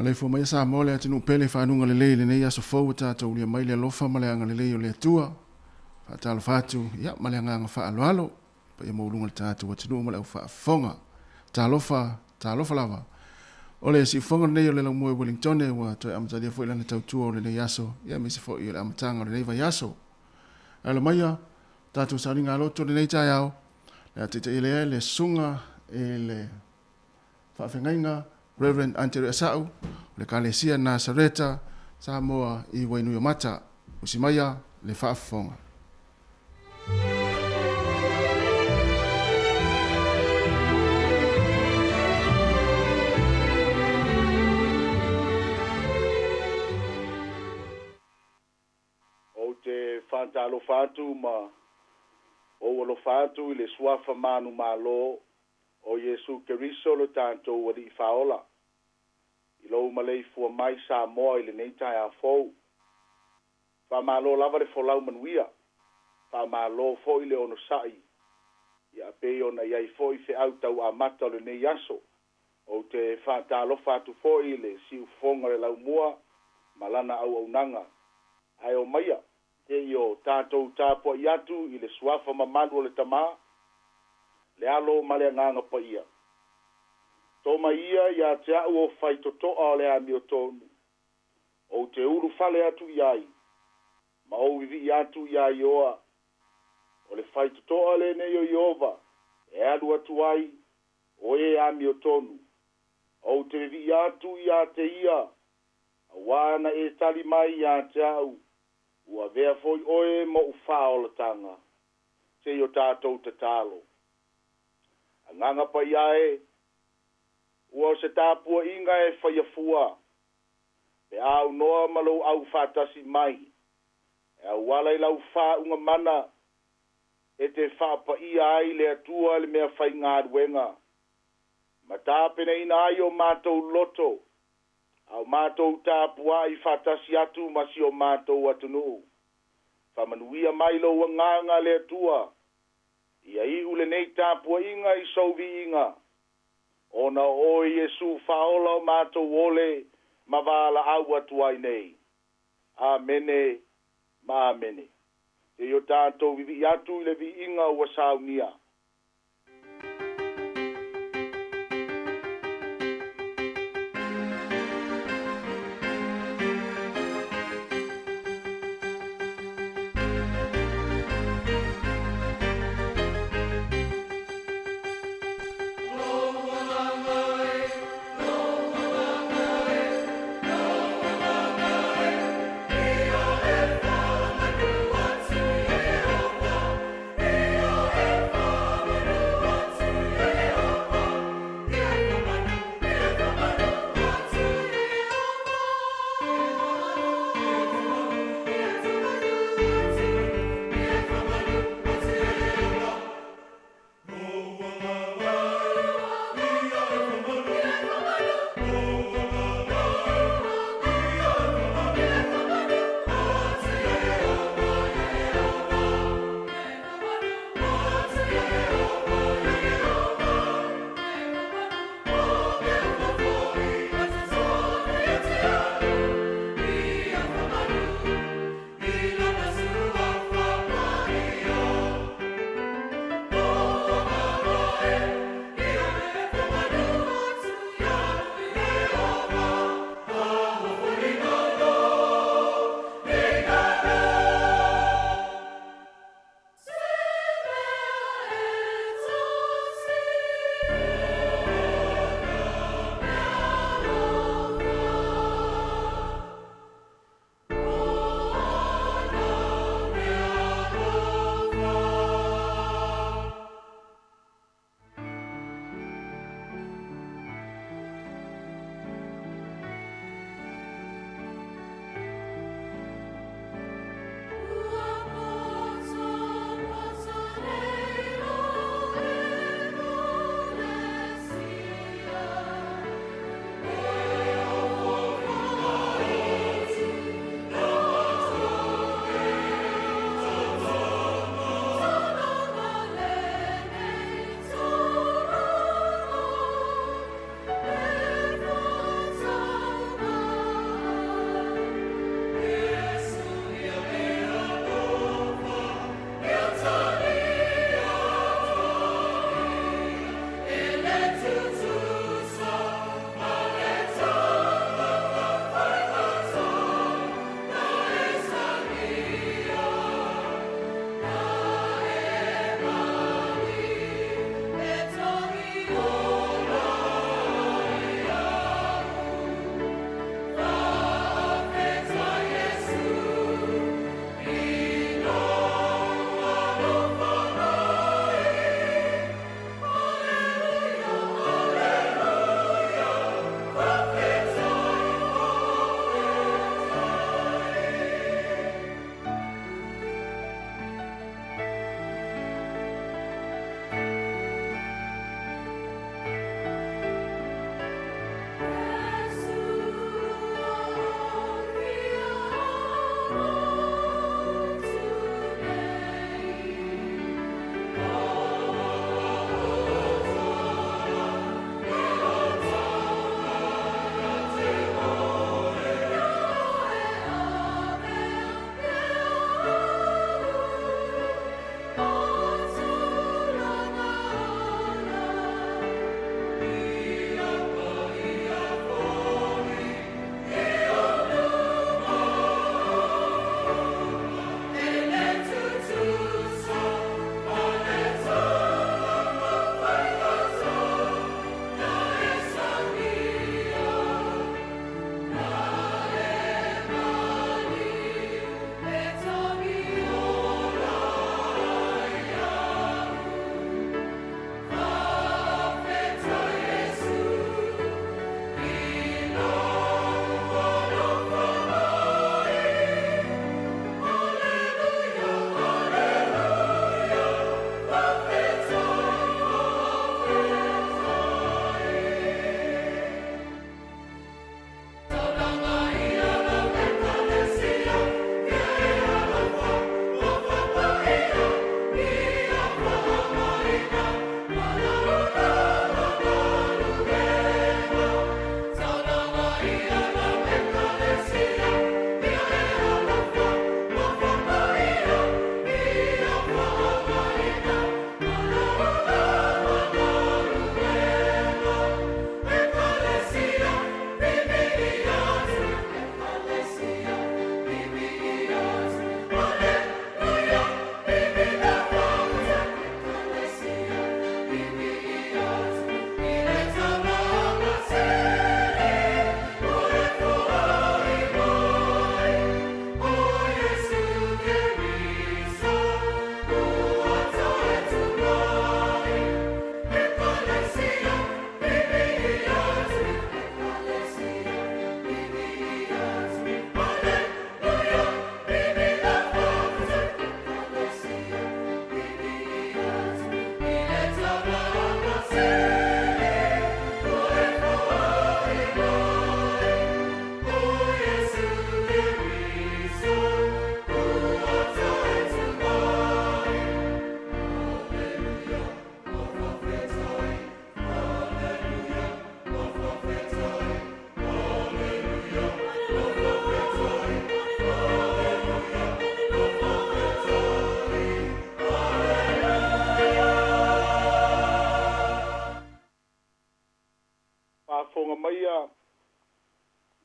Maleifua mai Samoa le atunuu pele fanuga lelei i lenei aso fou ua tatou ulia mai le alofa ma le agalelei o le Atua. Faatalofa atu ia ma le agaga faaaloalo paia maualuga o le tatou atunuu ma le au faafofoga. Talofa, talofa lava. O le siufofoga lenei o le Laumua i Wellingtone ua toe amatalia foi lana tautua o lenei aso, ia aemaise foi o le amataga o lenei vaiaso. Alo maia, tatou sauniga loto lenei taeao, le a taitaia lea le susuga i le faafeagaiga Reverend Antere Asau o le Ekalesia Nasareta, Samoa i Wainuiomata. Usi maia le faafofoga. Ou te faatalofa atu ma ou alofa atu i le Suafa manumalo o Iesu Keriso lo tatou Alii Faaola, i lou maleifua mai Samoa i lenei taeao fou. Faamalo lava le folau manuia, faamalo foi le onosai, ia pei ona i ai foi feau tauamata o lenei aso. Ou te faatalofa atu foi i le siufofoga o le laumua ma lana auaunaga. Ae omaia, se i o tatou tapuai atu i le suafa mamalu o le Tama, le Alo ma le Agaga Paia. Toma ia ia te au o faitotoa o le amiotonu, ou te ulufale atu i ai, ma ou vivii atu iā Ioa. O le faitotoa lenei o Ieova e alu atu ai o e amiotonu. Ou te vivii atu iā te ia, auā na e tali mai iā te au, ua avea foi oe moʻu faaolataga. Se i o tatou tatalo. Agaga Paia e, ua o se tapuaiga e faia fua, pe a aunoa ma lou aufaatasi mai, e auala i lau faauuga mana e te faapaia ai le Atua le mea faigaluega, ma tapenaina ai o matou loto, a o matou tapuai faatasi atu ma si o matou atunuu. Faamanuia mai lou agaga le Atua, ia iu lenei tapuaiga i sou viiga, ona o oe Iesu Faaola o matou ole ma valaau atu ai nei. Amene ma amene. Se i o tatou vivii atu i le viiga ua saunia.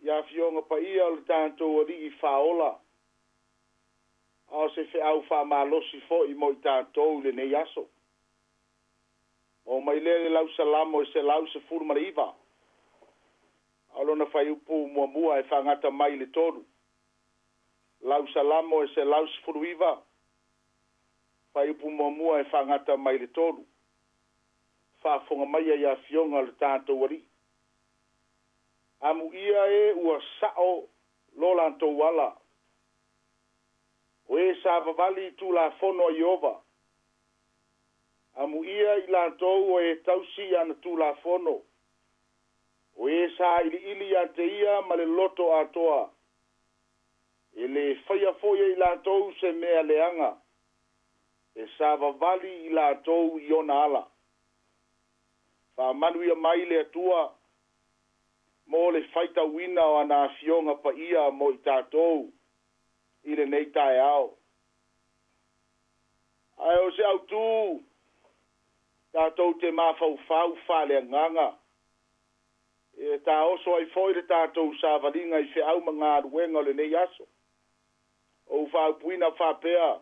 I Afioga paia o le tatou Alii Faaola, a o se feau faamalosi foi mo i tatou i lenei aso. Oo mai lea i le Lausalamo e 119, a o lona fuaiupu muamua e faagata mai i le 3. Lausalamo e 119, fuaiupu muamua e faagata mai i le 3. Faafofoga maia i Afioga o le tatou Alii. Amuia e ua sa'o lo latou ala, o e savavali i Tulafono a Ieova. Amuia i latou o e tausi i ana Tulafono, o e sailiili ia te ia ma le loto atoa. E lē faia foi e i latou se mea leaga, e savavali i latou i ona ala. Faamanuia mai le Atua mo le faitauina o ana Afioga paia mo i tatou i lenei taeao. Ae o se autū tatou te mafaufau faaleagaga e taoso ai foi le tatou savaliga i feau ma galuega o lenei aso. Ou faaupuina faapea,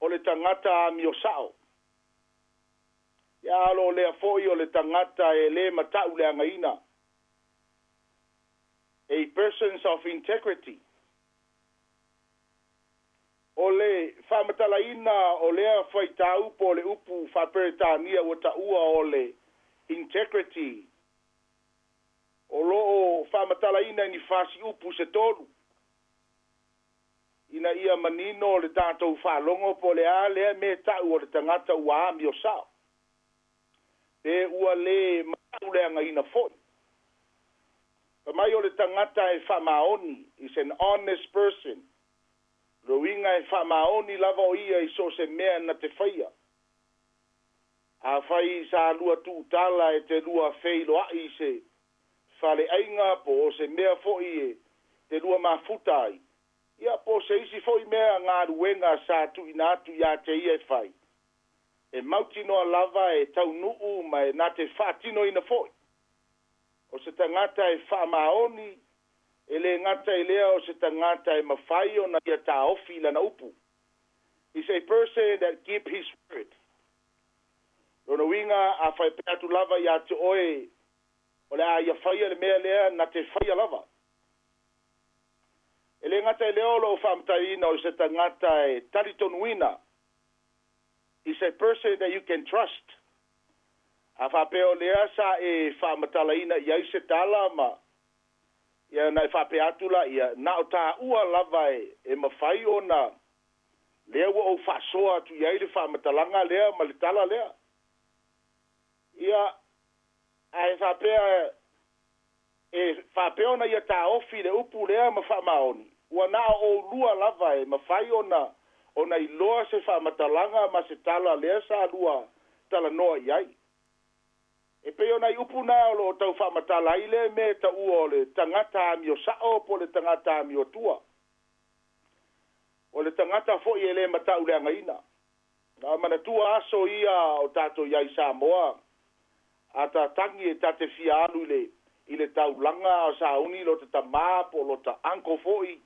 o le tagata amio sa'o, ia a o lo o lea foi o le tagata e lē mata'uleagaina, a persons of integrity. O le faamatalaina o lea faitau po o le upu faaperetania ua taua o le integrity, o lo o faamatalaina i ni fasiupu se tolu ina ia manino le tatou faalogo po o le a lea mea ta'u o le tagata ua amio sa'o, pe ua lē mata'uleagaina foi. Fai mai o le tagata e faamaoni, is an honest person. O le uiga e faamaoni lava o ia i so o se mea na te faia. Afai sa lua tuutala e te lua feiloai i se faleaiga po o se mea foi e te lua mafuta ai, ia po o se isi foi mea galuega sa tuuina atu ia te ia e fai, e mautinoa lava e taunuu ma e na te faatinoina foi. O se tagata e faamaoni, e lē gata i lea o se tagata e mafai ona ia taofi i lana upu. Is a person that keep his word. Lona uiga a faapea atu lava ia te oe o le a ia faia le mea lea, na te faia lava. E lē gata i lea o loo faamatalaina o se tagata e talitonuina, is a person that you can trust. A faapea o lea sa e faamatalaina i ai se tala ma ia na e faapea atu laia, na o taua lava e mafai ona lea ua ou faasoa atu i ai le faamatalaga lea ma le tala lea. Ia, ae faapea e faapea ona ia taofi le upu lea ma faamaoni, ua na o oulua lava e mafai ona iloa se faamatalaga ma se tala lea sa lua talanoa i ai. E pei ona i upu na o loo tau faamatala ai le mea taua o le tagata amio sa'o po o le tagata amio tua. O le tagata foi e lē mata'uleagaina. Na manatua aso ia o tatou iai i Samoa, a tatagi e tate fia alu i le taulaga o sauni lo te tamā po o lo ta uncle foi,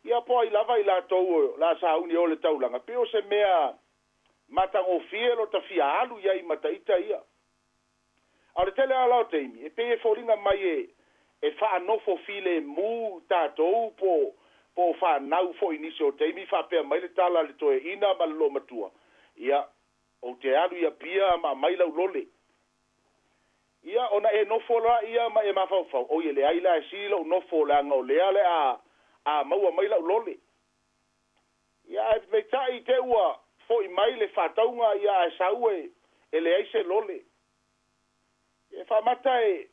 ia po ai lava i latou la sauni o le taulaga, pe o se mea matagofie lo ta fia alu iai ma taita ia. A o le tele ala o taimi e pei e foliga mai e faanofo filemu tatou po o fanau foi nisi o taimi, faapea mai le tala a le toeaina ma le loomatua, ia ou te alu ia pia ma aumai lau lole. Ia ona e nofo la ia ma e mafaufau, oi e leai la e sili lou nofo leaga o lea le a maua mai lau lole. Ia ae peitai te ua fo'i mai le faatauga, ia ae sau e leai se lole. E faamata e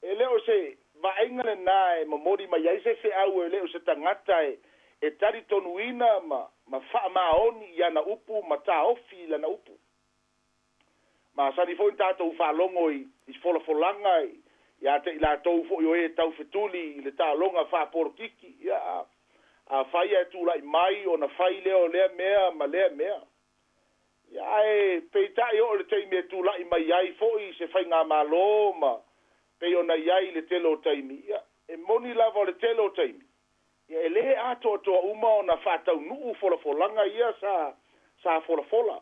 lē o se vaaiga lenā e momoli mai ai se feau, e lē o se tagata e talitonuina ma faamaoni i ana upu ma taofi i lana upu. Masani foi tatou faalogo i folafolaga ia te i latou foi o e taufetuli i le taaloga faapolokiki, ia afai e tula'i mai ona fai lea o lea mea ma lea mea. Ia ae peitai oo le taimi e tula'i mai ai foi se faigamālō ma Pei ona i ai i le tele o taimi, ia, e moni lava o le tele o taimi, ia, e lē atoatoa uma ona faataunuu folafolaga ia sa folafola.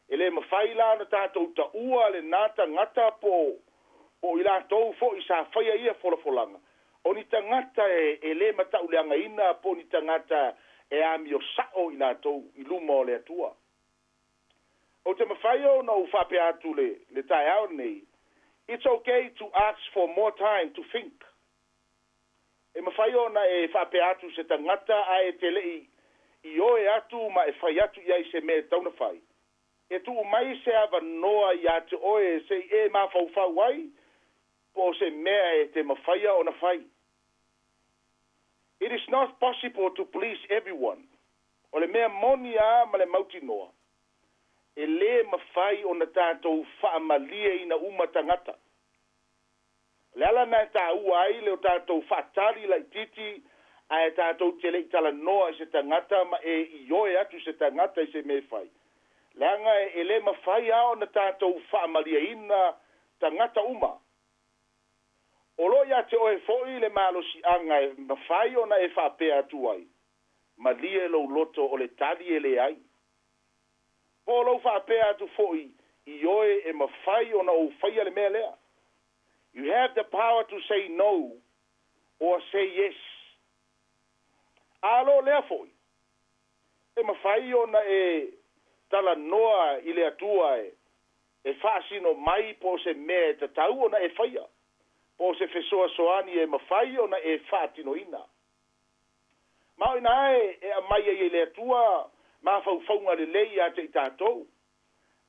E lē mafai la ona tatou taua lenā tagata po o i latou fo'i sa faia ia folafolaga o ni tagata e lē matauleagaina po o ni tagata e amio sa'o i latou i luma o le Atua. Ou te mafai ona ou faapea atu le taeao lenei, it's okay to ask for more time to think. E mafai ona e faapea atu se tagata ae te le'i ioe atu ma e fai atu i ai se mea e tatau ona fai. E tuu mai se avanoa iā te oe se i e mafaufau ai po o se mea e te mafaia ona fai. It is not possible to please everyone. O le mea moni a ma le mautinoa, e lē mafai ona tatou faamalieina uma tagata. O le ala na e tāua ai le o tatou faatali laitiiti ae tatou te le'i talanoa i se tagata ma e ioe atu se tagata i se mea e fai. Leaga e lē mafai a ona tatou faamalieina tagata uma. O lo iā te oe fo'i le malosi'aga e mafai ona e faapea atu ai, malie lou loto o le tali e leai. Po o lou faapea atu fo'i ioe e mafai ona ou faia le mea lea. You have the power to say no or say yes. A lo lea fo'i, e mafai ona e talanoa i le Atua e faasino mai po o se mea e tatau ona e faia. Po o se fesoasoani e mafai ona e faatinoina. Ma o ina e aumai ai e le Atua mafaufauga lelei ia te i tatou.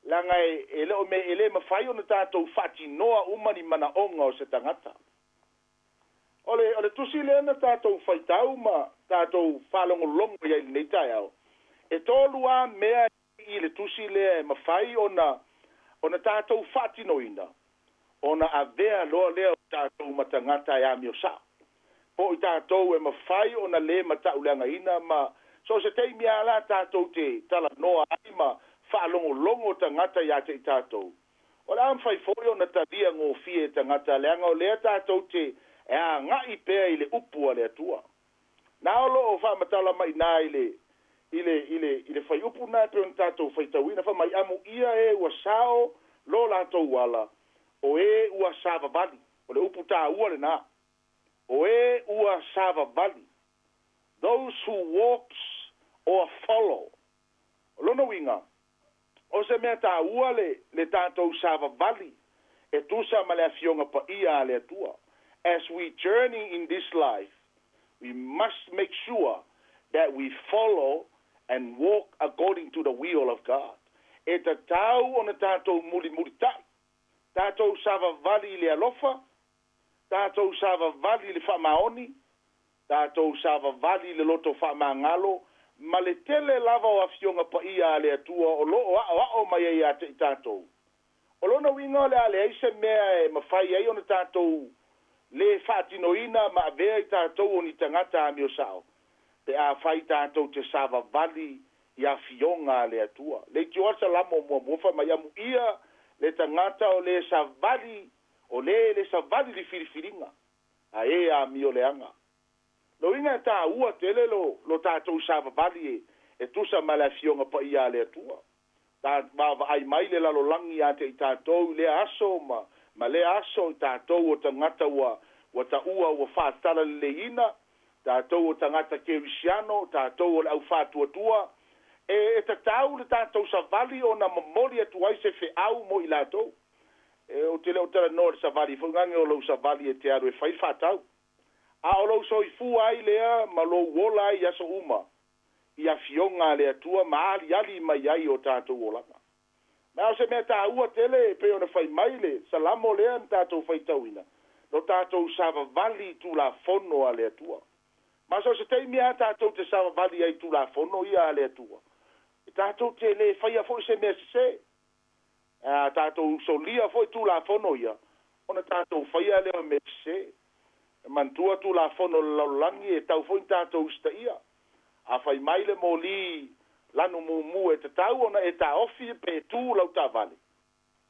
Leaga e le o me e le mafai ona tatou faatinoa uma ni manaoga o se tagata. O le tusi lea na tatou faitau ma tatou faalogologo i ai lenei taeao. E tolu a mea i le tusi lea e mafai ona tatou faatinoina ona avea loa lea o tatou ma tagata e amio sa'o. Po o i tatou e mafai ona lē matauleagaina ma so o se taimi a la tatou te talanoa ai ma faalogologo tagata iā te i tatou. O le a mafai foi ona talia gofie e tagata leaga o lea tatou te e aga'i pea i le upu a le Atua. Na o loo faamatala mai i le fuaiupu na e pei ona tatou faitauina fa mai amuia e ua sao lo latou ala o e ua savavali. O le upu tāua lenā. O e ua savavali. Those who walks or follow. O lona uiga, o se mea tāua le tatou savavali e tusa ma le afioga paia a le Atua. As we journey in this life, we must make sure that we follow and walk according to the will of God. E tatau ona tatou mulimulita'i, tatou savavali i le alofa, tatou savavali i le faamaoni, tatou savavali i le loto faamagalo, ma le tele lava o afioga paia a le Atua o loo aoao mai ai ia te i tatou. O lona uiga o le a leai se mea e mafai ai ona tatou lē faatinoina ma avea i tatou o ni tagata amio sa'o pe a fai tatou te savavali i afioga a le Atua. Le itioa le Salamo muamua fa mai amuia le tagata o lē savali o lē le savali le filifiliga a e amio leaga. Lo uiga e tāua tele lo tatou savavali e tusa ma le afioga paia a le Atua. Ta vaavaai mai le lalolagi ia te i tatou i lea aso ma lea aso i tatou o tagata ua taua ua faatala leleiina, tatou o tagata kerisiano, tatou o le aufātuatua, e tatau le tatou savali ona momoli atu ai se feau mo i latou. E o te le o talanoa le savali foi gage o lou savali e te alu e fai faatau. A o lou soifua ai lea ma lou ola ai i aso uma i afioga a le Atua ma aliali mai ai o tatou olaga. Ma o se mea tāua tele e pei ona fai mai le Salamo lea na tatou faitauina. Lo tatou savavali i tulafono a le Atua. Ma so se taimi a tatou te savavali ai tulafono ia a le Atua. E tatou te le faia foi se mea sesē. A tatou solia foi tulafono ia, ona tatou faia lea o mea sesē. E manatua tulafono o le lalolagi e tau foi tatou usitaia. A fai mai le moli lanu mumu e tatau ona e taofi pe tu lau taavale.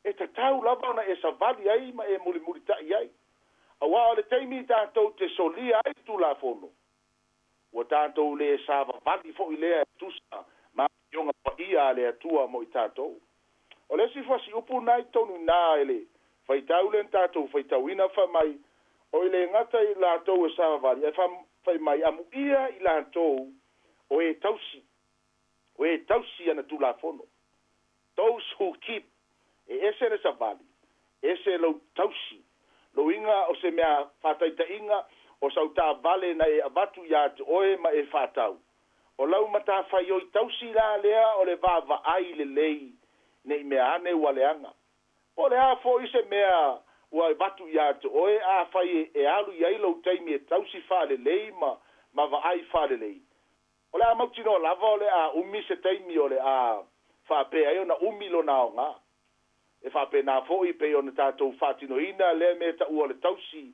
E tatau lava ona e savali ai ma e mulimulita'i ai. Auā o le taimi tatou te solia ai le Tulafono, ua tatou le savavali foi lea e tusa ma afioga paia a le Atua mo i tatou. O le isi fasiupu na i totonu i ina i le faitau lea na tatou faitauina fai mai, O i le gata i latou e savavali, ae fai mai, amuia i latou o e tausi, o e tausi ana Tulafono. Those who keep, e ese le savali, ese lou tausi. Loiga o se mea faataitaiga o sau taavale na e avatu ia te oe ma e faatau. O lau matafaioi tausi la lea o le vaavaai lelei ne i mea ane ua leaga. Po o le a foi se mea ua avatu ia te oe, afai e alu i ai lou taimi e tausi faalelei ma vaai faalelei, o le a mautinoa lava o le a umi se taimi o le a faapea ai ona umi lona aoga. E faapena foi pei ona tatou faatinoina lea mea taua o le tausi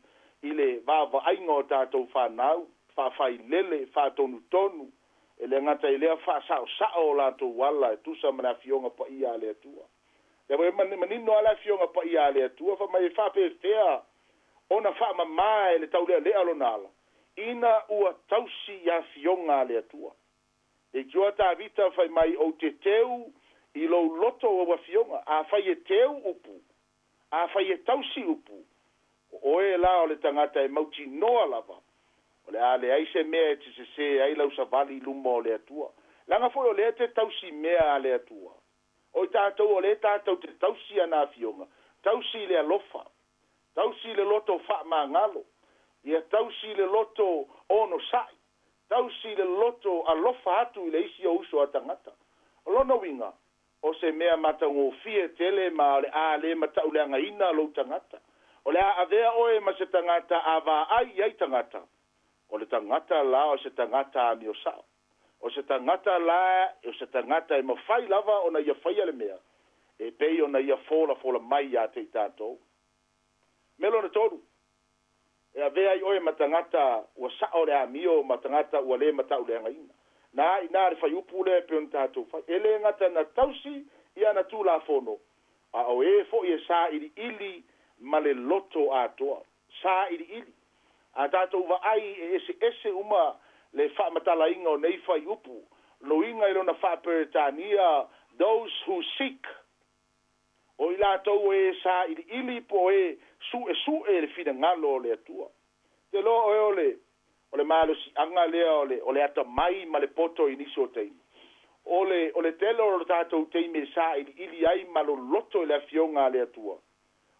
i le vaavaaiga o tatou fanau, faafailele, faatonutonu, e le gata i lea faasaosao o latou ala e tusa ma le Afioga Paia a le Atua. Lea foi e manino lava le Afioga Paia a le Atua fai mai e faapefea ona faamama e le taulealea lona ala, ina ua tausi i Afioga a le Atua. Leitioa Tavita fai mai, Ou te teu i lou loto o au afioga. Afai e teu upu, afai e tausi upu, o oe la o le tagata e mautinoa lava, o le a leai se mea e te sesē ai lau savali i luma o le Atua. Leaga foi o lea e te tausi mea a le Atua. O i tatou o lea tatou te tausi ana afioga, tausi i le alofa, tausi i le loto faamagalo, ia tausi i le loto onosai, tausi i le loto alofa atu i le isi o uso a tagata. O lona uiga, o se mea matagofie tele ma o le a le matauleagaina lou tagata. O le a avea oe ma se tagata a vaai i ai tagata, o le tagata la o se tagata amio sao. O se tagata la o se tagata e mafai lava ona ia faia le mea e pei ona ia folafola mai ia te i tatou. Mea lona tolu, e avea ai oe ma tagata ua sao le amio ma tagata ua le matauleagaina. Na i ina le fuaiupu lea e pei ona tatou fai. E le gata na tausi i ana Tulafono, a o e foi e sailiili ma le loto atoa. Sailiili. A tatou vaai e eseese uma le faamatalaina o nei fuaiupu, loiga i lona faa-Peretania, those who seek, o i latou e sailiili po o e suesue le finagalo o le Atua. Te loa oe o le o le malosiaga lea o le o le atamai ma le poto i nisi o taimi. O le o le tele o lo tatou taimi e sailiili ai ma loloto i le afioga a le Atua.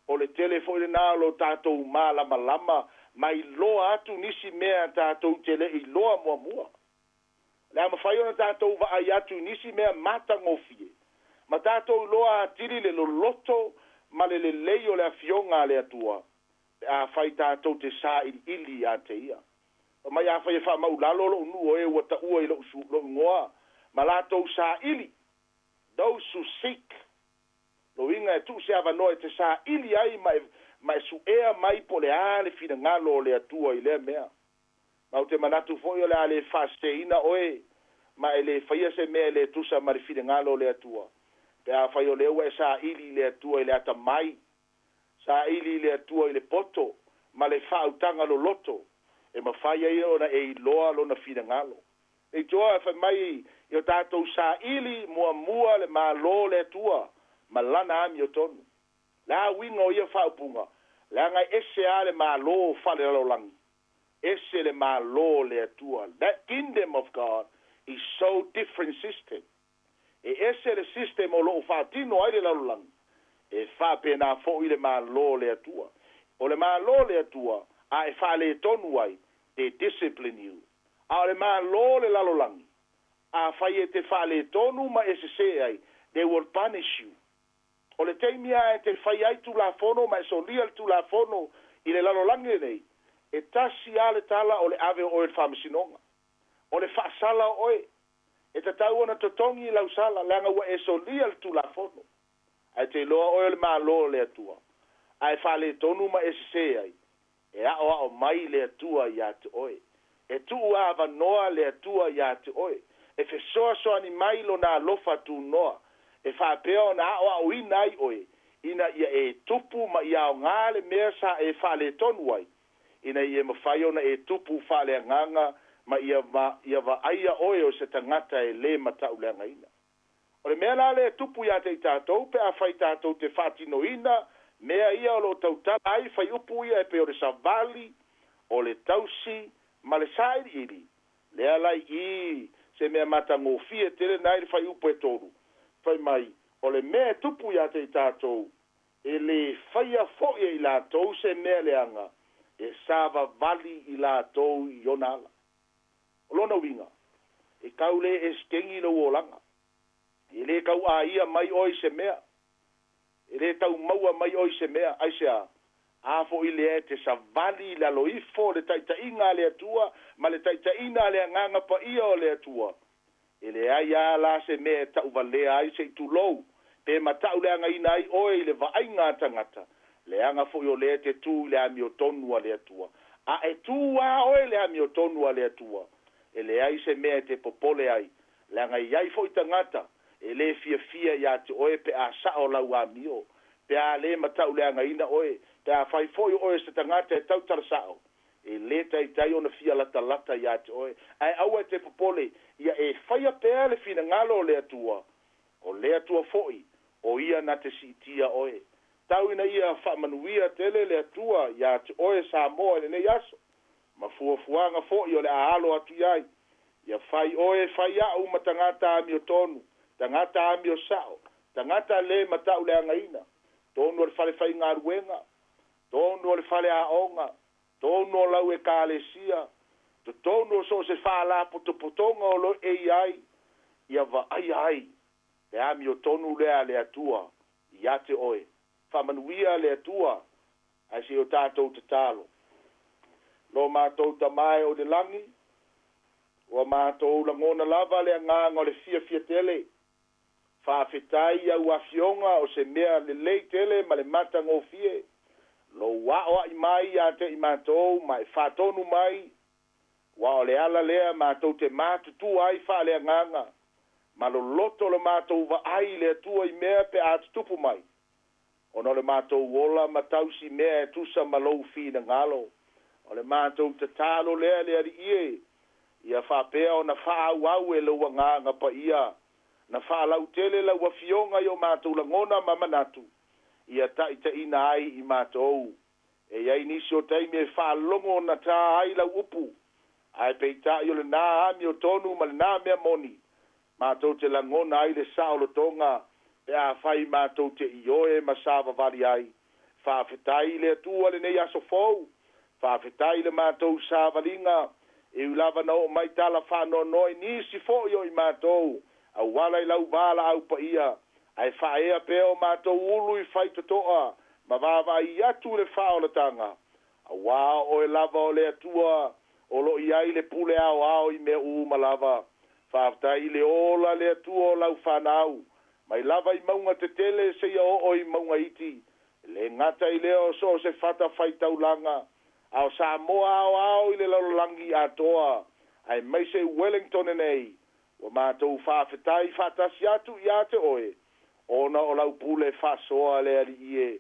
O le tele foi lena o lo tatou malamalama ma iloa atu nisi mea tatou te le iloa muamua. O le a mafai ona tatou vaai atu i nisi mea matagofie ma tatou iloa atili le loloto ma le lelei o le afioga a le Atua pe afai tatou te sailiili ia te ia. Fai mai, Afai e faamaulalo lou nuu o e ua taua i lou igoa ma latou saili, those who seek, loiga e tuu se avanoa e te saili ai ma e, ma e suea mai po o le a le finagalo o le Atua i lea mea. Ma ou te manatu foi o le a le faaseseina oe ma e le faia se mea e le tusa ma le finagalo o le Atua, pe afai o lea ua e saili i le Atua i le atamai, saili i le Atua i le poto ma le faautaga loloto e mafai ai ona e iloa Lona finagalo. Leitioa fai mai i o tatou saili muamua le Malo o le Atua ma Lana amiotonu. Le a uiga o ia faaupuga? Leaga e ese lava le Malo faalelalolagi, ese le Malo o le Atua. That kingdom of God is so different system. E ese le system o lo o faatino ai le lalolagi, e faapena foi le Malo o le Atua. O le Malo o le Atua, a e faaletonu ai, they discipline you. A o le Malo o le lalolagi, afai e te faaletonu ma e sesē ai, they will punish you. O le taimi lava e te fai ai Tulafono ma e solia le Tulafono i le lalolagi lenei, e tasi lava le tala o le ave o oe i le faamasinoga. O le faasala o oe. E tatau ona totogi i lau sala, leaga ua e solia le Tulafono. Ae te iloa oe o le Malo o le Atua, a e faaletonu ma e sesē ai, e aoao mai le Atua ia te oe. E tuu avanoa le Atua ia te oe, e fesoasoani mai Lona alofa tunoa, e faapea ona aoaoina ai oe, ina ia e tupu ma ia aoga le mea sa e faaletonu ai. ina ia mafai ona e tupu faaleagaga ma ia ia vaaia oe o se tagata e lē matauleagaina. O le mea la lea e tupu iā te i tatou pe afai tatou te faatinoina mea ia o loo tautala ai faiupu ia e pei o le savali, o le tausi ma le sailiili, lea la i se mea matagofie tele na ai le faiupu e tolu fai mai o le mea e tupu iā te i tatou e lē faia fo'i e i latou se mea leaga e savavali i latou i ona ala. O lona uiga e tau lē esetegi lou olaga, e lē tau aia mai oe i se mea, e lē tau maua mai oe i se mea. Aisea? A foʻi lea e te savali i lalo ifo o le taitaʻiga a le Atua ma le taitaʻina a le Agaga Paia o le Atua, e leai lava la se mea e taʻuvalea ai se i tulou pe matauleagaina ai oe i le vaaiga a tagata, leaga foʻi o lea e te tū i le amiotonu a le Atua. A e tū lava oe i le amiotonu a le Atua, e leai se mea e te popole ai, leaga e i ai foʻi tagata e lē fiafia iā te oe pe a saʻo lau amio, pe a lē matauleagaina oe, pe afai foʻi o oe se tagata e tautala saʻo, e lē taitai ona fia latalata iā te oe. Ae aua e te popole, ia e faia pea le finagalo o le Atua, o le Atua foʻi o ia na te siitia oe. Tau ina ia faamanuia tele le Atua iā te oe Samoa i lenei aso ma fuafuaga foʻi o le a alo atu i ai. Ia fai oe fai aʻu ma tagata amiotonu, tagata amio saʻo, tagata lē matauleagaina, tonu o le fale faigaluega, tonu o le fale aoga, tonu o lau ekalesia, totonu o so o se faalapotopotoga o lo e i ai, ia vaaia ai le amiotonu lea a le Atua iā te oe. Faamanuia le Atua. Ae se i o tatou tatalo. Lo matou Tamā e o i le lagi, ua matou lagona lava le agaga o le fiafia tele. Faafetai i au afioga o se mea lelei tele ma le matagofie lou aoaʻi mai iā te i matou ma e faatonu mai, ua o le ala lea matou te matutua ai faaleagaga ma loloto lo matou vaai i le Atua i mea pe a tutupu mai, ona o le matou ola ma tausi mea e tusa ma lou finagalo. O le matou tatalo lea le Alii e, ia faapea ona faaauau e lou Agaga Paia na faalautele lau Afioga i o matou lagona ma manatu, ia taitaʻina ai i matou. E i ai nisi o taimi e faalogo natā ai lau upu, ae peitaʻi o lenā amiotonu ma lenā mea moni, matou te lagona ai le saolotoga pe afai matou te ioe ma savavali ai. Faafetai i le Atua lenei aso fou. Faafetai i le matou savaliga, e ui lava na oo mai tala faanoanoa i nisi foʻi o i matou, auala i lau valaau paia, ae faaea pea o matou ulu i faitotoa ma vaavaai atu i le faaolataga, auā o oe lava o le Atua o lo o i ai le pule aoao i mea uma lava. Faafetai i le ola le Atua o lau fanau, mai lava i mauga tetele seia oo i mauga iti, e lē gata i lea o so o se fatafaitaulaga, a o Samoa aoao i le lalolagi atoa, aemaise i Wellington nei, ua matou faafetai faatasi atu iā te oe, ona o lau pule faasoa le Alii e.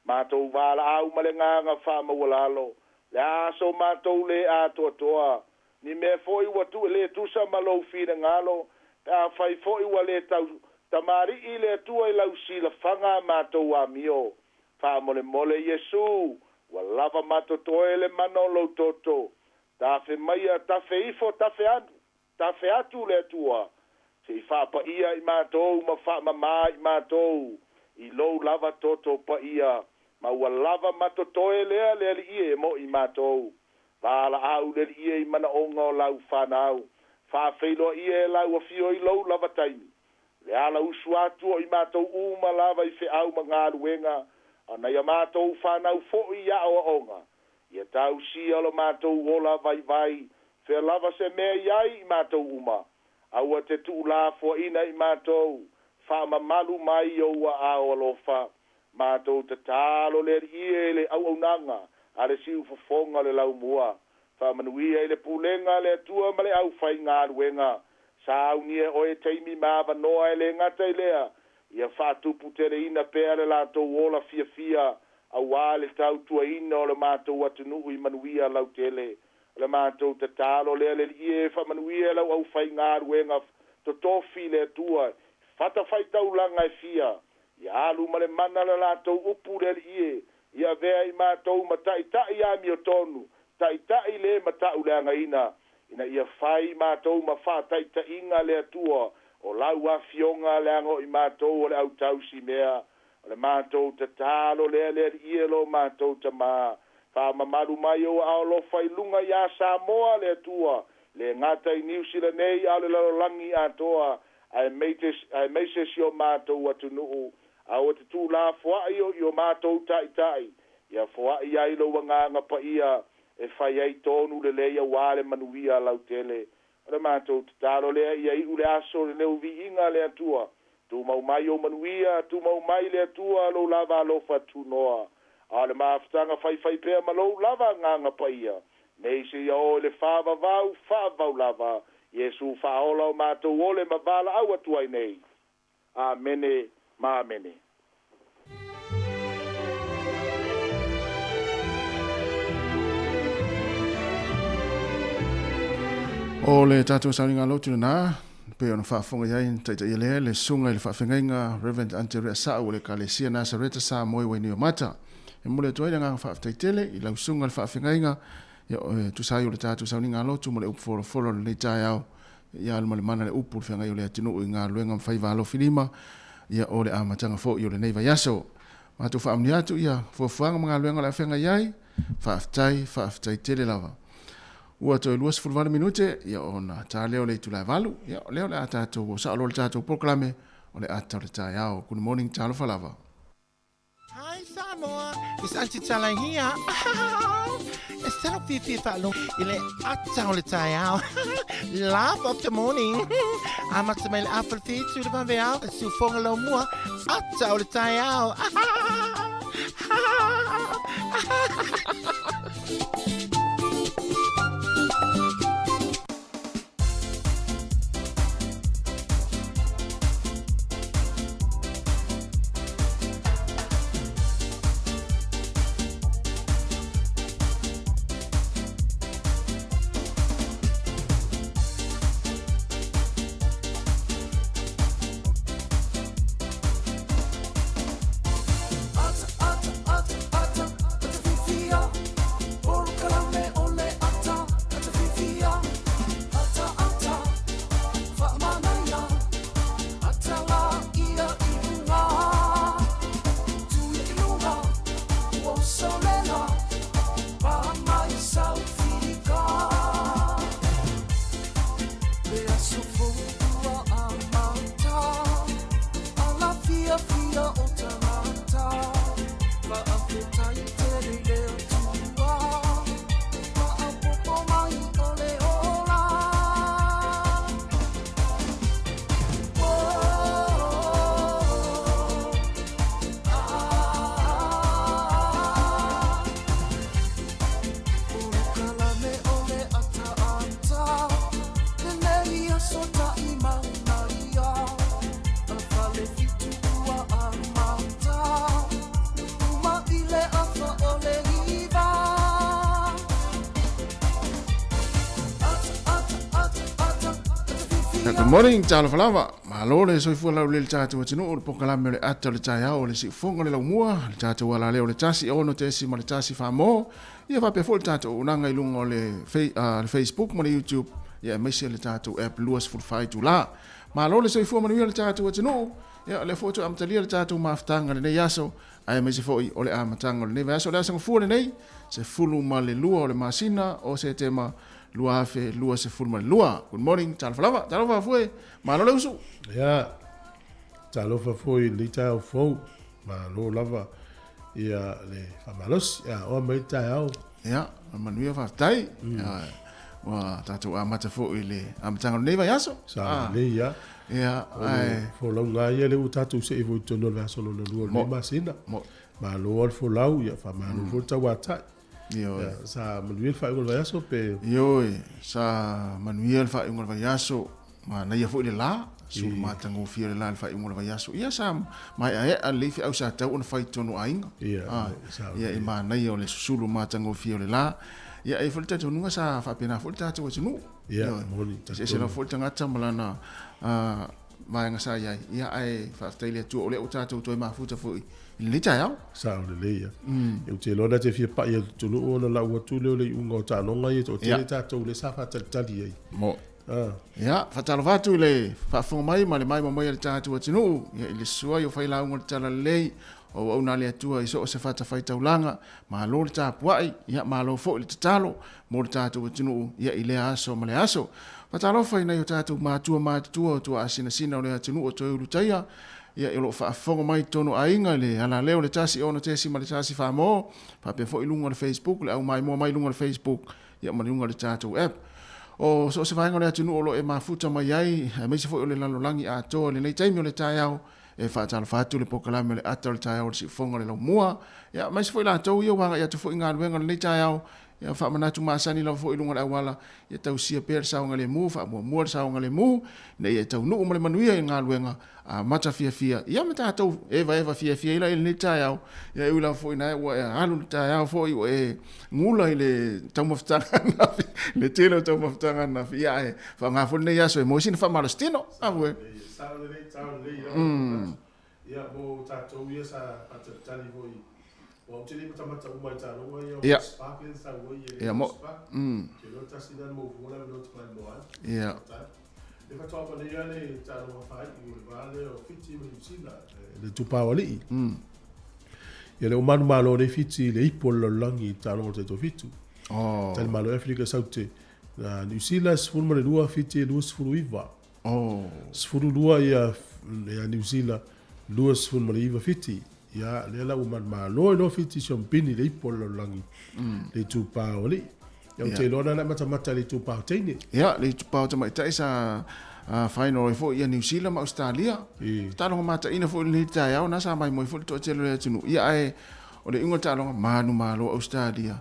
Matou valaau ma le agaga faamaualalo, le a so matou lē atoatoa, ni mea foi ua tuu e lē tusa ma lou finagalo, pe afai foi ua lē tau tamalii le Atua i lau silafaga a matou amio. Faamolemole Iesu, ua lava matotoe le mana o lou toto. Tafe maia, tafe ifo, tafe anu, tafe atu le Atua, se i faapaia i matou ma faamamā i matou i lou lava toto paia, ma ua lava matotoe lea le Alii e mo i matou. Valaau le Alii e i manaoga o lau fanau. Faafeiloaia e lau afio i lou lava taimi. Le ala usu atu o i matou uma lava i feau ma galuega, a nai a matou fanau foʻi i aoaoga, ia tausia lo matou ola vaivai, fea lava se mea i ai i matou uma. Aua te tuulafoaina i matou, faamamalu mai i ou aao alofa. Matou tatalo le Alii e i le auaunaga a le siufofoga o le laumua. Faamanuia i le pulega a le Atua ma le aufaigaluega. Saunia e oe taimi ma avanoa e lē gata i lea, ia faatuputeleina pea le latou ola fiafia. auā le tautuaina o le matou atunuu i manuia lautele. O le matou tatalo lea le Alii e, faamanuia lau aufaigaluega totofi le Atua i fatafaitaulaga e fia, ia alu ma le mana le latou upu le Alii e, ia avea i matou ma taitai amiotonu, taitai le matauleagaina, ina ia fai matou ma faataitaiga le Atua o lau Afioga leaga o i matou o le autausi mea. O le matou tatalo lea le Alii e lo matou Tama, faamamalu mai ou aao alofa i luga iā Samoa le Atua, le gata i Niu Sila nei a o le lalolagi atoa, aemaise si o matou atunuu, a ua te tuulafoai i o matou taitai, ia foai ai lou Agaga Paia e fai ai tonu lelei auā le manuia lautele. O le matou tatalo lea ia iu le aso o lenei viiga le Atua. Tumau mai ou manuia, tumau mai le Atua lou lava alofa tunoa. A o le mafutaga faifai pea ma lou lava Agaga Paia, nei seia oo i le faavavau, faavavau lava, Iesu Faaola o matou ole ma valaau atu ai nei. Amene ma amene. O le tatou sauniga lotu lena, pei ona faafofoga i ai na taitaia lea le susuga i le faafeagaiga Rev. Anterea Sa'u o le Ekalesia Nasareta Samoa i Wainuiomata. E momoli atu ai le agaga faafetai tele i lau susuga i le faafeagaiga, e tusa ai o le tatou sauniga lotu ma le upu folafolo o lenei taeao. Ia alu ma le mana le upu le feagai o le atunuu i galuega ma faiva alofi lima, ia o le amataga foi o lenei vaiaso. Matou faamanuia atu ia fuafuaga ma galuega o le a feagai ai, faafetai, faafetai tele lava. Ua toe 28 minute, ia ona ta lea o le itula e 8, ia o lea o le a tatou o sao loa le tatou polokalame o le ata o le taeao. Good morning, talofa lava. Hi Samoa, it's Aunty Tala here. E salo fiafia faalogo i le ata o le taeao. Laugh of the morning. Amata mai le afa le whitu le vaveao, e siufoga lau mua, ata o le taeao. Good morning, talofa lava. Malo le soifua laulelei le tatou atunuu, o le polokalame o le ata o le taeao o le siufofoga o le laumua, le tatou alaleo o le tasi ono tesi ma le tasi famo. Ia faapea foi le tatou auaunaga i luga o le, le Facebook ma le YouTube, ia aemaise le tatou app 24 itula. Malo le soifua manuia le tatou atunuu. Ia o lea foi ua toe amatalia le tatou mafutaga i lenei aso, aemaise foi o le amataga o lenei vaiaso. O le aso Gafua lenei, 12 o le masina o Setema 2022. Good morning, talofa lava, talofa Fue, malo le usu. Ia, talofa foi i lenei taeao fou, malo lava ia le faamalosi, ia oa mai le taeao. Ia, manuia faafetai. Ia, ua tatou amata foi i le amataga o lenei vaiaso. Sa lelei ia. Ia, O le folauga ia lea ua tatou see foi i totonu o le vaiaso lona lua o lenei masina. Malo lava le folau, ia faamalo foi le tauatai. Ioe. Ia, sa manuia le faaiuga o le vaiaso pe? Ioe, sa manuia le faaiuga o le vaiaso, manaia foi le la. Susulu matagofie o le la i le faaiuga o le vaiaso. Ia sa maeaea lelei feau sa tatau ona fai i totonu o aiga. Ia e manaia o le susulu matagofie o le la. Ia e i ai foi le talitonuga sa faapena foi le tatou atunuu. Ia, moni, talitonu. Eseese lava foi le tagata ma lana vaega sa i ai. Ia ae faafetai i le Atua o lea ua tatou toe mafuta foi i lenei taeao. Sao lelei ia. Ou te iloa na te fia pai e le atunuu ona lau atu lea o le iuga o taaloga ia e toatele tatou lea sa faatalitali ai. Mo. Ia, faatalofa atu i le faafofoga mai ma le maimoa mai a le tatou atunuu, ia, i le susu ai o failauga o le Talalelei, o auauna a le Atua i so o se fatafaitaulaga, malo le tapuai, ia, malo foi le tatalo mo le tatou atunuu, ia, i lea aso ma lea aso. Faatalofa i nai o tatou matua matutua o tuaasinasina o le atunuu o toe Ulutaia, ia, o lo o faafofoga mai i totonu o aiga i le alaleo o le 106.1 Samoa, faapea foi i luga o le Facebook, le au maimoa mai i luga o le Facebook, ia ma luga o le tatou app. O so o se vaega o le atunuu o lo o e mafuta mai ai, aemaise foi o le lalolagi atoa i lenei taimi o le taeao, e faatalofa atu le polokalame o le ata o le taeao o le siufofoga o le laumua, ia aemaise foi latou ia ua agai atu foi i galuega o lenei taeao, ia faamanatu masani lava foi i luga o le auala, ia tausia pea le saogalemu, faamuamua le saogalemu, ina ia e taunuu ma le manuia i galuega amata fiafia, ia ma tatou evaeva fiafia ai la i lenei taeao, ia e ui lava foi na ua e alu le taeao foi ua e gula i le taumafataga ananafi, le tele o taumafataga ananafi, ia ae faaaoga foi lenei aso e maua ai sina faamalositino. Aue. Sao lelei, sao lelei. Ia, mo tatou ia sa faatalitali foi, aua ou te le matamata uma i taaloga ia o Spark lea na sau ai e le Spark. Ou te iloa tasi lea na maua fua le avanoa ou te maimoa ai. Le faatoa ma nei lava le taaloga faaiu o le va lea o Fiti ma Niu Sila, le itupa o alii. Ia lea ua manumalo nei Fiti i le ipu o le lalolagi i le taaloga o le taitoafitu. Talimalo ai Aferika i Saute. Na Niu Sila e 12, Fiti e 29. 12 ia ia Niu Sila, 29 Fiti. Ia, lea la ua manumalo ai loa Fiti i siompini i le ipu o le lalolagi, le itupa o alii. Ia, ou te iloa na na matamata i le itupa o teine. Ia, le itupa o tamaitai sa final ai foi ia Niu Sila ma Ausetalia. Taaloga mataina foi lenei taeao, na sa maimoa ai foi le toatele o le atunuu. Ia, ae o le iuga o le taaloga, manumalo Ausetalia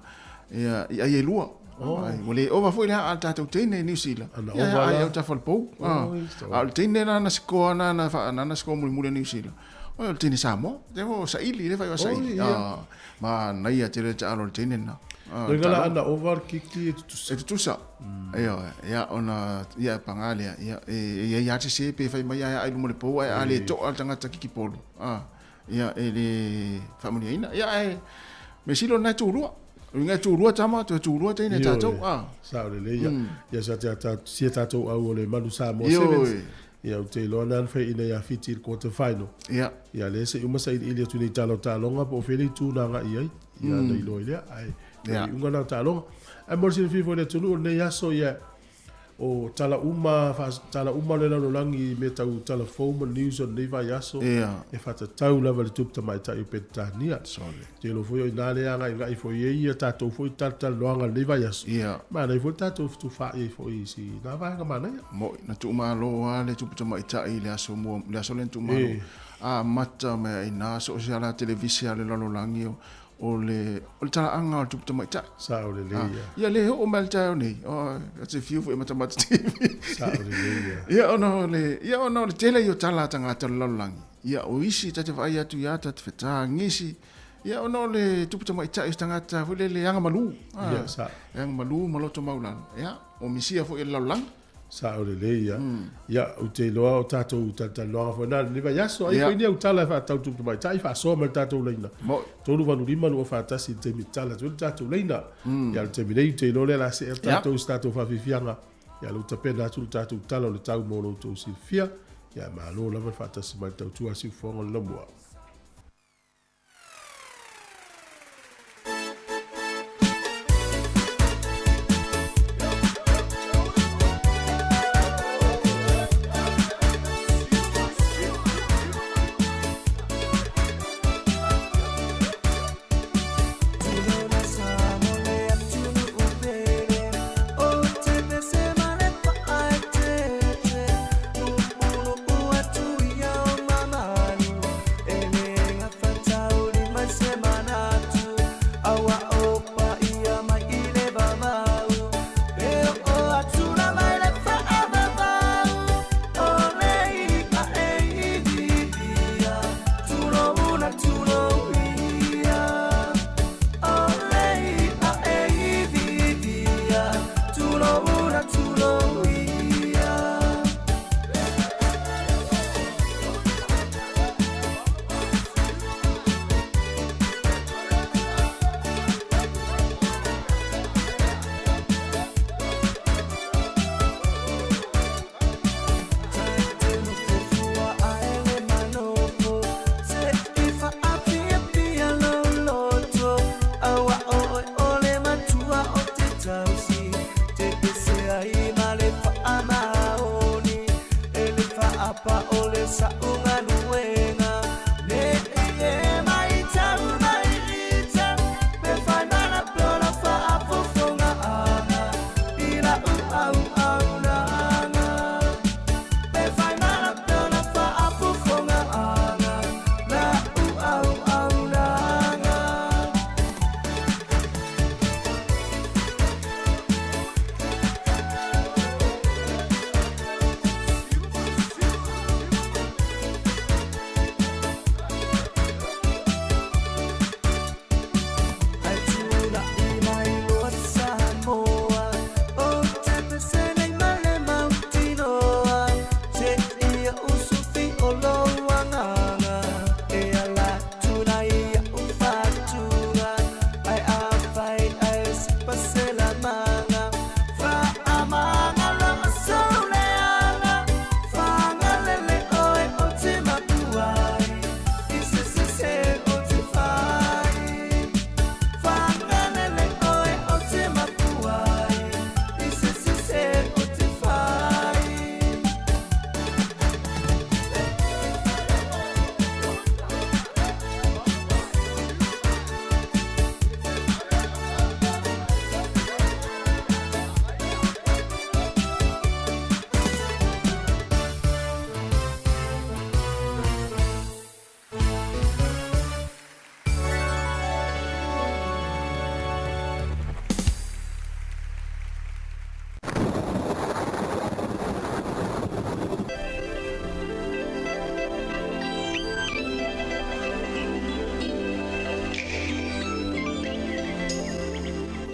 ia, i ai e lua. Ai, ua le ova foi le aa a le tatou teine i Niu Sila. Ana Ia, ova ai la. au tafa o le pou. A o le teine la na sikoa, na na sikoa mulimuli a Niu Sila. Oi, o le teine Samoa. Te o saili, le fai o saili. Oi, ia. Manaia tele le taalo o le teine lena. Loi ngala ana ova le kiki e tutusa. E tutusa. Ioe, ia ona ia e paga lea, ia e i ai lava se sē pe fai mai ae aa i luma o le pou ae a le to'a le tagata kiki polu, ia e le faamanuiaina. Ia ae mea sili o lena e tulua. O le uiga e tulua tama, toe tulua teine tatou. Sao lelei ia. Ia sa sia tatou au o le Manu Samoa Sevens. Ia ou te iloa na na faiaina ia Fiti i le quarter final. Ia. Ia lea se i uma sailiili atu nei tala o taaloga po o fea le itu na agai i ai. Ia na iloa ai lea. Ae o le iuga na o taaloga. Ae mo le silafia foi e le atunuu o lenei aso ia o tala uma tala uma o le lalolagi i mea tau tala fou ma news o lenei vaiaso e faatatau lava i le tupu tamaitai o Peretania. Ou te iloa foi o i ina lea e agaigai foi ai ia tatou foi talatalanoaga i lenei vaiaso. Manaia foi le tatou fetufaai ai foi i si na vaega manaia. Mo'i, na tuumalo lava le tupu tamaitai i le aso mua, le aso lea na tuumalo. Amata mai ai i ina so o se ala televise a le lalolagi o o le o le talaaga o le tupu tamaitai. Sao lelei ia. Ia le oo mai le taeao nei, oh, te fiu foi e matamata TV. Sao lelei ia. Ia ona o le ia ona o le tele ia o tala a tagata o le lalolagi. Ia o isi ta te vaai atu ia ta te fetagisi. Ia ona o le tupu tamaitai o se tagata foi lele agamalu. Ia sao. E agamalu ma loto maualalo. Ia o misia foi e le lalolagi. Sao lelei ia. Ia, ou te iloa o tatou talatalanoaga foi na lenei vaiaso. Ai foi ni au tala e faatatau i tupu tamaitai, faasoa mai le tatou laina. 385 241 i le taimi e tatala atu ai le tatou laina. Ia, o le taimi nei, ou te iloa lea o le a see atu tatou i se tatou faafiafiaga. Ia, lea ua tapena atu le tatou Tala o le Tau mo lo outou silafia. Ia, malo lava le faatasi mai i le tautua a Siufofoga o le Laumua.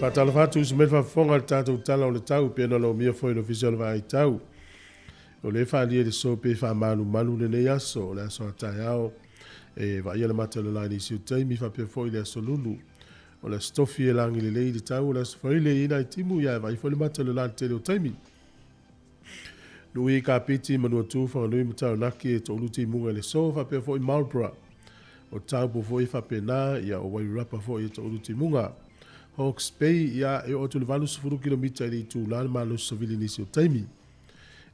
Faatalofa atu usi mai le faafofoga i le tatou Tala o le Tau pei ona lomia foi e le Ofisa o le Vaai Tau. O lea e faaalia i le so pe faamalumalu lenei aso, o le aso a taeao e vaaia le mata o le la i nisi o taimi faapea foi le aso lulu. O le aso tofi e lagi lelei le tau, o le aso faile e i ai nai timu ia e vaai foi le mata o le la i le tele o taimi. Nui, Kapiti, Manuatu, Whanganui ma Taranaki e toulu timuga i le so faapea foi Marlborough. O Taupo foi e faapena, ia o Wairarapa foi e toulu timuga. Hawke's Bay, ia e oo atu i le 80 kilomita i le itula le malosi savili i nisi o taimi.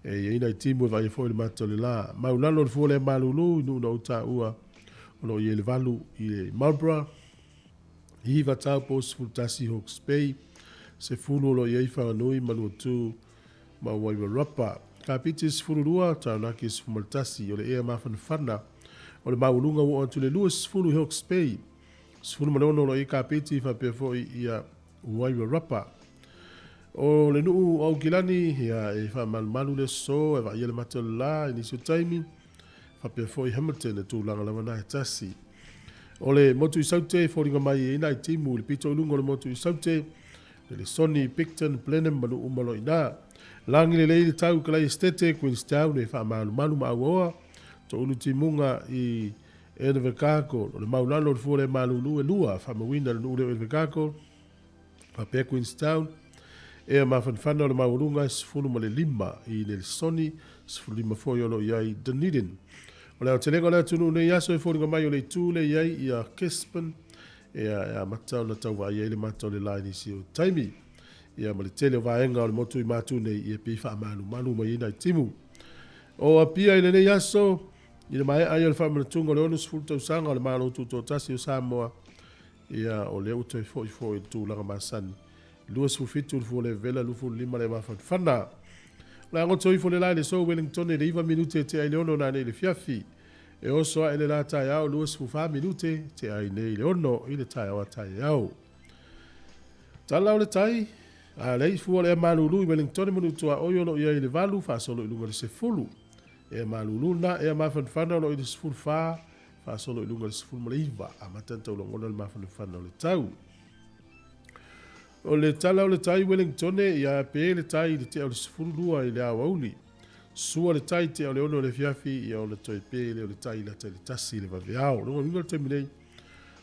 E i ai nai timu e vaaia foi le mata o le la. Maulalo le fua lea malulu i nuu na ou taua o lo o i ai le 8 i le Marlborough, 9 Taupo, 11 Hawke's Bay, 10 o lo o i ai Whanganui, Manuatu ma Wairarapa. Kapiti 12, Taranaki 11, o le ea mafanafana o le maualuga ua oo atu i le 20 i Hawke's Bay, 16 o lo o i ai Kapiti faapea foi ia Wairarapa. O le nuu o Aukilani, ia, e faamalumalu le aso, e vaaia le mata o le la i nisi o taimi, faapea foi Hamilton, e tulaga lava na e tasi. O le motu i Saute, e foliga mai e i ai nai timu i le pito i luga o le motu i Saute, Nelesoni, Picton, Blenheim ma nuu uma loa i ina. Lagi lelei le tau i Kalai Esitete, Queenstown, e faamalumalu ma auaoa, toulu timuga i Invercargill. O le maulalo o le fua le malulu e lua, faamauina le nuu lea o Invercargill, faapea Queenstown, ea mafanafana o le maualuga e 15 i Nelesoni, 15 foi o lo o i ai Dunedin. O le aotelega o le atunuu nei aso e foliga mai o le itu lea i ai ia Gisborne, ea e amata ona tau vaai ai le mata o le la i nisi o taimi. Ia ma le tele o vaega o le motu i matu nei ia pei faamalumalu mai ai nai timu. O Apia i lenei aso, i le maea ai o le faamanatuga o le 60 tausaga o le Malo Tutoatasi o Samoa, ia o lea ua toe foi foi i le tulaga masani. 27 le fua le vela, 25 le mafanafana. O le a goto ifo le la i le so Wellington i le 9 minute te ai le 6 nanei i le fiafi. E oso ae le la taeao 24 minute te ai nei i le 6 i le taeao a taeao. Tala o le tai, a lei fua le malulu i Wellington ma Nutuaoi o lo o i ai i le 8 faasolo i luga i le 10. Ea malulu na, ea mafanafana o lo o i le 14 faasolo i luga i le 19. Amata ona taulogona le mafanafana o le tau. O le tala o le tai Wellingtone, ia pe le tai i le tea o le 12 i le aoauli. Sua le tai i tea o le 6 o le afiafi, ia ona toe pe lea o le tai lata i le 1 i le vaveao. O lona uiga o le taimi nei,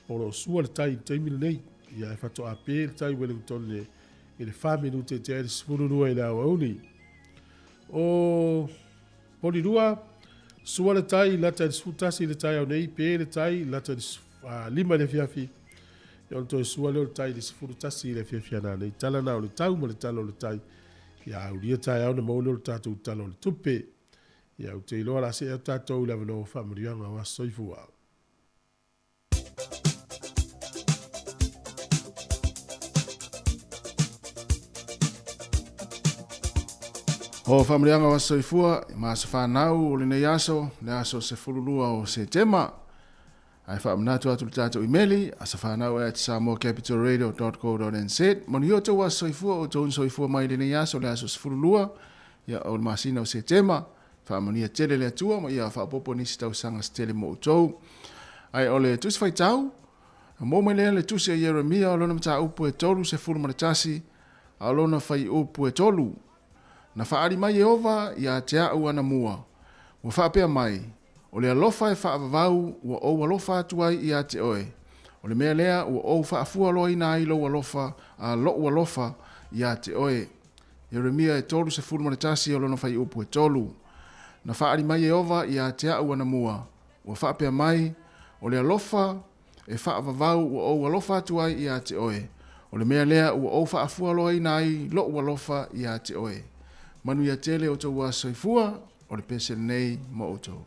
o lo o sua le tai i le taimi lenei. Ia e faatoa pe le tai Wellingtone i le 4 minute i tea i le 12 i le aoauli. O Polirua, sua le tai lata i le 11 i le taeao nei, pe le tai lata i le 5 i le afiafi, ia ona toe sua lea o le tai i le 11 i le afiafi a nanei. Tala na o le tau ma le tala o le tai, ia aulia taeao ona maua lea o le tatou tala o le tupe. Ia ou te iloa o le a see atu tatou i le avanoa o faamanuiaga o aso soifua. O faamanuiaga o aso soifua ma aso fanau o lenei aso, le aso 12 o Setema. Ae faamanatu atu le tatou imeli, asofanau@samoacapitalradio.co.nz. Manuia outou aso soifua, o outou soifua mai lenei aso, le aso 12, ia o le masina o Setema. Faamanuia tele le Atua ma ia faaopoopo nisi tausaga se tele mo outou. Ae o le tusi faitau, maua mai lea le tusi a Ieremia o lona mataupu e 31, a o lona fuaiupu e 3. Na faaali mai Ieova ia te a'u anamua, ua faapea mai, O le alofa e faavavau ua ou alofa atu ai ia te oe, o le mea lea ua ou faafualoaina ai lou alofa a lo'u alofa ia te oe. Ieremia e 31 o lona fuaiupu e 3. Na faaali mai Ieova ia te a'u anamua, ua faapea mai, O le alofa e faavavau ua ou alofa atu ai ia te oe, o le mea lea ua ou faafualoaina ai lo'u alofa ia te oe. Manuia tele outou aso soifua, o le pese lenei mo outou.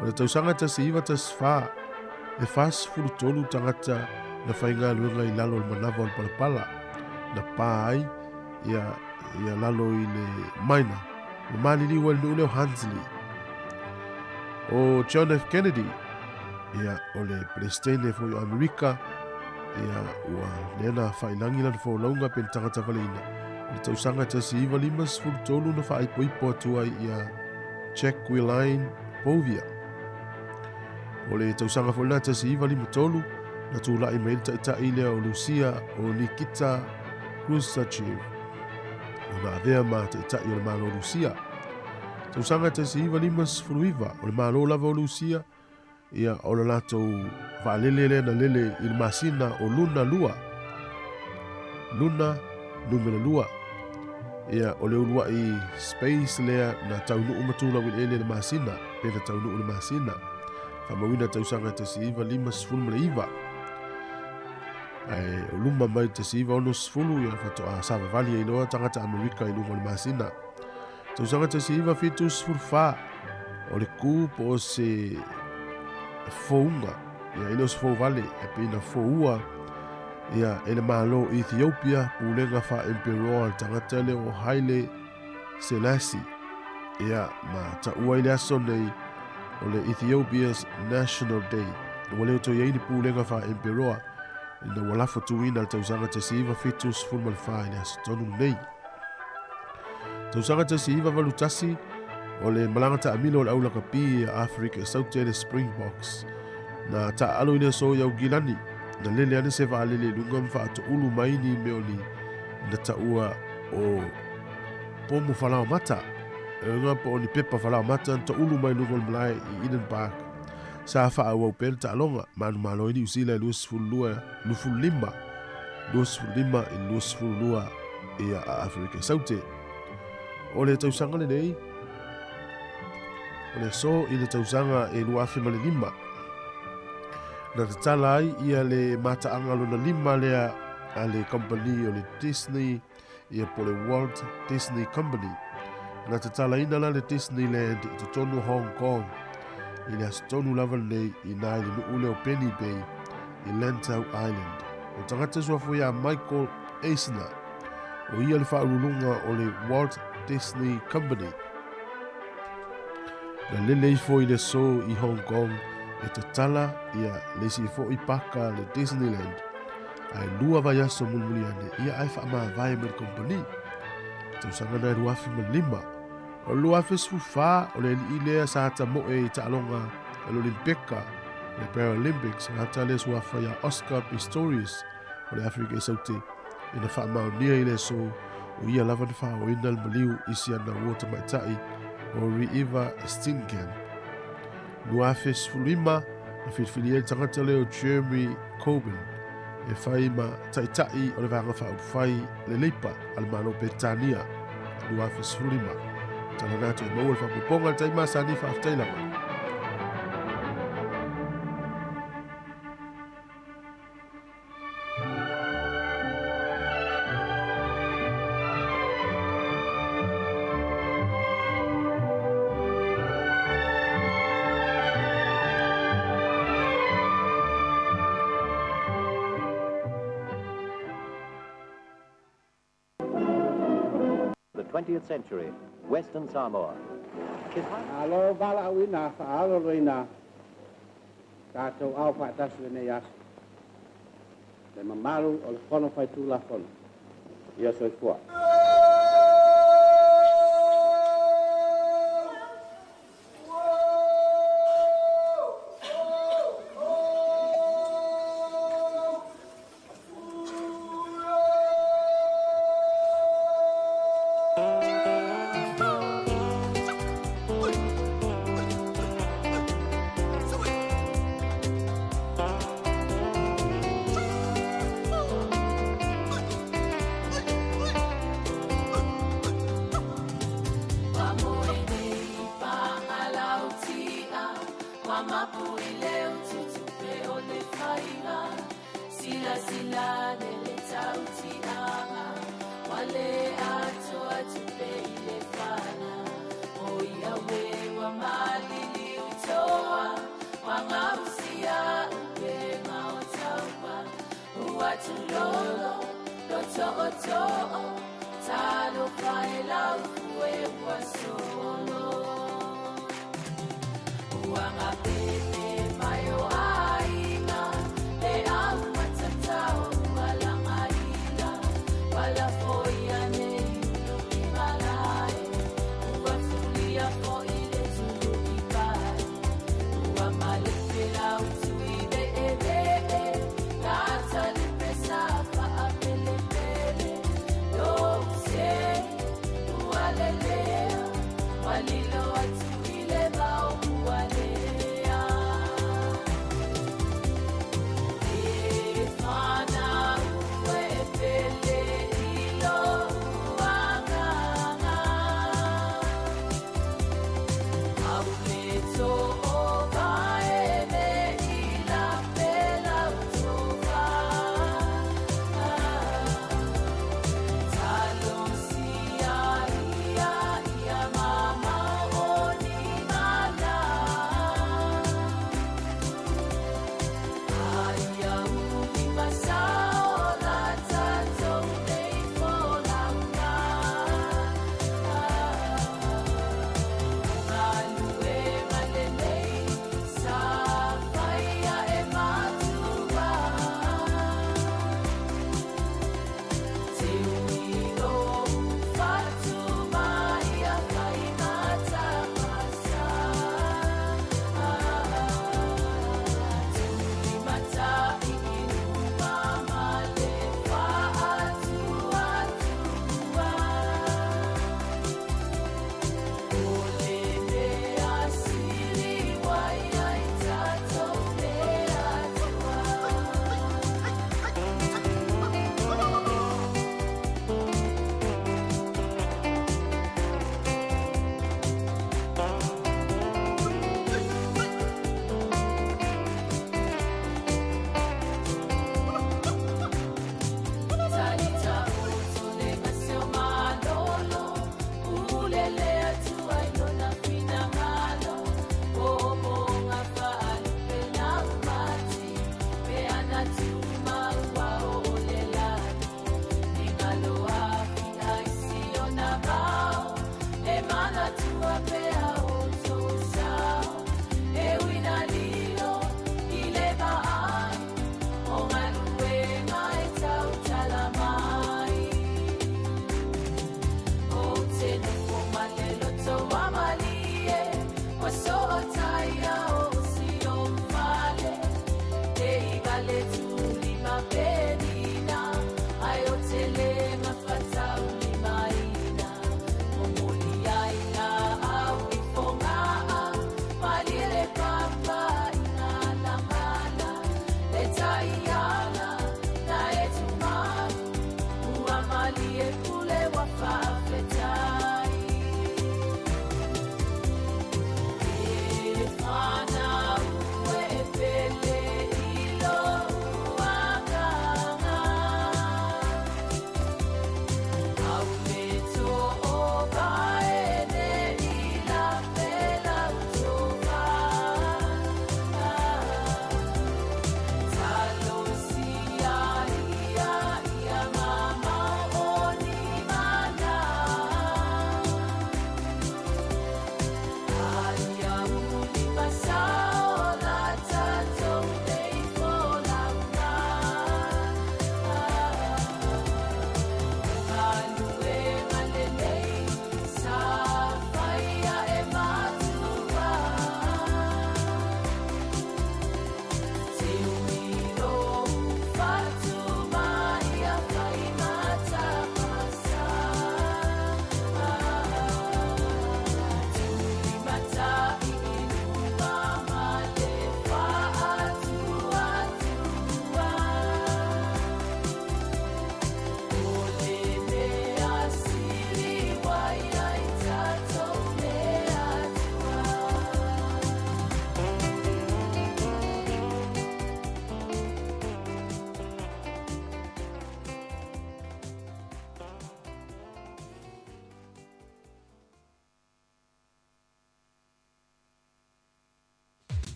O le tausaga 1914, e 43 tagata na faigaluega i lalo o le manava o le palapala na pa ai ia, ia lalo i le maina. Ua maliliu ai le nuu lea o Hunsley. O John F. Kennedy, ia, o le Peresetene foi o Amerika, ia, ua lea na faailagi lana folauga pe na tagatavaleina. O le tausaga 1953 na faaipoipo atu ai ia Jacqueline Bouvier. O le tausaga foi lena 1953 na tulai mai le taitai lea o Lusia o Nikita Khrushchev ona avea ma taitai o le Malo o Lusia. Tausaga 1959 o le Malo lava o Lusia ia o le latou vaalele lea na lele i le masina o Luna 2. Luna numera 2. Ia o le uluai space lea na taunuu ma tulau i le ele le masina, pe na taunuu le masina. Faamauina tausaga 1959. Ae o luma mai 1960 ia faatoa savavali ai loa tagata Amerika i luga o le masina. Tausaga 1974, o le ku po o se fouga, ia e le o se fou vale, e pei na foua ia e le Malo o Ethiopia, pulega faa-emperoa le tagata lea o Haile Selassie. Ia, ma taua i le aso nei o le Ethiopia's National Day. Ua le o toe i ai ni pulega faa-emperoa ina ua lafo tuina le tausaga 1974 i le aso tonu lenei. Tausaga 1981, o le malaga taamilo o le au lakapi a Aferika i Saute le Springboks. Na taaalo i le aso i Augilani, na lele ane se vaalele i luga ma faatoulu mai ni mea o ni na taua o pomu falaomata. E uiga po o ni pepa falaomata na toulu mai luga o le malae i Eden Park. Sa faaauau pea le taaloga, manumalo ai Niu Sila i 22, 25, 25 i 22 ia a Aferika i Saute. O le tausaga lenei, o le aso i le tausaga e 2005, na tatala ai ia le mataaga lona lima lea a le kamupani o le Disney ia po le Walt Disney Company. Na tatalaina la le Disneyland i totonu o Hong Kong i le aso tonu lava lenei i na i le nuu lea o Penny Bay i Lantau Island. O tagata suafo ia Michael Eisner, o ia le faauluuluga o le Walt Disney Company. Na lele ifo i le aso i Hong Kong e tatala ia le isi foi paka le Disneyland. Ae lua vaiaso mulimuli ane ia ae faamavae mai le kompani. Tausaga na e 2005. O le 2014 o le alii lea sa hatamoe i taaloga o le Olimpeka, le Paralympics, gata lea suafa ia Oscar Pistorius o le Afrika i Saute ina faamaonia i le aso o ia lava na faaoina le maliu i si ana uo tamaitai o Reeva Steenkamp. 2015 na filifili ai le tagata lea o Jeremy Corbyn e fai ma taitai o le Vaega Faaupufai le Leipa a le Malo o Peretania 2015. Tala na atu e maua le faaopoopoga i le taimi masani, faafetai lava. The 20th century, Western Samoa. Malo valaauina faaloloina tatou ao faatasi lenei aso. Le mamalu o le Fono Faitulafono. Ia soifua.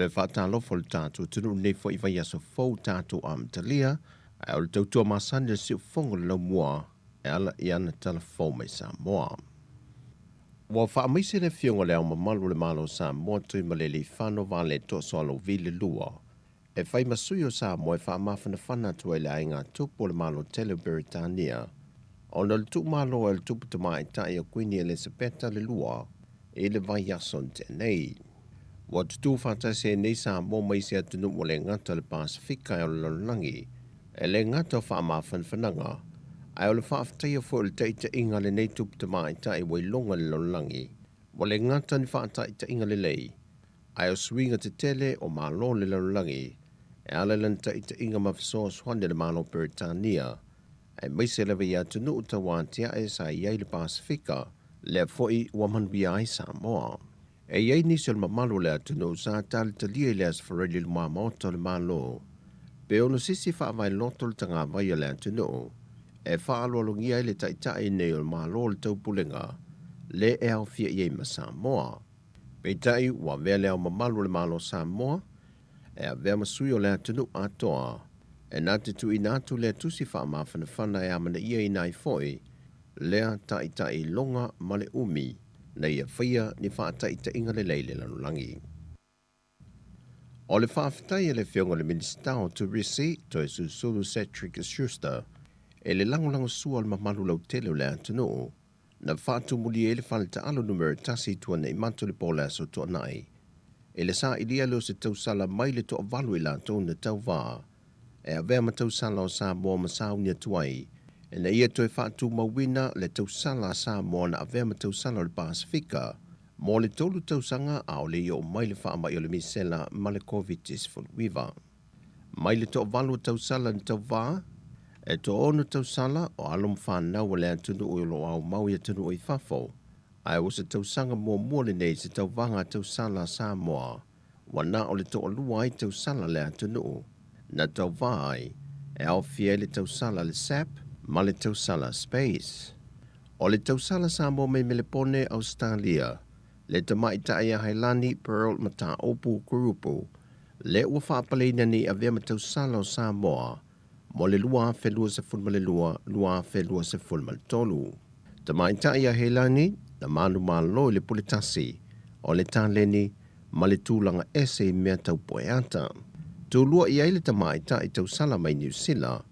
Toe faatalofa lo tatou atunuu i lenei foi vaiaso fou tatou amatalia, ae o le tautua masani a le siufofoga o le laumua e ala i ana tala fou mai Samoa. Ua faamaise le Afioga i Le Ao Mamalu o le Malo o Samoa Tuimalealiifano Vaaletoa Sualauvi le Lua e fai ma sui o Samoa e faamafanafana atu ai i le aiga tupu o le Malo tele o Beretania ona o le tuumalo ai o le tupu tamaitai o Kuini Elesepeta le Lua i le vaiaso na tea nei. Ua tutū faatasi ai nei Samoa ma isi atunuu ua le gata o le Pasefika ae o le lalolagi, e le gata o faamafanafanaga, ae o le faafetaia foi o le taitaiga a lenei tupu tamaitai ua iloga i le lalolagi, ua le gata ni faataitaiga lelei, ae o suiga tetele o malo o le lalolagi e ala i lana taitaiga ma fesoasoani a le Malo o Peretania, aemaise lava i atunuu tauatiae sa i ai le Pasefika, lea foi ua manuia ai Samoa. E i ai nisi o le mamalu o le atunuu sa talitalia i le Aso Faraile i luma maota o le Malo, pe ono sisi faavaeloto le tagavai o le atunuu e faaaloalogia ai le taitai nei o le Malo o le Taupulega le e aofia i ai ma Samoa. Peitai, ua avea le Ao Mamalu o le Malo o Samoa e avea ma sui o le atunuu atoa e na te tuuina atu lea tusi faamafanafana e amanaiaina ai foi lea taitai iloga ma le umi na ia faia ni faataitaiga lelei i le lalolagi. O le faafetai a le Afioga i le Minisita o Turisi, Toesusulu Cedric Schuster, i le lagolagosua o le mamalu lautele o le atunuu, na faatumulia ai le fale taalo numera tasi i Tuanaimato i le po o le Aso Toonai, i le sailia lea o se tausala mai le toavalu i latou na tauva e avea ma tausala o Samoa ma sauni atu ai ina ia toe faatumauina le tausala a Samoa na avea ma tausala o le Pasefika mo le tolu tausaga a o le i oo mai le faamai o le misela ma le Koviti-19. Mai le toavalu o tausala na tauva, e toaono tausala o alo ma fanau a le atunuu o lo o aumau i atunuu i fafo, ae ua se tausaga muamua lenei i se tauvaga a tausala a Samoa ua na o le toalua ai tausala a le atunuu na tauva ai, e aofia ai le tausala a le SAP ma le tausala Space. O le tausala Samoa mai Melepone, Ausetalia, le tamaitai a Hailani Pearl Mataopu Kurupu, lea ua faapaleina nei avea ma tausala o Samoa mo le 2022, 2023. Tamaitai a Hailani na manumalo i le pule tasi o le taleni ma le tulaga ese i mea tau poeata. Tulua i ai le tamaitai tausala mai Niu Sila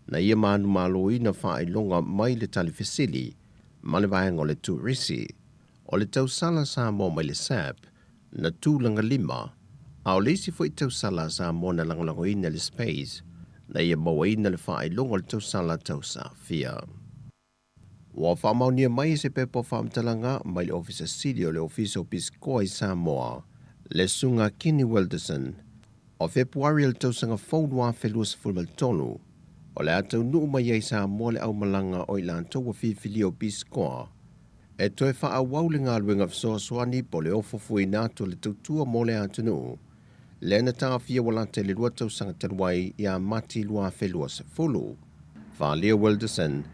na ia manumaloina faailoga mai le talifesili ma le vaega o le turisi. O le tausala Samoa mai le SAP na tulaga lima, a o le isi foi tausala a Samoa na lagolagoina le Space na ia mauaina le faailoga o le tausala tausafia. Ua faamaonia mai e se pepa o faamatalaga mai le Ofisa Sili o le Ofisa o Pisikoa i Samoa, le Susuga Kenny Wilderson, o Fepuari o le tausaga fou 2023, o le a taunuu mai ai i Samoa le aumalaga o i latou ua filifilia o Pisikoa e toe faaauau le galuega fesoasoani po o le ofofoina atu o le tautua mo le atunuu, lea na taofia ua lata i le lua tausaga talu ai ia Mati 2020. Falia Wilderson,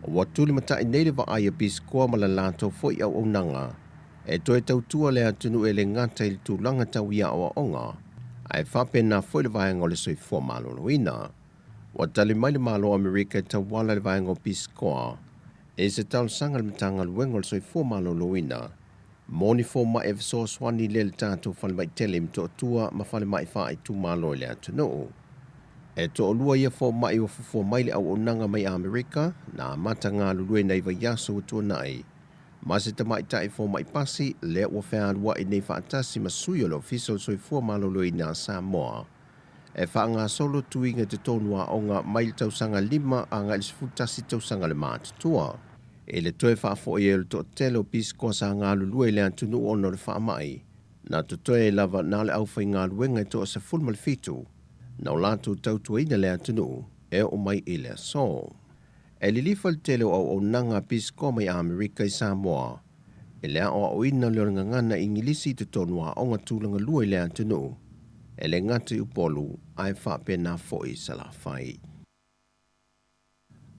Ua tulimatai nei le vaai a Pisikoa ma le latou foi auaunaga e toe tautua le atunuu e le gata i le tulaga tau i aoaoga, ae faapena foi le vaega o le soifua maloloina. Ua tali mai le Malo o Amerika e tauala i le vaega o Pisikoa i se talosaga a le Matagaluega o le Soifua Maloloina mo ni fomai e fesoasoani lea i le tatou falemai tele i Motootua ma falemai faaitumalo i le atunuu. E toalua ia fomai ua fuafua mai le auaunaga mai Amerika na amata galulue nai vaiaso ua tuanai ma se tamaitai fomai pasi lea ua fealuai nei faatasi ma sui o le Ofisa o le Soifua Maloloina a Samoa e faagasolo tuiga i totonu aoga mai le tausaga lima agai le 11 tausaga le matutua. I le toe faafoi ai o le toatele o pisikoa sa galulue i le atunuu ona o le faamai, na totoe ai lava na o le aufaigaluega e toa 17 na o latou tautuaina le atunuu e oo mai i le aso. E lilifa le tele o auaunaga a pisikoa mai Amerika i Samoa i le aoaoina lea o le gagana Igilisi i totonu aoga tulaga lua i le atunuu, e le gata i Upolu ae faapena foi i Salafai.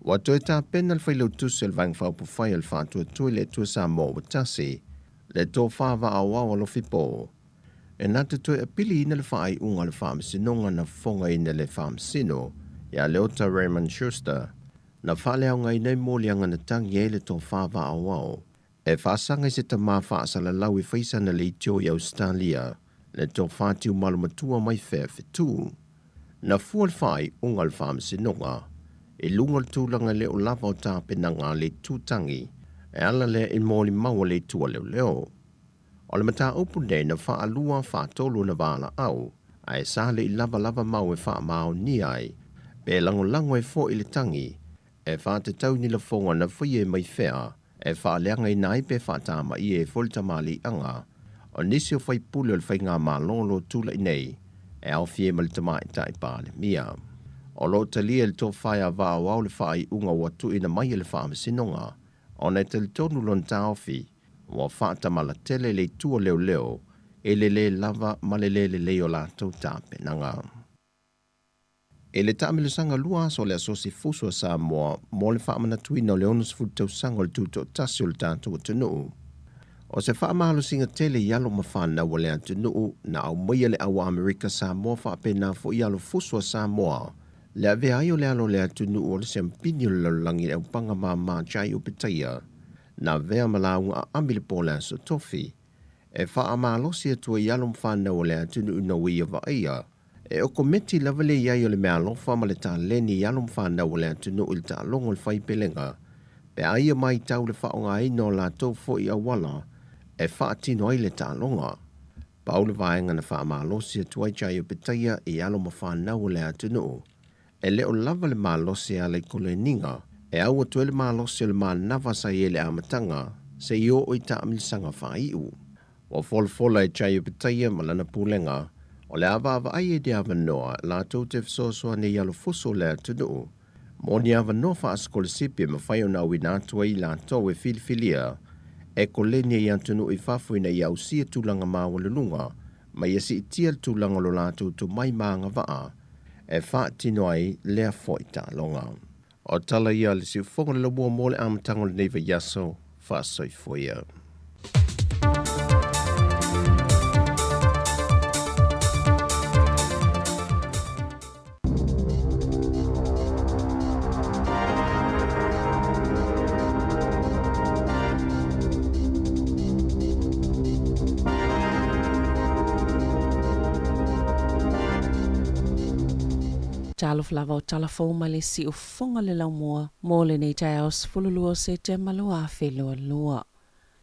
Ua toe tapena le Failautusi o le Vaega Faaupufai o le Faatuatua i le Atua Samoa ua tasi, le tofa vaaoao a Lofipo. E na te toe apiliina le faaiuga a le Faamasinoga na fofogaina e le Faamasino ia Leota Raymond Schuster, na faaleaogaina ai moliaga na tagi ai le tofa vaaoao e faasaga i se tamā faasalalau e fai sana leitio i Ausetalia, le tofa tiumalu matua mai fea fetu. Na fua le faaiuga a le Faamasinoga i luga o le tulaga e le o lava o tapenaga a le itu tagi e ala lea i molimau a le itu a leoleo. O le mataupu lenei na faalua faatolu ona valaau, ae sa le i lava lava mau e faamaonia ai pe lagolago ai foi le tagi e faatatau i ni lafoga na faia e Mayfair e faaleagaina ai pe faatamaia ai foi le tamaliiaga o nisi o faipule o le faigamalo o lo o tulai nei e aofia ai ma le Tamaitai Palemia. O lo o talia e le tofa ia Vaaoao le faaiuga ua tuuina mai e le Faamasinoga ona e talitonu lona taofi ua faatamala tele le itu o leoleo i le lē lava ma le lē lelei o latou tapenaga. I le taamilosaga lua aso o le Asosi Fusu a Samoa mo le faamanatuina o le 60 tausaga o le Tutoatasi o le tatou atunuu, o se faamalosiga tele i alo ma fanau a le atunuu na aumaia le au Amerika Samoa faapena foi i alo fusu a Samoa le avea ai o le alo o le atunuu o le siampini o le lalolagi i le aupaga mama Jai Opetaia na avea ma lauga aami i le po o le Aso Tofi e faamalosi atu ai i alo ma fanau a le atunuu ina ua ia vaaia E okometi lava le i ai o le meaalofa ma le taleni i alo ma fanau a le atunuu i le taaloga o le faipelega, pe a ia matau le faaaogaina o latou foi auala e faatino ai le taaloga. Pau le vaega na faamalosi atu ai Jai Opetaia i alo ma fanau a le atunuu, e le o lava le malosi e ala i koleniga, e au atu ai le malosi o le manava sa i ai i le amataga seia oo i taamilisaga faaiu. Ua folafola e Jai Opetaia ma lana pulega, o le a vaavaai ai le avanoa latou te fesoasoani i alofusu o le atunuu mo ni avanoa faasikolasipi e mafai ona auina atu ai i latou e filifilia e koleni ai i atunuu i fafo ina ia ausia tulaga maualuluga ma ia siitia le tulaga o lo latou tomai ma agavaa e faatino ai lea foi taaloga. O tala ia a le siufofoga o le Laumua mo le amataga o lenei vaiaso faasoifua ia. Talofa lava o tala fou mai le siufofoga le laumua mo lenei taeao 12 o Setema 2022.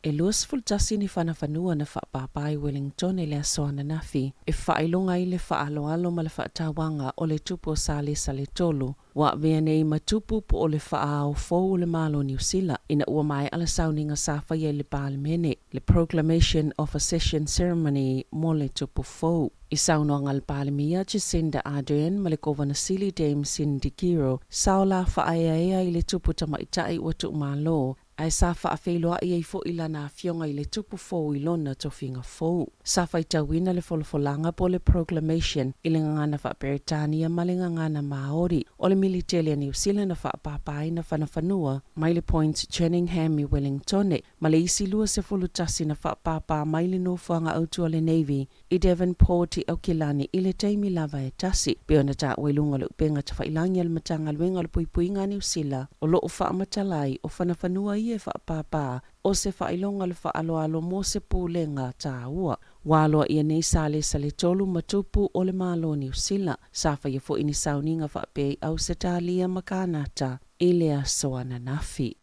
E 21 ni fanafanua na faapāpā i Wellington i le aso ananafi e faailoga ai le faaaloalo ma le faatauaga o le tupu o Salesa le Tolu ua avea nei ma tupu po o le faaao fou o le Malo o Niu Sila ina ua maea le sauniga sa faia i le Palemene, le Proclamation of Accession Ceremony mo le tupu fou. I saunoaga a le Palemia Jacinda Ardern ma le Kovana Sili Dame Cindy Kiro, sa ola faaeaea i le tupu tamaitai ua tuumalo, ae sa faafeiloai ai foi lana afioga i le tupu fou i lona tofiga fou. Sa faitauina le folafolaga po o le Proclamation i le gagana faa-Peretania ma le gagana Māori o le militele a Niu Sila na faapāpāina fanafanua mai le Point Jerningham i Wellingtone ma le isi 21 na faapāpā mai le nofoaga autu a le Navy i Devonport i Aukilani i le taimi lava e tasi. Pei ona taua i luga o le upega tafailangi a le Matagaluega o le Puipuiga a Niu Sila, o lo o faamatala ai o fanafanua ia e faapāpā o se faailoga o le faaaloalo mo se pulega taua. Ua aloaia nei Salesa le tolu ma tupu o le Malo o Niu Sila. Sa faia foi ni sauniga faapea i Ausetalia ma Kanata i le aso ananafi.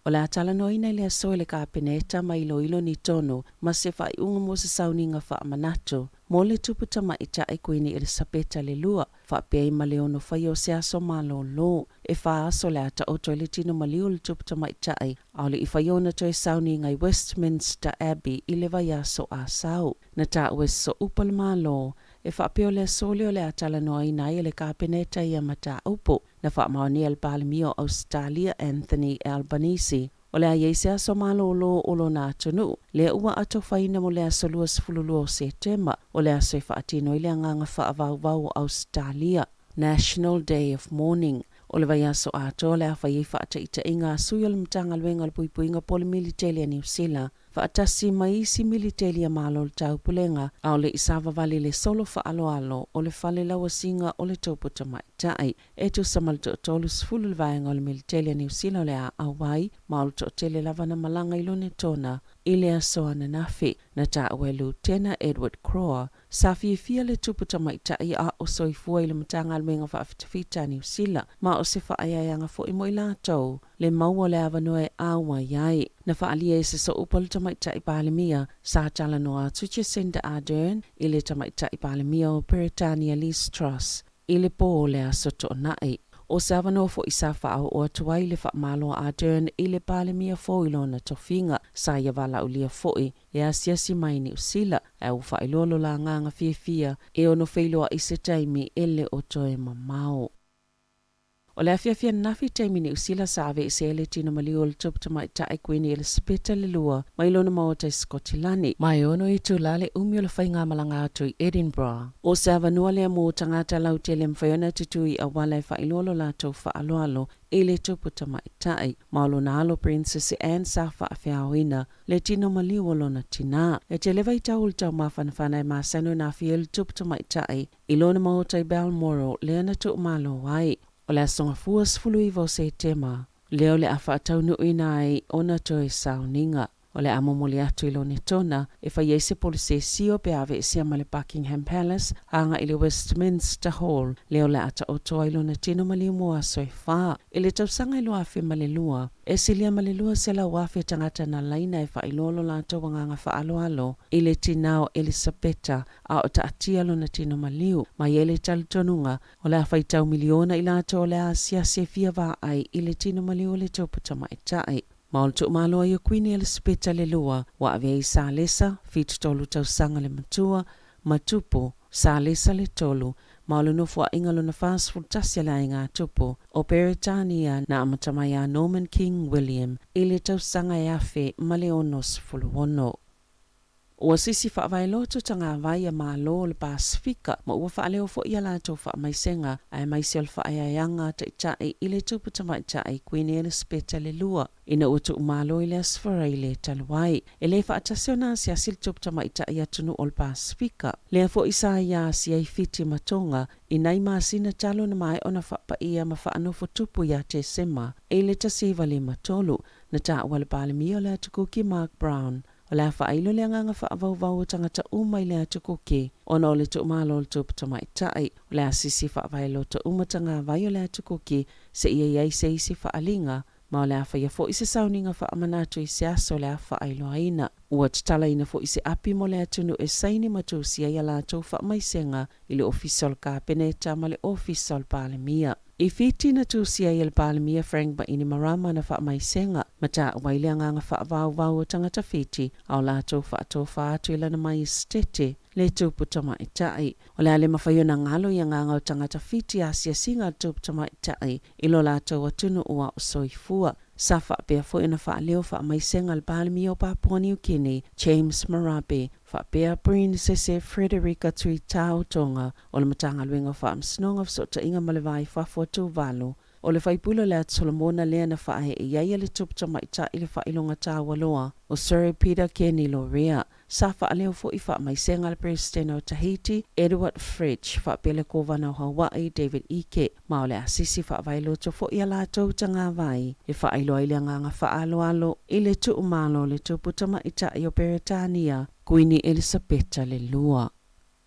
O le a talanoaina i le aso e le Kapeneta ma iloilo ni tonu ma se faaiuga mo se sauniga faamanatu mo le tupu tamaitai Kuini Elisapeta le Lua, faapea ai ma le ono faia o se aso malōlō. E fā aso le a taoto ai le tino maliu o le tupu tamaitai, a o le i faia ona toe sauniga i Westminster Abbey i le vaiaso Asau. Na taua e sosoupa le Malo, e faapea o le aso lea o le a talanoaina ai e le Kapeneta ia mataupu. Na faamaonia e le Palemia o Ausetalia Anthony Albanese, o le a i ai se aso malōlō o lona atunuu, lea ua atofaina mo le aso 22 o Setema, o le aso e faatino ai le agaga faavauvau o Ausetalia, National Day of Mourning. O le vaiaso atoa o le a fai ai faataitaiga a sui o le Matagaluega o le Puipuiga po o le Militele a Niu Sila. faatasi ma isi militeli a Malo o le Taupulega, a o le i savavali le solo faaaloalo o le fale lauasiga o le Tupu Tamaitai. E tusa ma le toatolu sefulu le vaega o le militeli a Niu Sila o le a auai, ma o le toatele lava na malaga i Lunetona i le aso ananafi. Na taua e Lutena Edward Croa, Sa fiafia le tupu tamaitai a o soifua i le Matagaluega Faafitafita a Niu Sila, ma o se faaeaeaga foi mo i latou le maua o le avanoa e auai ai. Na faaalia e se sooupu a le Tamaitai Palemia, sa talanoa atu Jacinda Ardern i le Tamaitai Palemia o Peretania Liz Truss i le pō o le Aso Toonai. O se avanoa foi sa faaoo atu ai le faamalo a Ardern i le Palemia fou i lona tofiga, sa ia valaaulia foi e asiasi mai i Niu Sila, ae ua faailoa lo la agaga fiafia e ono feiloai se taimi e le o toe mamao. O le afiafi ananafi taimi Niu Sila sa aveesea ai le tino maliu o le Tupu Tamaitai Kuini Elisapeta le Lua mai lona maota i Sikotilani. Ma e ono itula le umi o le faigamalaga atu i Edinburgh. O se avanoa lea mo tagata lautele e mafai ona tutū i auala e faailoa lo latou faaaloalo i le Tupu Tamaitai. Ma o lona alo Princess Anne sa faafeaoina le tino maliu o lona tinā. E tele vaitau o le taumafanafana e masani ona aafia ai le tupu tamaitai i lona maota i Balmoral lea na tuumalo ai. O le Aso Gafua 19 o Setema lea o le a faataunuuina ai ona toe sauniga. O le a momoli atu i Lonetona e fai ai se polisesio pe a aveesea ma le Buckingham Palace agai i le Westminster Hall lea o le a taoto ai lona tino maliu mo aso e fa. I le tausaga e 2002, E silia ma le 200,000 tagata na laina e faailoa lo latou agaga faaaloalo i le tinā o Elisapeta a o taatia lona tino maliu. Ma i ai le talitonuga, o le a faitau miliona i latou o le a asiasi e fia vaai i le tino maliu o le Tupu Tamaitai. Ma o le tuumalo ai o Kuini Elisapeta le Lua, ua ave ai i Salesa, 73 tausaga le matua, ma Tupu, Salesa le tolu, ma o le nofoaiga lona 41 a le aiga tupu o Peretania na amata mai a Norman King William i le tausaga e 1066. Ua sisi faavaeloto tagavai a Malo o le Pasefika ma ua faaleo foi a latou faamaisega aemaise o le faaeaeaga a Taitai i le Tupu Tamaitai Kuini Elisapeta le Lua ina ua tuumalo i le Aso Faraile talu ai. E le faatasi ona asiasi le tupu tamaitai atunuu o le Pasefika. Lea foi sa ia asia ai Fiti ma Tonga i nai masina talu ona maea ona faapaia ma faanofo tupu ia Tesema i le 1953. Na taua le Palemia o le Atu Kuki Mark Brown, o le a faailo le agaga faavauvau o tagata uma i le Atu Kuki ona o le tuumalo o le tupu tamaitai. O le a sisi faavaeloto uma tagavai o le Atu Kuki seia i ai se isi faaaliga ma o le a faia foi se sauniga faamanatu i se aso o le a faailoaina. Ua tatalaina foi se api mo le atunuu e saini ma tusi ai a latou faamaisega i le Ofisa o le Kapeneta ma le Ofisa o le Palemia. I Fiti na tusi ai e le Palemia Frank Bainimarama ana faamaisega, ma taua ai le agaga faavauvau o tagata Fiti a o latou faatofa atu i lana Maiesetete le Tupu Tamaitai. O le a le mafai ona galo i agaga o tagata Fiti asiasiga a le Tupu Tamaitai i lo latou atunuu a o soifua. Sa faapea foi ona faaleo faamaisega le Palemia o Papua Niu Kini, James Marape, faapea Prinsese Frederika Tuitao Tonga o le Matagaluega o Faamasinoga, Fesootaiga ma le Va i Fafo a Tuvalu. O le faipule o le Atu Solomona lea na faaee i ai e le Tupu Tamaitai le faailoga taua loa o Sir Peter Kenny Lorea. Sa faaleo foi faamaisega le Peresetene o Tahiti, Edward Fritch, faapea le Kovana o Hawaii, David Ige, ma o le asisi faavaeloto foi a latou tagavai e faailoa ai le agaga faaaloalo i le tuumalo o le Tupu Tamaitai o Peretania, Kuini Elisapeta le Lua.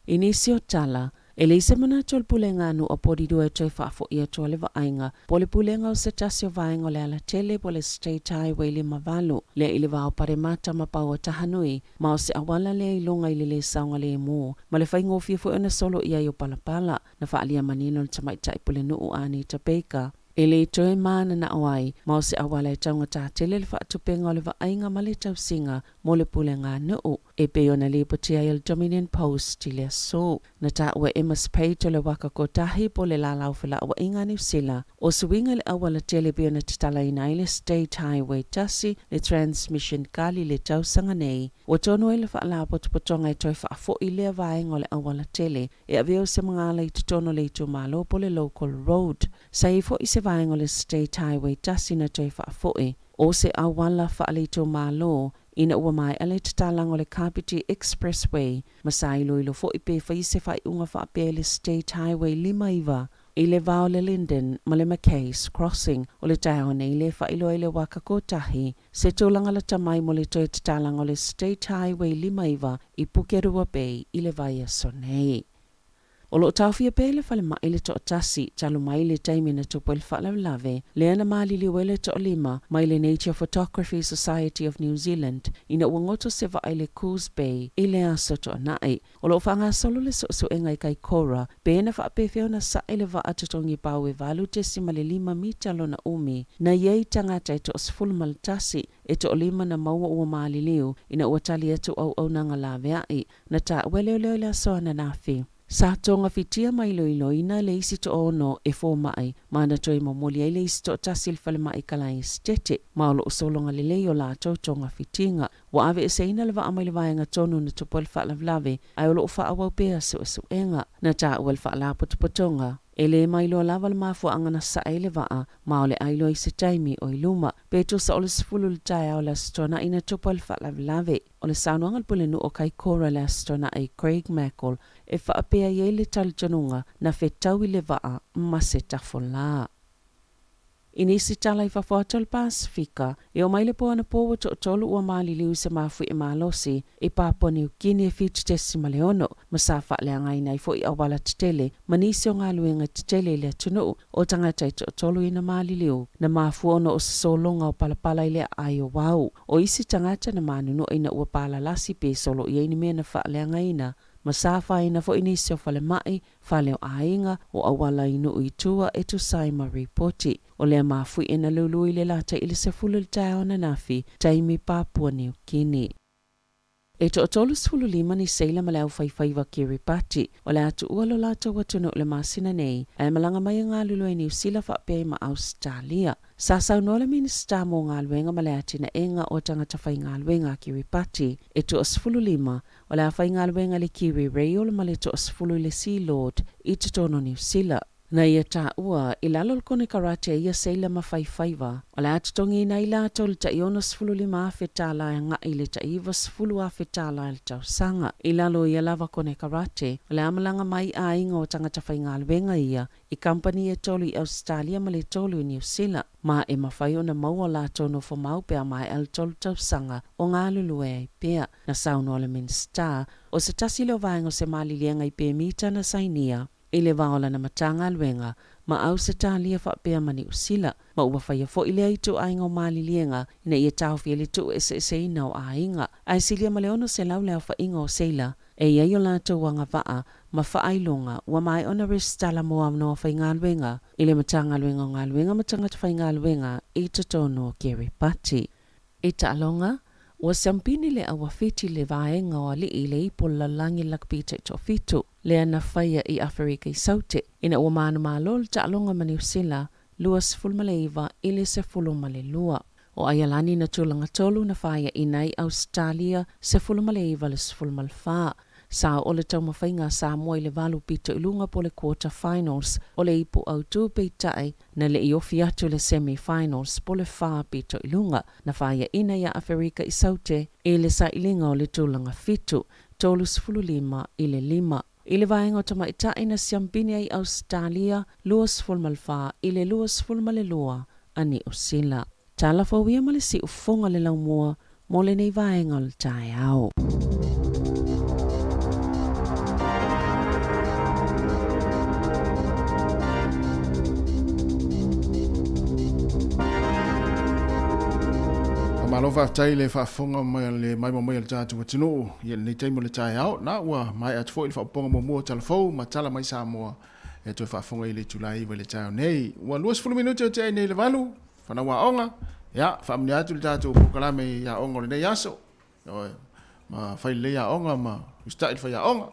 I nisi o tala, e leai se manatu o le Pulega a Nuu a Polidua e toe faafoi atu ai le vaaiga po o le pulega o se tasi o vaega o le alatele po o le State Highway 58 lea i le va o Paremata ma Pauatahanui ma o se auala lea i luga i le lē saogalēmū ma le faigofie foi ona solo i ai o palapala. Na faaalia manino le tamaitai pulenuu a Anita Baker e le toe mananao ai ma o se auala e taugatā tele le faatupenga o le vaaiga ma le tausiga mo le pulega a nuu e pei ona lipotia ai e le Dominion Post i le aso. Na taua e Emma Page o le Waka Kotahi po o le Lalau Felauaiga a Niu Sila, o se uiga i le auala tele pei ona tatalaina ai le State Highway 1, le Transmission Kali i le tausaga nei. Ua tonu ai le faalapotopotoga e toe faafoi lea vaega o le auala tele e avea o se magala i totonu o le itumalo po o le Local Road. Sa i ai foi se vaega o le State Highway 1 na toe faafoi, o se auala faale-itumalo. ina ua maea le tatalaga o le Kapiti Expressway ma sa iloilo foi pe faia se faaiuga faapea i le State Highway 59 i le va o le Linden ma le McKays Crossing. O le taeao nei lea e faailoa ai le Waka Kotahi, se tulaga lata mai mo le toe tatalaga o le State Highway 59 i Pukerua Bay i le vaiaso nei. O lo o taofia pea i le falemai le toatasi talu mai le taimi na tupu ai le faalavelave lea na maliliu ai le toalima mai le Nature Photography Society of New Zealand ina ua goto se vaa i le Coos Bay i le aso Toanai. O lo o faagasolo le suesuega i Kaikoura pe na faapefea ona sae le vaa totogi pau e 8.5 mita lona umi na i ai tagata e toa-11 e toalima na maua ua maliliu ina ua tali atu auaunaga laveai Na taua e leoleo i le aso ananafi. Sa togafitia ma iloiloina le isi toaono e fomai ma na toe momoli ai le isi toatasi i le falemai Kalai Esetete, ma o lo o sologa lelei o latou togafitiga. Ua aveeseina le vaa mai le vaega tonu na tupu ai le faalavelave, ae o lo o faaauau pea suesuega. Na taua e le Faalapotopotoga, e le mailoa lava le mafuaaga na sae ai le vaa, ma o le a iloa i se taimi o i luma. Pe tusa o le 10 i le taeao i le Aso Toonai na tupu ai le faalavelave. O le saunoaga a le Pulenuu o Kaikoura i le Aso Toonai, Craig Mackall, e faapea i ai le talitonuga na fetaui le vaa ma se tafolā. I nisi tala i fafo atu o le Pasefika, e oo mai le po anapo ua toatolu ua maliliu i se mafuie malosi i Papua Niu Kini e 7.6 ma sa faaleagaina ai foi auala tetele ma nisi o galuega tetele i le atunuu. O tagata e toatolu ina maliliu, na mafua ona o se sologa o palapala i le aai o Wau. O isi tagata na manunua ina ua palalasi pe solo i ai ni mea na faaleagaina, ma sa afaina foi nisi o falemai, fale o aiga, o auala i nuu i tua e tusa ai ma ripoti. O lea mafuie na lulu i le lata i le 10 i le taeao ananafi, taimi Papua Niu Kini. E toa-35 ni seila ma le aufaifaiva Kiribati, o le a tuua lo latou atunuu i le masina nei, ae malaga mai e galulue i Niu Sila faapea ai ma Ausetalia. Sa saunoa le Minisita mo Galuega ma le Atinaega o Tagata Faigaluega a Kiribati, e toa-15 o le a faigaluega i le Kiwi Rail ma le toa-10 i le Sea Lord i totonu o Niu Sila. Na ia taua, i lalo o le konekarate a ia seila ma faifaiva, o le a totogiina ai latou i le tai $65,000 tala e agai i le tai $90,000 tala i le tausaga. I lalo o ia lava konekarate, o le a malaga mai aiga o tagata faigaluega ia i kamupani e tolu i Ausetalia ma le tolu i Niu Sila, ma e mafai ona maua o latou nofomau pe a maea le tolu tausaga o galulue ai pea. Na saunoa le Minisita, o se tasi lea o vaega o se maliliega i pemita na sainia i le va o lana Matagaluega ma Ausetalia faapea ma Niu Sila, ma ua faia foi lea ituaiga o maliliega ina ia taofia le tuueseeseina o aiga. Ae silia ma le 600 le aofaiga o seila e i ai o latou agavaa ma faailoga ua maea ona resitala mo avanoa faigaluega i le Matagaluega o Galuega ma Tagata Faigaluega i totonu o Kiribati. I taaloga, ua siampini le auawhiti le vaega o alii i le ipu o le lalolagi lakapi taitoafitu, lea na faia i Aferika i Saute, ina ua manumalo le taaloga ma Niu Sila 29 i le 12. O Aialani na tulaga tolu na faiaina ai Ausetalia 19 i le 14. Sa oo le taumafaiga a Samoa i le valu pito i luga po o le quarter finals o le ipu autu peitai na le i ofi atu i le semi finals po o le fa pito i luga na faiaina iā Aferika i Saute i le sailiga o le tulaga fitu, 35 i le lima. I le vaega o tamaitai na siampini ai Ausetalia 24 i le 22 a Niu Sila. Tala fou ia ma le siufofoga le laumua mo lenei vaega o le taeao. Faamalo faafetai le faafofoga mai le maimoa mai a le tatou atunuu i lenei taimi o le taeao. Na ua maea atu foi le faaopoopoga muamua o Tala Fou ma Tala mai Samoa e toe faafofoga i le itula e 9 i le taeao nei. Ua 20 minute o tea nei le 8, fanau aoga, ia, faamanuia atu le tatou polokalame i aoga o lenei aso. Ioe, ma fai lelei aoga ma usitai le faiaoga.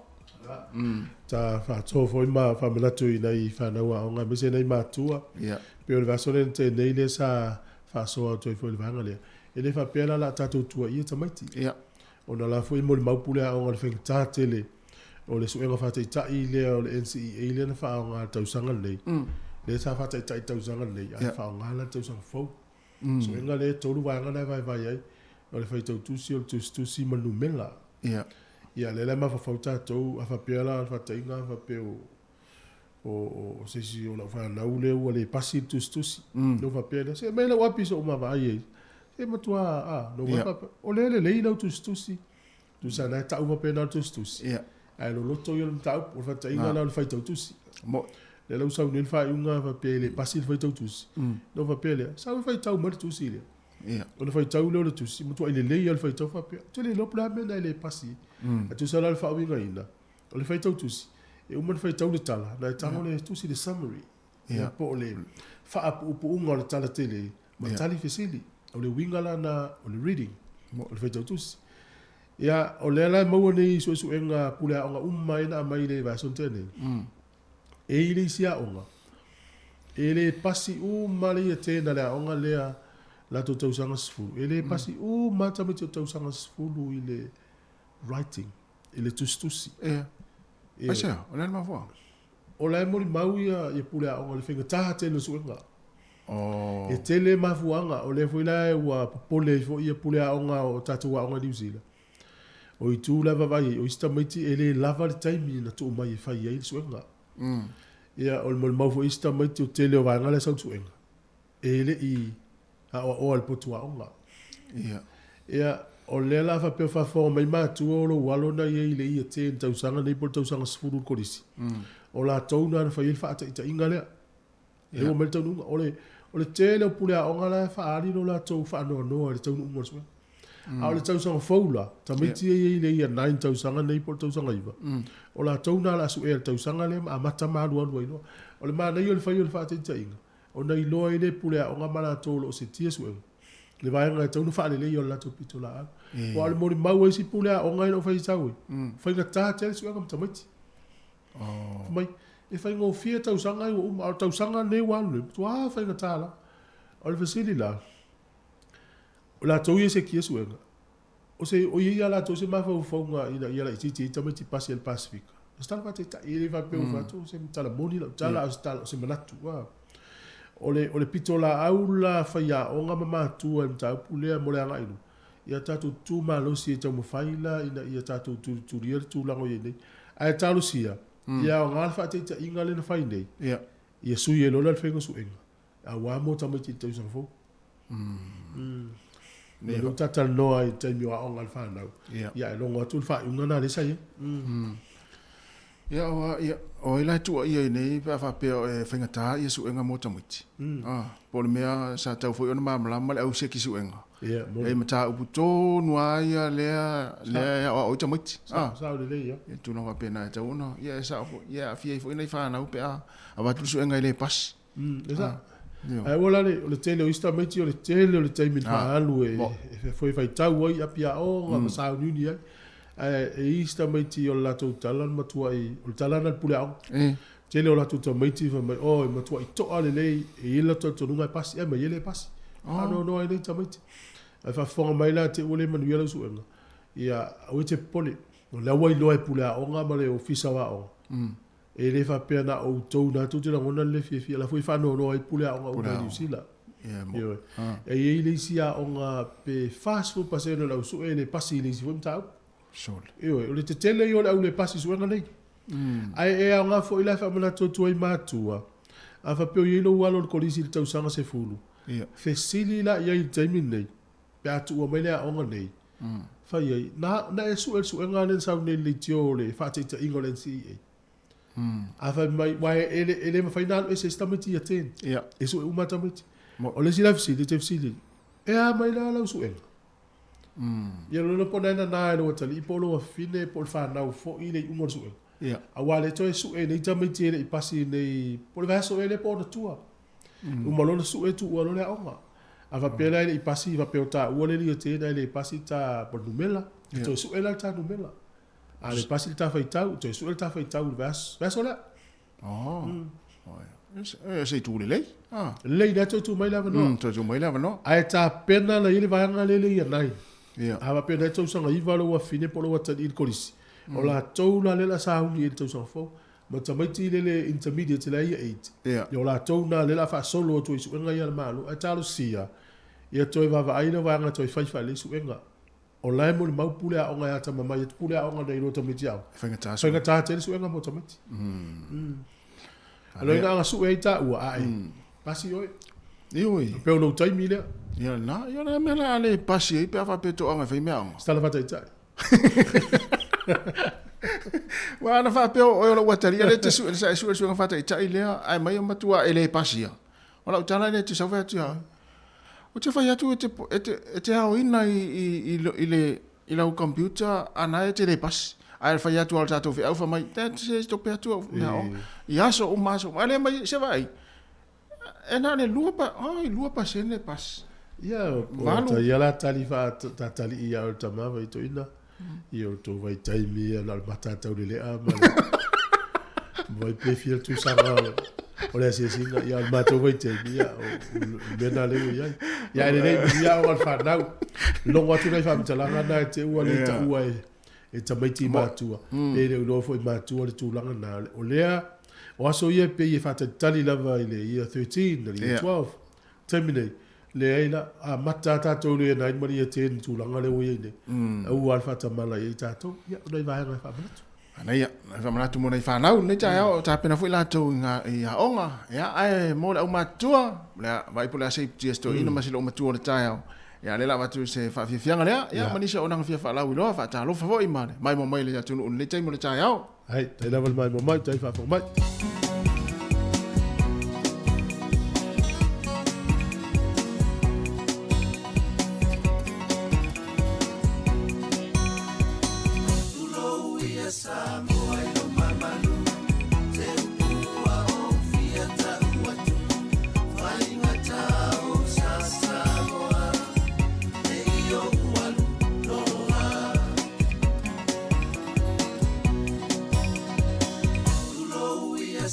Ta faatoa foi ma faamanatu i nai fanau aoga aemaise nai matua. Ia. Pei o le vaiaso lea na tea nei lea sa faasoa atu ai foi i le vaega lea. E le faapea la o le a tatou tuuaia tamaiti. Ia. Ona o la foi e molimau pule aoga i le faigata tele o le suega faataitai lea o le NCEA lea na faaaoga i le tausaga lenei, lea sa faataitai i le tausaga lenei, ae faaaoga la i le tausaga fou. Suega lea e tolu vaega na e vaevae ai. O le faitau tusi, o le tusitusi ma le numera. Ia. Ia, lea la e mafaufau tatou, a faapea la o le faataitaiga a faapea o, o, o se isi o lau fanau lea ua le pasi le tusitusi. Ona ou faapea lea, se aumai lau api se i ou vaavaai ai. Se matua, a, ona ou faapea, o lea e lelei lau tusitusi. Tusa la e tau faapena le tusitusi. Ia. Ae loloto ia o le mataupu, o le faataitaiga la o le faitau tusi. Mo. Lea la ua sau nei le faaiuga faapea e le pasi le faitau tusi. Ona ou faapea lea, sau e faitau mai le tusi lea. Ia. Ona faitau lea o le tusi, matuai lelei lava le faitau faapea, ou te le iloa po o le a le mea na e le pasi ai. Ae tusa la o le faauigaina, o le faitau tusi, e uma ona faitau le tala, ona e tago lea e tusi le summary. Ia. Po o le faapuupuuga o le tala tele ma tali fesili. O le uiga la lena o le reading, o le faitau tusi. Ia, o lea la e maua nei i suesuega pule aoga uma ia na aumai i le vaiaso na tea nei, e i le isi aoga, e le pasi uma le ia ten a le aoga lea latou tausaga 10, e le pasi uma lava tamaiti o tausaga 10 i le writing, i le tusitusi. Ia. Aisea, o le a le mafuaaga? O la e molimau ia pule aoga i le faigata tele o suega. Oh. E tele mafuaaga, o lea foi la ua popole ai foi ia pule aoga o tatou aoga i Niu Sila. O itu la e vaavaai ai, o isi tamaiti e le lava le taimi na tuu mai e fai ai le suega. Ia, o le molimau foi isi tamaiti o tele o vaega la e sau i le suega, e le i aoaoa i le potu aoga. Ia. Ia, o lea la faapea o faafofoga mai matua o lou alo na i ai i le ia 10 tausaga nei po o le tausaga 10 i le kolisi. O latou na na fai ai le faataitaiga lea. Lea ua aumai le taunuuga. O le, o le tele o pule aoga la e faaali lo latou faanoanoa i le taunuuga o le suega. A o le tausaga fou la, tamaiti ia e i ai i le ia 9 tausaga nei po o le tausaga 9, o latou na o le a suea i le tausaga lea ma amata ma alualu ai loa. O le manaia o le fai o le faataitaiga, Ona iloa ai lea e pule aoga ma latou o lo o setia suega, le vaega e tatau ona faaleleia o le latou pitolaau. Aua o le molimau a isi pule aoga i lou faitau ai, faigata tele suega ma tamaiti. Fai mai, e faigofie tausaga ai ua uma, a o le tausaga lenei ua alu nei, matua faigata lava. O le fesili la, o latou ia e sekia suega, O se, o i ai ia latou se mafaufauga ina ia laitiiti ai tamaiti pasi a le Pasefika. O se tala faataitai, e le faapea ua fai atu o se tala moni lau tala, a o se tala, o se manatu. A. O le, o le pitolaau la a faiaoga ma matua i le mataupu lea mo le agai i luma, ia tatou tutu malosi e taumafai la ina ia tatou tulitulia le tulaga o i ai nei. Ae talosia, ia aoga le faataitaiga lea na fai nei, ia sui ai loa la le faiga suega. Aua mo tamaiti i le tausaga fou. Lea ua talatalanoa ai i le taimi o aoga a le fanau. Ia ae logo atu le faaiuga lena lea sa i ai. Ia o ia o ai la e tuuaia i nei pe a faapea e faigata ia suega mo tamaiti. Ah, po o le mea sa tatau foi ona malamalama le au seki suega. Ia, E mataupu tonu lava ia lea lea e aoao ai tamaiti. Ah. Sao lelei ia. Ia tulaga faapena e tatau ona ia e sao foi ia e aafia ai foi nai fanau pe a avatu le suega e le pasi. E sa. Ae aua la le, o le tele o isi tamaiti o le tele o le taimi na faaalu e, e foi faitau ai api aoga ma sauniuni ai. Ae e i isi tamaiti o le latou tala na matuai, o le tala na le pule aoga. Tele o latou tamaiti fai mai, oh e matuai toa lelei, e i ai le latou talitonuga e pasi, ae mai e le pasi. Faanoanoa ai nei tamaiti. Ae faafofoga mai la te i ua le manuia lau suega, ia aua e te popole. O lea ua iloa e pule aoga ma le ofisa o aoga. E le faapea na o outou na tou te lagona le le fiafia, la foi e faanoanoa ai pule aoga uma i Niu Sila. Ioe. E i ai le isi aoga pe 40% o le au sue e le pasi i le isi foi mataupu. Ioe, o le tetele ia o le au le pasi i suega nei. Ae e aoga foi la e faamanatu atu ai matua, a faapea o i ai lou alo i le kolisi i le tausaga 10, fesili la i ai i le taimi lenei, pe a tuua mai le aoga nei, fai ai, na, na e sue le suega lea na sau nei i le leitio o le faataitaiga o le NCEA. A fai mai, aua e, e, e le mafai ona alu ese ai se tamaiti ia ten. E sue uma tamaiti. O le isi la fesili, e te fesili, e a mai la lau suega? Ia lona po o na e nana e lou atalii po o lou afafine po o le fanau foi le iuga o le suega. Aua lea toe sue nei tamaiti e le i pasi nei, po o le vaiaso ea lea po o ona tua. Uma loa ona sue tuua loa le aoga. A faapea la e le i pasi, faapea o taua le lia ten ae le pasi ta po o le numera, e toe sue la le ta numera. A le pasi le ta faitau, e toe sue le ta faitau i le vaiaso, vaiaso lea. Oh. E se itu lelei. Ah. Lelei lea toe tuu mai le avanoa. Toe tuu mai le avanoa. Ae tapena la i ai le vaega lea le ia nai. A faapea na e tausaga 9 lou afafine po o lou atalii i le kolisi, o latou la lea o le a sauni i ai i le tausaga fou. Ma tamaiti lele intermediate la ia 8. Ia o latou na lea o le a faasolo atu ai i suega ia a le Malo. Ae talosia, Ia toe vaavaai le vaega toe fai faalelei suega. O la e molimau pule aoga e atamamai atu pule aoga nei loa tamaiti aoga. E faigata Faigata tele suega mo tamaiti. A loiga aga sue ai taua ae pasi oe. Ioe. Pe o lou taimi lea. Ia lena, ia o le a mea la a le pasi ai pe a faapea toaga e fai meaaoga. Se tala faataitai. Aua ana faapea o oe o lou atalii a lea e te sue, sa e sue le suega faataitai lea ae mai o matua e le pasia. O lau tala lea e te sau fai atu ia oe. Ou te fai atu e te, e te, e te aoina i, i, i, i, le, i lau computer ana e te le pasi. Ae fai atu o le tatou feau fai mai, te se tope atu au mea o. I aso uma aso uma. A lea mai se vaai. E na o le 2 pa, oi, 2% pasi. Ia, o ta ia la tali faa tatali ia o le tama vai toina. Ia o tou vaitaimi ia na o le mata taulelea ma le vai pe fia le tausaga o le asiasiga. Ia o le matou vaitaimi ia o le mea lena lea ua i ai. Ia e lelei manuia aoga a le fanau. Logo atu nai faamatalaga na e te ua le taua e tamaiti i matua. Pe le o iloa foi e matua le tulaga lena. O lea, o aso ia e pei e faatalitali lava i le year 13 i le year 12. Taimi nei, leai la, amata lava tatou i le year 9 ma le year 10 i le tulaga lea ua i ai nei. Aua lava le faatamala i ai tatou. Ia, o nai vaega e faamanatu. Manaia, e faamanatu mo nai fanau lenei taeao, o tapena foi latou i ngā, i aoga. Ia, ae mo le aumatutua, le a, vaai po o le a se iputia se toeaina ma si loomatua o le taeao. Ia, lea la avatu se faafiafiaga lea, ia, ma nisi o auaunaga fia faalauiloa, faatalofa foi ma le maimoa mai i le atunuu i lenei taimi o le taeao. Hai, tai lava le maimoa mai, tai faafofoga mai. Tulou ia Samoa i lou mamalu, te upu ua ou fia tau atu, faigata o sa Samoa, ne i ou alu loa. Tulou ia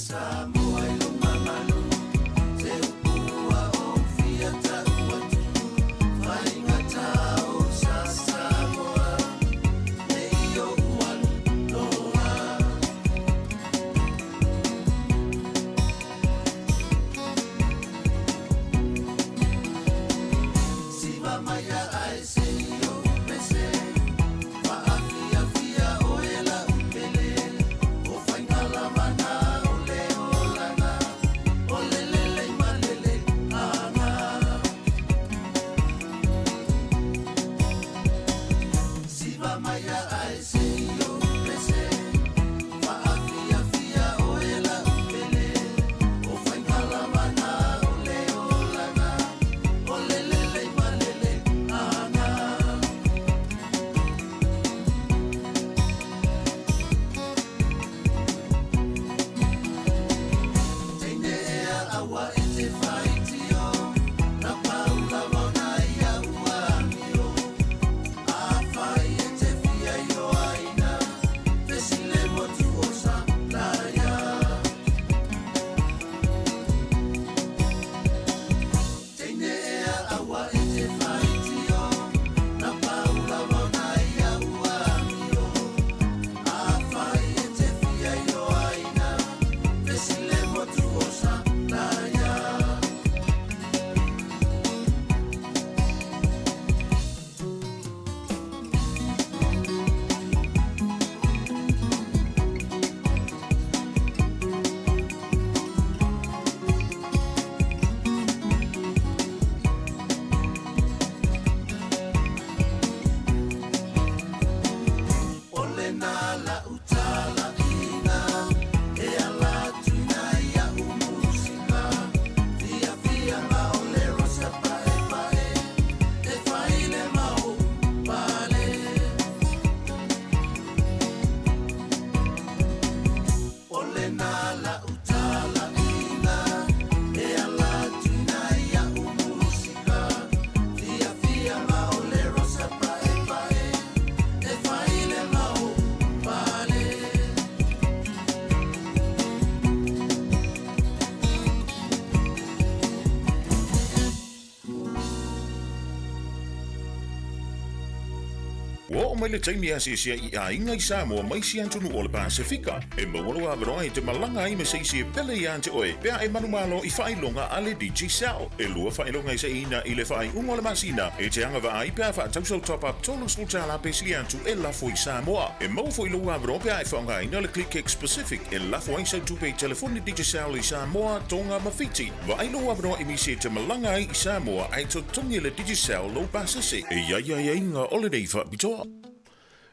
Ua oo mai le taimi e asiasi ai i aiga i Samoa ma isi atunuu o le Pasefika. E maua lou avanoa e te malaga ai ma se isi e pele iā te oe pe a e manumalo i faailoga a le Digicel. E lua faailoga e saiina i le faaiuga o le masina e te agavaa ai pe a faatau sau top-up $30 pe sili atu e lafo i Samoa. E maua foi lou avanoa pe a e faaaogaina le ClickX Pacific e lafo ai sau tupe i telefoni Digicel i Samoa, Tonga ma Fiti. Vaai lou avanoa i misi e te malaga ai i Samoa ae totogi e le Digicel lou pasese. E i ai aiaiga o lenei faapitoa.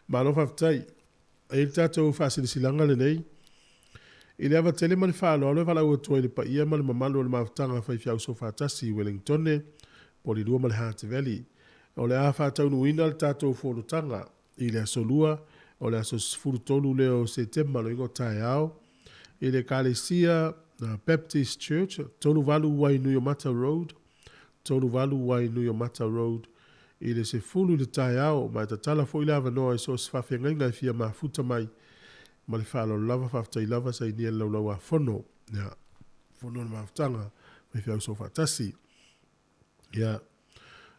Malo faafetai. E i ai le tatou faasilasilaga lenei. I le ava tele ma le faaaloalo e valaau atu ai i le paia ma le mamalu o le mafutaga faifeau soofaatasi i Wellingtone, Polilua ma le Hutt Valley. O le a faataunuuina le tatou fonotaga i le Aso Lua, o le aso 13 lea o Setema loiga o taeao, i le Ekalesia Baptist Church, 38 Wainuiomata Road, 38 Wainuiomata Road, i le 10 i le taeao, ma e tatala foi le avanoa i so o se faafeagaiga e fia mafuta mai. Ma le faaaloalo lava, faafetai lava, sainia le Laulau-a-Fono. Ia, fono le mafutaga, faifeau soofaatasi. Ia,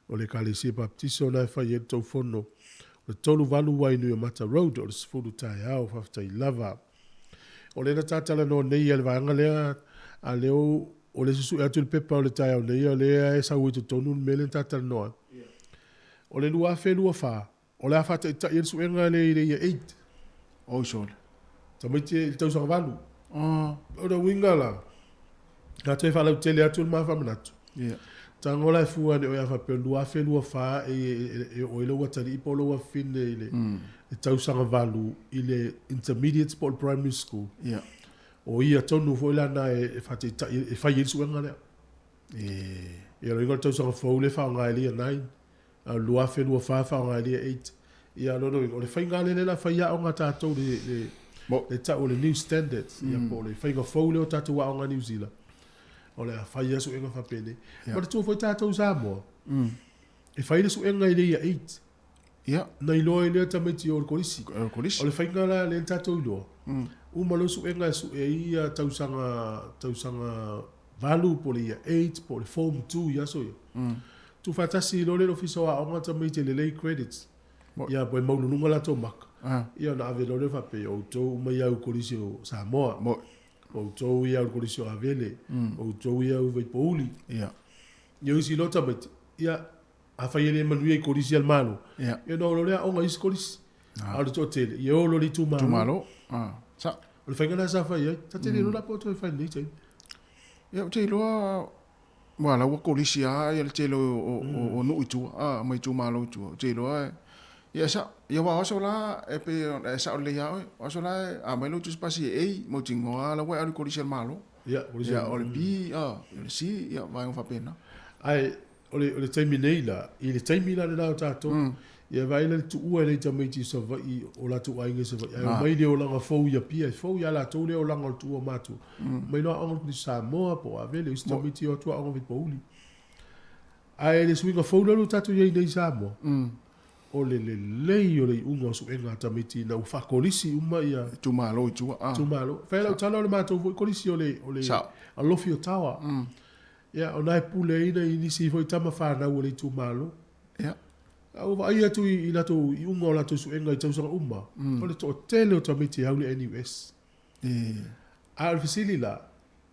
o le Ekalesia Baptiso lena e fai ai le tou fono. O le 38 Wainuiomata Road, o le 10 taeao, faafetai lava. O lea na ta talanoa nei ia le vaega lea, a lea o le susue atu le pepa o le taeao nei, o lea e sau ai totonu le mea lea na ta talanoa ai. O le 2024, o le a faataitai ai le suega lea i le Year 8. Oi sole. Tamaiti i le tausaga valu. O le uiga la, na toe faalautele atu le ma faamanatu. Tago la e fua ane oe a faapea o le 2024 e oo ai lou atalii po o lou afafine i le tausaga valu i le intermediate po o le primary school. O ia tonu foi la na e faataitai e fai ai le suega lea. Ia o le uiga o le tausaga fou lea e faaaoga ai le Year 9. A o le 2024 faaaoga ai le Year 8. Ia o lona uiga, o le faiga lea la fai aoga a tatou le, le, le tau o le new standards, ia po o le faiga fou lea o tatou aoga Niu Sila, o le a fai lava suega faapenei. Manatua foi tatou i Samoa, e fai le suega i le Year 8. Na iloa ai lea tamaiti o le kolisi. O le faiga la lea na tatou iloa, uma loa suega e sue ai ia tausaga, tausaga valu po o le Year 8 po o le Form 2 i aso ia. Tuufaatasi loa lea i le Ofisa o Aoga tamaiti e lelei credits. Ia po e maululuga latou maka. Ia ona ave loa lea faapea, o outou uma ia au Kolisi o Samoa. O outou ia au Kolisi o Avele. O outou ia au Vaipouli. Ia o isi loa tamaiti, ia afai e le manuia i Kolisi a le Malo, ia ona o loa lea aoga i isi Kolisi. A o le toatele, ia o loa i le itumalo. Itumalo. O le faiga lena sa fai ai. Ta te le iloa la po o toe fai i lenei taimi. Ia ou te iloa Ua la ua kolisi lava ia le tele o nuu i tua, a, ma itumalo i tua. Ou te iloa, ia e sao. Ia aua o aso la, e pei e sao lelei lava oe. O aso la, a aumai lou tusipasi e A, mautinoa lava la ua e alu i kolisi a le Malo. Ia, kolisi a le Malo. Ia, o le B, a, o le C, ia, vaega faapena. Ae o le, o le taimi nei la, i le taimi la lena o tatou, ia vaai la i le tuua e nai tamaiti i Savaii, o latou aiga i Savaii, ae omai le olaga fou i Apia, e fou ia latou le olaga o le tuua matua. Omai loa aoga i Samoa po o Avele, o isi tamaiti e o atu aoga Vaipouli. Ae le suiga fou lea ua tatou i ai nei i Samoa, o le lelei o le iuga o suega a tamaiti ina ua faakolisi uma ia itumalo i tua. Itumalo. Fai lau tala o le matou foi kolisi o le, o le Alofi o Tawa. Ia, o na e pule ai nai nisi foi tama fanau o le itumalo. Ia. A ua vaai atu i latou iuga o latou suega i tausaga uma, o le toatele o tamaiti e au le NUS. A o le fesili la,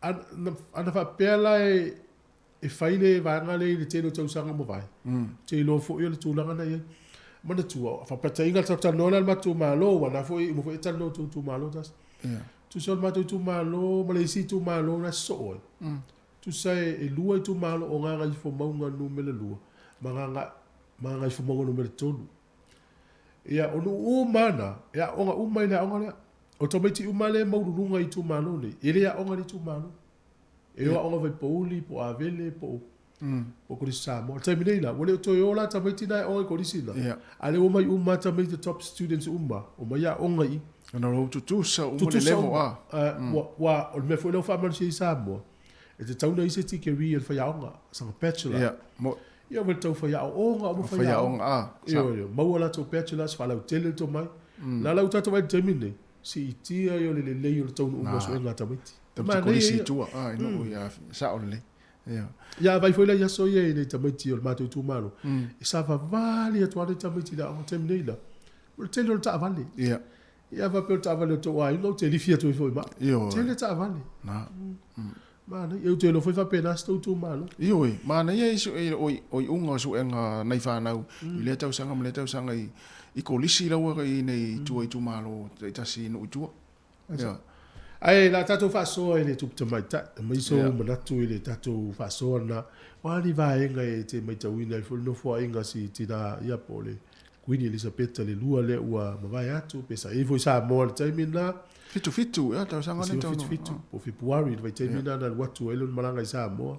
ana faapea la e fai le vaega lea i le tele o tausaga ua mavae, ou te iloa foi o le tulaga na i ai. Manatua, faapataiga talatalanoa la le matou itumalo, aua o lena foi e uma foi e talanoa outou itumalo tasi. Tusa o le matou itumalo ma le isi itumalo la e sosoo ai, tusa e lua itumalo o Gagaifomauga Nu.2 ma Gagaifomauga Nu.3. Ia, o nuu uma lava na, e aooga uma i le aoga lea. O tamaiti uma lea e maululuga i itumalo nei, e le aoga i le itumalo. E o aoga Vaipouli, po o Avele, po o Kolisi Samoa. O le taimi nei la, ua le o toe o la tamaiti na e aoga i Kolisi la, a lea ua omai uma lava tamaiti top students uma, omai aoga i i. Ona ua tutusa uma le level a. Ua, o le mea foi lea ua faamalosia ai Samoa, e tatau ona i ai se tikeri a le faiaoga, sanga bachelor. Ia, mo. Ia ua tau faiaoga uma faiaoga. A. Ioe, ioe, maua latou bachelors, faalautele le tomai. La la ua tatou vaai i le taimi lenei, siitia ia o le lelei o le taunuuga o suega a tamaiti. Tamaiti kolisi i tua, a, i nuu ia, sao lelei. Ia. Ia, vaai foi la i aso ia i nai tamaiti o le matou itumalo, e savavali atu lava nai tamaiti i le aoga taimi nei la. O le tele o le taavale. Ia. Ia, faapea o le taavale o le tou aiga ou te lifi atu ai foi ma au. Ioe. Tele taavale. Na. Manaia. Ia ou te iloa foi faapena si tou itumalo. Ioe, manaia i sue, o, o iuga o suega nai fanau i lea tausaga ma lea tausaga i, i kolisi laua i nei i tua itumalo taitasi i nuu i tua. Ia. Ae la tatou faasoa i le tupu tamaitai, aumai sou manatu i le tatou faasoa lena. O a ni vaega e te maitauina ai foi le nofoaiga si tina ia po o le Kuini Elisapeta le lua lea ua mavae atu, pe sa i ai foi Samoa i le taimi lena. Fitu fitu ea tausaga lea tau. 1977 po o Fepuari i le vaitaimi lena na alu atu ai lona malaga i Samoa.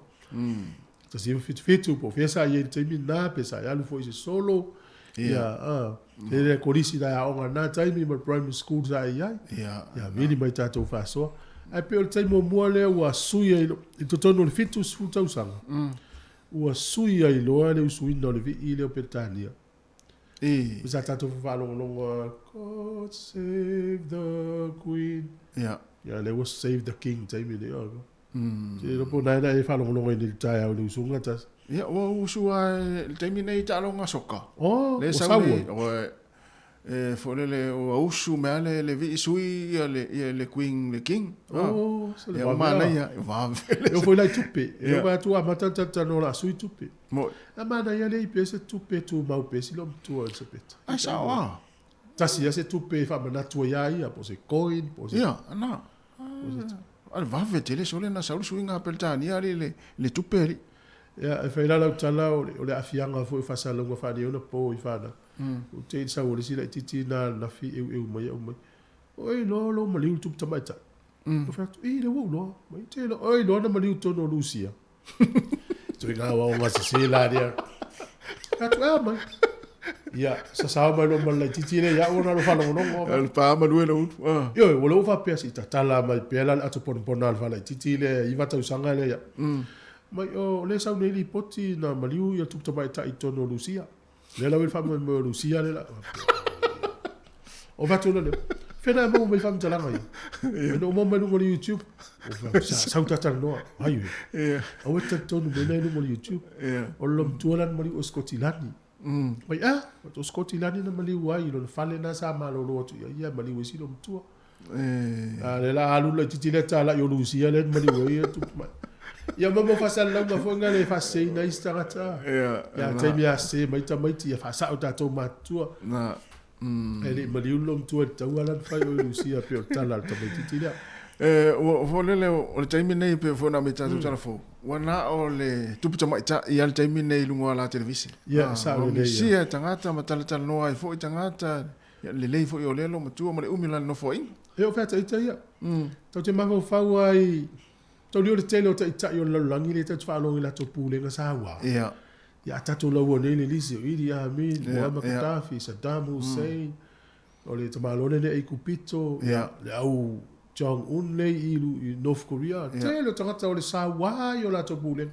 1977 po o fea sa i ai i le taimi lena, pe sa alu foi i se solo. Ia, a. E le kolisi la aoga na taimi ma le primary school sa i ai. Ia, vili mai tatou faasoa. Ae pei o le taimi muamua lea ua sui ai i totonu o le 70 tausaga. Ua sui ai loa le usuina o le vii lea o Peretania. E. Sa tatou faalogologo God save the Queen. Ia. Ia, lea ua save the King taimi nei. Te iloa po o na e faalogologo ai nei i le taeao i le usuga tasi. Ia, ua usu lava i le taimi nei i taaloga soka. Oh, Le ua sau sau nei, ai. ua, e foi lele, ua usu mai lava le, le vii sui ia le, ia le Queen, le King. Ah. Oh, se le Ia, ua vave lava. manaia, vave E oo foi la i tupe. E Ia. oo mai atu ua amata ona talatalanoa o le a sui tupe. Mo- A manaia le i pea se tupe e tumau pea si loomatua Elisapeta. Ai sao lava. Tasi lava se tupe e faamanatu ai ia ia, po o se coin, po o se... Ia, na. A le vave tele sole na sau le suiga a Peretania alii le, le tupe alii. Ia, e fai la lau tala o le, o le aafiaga foi o faasalalauga faaneionapo i fanau. Ou te i le sau o le isi laitiiti na ananafi eueu mai au mai, Oi loa lou maliu i le tupu tamaitai. Ou fai atu, I, lea ua ou iloa. Mai, te iloa, oi loa na maliu i totonu o Lusia. Ituaiga aoaoga sese la lea. Fai atu, ea mai. Ia, sasao mai loa ma le laitiiti lea ia au ona lo faalogologo. Le pa malue le ulu. Ah. Ioe, ua lea ua faapea se i tatala mai pea la le ato ponapona a le faalaitiiti lea, 9 tausaga lea ia. Mai, o lea e sau nei lipoti na maliu ia tupu tamaitai i totonu o Lusia. Lea la ua i le faamoemoe o Lusia lea la. O fai atu lea, fea e maua mai faamatalaga ia? Ina ua maua mai luga o le YouTube. O fai atu, sa sau talatalanoa. Ai ue. Aua e te talitonu mai na i luga o le YouTube. O le loomatua la na maliu o Sikotilani. Mai, a, o Sikotilani na maliu ai i lona fale na sa malolo atu i ai, ia maliu ai si loomatua. A lea la alu laitiiti lea talai o Lusia lea na maliu ai ia tupu mai. Ia ma mo faasalalauga foi na le faaseseina ai isi tagata. Ia taimi a sese mai tamaiti ia faasao tatou matutua. Na. E le i maliu le loomatua i le taua la na fai o i Lusia pei o le tala a le tamaitiiti lea. E, ua foi lele o le taimi nei pei foi ona aumai tatou tala fou, ua na o le tupu tamaitai lava le taimi nei i luga o ala televise. Ia, sao Ua lelei ia. misia tagata ma talatalanoa ai foi tagata, ia lelei foi o lea loomatua ma le umi o lana nofoaiga. E o fea ita ia. Tatou te mafaufau ai tau lio le tele o taitai o le lalolagi lea tatou te faalogo i latou pulega sa ua. Ia. Ia a tatou laua nei le lisi o Idi Amin, Ia, Muammar ia. Gaddafi, Saddam Hussein, o le tamaloa lenei Aikupito, Ia. le au Jong Un lea i i North Korea. Ia. Tele o tagata o le saua ai o latou pulega.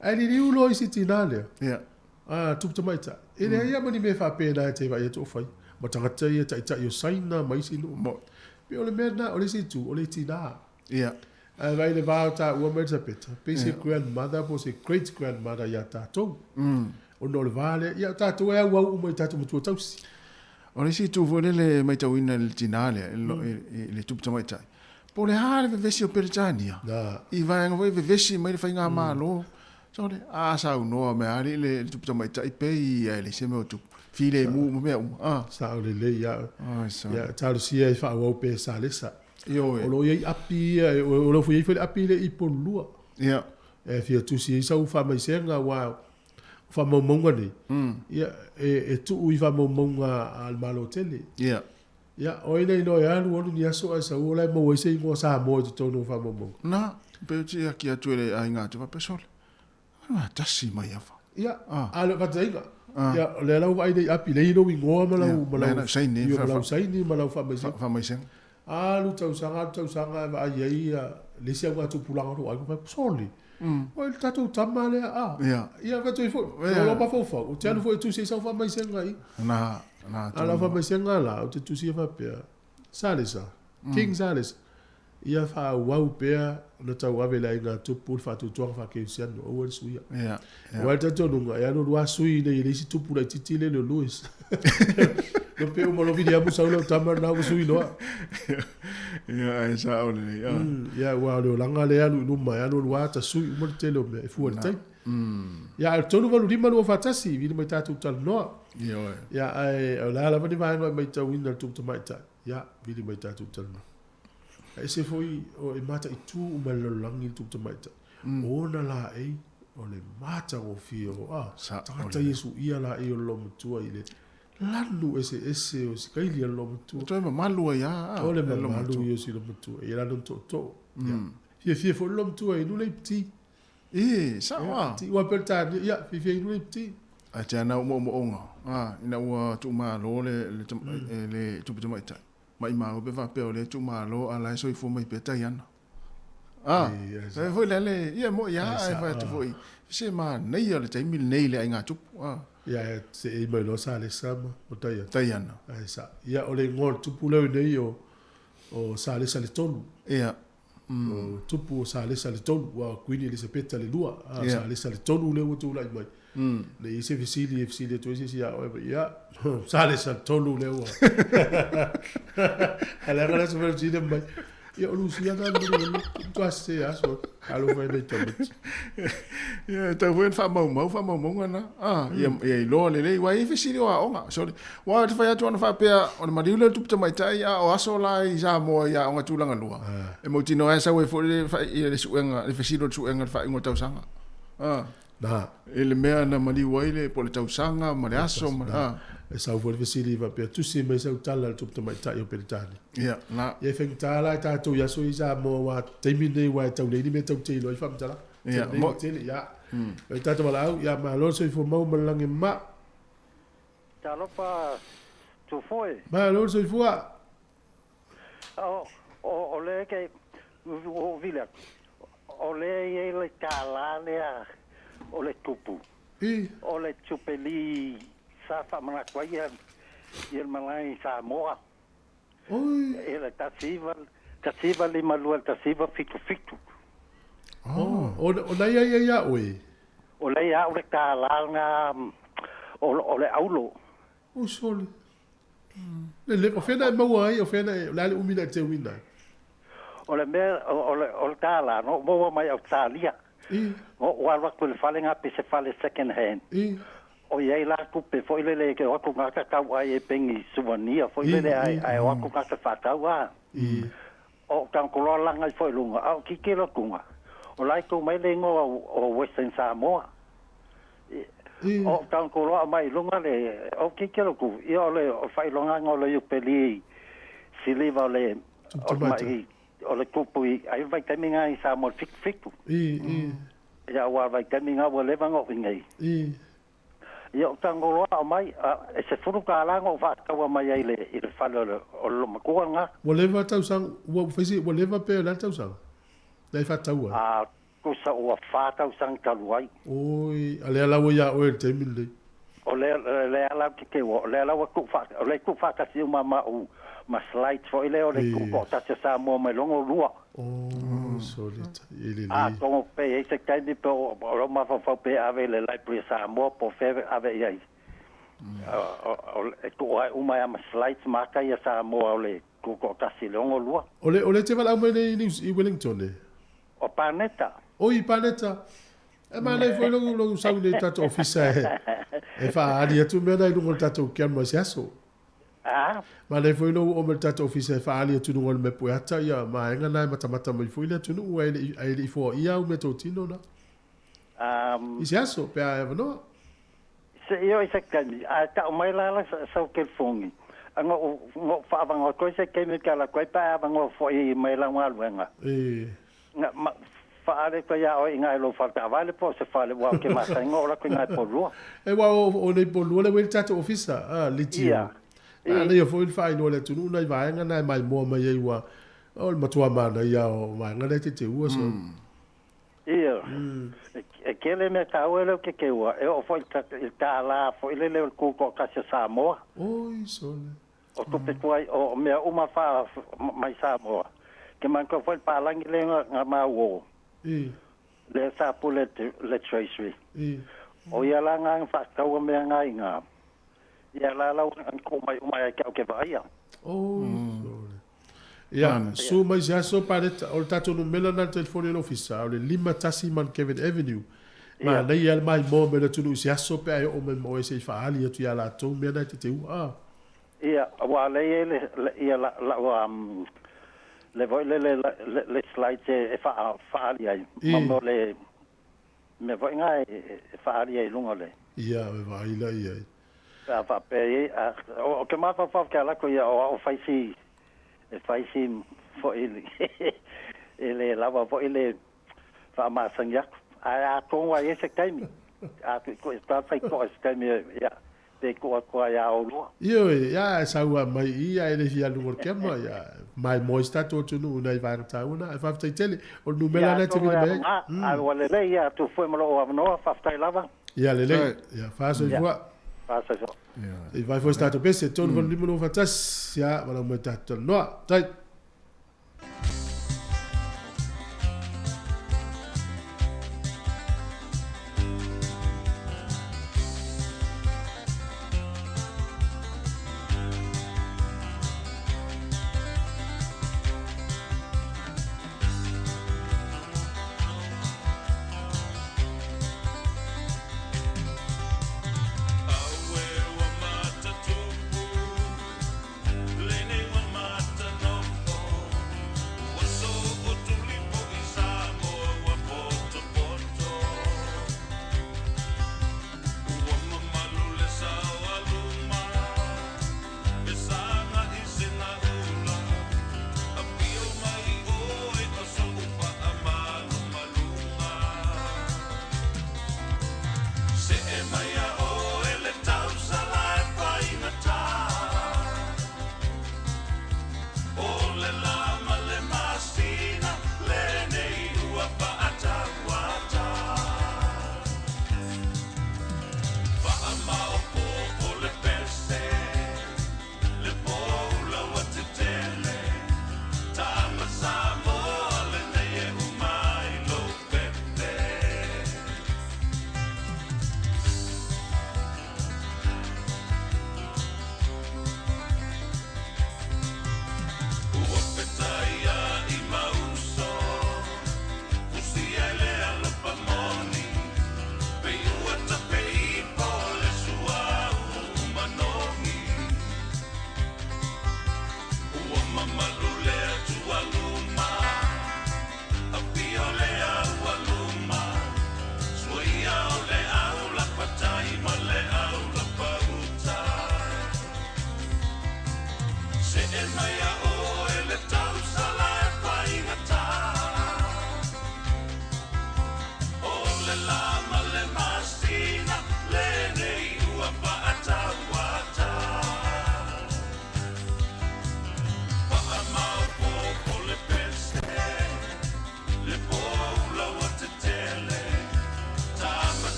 Ae liliu loa isi tina lea. Ia. A, tupu tamaitai. E leai lava ma ni mea faapena e te vaai atu o fai. Ma tagata ia taitai o Saina ma isi nuu. Mo. Pei o le mea lena, o le isi itu, o le tina. Ia. Ae vaai i le va o taua ma Elisapeta, pei se grandmother po o se great grandmother ia tatou. Ona o le va lea, ia o tatou e auau uma i tatou matua tausi. O le isi itu foi lele e maitauina i le tina lea, i le tupu tamaitai, po o le a le vevesi o Peretania i vaega foi vevesi mai le faigamalo. Sole, a saunoa mai alii le tupu tamaitai pei ia e leai se mea o tupu. Filemu ma mea uma. Ah. Sao lelei ia. Ai, sao. Ia, talosia e faaauau pea e Salesa. Ioe. O lo o i ai api ia, o lo o foi i ai foi le api lea i Polulua. Ia. E fia tusi ai sau faamaisega aua o faamaumauga nei, ia, e tuu i faamaumauga a le Malo tele. Ia. Ia, o ai na iloa e alu alu ni aso ae sau o la e maua ai se igoa Samoa i totonu o faamaumauga. Na, pe o tiaki atu e le aiga atu faapea, Sole, Alu a tasi mai afa. Ia, a le faataiga. Ia, o lea la ua vaai nei api, lea i lou igoa ma lau, ma lau, saini, ia, ma lau saini ma lau faamaisega. Faamaisega. Alu tausaga, alu tausaga e vaai ai ia le isi augatupulaga o lou aiga, fai atu, Sole, oi le tatou tama lea, a. Ia. Ia, fai atu ai foi, o lou mafaufau, ou te alu foi e tusi ai sau faamaisega i. Na, na. A o lau faamaisega la, ou te tusi ai faapea, Salesa, King Salesa. Ia faaauau pea ona tauave i le aiga tupu le faatuatuaga faakerisiano, aua le suia. Ia, ia. Aua i le talitonuga, e alualu lava sui nei e le isi tupu laitiiti lea e le o Louis. No pe uma loa Viliamu sau lau tama lena ua sui loa. Ia, ae sao lelei. Ah. Ia, aua o le olaga lea e alu i luma, e alualu lava tasui uma le tele o mea e fua i le taimi. Ia, ae o le 385 241, vili mai tatou talanoa. Ioe. Ia, ae o le a lava ni vaega e matauina i le tupu tamaitai, ia, vili mai tatou talanoa. Ae ese foi o e mataitu uma e le lalolagi le tupu tamaitai. O ona laei o le matagofie o a tagata ia suia laei o le loomatua i le lanu eseese o sikaili a le loomatua. Toe mamalu ai a. O le mamalu ia o si loomatua. Ia lana tootoo. Fiafia foi le loomatua e inu le ipati. E, sao a. Ua pe le tani, ia, fiafia inu le ipati. Ae te ana omoomoga, ina ua tuumalo le, le tupu tamaitai. Maimau pe faapea o lea e tuumalo a la e soifua mai pea Taiana. A, e foi le ale, ia mo'i a, ae fai atu foi, se manaia o le taimi lenei i le aiga tupu. A. Ia, se ei mai loa Salesa ma ma Taiana. Taiana. Ae sa. Ia, o le igoa o le tupu lea o i nei o, o Salesa le tolu. Ia. O tupu o Salesa le tolu, aua o Kuini Elisapeta le lua, a o Salesa le tolu lea ua tulai mai. Ne i ai se fesili e fesili atu ai se isi ia oe, ia, Salesa le tolu lea ua. Ae leaga le aso fai fesili mai, ia o Lusia na manu matua se aso, talofa e nei tamaiti. Ia, e tatau foi ona faamaumau faamaumauga na. Ah, ia, ia iloa lelei, aua e i ai fesili o aoga. Sorry. Aua ou te fai atu ana faapea, o le maliu lea o le tupu tamaitai, a o aso la i Samoa i aoga tulaga lua, e mautinoa ai sau ai foi le, ia le suega, le fesili o le suega i le faaiuga o le tausaga. Ah. Na. I le mea na maliu ai le, po o le tausaga ma le aso ma le, ah. E sau foi le fesili faapea, tusi mai sau tala i le tupu tamaitai o Peretania. Ia, na. Ia e faigata la i tatou i aso ia i Samoa aua taimi lenei aua e tau leai ni mea tatou te iloa ai faamatalaga. Ia, mo. Tele, ia. E tatou valaau, ia malo le soifua maua ma le lagi e mama. Talofa Tufo e. Malo le soifua. O, o, o lea ke, ua ou vili atu, o lea e i ai le kālā lea o le tupu, I. o le Jubilee sa faamanatu ai ia, ia le malae i Samoa. Oi. I le 19, 1952 i le 1977. Oh, o, o na ia ia ia oe? O lea ia au le kālā lena o, o le aulo. O sole. Le le, o fea na e maua ai, o fea na e, o le a le umi na e teuina ai? O le mea, o, le, o le kālā, na ou maua mai Ausetalia. I. Na ou alu atu i le fale na pe se fale second hand. I. O i ai la tupe foi lele e o atu gata tau ai e pengi souvenir foi lele ae ae o atu gata faatau a. I. O tago loa laga ifo i luga a o tilotilo atuga o la e tu mai le igoa o Western Samoa. I. O tago loa mai i luga le o tilotilo atu ia o le faailogaga o le Iupeli siliva o le o le mai o le tupu i ai vaitaimi na i Samoa i le 77. I. I. Ia aua vaitaimi na ua leva ona oo i nei. I. Ia o Tagoloa mai, e $10 na ou faataua mai ai i le fale o le loomatua lena. Ua leva tausaga, ua fai se, ua leva pe o le a le tausaga? Na e faataua ai? A, tusa ua fa tausaga talu ai. Oi, a lea la ua ia oe i le taimi lenei. O lea, lea la ou te teu, o lea la ua tuu faa, o lea e tuu faatasi uma ma au, ma slides foi lea o le Tutoatasi o Samoa mai luga o lua. Oh, solita, e lelei. Atonu pe i ai se taimi pe o lou mafaufau pe ave i le Library a Samoa po o fea ave i ai. E tuu ae uma ai ma slides ma ata ia Samoa o le Tutoatasi i le 62. O le, o lea e te valaau mai nei i Wellington e? O Paneta. Oi, Paneta. E manaia foi lou, lou sau i le tatou ofisa e, e faaali atu mea na i luga o le tatou camera i se aso. A. Manaia foi lou oo mai i le tatou ofisa e faaali atu i luga o le map e ata ia vaega na e matamata mai foi le atunuu ae le i, ae le i foaia au meatotino na. I se aso, pe a e avanoa. Se i oo i se taimi, ae tau mai la la sau telefoni, a na ou, na ou faavanoa atu ai se taimi ou te alu atu ai pe a e avanoa foi mai lau galuega. E. Na, ma, faaali atu ai ia oe i ina i lou fale taavale po o se fale ua ou te masani na oo atu i ina i Polua. E aua o, o nei Polua lea ua i ai le tatou ofisa, a, Litio. Ia. Manaia foi le faailoa i le atunuu nai vaega na e maimoa mai ai ua, o le matua manaia o vaega na e teteua so. Ia. E tele mea taua lea ou te teua, e oo foi i le tālā foi lele o le Tutoatasi o Samoa. Oi sole. O tupe tuai, o mea uma faa mai Samoa. Ke manatua foi le palagi lea na, na maua o lea sa pule le, le treasury. O ia la na na faataua mea na i na. Ia la la na tuu mai uma ia te au ke vaaia. Oh, Ia, su mai se aso paleta, o le tatou numera na le telefoni o le ofisa, o le 51 Mount Kevin Avenue. Manaia le maimoa mai o le atunuu i se aso pe a e oo mai ma oe se i faaali atu ia latou mea na e te teua. A. Ia, aua lea e i ai le, le, ia la, lau, um, le foi lele, le, le, le slides e, e faa, faaali ai, ma mea o le mea foi na e, e faaali ai i luga o le. Ia, e vaai la i ai. Pe a faapea i ai, a, o, o ke mafaufau ke ala atu ia, o au fai si, e fai si foi e le lava foi le faamasani atu. Ae atonu ai e se taimi, a tuitui atu fai toa se taimi, ia, pe tuu atu ai ia oulua. Ioe, ia, e sau lava mai i i, ae le fia alu o le kema, ia, maimoa i se tatou atunuu i nai vaega taua na. Ae faafetai tele, o le numera Ia, lena e te atonu vili e mai ai. aoga, ae ua lelei ia atu foi ma lou avanoa, faafetai lava. Ia, lelei, ia, fasoifua. Ia, fasoifua. Se i vaai foi se tatou pese, 3, 8, 5, 2, 1, ia, valaau mai tatou talanoa. Tai.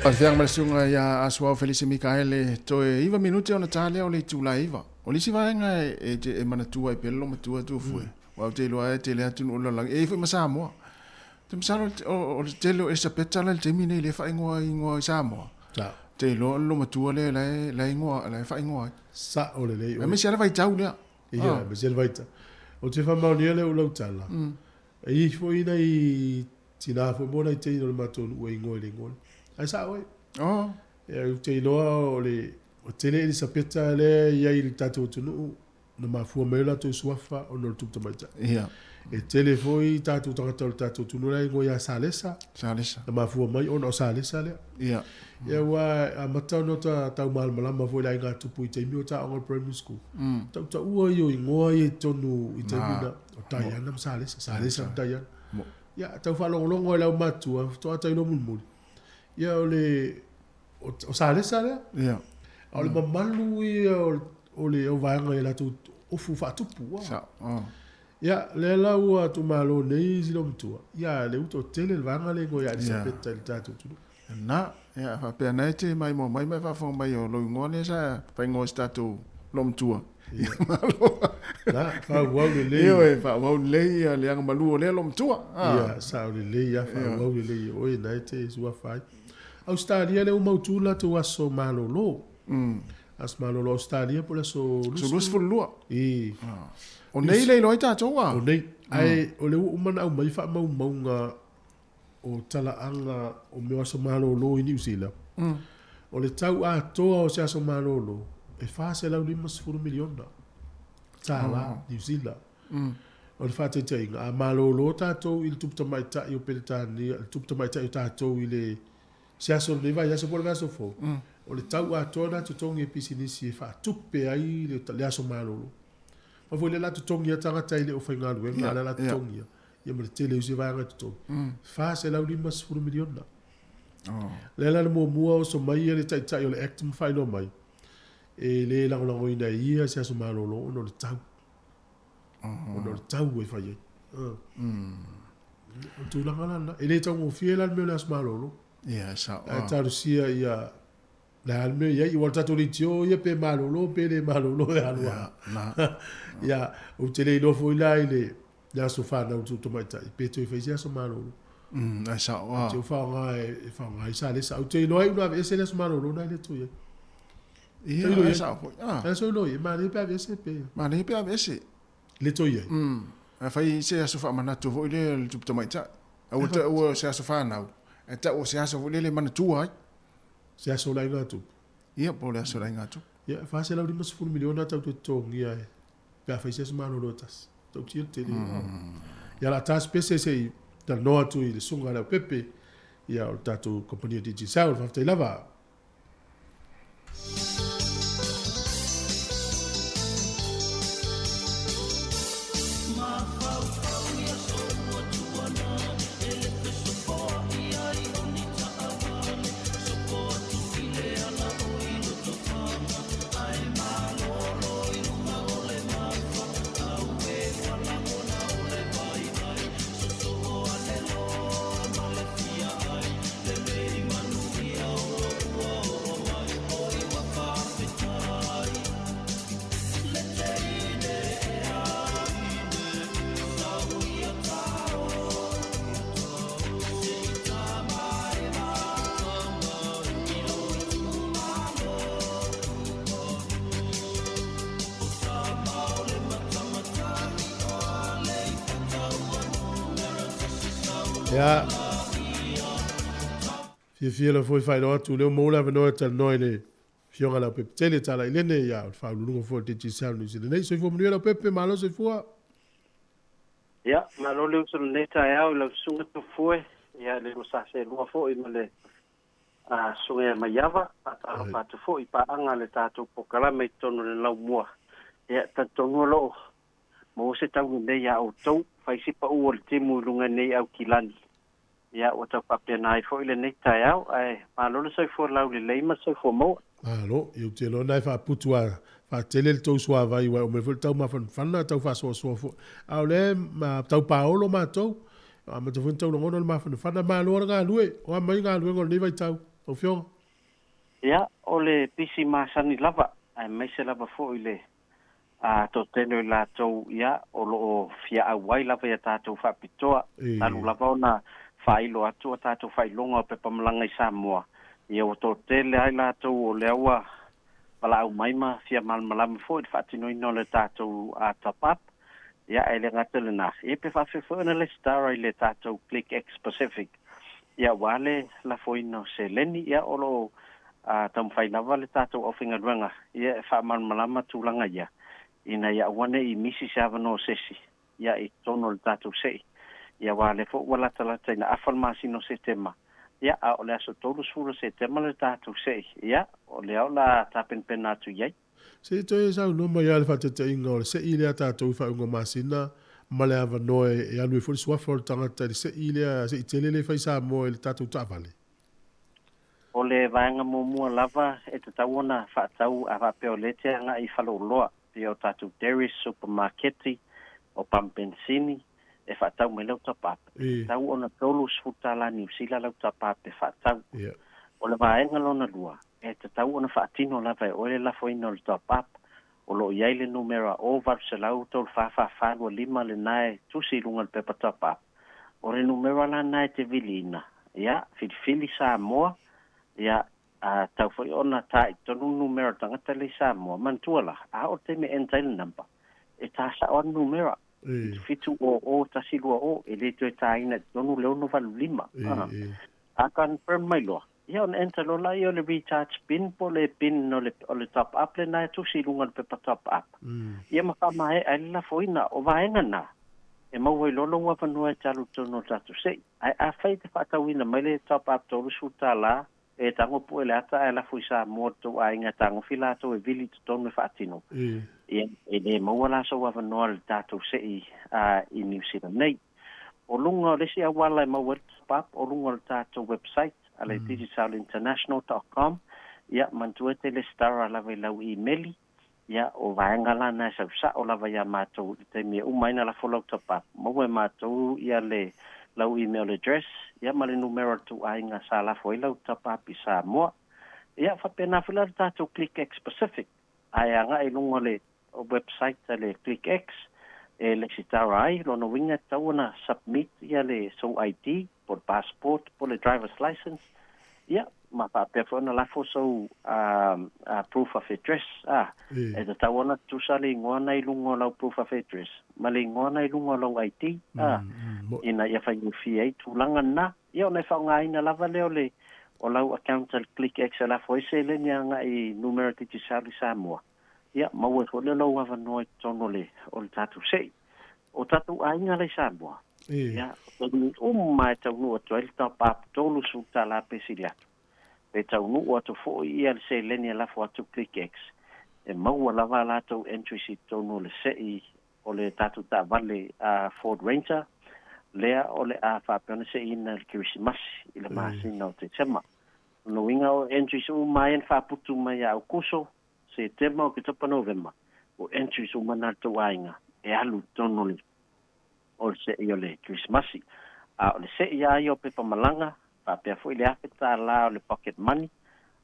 Faafeaga ma le susuga ia Asuao Felisi Mikaele, toe 9 minute ona ta lea o le itula e 9. O le isi vaega e te e manatua ai pea le loomatua Tuafue, aua ou te iloa e tele atunuu o le lalolagi, e i ai foi ma Samoa. Ou te masalo o le tele o Elisapeta la i le taimi lenei lea e faaigoa i igoa i Samoa. Ou te iloa o le loomatua lea la e igoa la e faaigoa ai. Sao lelei oe. Aemaise lava le vaitau lea. Ia, aemaise le vaitau. Ou te faamaonia lea o lau tala. E i ai foi nai tina foi mo nai teine o le matou nuu e igoa i le igoa lea. Ae sao oe. Oh. Ia, ou te iloa o le ua tele Elisapeta lea e i ai i le tatou atunuu na mafua mai ai o latou suafa ona o le tupu tamaitai. Ia. E tele foi tatou tagata o le tatou atunuu la e igoa ia Salesa. Salesa. Na mafua mai ona o Salesa lea. Ia. Ia ua amata ona ta tau malamalama foi i le aiga tupu i taimi o ta aoga o le primary school. Tautaua ia o igoa ia i totonu i taimi na. O Diana ma Salesa, Salesa ma Diana. Ia, tau faalogologo ai le aumatua, faatoa tailo mulimuli. Ia, o le, o Salesa lea. Ia. A o le mamalu ia o le auvaega i latou ofu faatupu. Sa, oh. Ia, lea la ua tuumalo nei si loomatua, ia, lea ua toatele le vaega lea e igoa ia Elisapeta i le tatou atunuu. Na, ia, faapea na e te maimoa mai ma e faafofoga mai o lou igoa lea sa faaigoa e si tatou loomatua. Ia, malo. Na, faaauau lelei. Ioe, faaauau lelei ia le agamalu o lea loomatua. Ia, sao lelei lava, faaauau lelei e oe na e te suafa ai. Ausetalia lea ua mautu le latou aso malolo. Aso malolo Ausetalia po o le aso 22. I. O nei le iloa ai tatou a? O nei. Ae o lea ua uma ona aumai faamaumauga o talaaga o mea o aso malolo i Niu Sila, o le tau atoa o se aso malolo e $450 miliona tālā Niu Sila. O le faataitaiga, a malolo tatou i le tupu tamaitai o Peretania, le tupu tamaitai o tatou i le se aso o lenei vaiaso po o le vaiaso fou, o le tau atoa lena totogi e pisinisi e faatupe ai le aso malolo. Aua foi o lea o le a totogi lava tagata e le o faigaluega, a o lea o le a totogi lava. Ia ma le tele o isi vaega i totonu, $450 miliona. Lea la na muamua oso mai le taitai o le Act ma faailoa mai, e le lagolagoina e ia se aso malolo ona o le tau. Ona o le tau e fai ai. O le tulaga la lena. E le taugofie la le mea o le aso malolo. Ia, e sao. Ae talosia ia Le a le mea i ai, ua o le tatou leitio ia pe malolo pe le malolo e alu lava. Ia, ou te le iloa foi la i le le aso fanau o le tamaitai pe toe fai se aso malolo. Ae sao lava. Ou te faaaoga e faaaoga ai Salesa. Ou te iloa ai una aveese le aso malolo na e le toe i ai. Ia, ae sao foi. Ae sao iloa i ai, manaia pe aveese pe. Manaia pe aveese. Le toe i ai. Ae fai se aso faamanatu foi lea i le tupu tamaitai. Aua taua o se aso fanau, ae taua o se aso foi lele e manatua ai. Se aso o le aiga tupu. Ia, po o le aso o le aiga tupu. Ia, e $450 miliona tau toe totogia e, pe a fai se aso malolo e tasi. Tautia le tele. Ia, o le a ta se pese se i talanoa atu i le susuga a Leaupepe, ia, o le tatou kamupani o Digicel. Faafetai lava. Ia. Fiafia lava foi e faailoa atu, o lea ua maua le avanoa e talanoa i le Afioga Leaupepe Tele Talailene, ia, o le Faauluuluga foi o le Digicel New Zealand nei. Soifua manuia Leaupepe, malo soifua. Ia, malo le uso i lenei taeao i lau susuga Tufue, ia le lua sa seelua foi ma le susuga ia Maiava, faatalofa atu foi i paaga a le tatou polokalame i totonu o le laumua. Ia, talitonu o lo o maua se taulelei ia outou, fai si pau o le timu i luga nei Aukilani. Ia, ua tau faapena ai foi lenei taeao, ae malo le soifua laulelei ma le soifua maua. Malo, ia ou te iloa na e faaputu a faatele le tou suavai aua e omai foi le tau mafanafana tau faasoasoa foi. A o lea e tau paolo matou, amata foi ona tau lagona le mafanafana. Malo le galue, o a mai galuega o lenei vaitau. Lau Afioga? Ia, o le pisi masani lava, aemaise lava foi le a toatele o i latou ia o lo o fia auai lava ia tatou faapitoa, talu lava ona faailo atu a tatou faailoga o pepa malaga i Samoa, ia ua toatele ai latou o lea ua valaau mai ma fia malamalama foi i le faatinoina o le tatou top up. Ia ae le gata i lena, ia pe faafefea foi ona lesitara i le tatou Click X Pacific, ia aua le lafoina o seleni, ia o lo o taumafai lava le tatou aufaigaluega ia e faamalamalama tulaga ia, ina ia aua ne i misi se avanoa o se isi ia i totonu o le tatou se'i. Ia aua o lea foi ua latalata ina afa le masina o Setema, ia a o le aso 30 o Setema le tatou se'i, ia o lea o le a tapenapena atu i ai. Se i toe saunoa mai lava le faataitaiga o le se'i lea a tatou i faaiuga masina ma le avanoa e alu ai foi le suafa o le tagata i le se'i lea, se'i tele lea e fai i Samoa i le tatou taavale. O le vaega muamua lava e tatau ona faatau a faapea o lea e te agai i faleoloa pei o tatou dairies, supamaketi, o pamu penisini e faatau mai lau top-up. E tatau ona $30 tala Niu Sila lau top-up e faatau. O le vaega lona lua, e tatau ona faatino lava e oe le lafoina o le top-up. O lo o i ai le numera 0800 344 25 lena e tusi i luga o le pepa top-up. O le numera la lena e te viliina, ia, filifili Samoa, ia, a tau foi ona tā i totonu le numera o le tagata lea i Samoa. Manatua la, a oo i le taimi e enter ai le number, e tā sao lava le numera, 77 00 120, e le toe tāina i totonu le 685. A confirm mai loa, Ia ona enter loa laia o le recharge pin po o le pin o le o le top up lena e tusi i luga o le pepa top up. Ia ma faamaea ai le lafoina. O vaega na, e maua ai loa lou avanoa e te alu i totonu o le tatou se'i. Ae afai e te faatauina mai le top up $30, e tago pue le ata ae lafo i Samoa i le tou aiga e tagofi latou e vili i totonu e faatino, ia e le maua la sou avanoa i le tatou se'i i Niu Sila nei. O luga o le isi auala e maua ai le top up, o luga o le tatou website a le digitalinternational.com, ia, manatua e te lesitara lava i lau imeli, ia, o vaega la na e sau sa'o lava iā matou i le taimi e uma ai na lafo lau top up. Maua e matou ia le lau email address, ia ma le numera o le ituaiga sa lafo ai lau top up i Samoa. Ia, faapena foi la le tatou ClickX Pacific, ae agai i luga o le website a le ClickX e lesitara ai, lona uiga e tatau ona submit ia le sou ID po o le passport po o le driver's license, ia ma faapea foi ona lafo sou proof of address, a, e tatau ona tutusa le igoa na i luga o lau proof of address ma le igoa na i luga o lau ID, a, ina ia faigofie ai tulaga na. Ia ona e faaaogaina lava lea o le o lau account a le ClickX e lafo ai seleni agai i numera Digicel i Samoa. Ia, maua ai foi lea lou avanoa i totonu o le, o le tatou se'i. O tatou aiga la i Samoa, ia, o taimi uma e taunuu atu ai le top up $30 pe sili atu. Pe taunuu atu foi ia le seleni e lafo atu ClickX, e maua lava a latou entries i totonu o le se'i o le tatou taavale a Ford Ranger, lea o le a faapea ona se'iina i le Kerisimasi i le masina o Tesema. O lona uiga o entries uma ia na faaputu mai ia Aukuso, Setema, Oketopa, Novema, o entries uma na le tou aiga e alu i totonu o le o le se'i o le Kerisimasi. A o le se'i lava ia o pepa malaga, faapea foi le $1,000 o le pocket money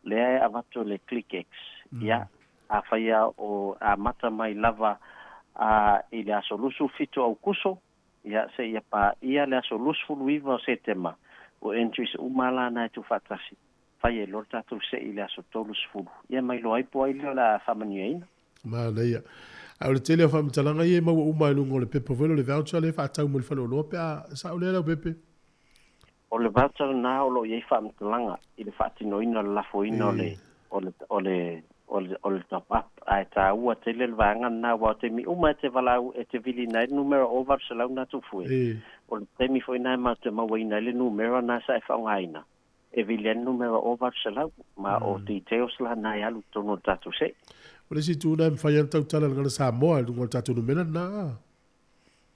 lea e avatu e le ClickX. Ia, afai lava o amata mai lava a i le aso 27 o Aukuso, ia seia paia le aso 29 o Setema, o entries uma la na e tuufaatasi. Fai ai loa le tatou se'i i le aso 30, ia ma iloa ai po o ai lea o le a faamanuiaina. Manaia. Ae o le tele o faamatalaga ia e maua uma i luga o le pepa foi lea o le voucher lea e faatau mai le faleoloa pe a sao lea Leaupepe? O le voucher lena o lo o i ai faamatalaga i le faatinoina o le lafoina o le o le o le o le o le top up ae taua tele le vaega lena aua o taimi uma e te valaau e te viliina ai le numera o 800 na tufue, o le taimi foi lena e matou te mauaina ai le numera lena sa e faaaogaina. E vili ai le numera o 800, ma o details la na e alu i totonu o le tatou se'i. O le isi itu lena e mafai ai ona tautala i le gagana Samoa i luga o le tatou numera lena a?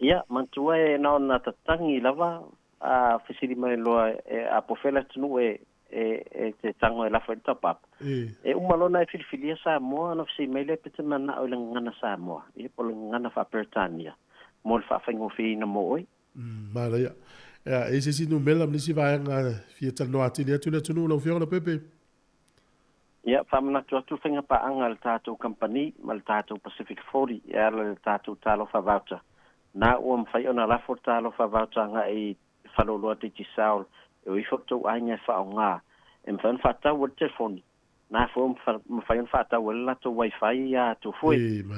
Ia, manatua e na ona tatagi lava a fesili mai loa e a po fea le atunuu e e e te tago e lafo ai le top up. E uma loa ona e filifilia Samoa ona fesili mai lea pe te mana'o i le gagana Samoa, ia po o le gagana faa-Peretania mo le faafaigofieina mo oe. Manaia. Ia, e i ai se isi numera ma nisi vaega e fia talanoa atili atu le atunuu lau Afioga Leaupepe? Ia, faamanatu atu faiga paaga a le tatou kamupani ma le tatou Pacific 40 e ala i le tatou Talofa Voucher. Na ua mafai ona lafo le Talofa Voucher agai i Faleoloa Digicel e o ifo le tou aiga e faaaoga e mafai ona faatau ai le telefoni na foi ua mafai ona faatau ai le latou wifi ia Tufue.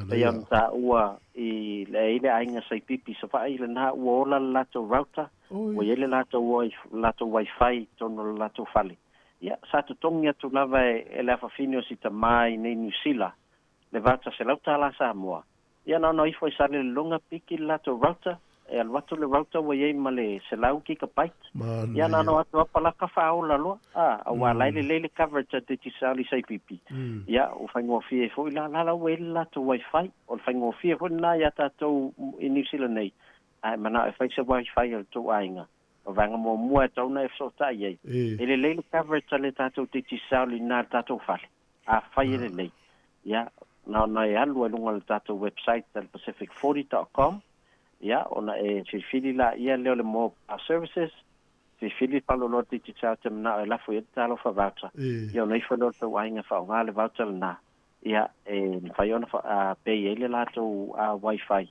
Pei ona taua i le i le aiga Saipipi i Savaii lena ua ola le latou router, ua i ai le latou latou wifi i totonu o le latou fale. Ia, sa totogi atu lava e le afafine o si tama i nei Niu Sila le voucher $100 Samoa. Ia na ona ifo i Salelologa piki le latou router, e alu atu le router ua i ai ma le 100 gigabyte. Ia na ona o atu lava palaka faaola loa, a, aua la e lelei le coverage a Digicel i Saipipi. Ia ua faigofie ai foi la, la la ua i ai le latou wifi. O le faigofie foi lena ia tatou i Niu Sila nei, a e manao e fai se wifi a le tou aiga, o vaega muamua e tatau ona e fesootai ai, e lelei le coverage a le tatou Digicel i ina i le tatou fale. Afai e lelei, ia, na ona e alu ai luga o le tatou website a le pacific forty dot com, ia, ona e filifili laia lea o le mobile services, filifili Faleoloa Digicel e te manao e lafo i ai le talofa voucher, ia ona ifo lea o le tou aiga e faaaoga le voucher lena, ia, e mafai ona pay ai le latou wifi.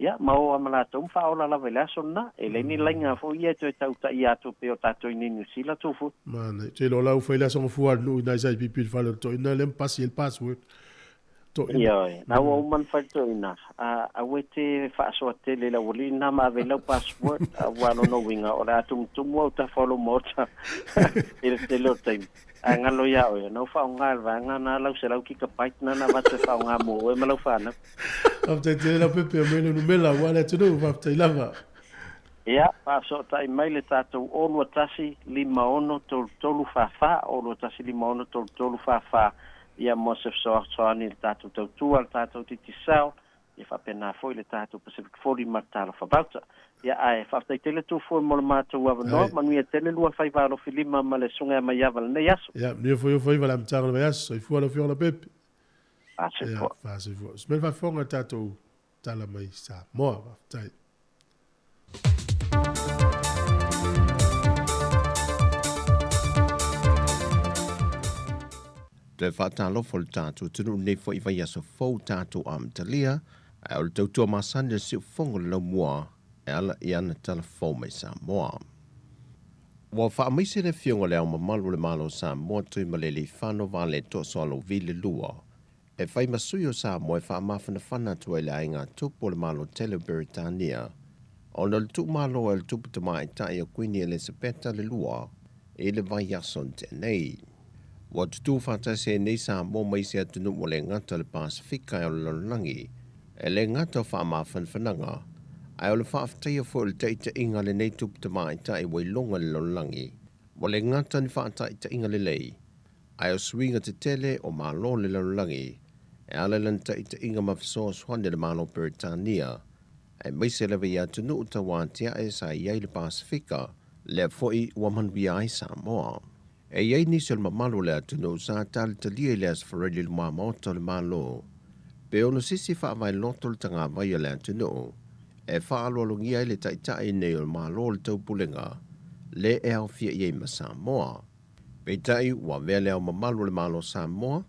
Ia, ma o a ma latou ma faaola lava i le aso lena. E leai ni laiga foi ia e toe tautaia atu pei o tatou i nei Niu Sila tou foi. Manaia. Te iloa la ua fai le aso gafua a le nuu i nai sa i pipi i le fale o le toeaina lea ma pasi ai le password. Toeaina. Ioe. Na ua uma ona fai le toeaina, a, aua e te faasoa tele i le aualii lena ma ave ai lau password, aua lona uiga o le a tumutumu au tafa o lou maota i le tele o taimi. Ae galo ia oe, na ou faaaoga e le vaega na lau 100 gigabyte na na avatu e faaaoga mo oe ma lau fanau. Faafetai tele Leaupepe aumai le numera aua le atunuu, faafetai lava. Ia, faafesootai mai le tatou 0 21 56 33 44, 0 21 56 33 44, ia mo se fesoasoani i le tatou tautua, le tatou Digicel, Ia faapena foi le tatou Pacific 40 ma le Talofa Voucher. Ia ae faafetai tele Tufue mo le matou avanoa. Manuia tele lua faiva alofilima ma le Susuga ia Maiava i lenei aso. Ia, manuia foi ou faiva i le amataga o le vaiaso. Soifua lau Afioga Leaupepe. Fasoifua. Ia, fasoifua. Usi mai le faafofoga i le tatou tala mai Samoa. Faafetai. Toe faatalofa o le tatou atunuu lenei foi vaiaso fou tatou amatalia, ae o le tautua masani a le siufofoga o le laumua e ala i ana tala fou mai Samoa. Ua faamaise le Afioga i Le Ao Mamalu o le Malo o Samoa Tuimalealiifano Vaaletoa Sualauvi le Lua e fai ma sui o Samoa e faamafanafana atu ai le aiga tupu o le Malo tele o Beretania ona o le tuumalo ai o le tupu tamaitai o Kuini Elesepeta le Lua i le vaiaso na tea nei. Ua tutū faatasi ai nei Samoa ma isi atunuu ua le gata o le Pasefika e o le lalolagi, e le gata o faamafanafanaga, ae o le faafetaia foi o le taitaiga a lenei tupu tamaitai ua iloga i le lalolagi, ua le gata ni faataitaiga lelei, ae o suiga tetele o Malo o le lalolagi e ala i lana taitaiga ma fesoasoani a le Malo o Peretania, aemaise lava i atunuu tauatiae sa i ai le Pasefika, lea foi ua manuia ai Samoa. E i ai nisi o le mamalu o le atunuu sa talitalia i le Aso Faraile i luma maota o le Malo, pe ono sisi faavaeloto le tagavai o le atunuu e faaaloalogia ai le Taitai nei o le Malo o le Taupulega le e aofia i ai ma Samoa. Peitai, ua avea le Ao Mamalu o le Malo o Samoa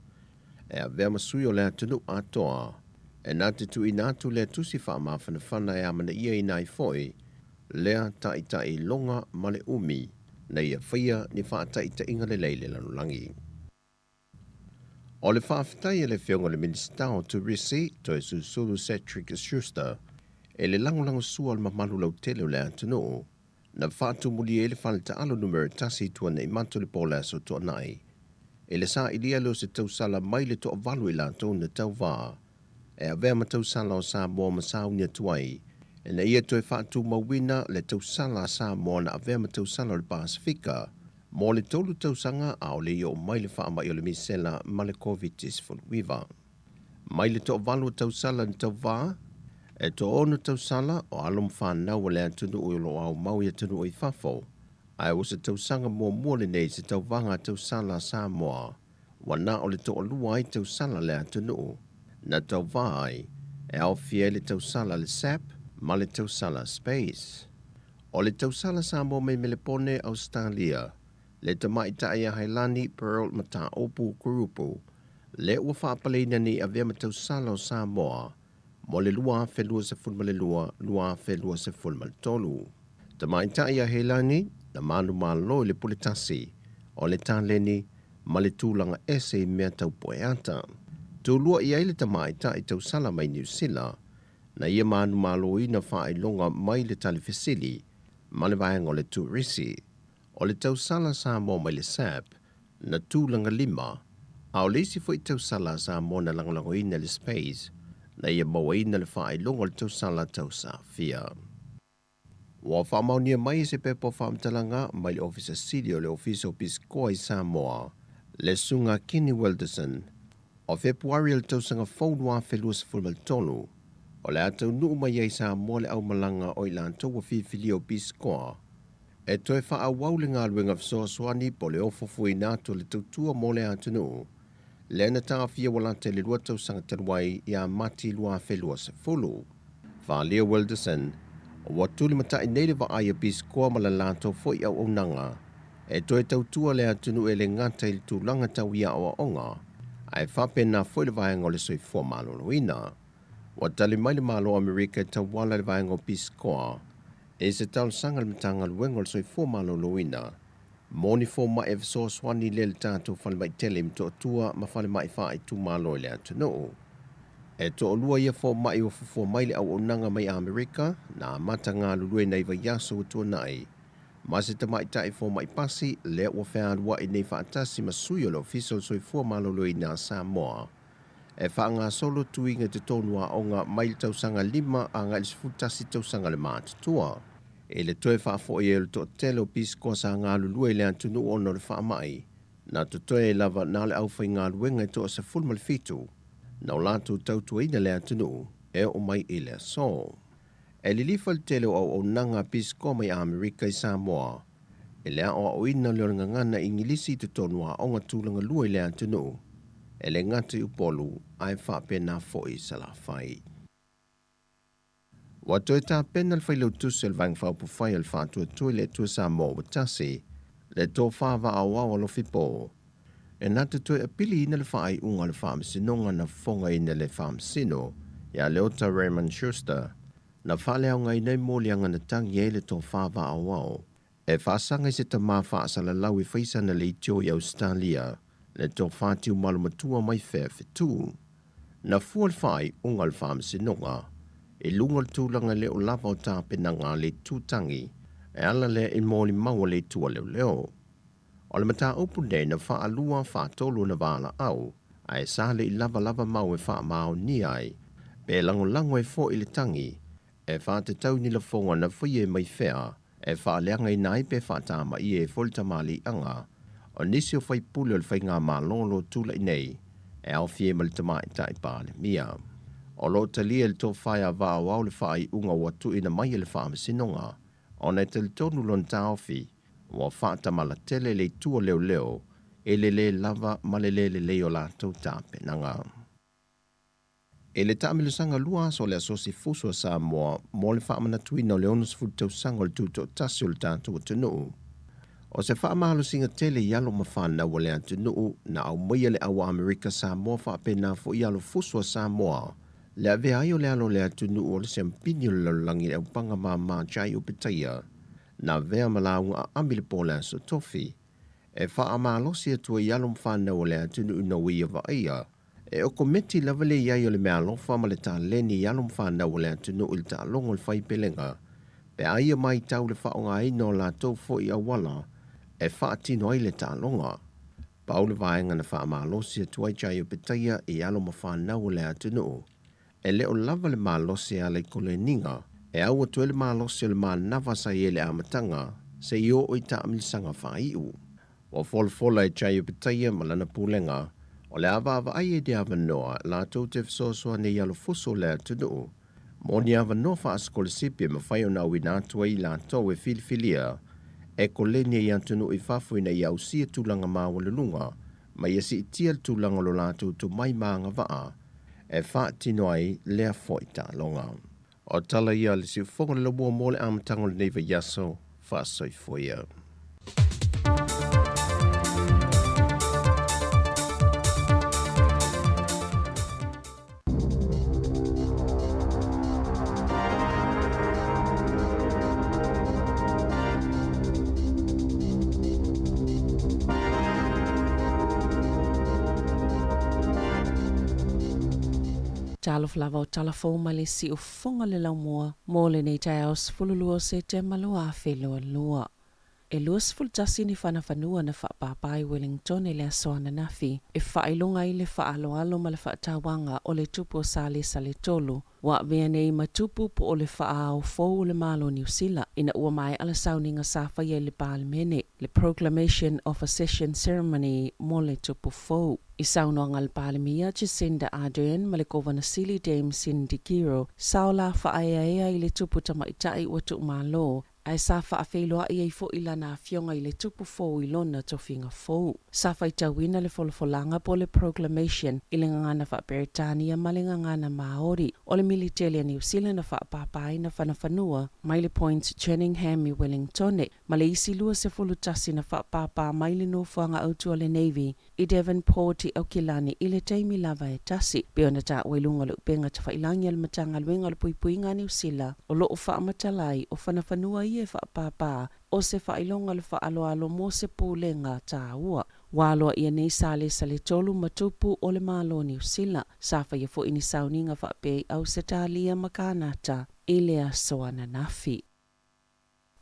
e avea ma sui o le atunuu atoa e na te tuuina atu lea tusi faamafanafana e amanaiaina ai foi lea taitai iloga ma le umi na ia faia ni faataitaiga lelei i le lalolagi. O le faafetai a le Afioga i le Minisita o Turisi, Toesusulu Cedric Schuster, i le lagolagosua o le mamalu lautele o le atunuu, na faatumulia ai le fale taalo numera tasi i Tuanaimato i le po o le Aso Toonai, i le sailia lea o se tausala mai le toavalu i latou na tauva e avea ma tausala o Samoa ma sauni atu ai ina ia toe faatumauina le tausala a Samoa na avea ma tausala o le Pasefika mo le tolu tausaga a o le i oo mai le faamai o le misela ma le Koviti-19. Mai le toavalu o tausala na tauva, e toaono tausala o alo ma fanau a le atunuu o lo o aumau i atunuu i fafo, ae ua se tausaga muamua lenei i se tauvaga a tausala a Samoa, ua na o le toalua ai tausala a le atunuu na tauva ai, e aofia ai le tausala a le SAP ma le tausala a Space. O le tausala Samoa mai Melepone, Ausetalia, le tamaitai ia Hailani Pearl Mataopu Kurupu, lea ua faapaleina nei avea ma tausala o Samoa mo le 2022, 2023. Tamaitai ia Hailani, na manumalo i le pule tasi, o le taleni ma le tulaga ese i mea tau poeata. Tulua i ai le tamaitai tausala mai Niu Sila, na ia manumaloina faailoga mai le talifesili ma le vaega o le turisi. O le tausala Samoa mai le SAP, na tulaga lima, a o le isi foi tausala a Samoa na lagolagoina le Space, na ia mauaina le faailoga o le tausala tausafia. Ua faamaonia mai e se pepa o faamatalaga mai le Ofisa Sili o le Ofisa o Pisikoa i Samoa, le Susuga Kenny Wilderson, o Fepuari o le tausaga fou 2023, o le a taunuu mai ai i Samoa le aumalaga o i latou ua filifilia o Pisikoa e toe faaauau le galuega fesoasoani po o le ofofoina atu o le tautua mo le atunuu, lea na taofia ua lata i le lua tausaga talu ai ia Mati 2020. Faaalia Wilderson, ua tulimatai nei le vaai a Pisikoa ma le latou foi auaunaga e toe tautua le atunuu e le gata i le tulaga tau i aoaoga, ae faapena foi le vaega o le soifua maloloina. Ua tali mai le Malo o Amerika e tauala i le vaega o Pisikoa i se talosaga a le Matagaluega o le Soifua Maloloina mo ni fomai e fesoasoani lea i le tatou falemai tele i Motootua ma falemai faaitumalo i le atunuu. E toalua ia fomai ua fuafua mai le auaunaga mai Amerika na amata galulue nai vaiaso ua tuanai ma se tamaitai fomai pasi lea ua fealuai nei faatasi ma sui o le Ofisa o le Soifua Maloloina a Samoa e faagasolo tuiga i totonu aoga mai le tausaga 5 agai i le 11 tausaga le matutua. I le toe faafoi ai o le toatele o pisikoa sa galulue i le atunuu ona o le faamai, na totoe ai lava na o le aufaigaluega e toa 17 na o latou tautuaina le atunuu e oo mai i le aso. E lilifa le tele o auaunaga a pisikoa mai Amerika i Samoa i le aoaoina o le gagana Igilisi i totonu aoga tulaga lua i le atunuu, e le gata i Upolu ae faapena foi i Salafai. Ua toe tapena le Failautusi o le Vaega Faaupufai o le Faatuatua i le Atua Samoa ua tasi, le tofa vaaoao a Lofipo, e na te toe apiliina le faaiuga o le Faamasinoga na fofogaina e le Faamasino ia Leota Raymond Schuster, na faaleaogaina ai moliaga na tagi ai le tofa vaaoao e faasaga i se tamā faasalalau e fai sana leitio i Ausetalia, le tofa tiumalu matua mai fea fetu. Na fua le faaiuga a le Faamasinoga i luga o le tulaga le o lava o tapenaga a le itu tagi e ala lea i molimau a le itu a leoleo. O le mataupu nei na faalua faatolu ona valaau, ae sa le i lavalava mau e faamaonia ai pe lagolago ai foi le tagi e faatatau ni lafoga na faia e mai fea e faaleagaina ai pe faatamaia ai foi le tamaliiaga o nisi o faipule o le faigamalo o lo o tulai nei e aofia ai ma le Tamaitai Palemia. O lo o talia e le tofa ia Vaaoao le faaiuga ua tuuina mai e le Faamasinoga ona e talitonu lona taofi ua faatamala tele le itu o leoleo i le lē lava ma le lē lelei o latou tapenaga. I le taamilosaga lua aso o le Asosi Fusu a Samoa mo le faamanatuina o le 60 tausaga o le tutoatasi o le tatou atunuu, o se faamalosiga tele i alo ma fanau a le atunuu na aumaia le au Amerika Samoa faapena foi i alo fusu a Samoa le avea ai o le alo o le atunuu o le siampini o le lalolagi i le aupaga māmā Jai Opetaia na avea ma lauga aami le po o le Aso Tofi e faamalosi atu ai i alo ma fanau a le atunuu ina ua ia vaaia E o komiti lava le i ai o le meaalofa ma le taleni i alo ma fanau o le atunuu i le taaloga o le faipelega, pe a ia maitau le faaaogaina o latou foi auala e faatino ai le taaloga. Pau le vaega na faamalosi atu ai Jai Opetaia i alo ma fanau o le atunuu, e le o lava le malosi e ala i koleniga, e au atu ai le malosi o le manava sa i ai i le amataga seia oo i taamilisaga faaiu. Ua folafola e Jai Opetaia ma lana pulega, o le a vaavaai ai le avanoa latou te fesoasoani ai i alofusu o le atunuu mo ni avanoa faasikolasipi e mafai ona auina atu ai i latou e filifilia e koleni ai i atunuu i fafo ina ia ausia tulaga maualuluga ma ia siitia le tulaga o lo latou tomai ma agavaa e faatino ai lea foi taaloga. O tala ia a le Siufofoga o le Laumua mo le amataga o lenei vaiaso. Faasoifua ia. Talofa lava o tala fou mai le siufofoga le laumua mo lenei taeao 12 o Setema 2022. E 21 ni fanafanua na faapāpā i Wellington i le aso ananafi e faailoga ai le faaaloalo ma le faatauaga o le Tupu o Salesa le Tolu ua avea nei ma tupu po o le faaao fou o le Malo o Niu Sila ina ua maea le sauniga sa faia i le Palemene, le Proclamation of Accession Ceremony mo le tupu fou. I saunoaga a le Palemia Jacinda Ardern ma le Kovana Sili Dame Cindy Kiro, sa ola faaeaea i le tupu tamaitai ua tuumalo ae sa faafeiloai ai foi lana afioga i le tupu fou i lona tofiga fou. Sa faitauina le folafolaga po o le Proclamation i le gagana faa-Peretania ma le gagana Māori o le militeli a Niu Sila na faapāpāina fanafanua mai le Point Jerningham i Wellingtone ma le isi 21 na faapāpā mai le nofoaga autu a le Navy i Devonport i Aukilani i le taimi lava e tasi. Pei ona taua i luga o le upega tafailangi a le Matagaluega o le Puipuiga a Niu Sila, o lo o faamatala ai o fanafanua ia e faapāpā o se faailoga o le faaaloalo mo se pulega taua. Ua aloaia nei Salesa le tolu ma tupu o le Malo o Niu Sila. Sa faia foi ni sauniga faapea i Ausetalia ma Kanata i le aso ananafi.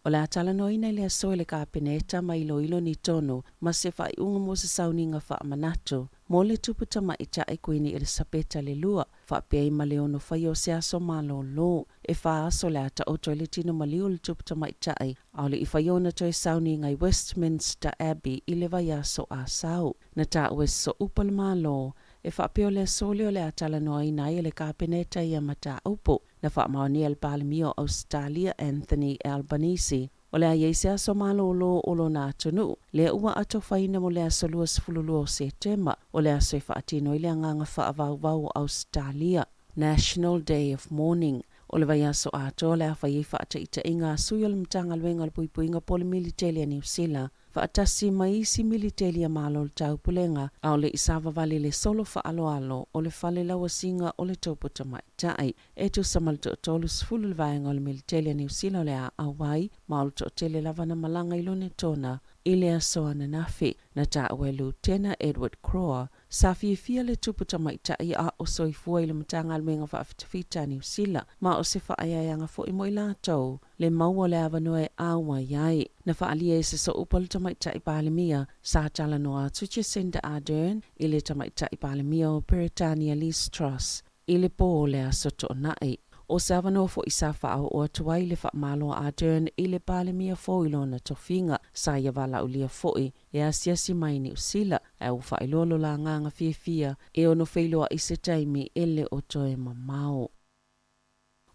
O le a talanoaina i le aso e le Kapeneta ma iloilo ni tonu ma se faaiuga mo se sauniga faamanatu mo le tupu tamaitai Kuini Elisapeta le Lua, faapea ai ma le ono faia o se aso malōlō. E fā aso le a taoto ai le tino maliu o le tupu tamaitai, a o le i faia ona toe sauniga i Westminster Abbey i le vaiaso Asau. Na taua e sosoupa le Malo e faapea o le aso lea o le a talanoaina ai e le Kapeneta ia mataupu. Na faamaonia e le Palemia o Ausetalia Anthony Albanese, o le a i ai se aso malōlō o lona atunuu, lea ua atofaina mo le aso 22 o Setema, o le aso e faatino ai le agaga faavauvau o Ausetalia, National Day of Mourning. O le vaiaso atoa o le a fai ai faataitaiga a sui o le Matagaluega o le Puipuiga po o le Militeli a Niu Sila, faatasi ma isi militeli a Malo o le Taupulega, a o le i savavali le solo faaaloalo o le fale lauasiga o le Topo Tamaitai. E tusa ma le toatolu sefulu le vaega o le militeli a Niu Sila o le a auai, ma o le toatele lava na malaga i Lonetona i le aso ananafi. Na taua e Lutena Edward Croa, Sa fiafia le tupu tamaitai a o soifua i le Matagaluega Faafitafita a Niu Sila, ma o se faaeaeaga foi mo i latou le maua o le avanoa e auai ai. Na faaalia e se sooupa le Tamaitai Palemia, sa talanoa atu Jacinda Ardern i le Tamaitai Palemia o Peretania Liz Truss i le pō o le aso Toonai. O se avanoa foi sa faaoo atu ai le faamalo a Ardern i le Palemia fou i lona tofiga, sa ia valaaulia foi e asiasi mai i Niu Sila, ae ua faailoa lo la agaga fiafia e ono feiloai se taimi e le o toe mamao.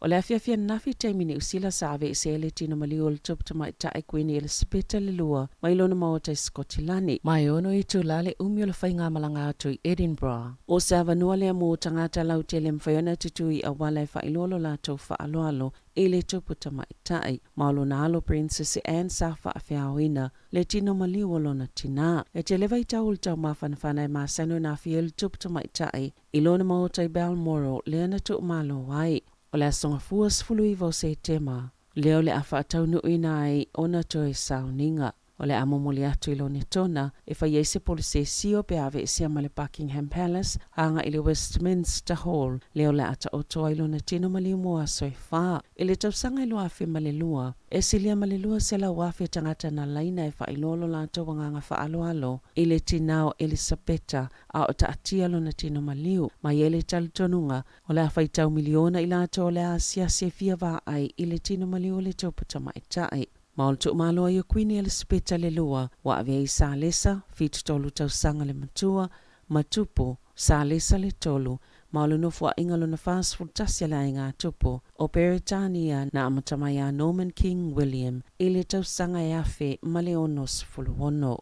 O le afiafi ananafi taimi Niu Sila sa aveesea ai le tino maliu o le Tupu Tamaitai Kuini Elisapeta le Lua mai lona maota i Sikotilani. Ma e ono itula le umi o le faigamalaga atu i Edinburgh. O se avanoa lea mo tagata lautele e mafai ona tutū i auala e faailoa lo latou faaaloalo i le tupu tamaitai. Ma o lona alo Princess Anne sa faafeaoina le tino maliu o lona tinā. E tele vaitau o le taumafanafana e masani ona afio ai le tupu tamaitai i lona maota i Balmoral lea na tuumalo ai. O le aso Gafua 19 o Setema lea o le a faataunuuina ai ona toe sauniga. O le a momoli atu i Lonetona e fai ai se polosesio pe a aveesea ma le Buckingham Palace agai i le Westminster Hall lea o le a taoto ai lona tino maliu mo aso e fā. I le tausaga e 2002, e silia ma le 200,000 tagata na laina e faailoa lo latou agaga faaaloalo i le tinā o Elisapeta a o taatia lona tino maliu. Ma i ai le talitonuga o le a faitau miliona i latou o le a asiasi e fia vaai i le tino maliu o le tupu tamaitai. Ma o le tuumalo ai o Kuini Elisapeta le Lua, ua ave ai Salesa, 73 tausaga le matua, ma tupu, Salesa le tolu, ma o le nofoaiga lona 41 a le aiga tupu o Peretania na amata mai ia Norman King William i le tausaga e 1066.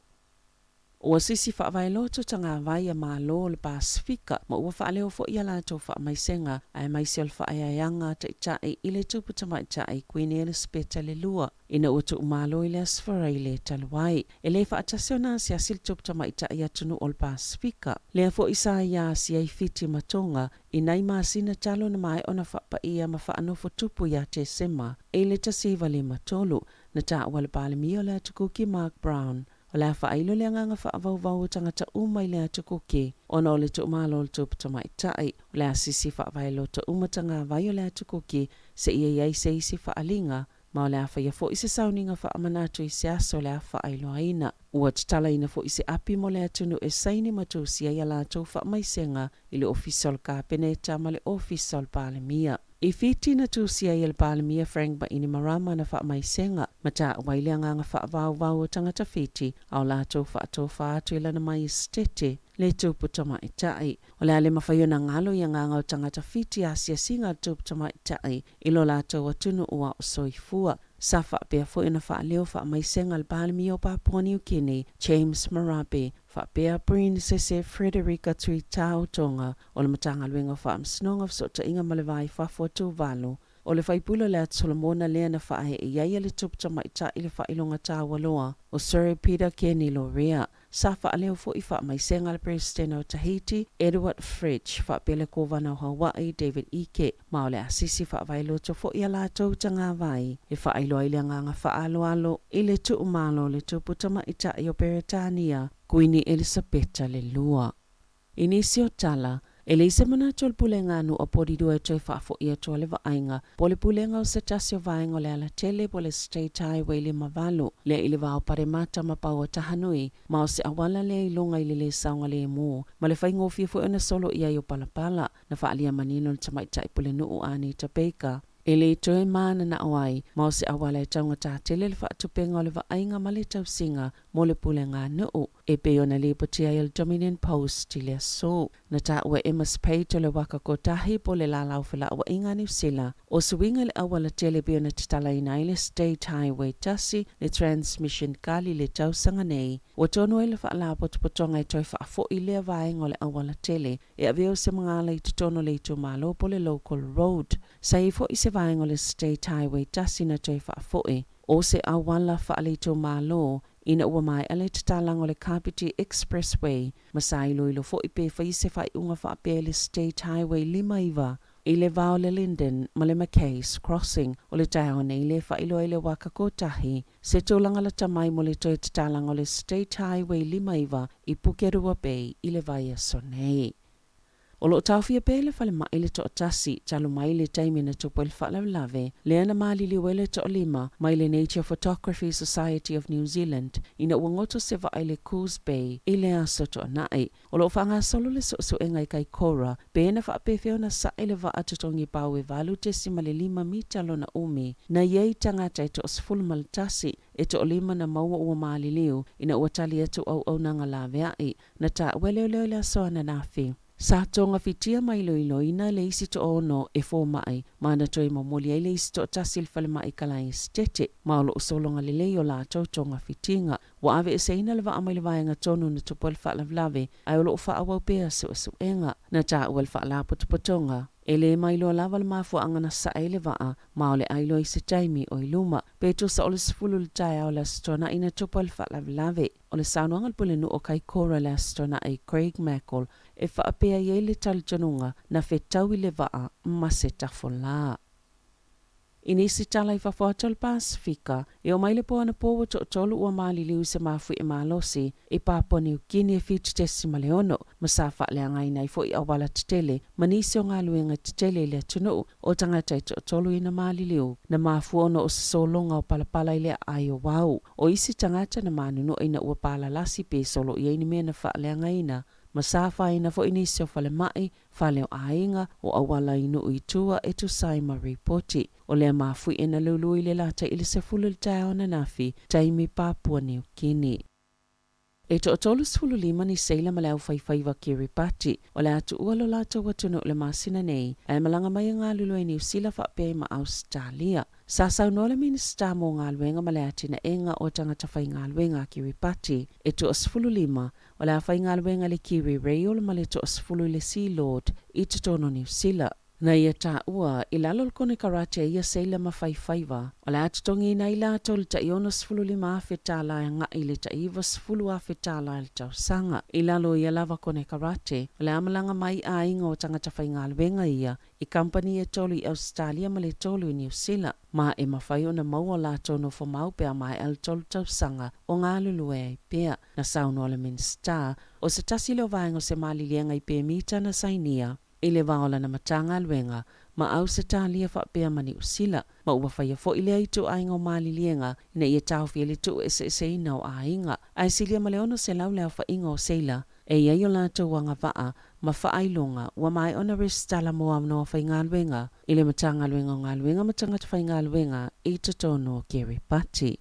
Ua sisi faavaeloto tagavai a Malo o le Pasefika ma ua faaleo foi a latou faamaisega aemaise o le faaeaeaga a Taitai i le Tupu Tamaitai Kuini Elisapeta le Lua ina ua tuumalo i le Aso Faraile talu ai. E le faatasi ona asiasi le Tupu Tamaitai i atunuu o le Pasefika. Lea foi sa ia asia ai Fiti ma Tonga i nai masina talu ona maea ona faapaia ma faanofo tupu ia Tesema i le 1953, na taua le Palemia o le Atu Kuki Mark Brown. O le a faailo le agaga faavauvau o tagata uma i le Atu Kuki ona o le tuumalo o le Tupu Tamaitai. O le a sisi faavaeloto uma tagavai o le Atu Kuki seia i ai se isi faaaliga ma o le a faia foi se sauniga faamanatu i se aso o le a faailoaina. Ua tatalaina foi se api mo le atunuu e saini ma tusia ai a latou faamaisega i le Ofisa o le Kapeneta ma le Ofisa o le Palemia. I Fiti na tusia ai e le Palemia Frank Bainimarama ana faamaisega, ma taua ai le agaga faavauvau o tagata Fiti a o latou faatofa atu i lana Maiesetete, le Tupu Tamaitai. O le a le mafai ona galo i agaga o tagata Fiti asiasiga a le Tupu Tamaitai i lo latou atunuu a o soifua. Sa faapea foi ona faaleo faamaisega le Palemia o Papua Niu Kini, James Marape, faapea Prinsese Frederika Tuitao Tonga o le Matagaluega o Faamasinoga, Fesootaiga ma le Va i Fafo a Tuvalu. O le faipule o le Atu Solomona lea na faaee i ai e le Tupu Tamaitai le faailoga taua loa o Sir Peter Kenny Lorea. Sa faaleo foi faamaisega le Peresetene o Tahiti, Edward Fritch, faapea le Kovana o Hawaii, David Ige, ma o le asisi faavaeloto foi a latou tagavai e faailoa ai le agaga faaaloalo i le tuumalo o le Tupu Tamaitai o Peretania, Kuini Elisapeta le Lua. I nisi o tala, e leai se manatu o le Pulega a Nuu o Porirua e toe faafo'i atu a le vaaiga po o le pulega o se tasi o vaega o le alatele po o le State Highway 58 lea i le va o Paremata ma Pauatahanui ma o se auala lea i luga i le lē saogalēmū ma le faigofie foi ona solo i ai o palapala. Na faaalia manino le tamaitai pulenuu Anita Baker e lē toe mananao ai ma o se auala e taugatā tele le faatupega o le vaaiga ma le tausiga mo le pulega a nuu e pei ona lipotia ai e le Dominion Post i le aso. Na taua e Emma Pate o le Waka Kotahi po o le Lalau Felauaiga a Niu Sila, o se uiga i le aualatele e pei ona tatalaina ai le State Highway 1, le Transmission Kali i le tausaga nei. Ua tonu ai le faalapotopotoga e toe faafo'i lea vaega o le aualatele e avea o se magala i totonu o le itumalo po o le Local Road. Sa i ai foi se vaega o le State Highway 1 na toe faafo'i, o se auala faale-itumalo ina ua maea le tatalaga o le Kapiti Expressway ma sa iloilo foi pe fai se faaiuga faapea i le State Highway 59 i le va o le Linden ma le McKays Crossing. O le taeao nei lea e faailoa ai le Waka Kotahi, se tulaga lata mai mo le toe tatalaga o le State Highway 59 i Pukerua Bay i le vaiaso nei. O lo o taofia pea i le falemai le toatasi talu mai le taimi na tupu ai le faalavelave lea na maliliu ai le toalima mai le Nature Photography Society of New Zealand ina ua goto se vaa i le Coos Bay i le aso Toonai. O lo o faagasolo le suesuega i Kaikoura pe na faapefea ona sae le vaa totogi pau e 8.5 mita lona umi na i ai tagata e toa-11 e toalima na maua ua maliliu ina ua tali atu auaunaga laveai Na taua e leoleo i le aso ananafi. Sa togafitia ma iloiloina le isi toaono e fomai ma na toe momoli ai le isi toatasi i le falemai Kalai Esetete ma o lo o sologa lelei o latou togafitiga. Ua aveeseina le vaa mai le vaega tonu na tupu ai le faalavelave ae o lo o faaauau pea suesuega. Na taua e le Faalapotopotoga e lē mailoa lava le mafuaaga na sae ai le vaa ma o le a iloa i se taimi o i luma. Pe tusa o le 10 i le taeao o le Aso Toonai na tupu ai le faalavelave. O le saunoaga a le Pulenuu o Kaikoura i le Aso Toonai, Craig Mackall, e faapea i ai le talitonuga na fetau i le vaa ma se tafolā. I nisi tala i fafo atu o le Pasefika, e oo mai le po anapo ua toatolu ua maliliu i se mafuie malosi i Papua Niu Kini e 7.6, ma sa faaleagaina ai foi auala tetele ma nisi o galuega tetele i le atunuu. O tagata e toatolu ina maliliu, na mafua ona o se sologa o palapala i le aai o Wau. O isi tagata na manunua ina ua palalasi pe solo i ai ni mea na faaleagaina, ma sa afaina foi nisi o falemai, fale o aiga, o auala i nuu i tua e tusa ai ma ripoti. O lea mafuie na lulu i le lata i le 10 i le taeao ananafi, taimi Papua Niu Kini. E toa-35 ni seila ma le aufaifaiva Kiribati o le a tuua lo latou atunuu i le masina nei, ae malaga mai e galulue i Niu Sila faapea ai ma Ausetalia. Sa saunoa le Minisita mo Galuega ma le Atinaega o Tagata Faigaluega a Kiribati e toa-15 o le a faigaluega i le Kiwi Rail ma le toa-10 i le Sealord i totonu o Niu Sila. Na ia taua, i lalo o le konekarate a ia seila ma faifaiva, o le a totogiina ai latou i le tai $65,000 tala e agai i le tai $90,000 tala i le tausaga. I lalo o ia lava konekarate, o le a malaga mai aiga o tagata faigaluega ia i kamupani e tolu i Ausetalia ma le tolu i Niu Sila, ma e mafai ona maua o latou nofomau pe a maea le tolu tausaga o galulue ai pea. Na saunoa le Minisita, o se tasi lea o vaega o se maliliega i pemita na sainia i le va o lana Matagaluega ma Ausetalia faapea ma Niu Sila, ma ua faia foi lea ituaiga o maliliega ina ia taofi ai le tuueseeseina o aiga. Ae silia ma le 600 le aofaiga o seila e i ai o latou agavaa ma faailoga ua maea ona resitala mo avanoa faigaluega i le Matagaluega o Galuega ma Tagata Faigaluega i totonu o Kiribati.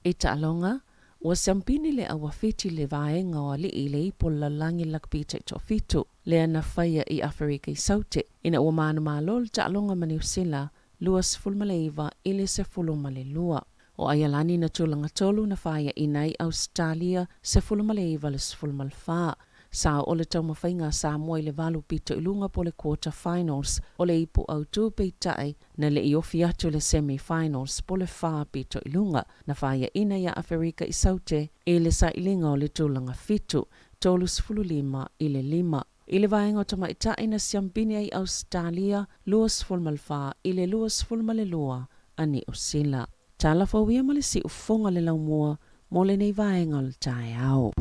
I taaloga, ua siampini le auawhiti le vaega o alii i le ipu o le lalolagi lakapi taitoafitu, lea na faia i Aferika i Saute, ina ua manumalo le taaloga ma Niu Sila 29 i le 12. O Aialani na tulaga tolu na faiaina ai Ausetalia 19 i le 14. Sa oo le taumafaiga a Samoa i le valu pito i luga po o le quarter finals o le ipu autu peitai na le i ofi atu i le semi finals po o le fa pito i luga na faiaina iā Aferika i Saute i le sailiga o le tulaga fitu, 35 i le lima. I le vaega o tamaitai na siampini ai Ausetalia 24 i le 22 a Niu Sila. Tala fou ia ma le siufofoga le laumua mo lenei vaega o le taeao.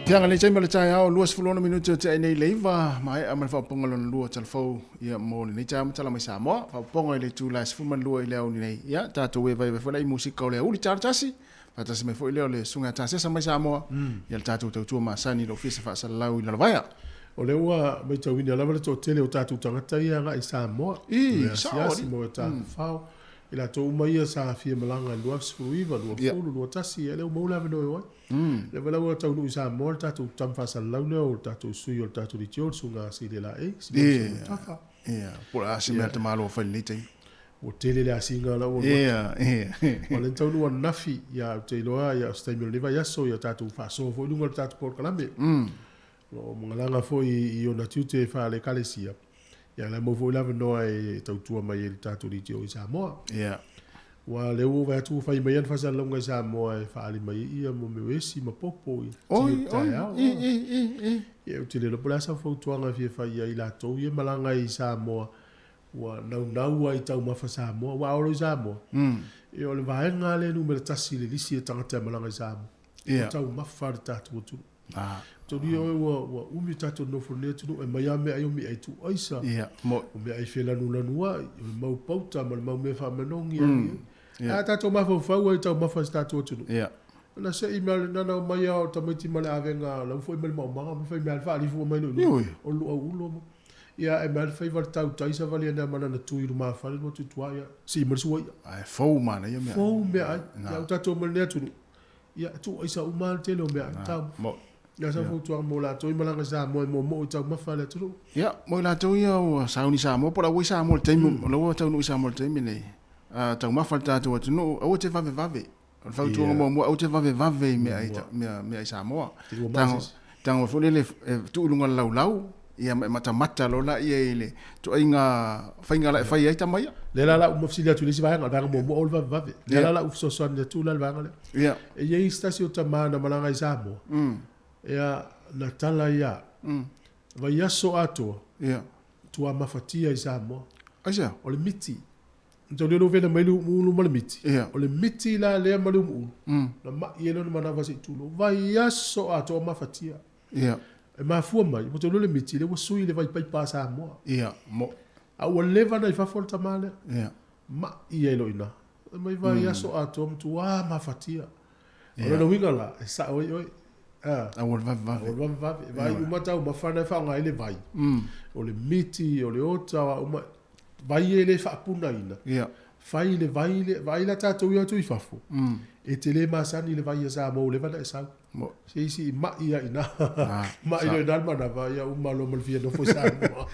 Tianga le taimi o le taeao, 26 minute o tea nei le 9, maea ma le faaopoopoga lona lua o Talafou, ia, mo lenei taeao ma tala mai Samoa. Faaopoopoga i le itula e 12 i le aoauli nei. Ia, tatou e vaivai foi la i musika o le aouli talo tasi, faatasi mai foi lea o le Susuga ia Tasesa mai Samoa, ia le tatou tautua masani i le Ofisa Faasalalau i Lalovaea. O lea ua matauina lava le toatele o tatou tagata ia agai i Samoa, i le asiasi ma o e tafafao. I latou uma ia sa fia malaga i le 2019, 20, 21, ia lea ua maua le avanoa e o ai. Lea foi la ua taunuu i Samoa le tatou tama faasalalau lea o le tatou sui o le tatou Leitio, le Susuga Sili Laei, Simon Tafa. Ia, po o le a se mea a le tamaloa fai i lenei taimi. Ua tele le asiga la ua alu atu. Aua o lea na taunuu ananafi, ia ou te iloa ia o se taimi o lenei vaiaso ia tatou faasoa foi i luga o le tatou polokalame. O lo o malaga foi i ona tiute faale-Ekalesia, ia la e maua foi le avanoa e tautua mai ai i le tatou Leitio i Samoa. Aua o lea ua ou vaai atu ua fai mai ana faasalalauga i Samoa e faaali mai ai ia mo mea o esi ma popo i tio o le taeao. Ia ou te le iloa po o le a sau fautuaga e fia fai ia i latou ia e malaga i Samoa ua naunau ai i taumafa Samoa. Aua a oo loa i Samoa, ia o le vaega lava lea e numera tasi i le lisi a tagata e malaga i Samoa, o taumafa a le tatou atunuu. Taulia oe ua ua umi tatou nofo i lenei atunuu e aumai lava meaai o meaai tuuaisa, o meaai felanulanu ai, o le mau pauta ma le mau mea faamanogi e agi ai. Ae a tatou mafaufau ai i taumafa a si tatou atunuu, na se i mea na ona omai lava o tamaiti ma le avega la ua foi mai le maumaga ma fai mea le faalifua mai loa i luga o le luau ulo ma ia ae mea le faiva le tautai savali ane lava ma lana tui i lumafale lua atu i tua ia sii mai le sua ia. Ae fou manaia meaai. Fou meaai. Ia ua tatou omai i lenei atunuu, Ia, tuu aisa uma lava le tele o mea ai taumafa. Ia, sau fautuaga mo latou i malaga i Samoa e moomoo i taumafa a le atunuu. Ia, mo i latou ia ua sauni Samoa po o la ua i Samoa i le taimi, o la ua taunuu i Samoa i le taimi lenei, taumafa le tatou atunuu, aua te vavevave. O le fautuaga muamua, aua te vavevave i mea i Samoa. Tago foi lele e tuu i luga o le laulau, ia ma e matamata loa laia i le ituaiga faiga la e fai ai tama ia. Lea la la ou fesili atu i le isi vaega, o le vaega muamua aua le vavevave. Lea la la ou fesoasoani atu la i le vaega lea. E i ai se tasi o tama na malaga i Samoa, ia, na tala ia, vaiaso atoa, tuamafatia i Samoa. Aisea? O le miti. Mataulia lou vena mai le umuulu ma le miti. O le miti la lea ma le umuulu, na mai ai lona manava se i tulou. Vaiaso atoa mafatia. E mafua mai, mataulia le miti lea ua sui i le vaipaipa a Samoa. A ua leva ona i fafo le tama lea. Mai ai loa i ina. Mai vaiaso atoa matua mafatia. O lona uiga la, e sao ai oe. Aua le vavevave. Aua le vavevave. E vaai uma taumafa na e faaaoga ai le vai. O le miti, o le ota, o a uma. Vai e le faapunaina. Fai le vai le, vaai la tatou ia atu i fafo. E te le masani i le vai a Samoa ua leva ona e sau. Se isi i mai lava i ina. Mai loa i ina le manava, ia uma loa ma le fia nofo i Samoa.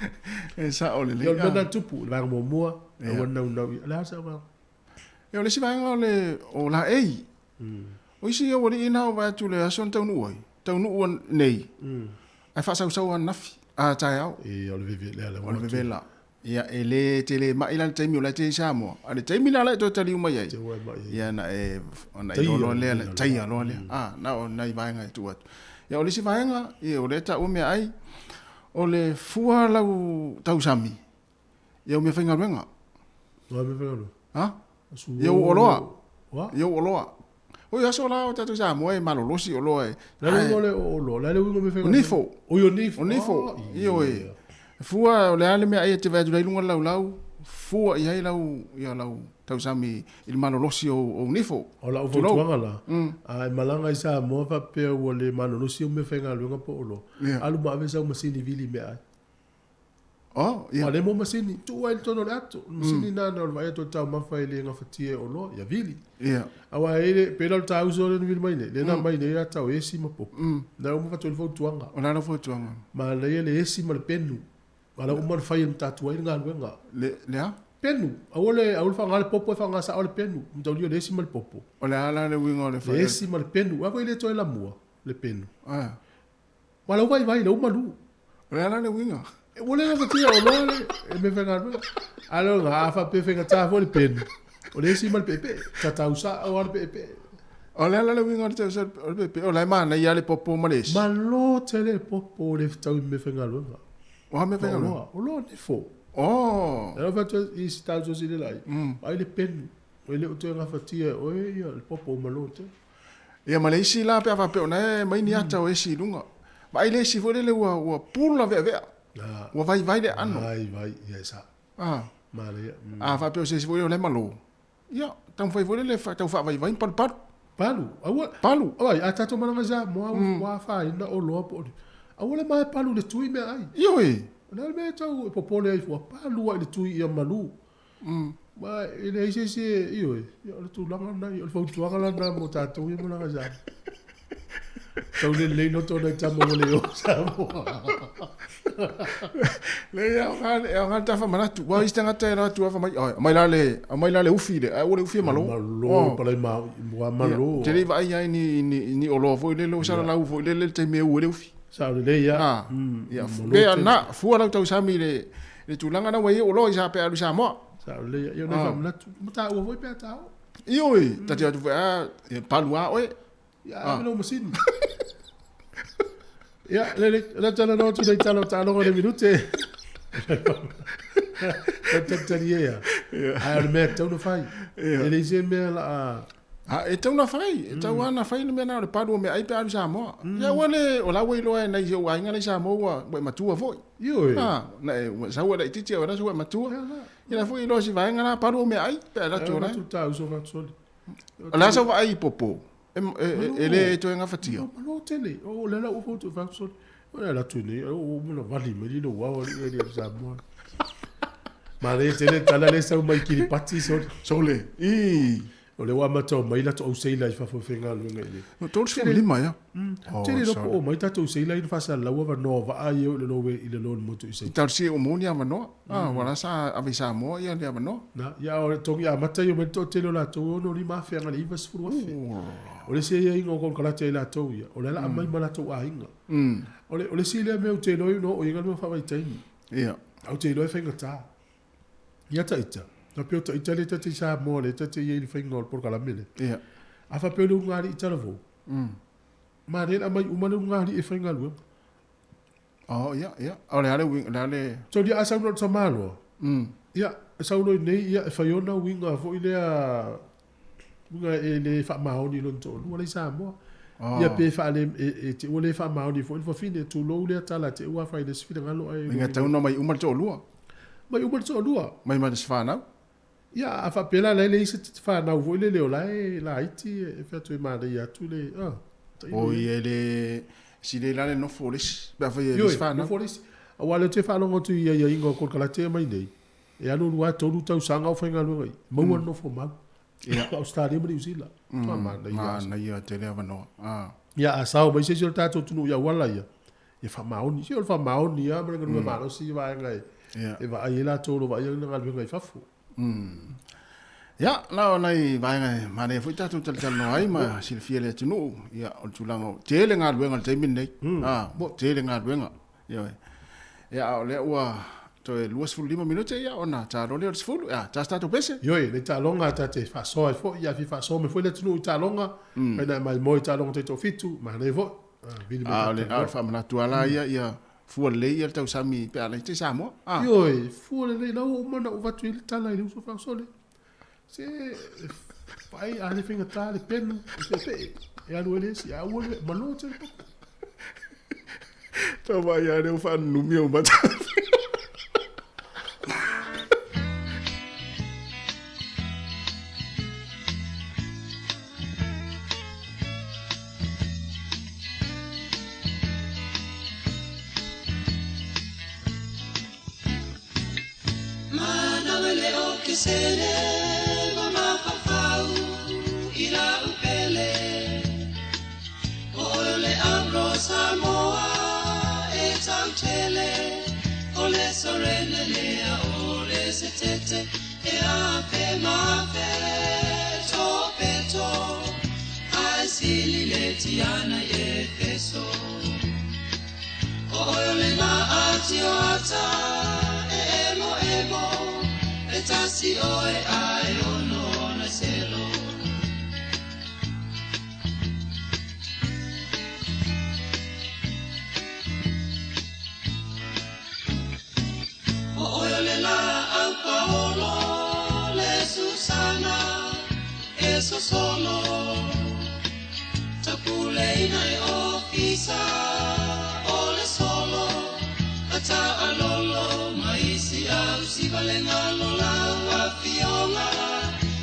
E sao lelei. Ia o le mea lena e tupu, le vaega muamua, aua le naunau i, o le a sau vaega? Ia o le isi vaega o le o laei. O isi aualii na o vaai atu i le aso na taunuu ai, taunuu nei, ae faasausau ananafi, a taeao. Ia o le vevela la. O le vevela. Ia e le tele mai la le taimi o la e te i Samoa. A le taimi la la e toe taliu mai ai. Ia na e ona e iloa loa lea, taia loa lea. A na o nai vaega e tuu atu. Ia o le isi vaega, ia o lea e taua meaai, o le fua lau tausami, I au meafaigaluega. Ua meafaigaluega? Ha? I au oloa. I au oloa. Oi aso la o tatou Samoa e malolosi oloa e. Le a le uiga o le oloa? Le a le uiga o meafaigaluega? O nifo. Oi o nifo. O nifo. Ioe. Fua o le a le meaai e te vaai atu ai i luga o le laulau, fua i ai lau ia lau tausami i le malolosi o ou nifo. O lau fautuaga la, a e malaga i Samoa faapea ua le malolosi au meafaigaluega po o oloa, alu ma ave sau masini vili meaai. Oh, ia. Ua le mo masini, tuu ai i totonu o le ato. O le masini lena na o le vaai atu o le taumafa e le gafatia e oloa, ia vili. Ia. Aua e le, pei la o le tauso lea na vili mai nei, lea na aumai nei ia tau esi ma popo. Na uma fatu ai le fautuaga. O le a lau fautuaga? Manaia le esi ma le penu. A la ua uma ona fai e le matatu ai le galuega. Le, le a? Penu. Aua le, aua le faaaoga le popo, e faaaoga sao le penu. Mataulia o le esi ma le popo. O le a la le uiga o le fai? Le esi ma le penu. Aua foi e le toe lamua le penu. Ah. Ua lau vaivai lau malu. O le a la le uiga? Ua le gafatia oloa le e mea faigaluega. A le ona a faapea faigata foi le penu. O le esi ma le peepee. Tatau sao lava le peepee. O le a la le uiga o le tau o le peepee? O la e manaia lava le popo ma le esi. Malo tele le popo le fetau i mea faigaluega. O a mea faigaluega? Oloa, oloa nifo. Oh. E fai atu i si tau sosi le lai. Ai le penu. E le o toe gafatia e oe ia le popo malo tele. Ia ma le isi la pe a faapea o na e aumai ni ata o esi i luga. Vaai le isi foi lele ua ua pula veavea. Ua vaivai le aano. Vaivai, ia e sao. A. Manaia. A faapea o se isi foi lele o la e malo. Ia, taumafai foi lele e tau faavaivai ma palupalu. Palu, aua. Palu. Oi, a tatou malaga i Samoa, ua afaina oloa po o ni. Aua le mae palu i le tui meaai. Ioe. O le a le mea e tau e popole ai fua, palu lava i le tui ia malu. Ma e leai se isi e, ioe, ia o le tulaga lena, o le fautuaga la lena mo tatou ia malaga i Samoa. Tau lelei loto nai tama ua le o i Samoa. Leai, e aoga, e aoga le ta faamanatu. Aua o isi tagata e alu atu lava fai mai, oi, aumai la le, aumai la le ufi le, ae aua le ufi e malo. Malo, palai ma, ua malo. Ou te le i vaai lava i ni, ni, ni oloa foi lele o salalau foi lele i le taimi e u ai le ufi. Sao lelei lava. Ah, ia, pe na, fua lau tausami i le, le tulaga lena ua i ai oloa i sa pe a alu i Samoa. Sao lelei lava. Ia o nai faamanatu, ma taua foi pe a ta oo. Ioe, ta te o atu foi, a, e palu lava oe. Ia, ave lau masini. Ia, lelei, o le talanoa atu nei tala o taaloga i le minute. Talitali e ia. Ae o le mea e tatau ona fai. E leai se mea la a... A, e tatau ona fai, e tatau lava ona fai le mea lena o le palu o meaai pe a alu i Samoa. Ia aua le, o la ua iloa e nai si ou aiga la i Samoa ua, ua e matua foi. Ioe. A, na e, ua sau ua laitiiti au e la ua e matua. Ia la foi iloa si vaega la palu o meaai pe a alu atu o la. E alu atu ta uso fatu soli. O le a sau vaai i popo? E le toe gafatia. Malo tele. O le la ua fautu fatu soli. O le ala atu nei, o ua na vali mai li lo wao li li Samoa. Ma le tele tala le sau mai Kiribati soli. Sole. I. O le ua amata omai latou au seila i fafo e faigaluega i le. 35 ia. Tele iloa po o omai tatou seila ia na faasalalau avanoa o vaa ia i le lo i le lo motu i Saiti. Talosia ua maua ni avanoa. Ua la sa ave i Samoa ia le avanoa. Na, ia o le togi amata ia omai le toatele o latou e 65 agai i le 90,000. O le isi aiaiga o konekarate a i latou ia, o le ala aumai ma latou aiga. O le o le isi lea mea ou te iloa ai ona oo i ai galuega faavaitaimi. Ia. Ou te iloa e faigata. Ia taita, faapea o taita lea ta te i Samoa lea ta te i ai i le faiga o le polokalame lea. Ia. A faapea o le ulugalii talavou, manaia le aumai uma le ulugalii e faigaluega. Oh, ia, ia. O le a le uiga, o le a le... So ia a sau na o le tamaloa, ia, e sau loa i inei, ia, e fai ona uiga foi lea, uiga e le faamaoni i lona toalua la i Samoa. Ia pe faale, e te ua le faamaoni foi le fafine, tulou lea tala te ua fai le isi finagalo ae... Uiga e tatau ona omai uma le toalua. Omai uma le toalua. Omai ma le isi fanau. Ia, a faapea la, la e leai se fanau foi lele o la e laiti e fai atu e manaia atu le, ah, tailo ia. Oi, e le sili ai la le nofo o le isi, pe afai e leai se fanau. Ioe, nofo o le isi. Aua o lea ou te faalogo atu i aiaiga o konekarate e aumai nei, e alu alu lava tolu tausaga o faigaluega i i, maua le nofo mau. Ia. Ausetalia ma Niu Sila. Matua manaia lava. Manaia tele avanoa. Ah. Ia, a sao mai se isi o le tatou atunuu i auala ia, ia faamaoni. Se o le faamaoni lava ma le galuega malosi vaega e, e vaai ai latou o lo o vaaia le galuega i fafo. Ia, na o nai vaega e manaia foi tatou talatalanoa ai ma silafia e le atunuu, ia, o le tulaga o tele galuega i le taimi lenei. Ah, tele galuega. Ioe. Ia, a o lea ua toe 25 minute ia ona ta loa lea o le 10. Ia, ta se tatou pese. Ioe, le taaloga ta te faasoa ai foi, ia fia faasoa mai foi le atunuu i taaloga, mm. Faina e maimoa i taaloga taitoafitu, manaia foi. Ah, a o le faamanatu lava la ia, ia fua lelei ia le tausami pe a laiti i Samoa. Ah. Ioe, fua lelei, la ua uma ona ou avatu i ai le tala i le uso faaosole. Se, vaai, a le faigata le penu, e peepee, e alu ai le isi, a ua le, malo tele poko. Tau vaai lava lea ua faanunumi ou mata. ina e ofisa o le solo ata alolo mai si au si valenga lola ua fionga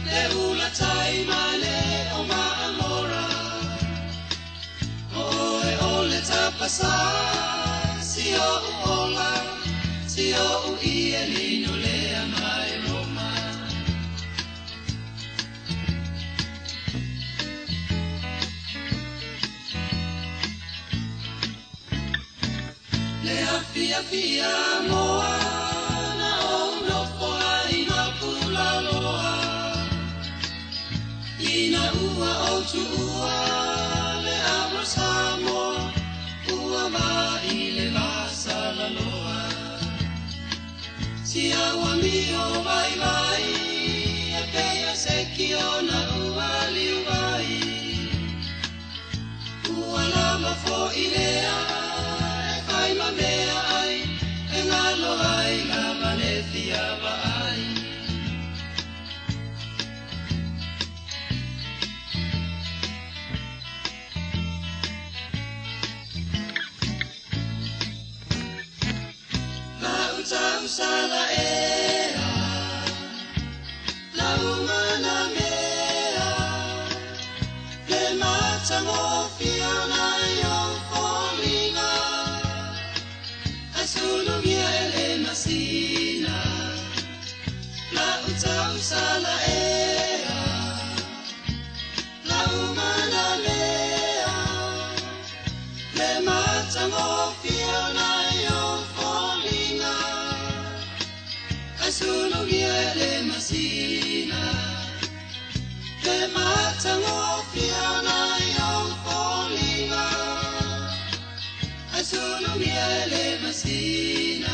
le ula tai male o maamora o e o le tapasa si o ola si o i e lino lea mai Roma. Le afia fia moa na o nofo ai ma pula loa ina ua o tuua le avro Samoa ua va i le vasala loa si aua mio vai vai e peia se ki ona ua liu vai ua lava fo i lea e fai ma mea ai e ngalo ai lava le fia vaai. La utausala ea, la umana mea, le matagofia na i ou foliga, asulugia e le masina. La utausala ea, la umana mea, le matagofia na i ou foliga, asulugia e le masina. Le matagofia na i ou foliga, asulugia e le masina.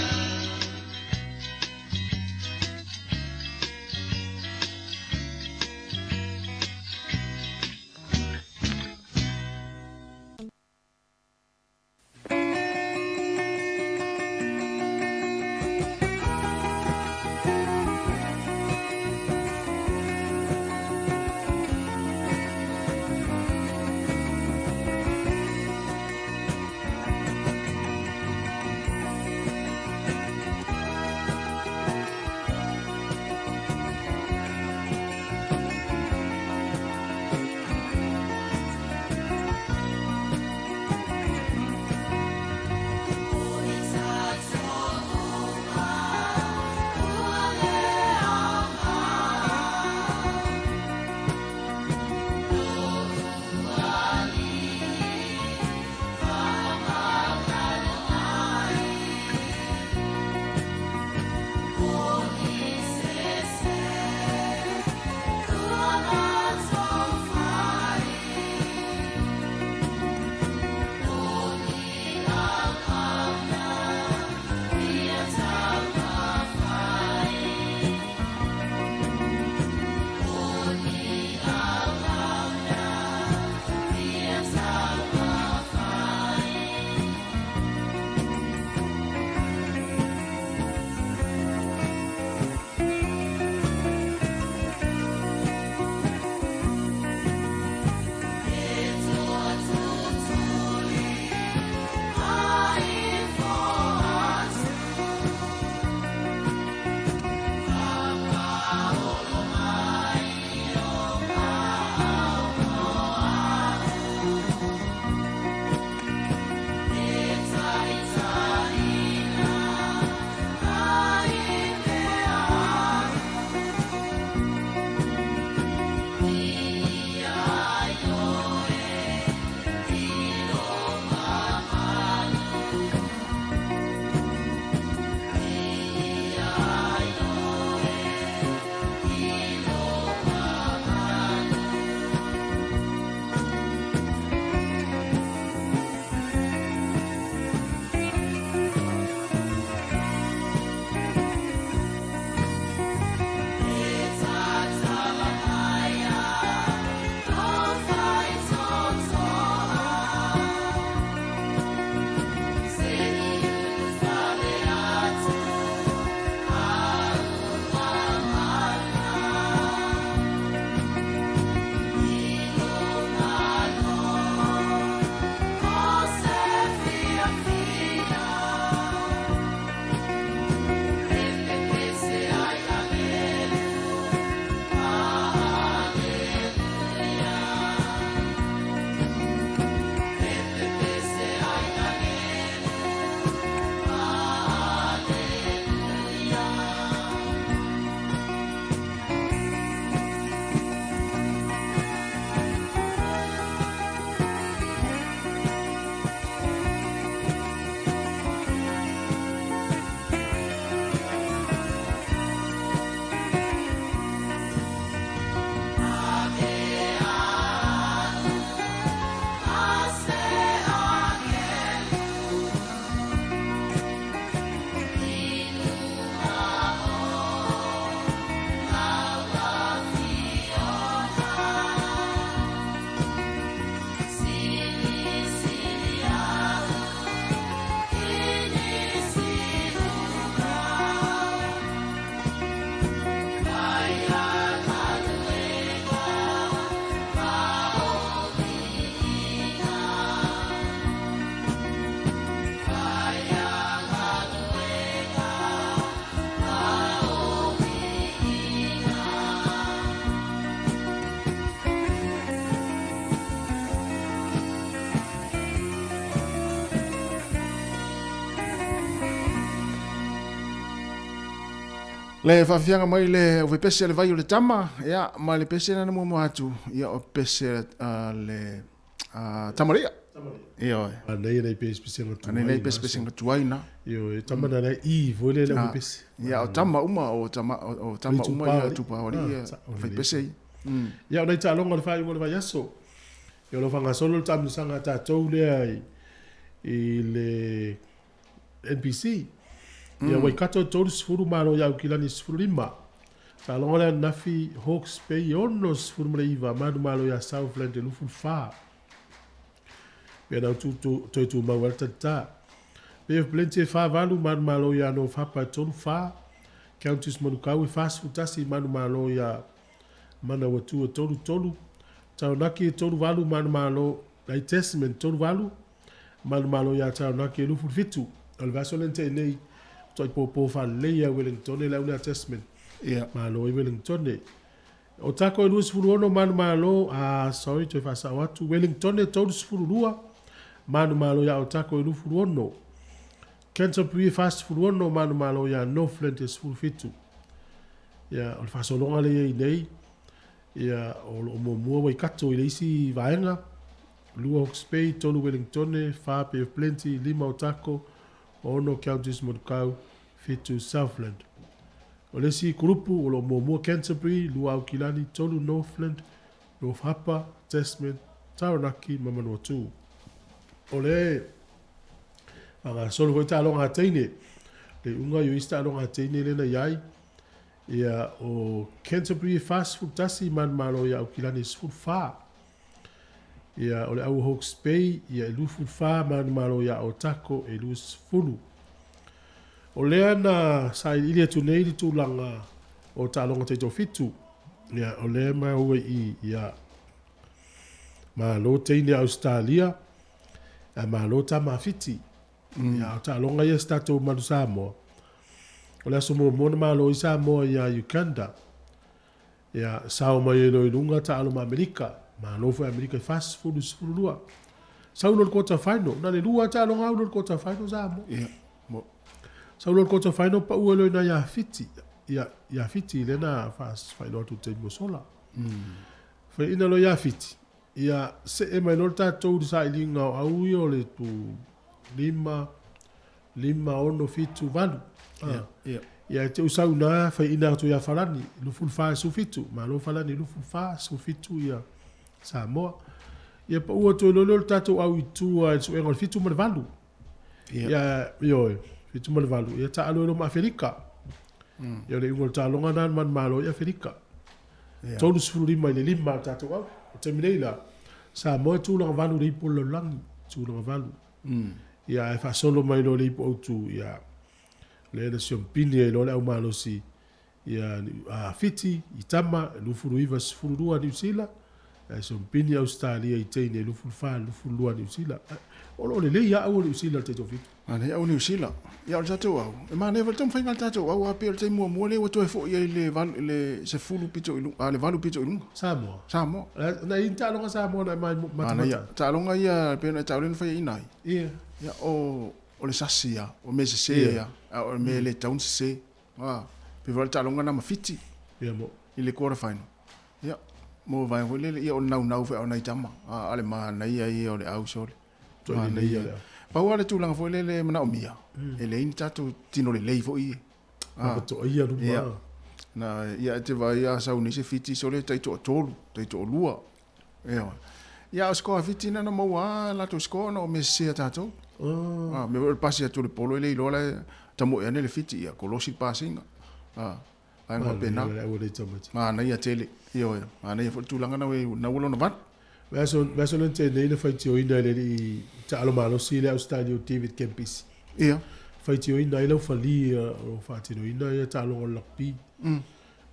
Le faafiafiaga mai le uvepese a le vai o le tama, ia, ma le pese lena na muamua atu, ia, o pese a le tamalia. Ioe. Anei nei pesepesega tuai. Anei nei pesepesega tuai na. Ioe, tama na nei i foi le le uvepese. Ia, o tama uma, o tama, o tama uma ia tupa o alii ia, fai pese ia. Ia, o nai taaloga o le faaiuga o le vaiaso. Ia, o lo o faagasolo le taamilosaga a tatou lea i le NPC. Ia Waikato e 30, Malo i Aukilani e 15. Taaloga lea ananafi Hawke's Bay e 69, Manumalo iā Southland e 24. Pei ona toe tumau ai le talita. Bay of Plenty e 48, Manumalo iā North Harbour e 34. Counties Manukau e 41, Manumalo iā Manawatu e 33. Taranaki e 38, Manumalo, ai Tasman 38. Manumalo iā Taranaki e 27. O le vaiaso lea na tea nei, matuai pōpō faalelei ia Wellingtone le au lea a Tasman. Ia. Malo i Wellingtone. O Tako e 26 manumalo, ah, sorry, toe faasao atu, Wellingtone e 32, manumalo iā Otago e 26. Canterbury e 46, manumalo iā Northland e 17. Ia, o le faasologa lea e i ai nei, ia, o lo o muamua Waikato i le isi vaega, 2 Hawke's Bay, 3 Wellingtone, 4 Bay of Plenty, 5 Otago, 6 Counties Manukau, 7 Southland. O le isi kurupu o lo o muamua Canterbury, 2 Aukilani, 3 Northland, North Harbour, Tasman, Taranaki ma Manawatū. O le faagasolo foi taaloga a teine, le iuga i o isi taaloga a teine lea na i ai, ia o Canterbury e 41, Manumalo ia Aukilani e 14. Ia, o le au Hawke's Bay, ia e 24, Manumalo ia Otago e 20. O lea na sailiili atu nei le tulaga o taaloga taitoafitu, ia, o lea e maua i i, ia, Malo teine a Ausetalia, ae malo tama a Fiti. Ia, o taaloga ia sa tatou Manu Samoa. O le aso muamua na malo ai Samoa iā Uganda. Ia, sao mai ai loa i luga taalo ma Amerika. Malo foi Amerika i 40 i 12. Sau loa i le quarter final. Na le lua lava taaloga au loa i le quarter final Samoa. Ia, mo. Sau loa i le quarter final pau ai loa i ina ia Fiti. Ia, ia Fiti lea na faailoa atu i le taimi ua sola. Faiaina loa ia Fiti. Ia, see mai loa le tatou i le sailiga o au ia o le tu 5, 5, 6, 7, 8. Ia, ia. Ia, e te usau ina faiaina atu ia Falani, 24 17. Malo Falani, 24 17 ia Samoa. Ia pau atu ai loa lea o le tatou au i tua i le suega o le 7 ma le 8. Ia. Ia, ioe, 7 ma le 8. Ia taalo ai loa ma Aferika. Ia o le iuga o le taaloga lena na manumalo ai Aferika. Ia. 35 i le 5 le tatou au. O le taimi nei la, Samoa e tulaga valu i le ipu o le lalolagi, tulaga valu. Ia ae faasolo mai loa i le ipu autu, ia, lea na siompini ai loa le au malosi ia a Fiti i tama, 29 12 Niu Sila, ae siompini Ausetalia i teine 24 22 Niu Sila. O lo o lelei lava au o Niu Sila i le taitoafitu. Manaia au Niu Sila. Ia o le tatou au, e manaia foi le taumafaiga a le tatou au a pei o le taimi muamua lea ua toe foi ai le valu, le 10 pito i luga, a le 8 pito i luga. Samoa. Samoa. Na i ai ni taaloga Samoa na e mai matamata? Manaia. Taaloga ia pei ona e taua lea na faiaina ai. Ia. Ia o, o le sasi ia, o mea sese ia, a o le mea e le tatau ona sese. A, pei foi o le taaloga na ma Fiti. Ia mo. I le quarter final. Ia, mo vaega foi lele, ia o le naunau foi a o nai tama. A, a le manaia ia o le au sole. Manaia. Pau lava le tulaga foi lele e manaomia, e leai ni tatou tino lelei foi ia. Papatoaia luma. Ia. Na, ia e te vaai a sau nei se Fiti sole tai toatolu, tai toalua. Ioe. Ia a o score a Fiti na na maua a latou score ona o mea sese a tatou. Ah, mea foi o le pasi atu o le polo e le iloa la e tamoe ane le Fiti, ia kolosi le pasiga. Ah, vaega faapena. Manaia tele. Ioe. Manaia foi le tulaga na na ua lona valu. Vaiaso lea na tea nei na faitioina e le alii taalo malosi le Ausetalia o David Campese. Ia. Faitioina ai laufali o lo o faatinoina ia taaloga o le rugby.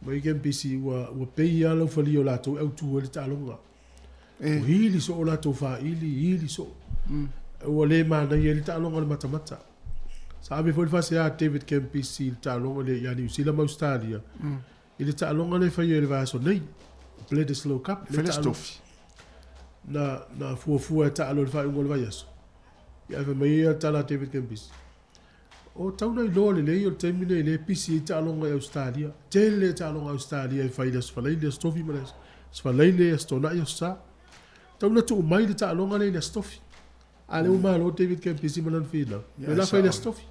Mai Campese ua ua pei lava laufali o latou e autu ai le taaloga. E. Ua hili soo latou faili, hili soo. Ua le manaia ai le taaloga o le matamata. Sa ave foi le faasea a David Campese i le taaloga lea ia Niu Sila ma Ausetalia. I le taaloga lea e faia i le vaiaso nei, Bledisloe Cup, Fai le tofi. Na, na fuafua e taalo i le faaiuga o le vaiaso. Ia ae fai mai ia tala a David Campese. O tau na iloa lelei o le taimi lenei lea e pisi ai taaloga i Ausetalia. Tele taaloga a Ausetalia e fai i le Aso Faraile, Aso Tofi ma le Aso Faraile, Aso Toonai, Aso Sa. Tau na tuu mai le taaloga lea i le Aso Tofi. A lea ua malo David Campese ma lana finau. Ia la fai i le Aso Tofi.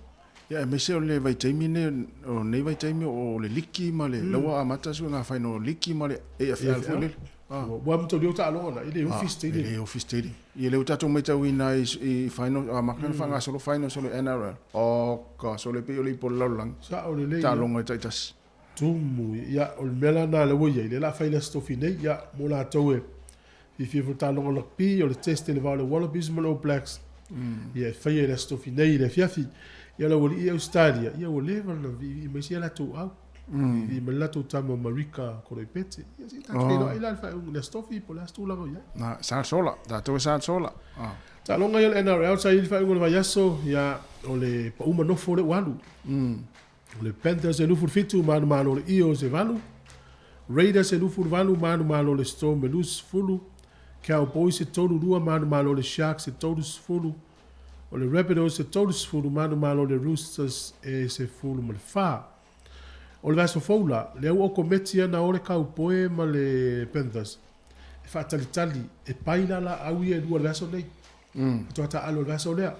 Ia aemaise o le vaitaimi lenei, o lenei vaitaimi o le liki ma le, la ua amata suega faina o liki ma le AFL foi lele. Ua amatalia o taaloga na, e le ofi se taimi. E le ofi se taimi. Ia lea ua tatou matauina ai i finals, amata ona faagasolo finals o le NRL. Oka, sole pei o le ipu o le lalolagi. Sao lelei. Taaloga taitasi. Tumu, ia, o le mea la lena lea ua i ai, lea o le a fai le Aso Tofi nei, ia, mo latou e fiafia foi i le taaloga rugby, o le test i le va o le Wallabies ma le All Blacks, ia, e faia i le Aso Tofi nei i le afiafi. Ia, o le aualii i Ausetalia, ia, ua leva ona viivii mai si a latou au, viivii mai le latou tama o Marika Koroibete. Ia, se i tatou feiloai la i le faaiuga i le Aso Tofi po o le a se tulaga o i ai. Na, sa sola, tatou e sa sola. Taaloga ia o le NRL sa i ai le faaiuga o le vaiaso, ia, o le pau manofo lea ua alu. O le Panthers e 27 ma alu malo le Eels e 8, Raiders e 28 ma alu malo le Storm e 20, Cowboys e 32 ma alu malo le Sharks e 30, o le Rabbitohs e 30 ma alu malo le Roosters e 14. O le vaiaso fou la, lea ua okometi ana o le Cowboy ma le Panthers e faatalitali e pai la laau ia e lua i le vaiaso nei. Faatoa taaalo i le vaiaso lea.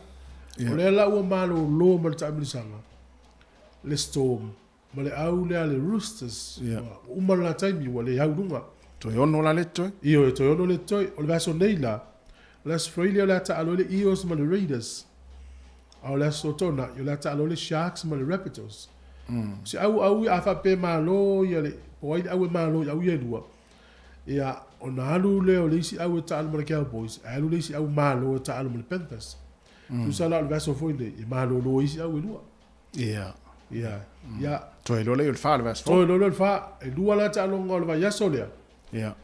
O lea la ua malolo ma le taamilisaga le Storm ma le au lea a le Roosters. Ua uma le la taimi ua le au i luga. Toe ono la le totoe. Ioe, toe ono le totoe. O le vaiaso nei la, o le Aso Faraile o le a taaalo ai le Eels ma le Raiders. A o le Aso Toonai o le a taaalo ai le Sharks ma le Rabbitohs. O se auau ia a faapea e malo ia le, po o ai le au e malo i au ia e lua, Ia, ona alu lea o le isi au e taaalo ma le Cowboys, ae alu le isi au malo e taaalo ma le Panthers. Tusa la o le vaiaso foi lenei, e malolo ai isi au e lua. Ia. Ia. Ia. Toe loa lea o le fa le vaiaso fou. Toe loa lea o le fa. E lua la taaloga o le vaiaso lea. Ia.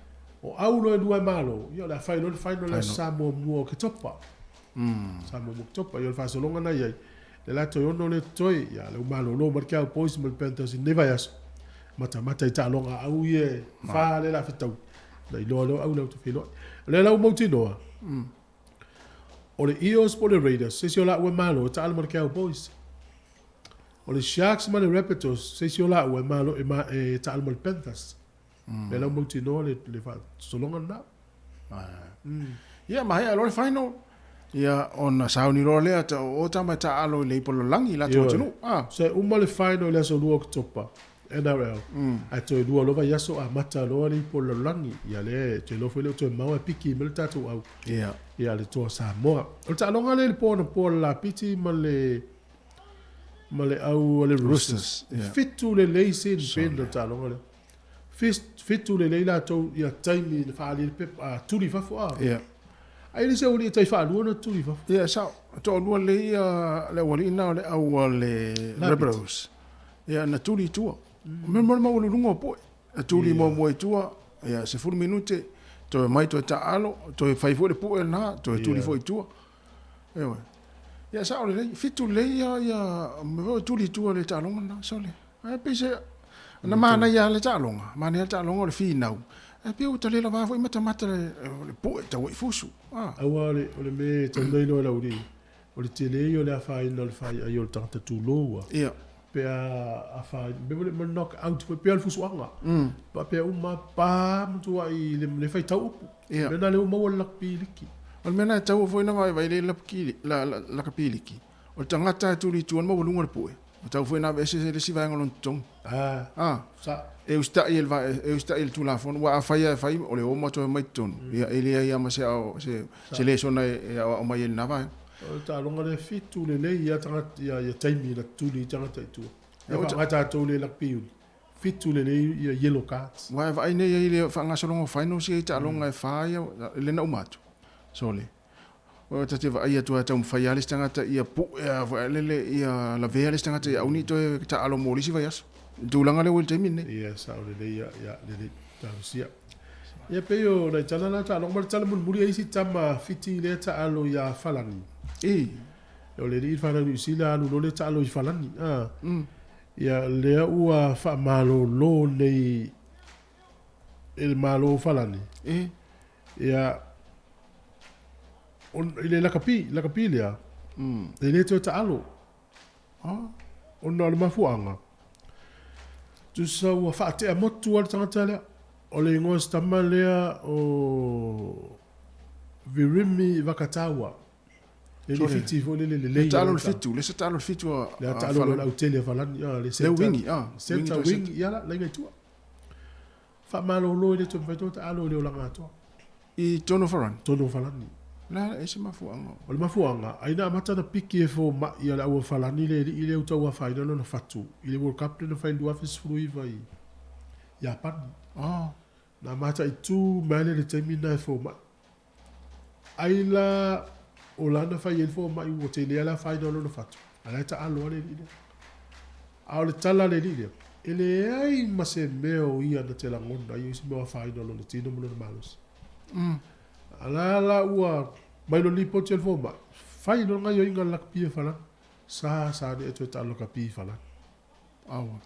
O au loa e lua e malo, ia o le a fai loa le final i le Aso Sa muamua o Oketopa. Sa muamua o Oketopa. Ia o le faasologa lena i ai. Lea la toe ono lea totoe, ia lea ua malolo mai le Cowboys ma le Panthers i lenei vaiaso. Matamata i taaloga a au ia e fa lea la fetau. Na iloa lea o au lea ou te feiloai. O lea la ua mautinoa, o le Eels po o le Raiders, se isi o laua e malo e taalo ma le Cowboys. O le Sharks ma le Rabbitohs, se isi o laua e malo e, ma, e taalo ma le Panthers. Lea la ua mautinoa le, le faasologa lena. Ia, maea loa le final. Ia, ona sauni loa lea, ta, o tama e taaalo i le ipu o le lalolagi i latou atunuu. Ah. So e uma le final i le aso 2 o Oketopa, NRL, ae toe lua loa vaiaso amata loa le ipu o le lalolagi. Ia lea e toe iloa foi lea ua toe maua e piki mai le tatou au. Ia. Ia le toa Samoa. O le taaloga lea i le po anapo a le Lapiti ma le ma le au a le Roosters. Roosters. Yeah. Fitu lelei sin pen le taaloga lea. Fitu lelei latou ia taimi na faaali ai le pepa, a tuli i fafo a. Ia. Ai le se aualii e tai faalua ona tuli i fafo. Ia, sao. Toalua lelei ia le aualii na o le au a le Rabbitohs. Ia, na tuli i tua. O mea mo le maualuluga o poe. Na tuli muamua i tua, ia, 10 minute, toe omai toe taaalo, toe fai foi le pue lena, toe tuli foi i tua. Ioe. Ia, sao lelei. Fitu lelei ia, ia, mea foi o tuli i tua i le taaloga lena, sole. Ae pei se, na manaia lava le taaloga, manaia le taaloga o le finau, ae pei ua ta le lava foi matamata le pue tau ai fusu. Ah. Aua o le, o le mea e tau nei loa e lau alii, o le tele ia o le afaina o le faiai o le tagata tulou a. Ia. Pe a afaina, mea foi lea ma knock out foi, pei lava o le fusuaga. Faapea uma pa matuai le, le faitau upu. Ia. Mea lena lea ua maua le lakapi liki. O le mea lena e taua foi ona vaivai le lakapi liki, O le tagata e tuli i tua le maualuga o le pue, ua tatau foi ona aveese le isi vaega o lona totogi. A, sa. E usitai e le va, e usitai e le Tulafono, aua afai lava e fai, o le oma toe omai i totonu, ia e leai lava ma se ao, se, se lesona e aoao mai ai i lena vaega. O le taaloga lea fitu lelei ia tagata, ia, ia taimi na tuli ai tagata i tua. Ia faaaoga tatou le lakapi uli, fitu lelei ia yellow cards. Aua e vaai nei ai i le faagasologa o finals ia i taaloga e fa ia, lea na uma atu. Sole. Ua ta te vaai atu lava e taumafai lava le isi tagata ia pue lava foi lele ia lavea le isi tagata ia aua ne i toe taaalo mo le isi vaiaso. I le tulaga lea ua i le taimi lenei. Ia sao lelei ia, ia lelei talosia. Ia pei o nai tala na taaloga ma le tala mulimuli e isi tama Fiti lea taalo ia Falani. I. O le alii fanau Niu Sila alu loa lea taalo i Falani. A. Ia lea ua faamalolo nei e le Malo o Falani. I. Ia, on, i le lakapi, lakapi lea, mm. e le toe taalo. Ona o le mafuaaga, tusa ua faatea motu lava le tagata lea. O le igoa o si tama lea o Virimi Vakatawa. Le le fiti foi lele lelei. Le taalo le fitu, le se taalo le fitu a Le taalo le lautele a Falani, ah, le center. Le wingi, ah. Center wing, ia la, laina i tua. Faamalolo e le toe mafai toe taalo i le olaga atoa. I tonu o Falani? Tonu o Falani. La, e se mafuaaga. O le mafuaaga, ai na amata ona piki e fomai a le au a Falani le alii lea ua tauafaina lona fatu i le World Cup lea na fai i le 2019 i Iapani. Oh. Na mataitu mai lea i le taimi lena e fomai. Ai la o lana fai ai le fomai ua tele lava le afaina o lona fatu, a o la e taalo lava le alii lea. A o le tala a le alii lea, e leai ma se mea o ia na te lagona ai o isi mea o afaina o lona tino ma lona malosi. A la la ua mai lona lipoti a le fomai, fai lona gaioiga a le lakapi e Falani. Sa, sa nee toe taalo lakapi i Falani. Aua.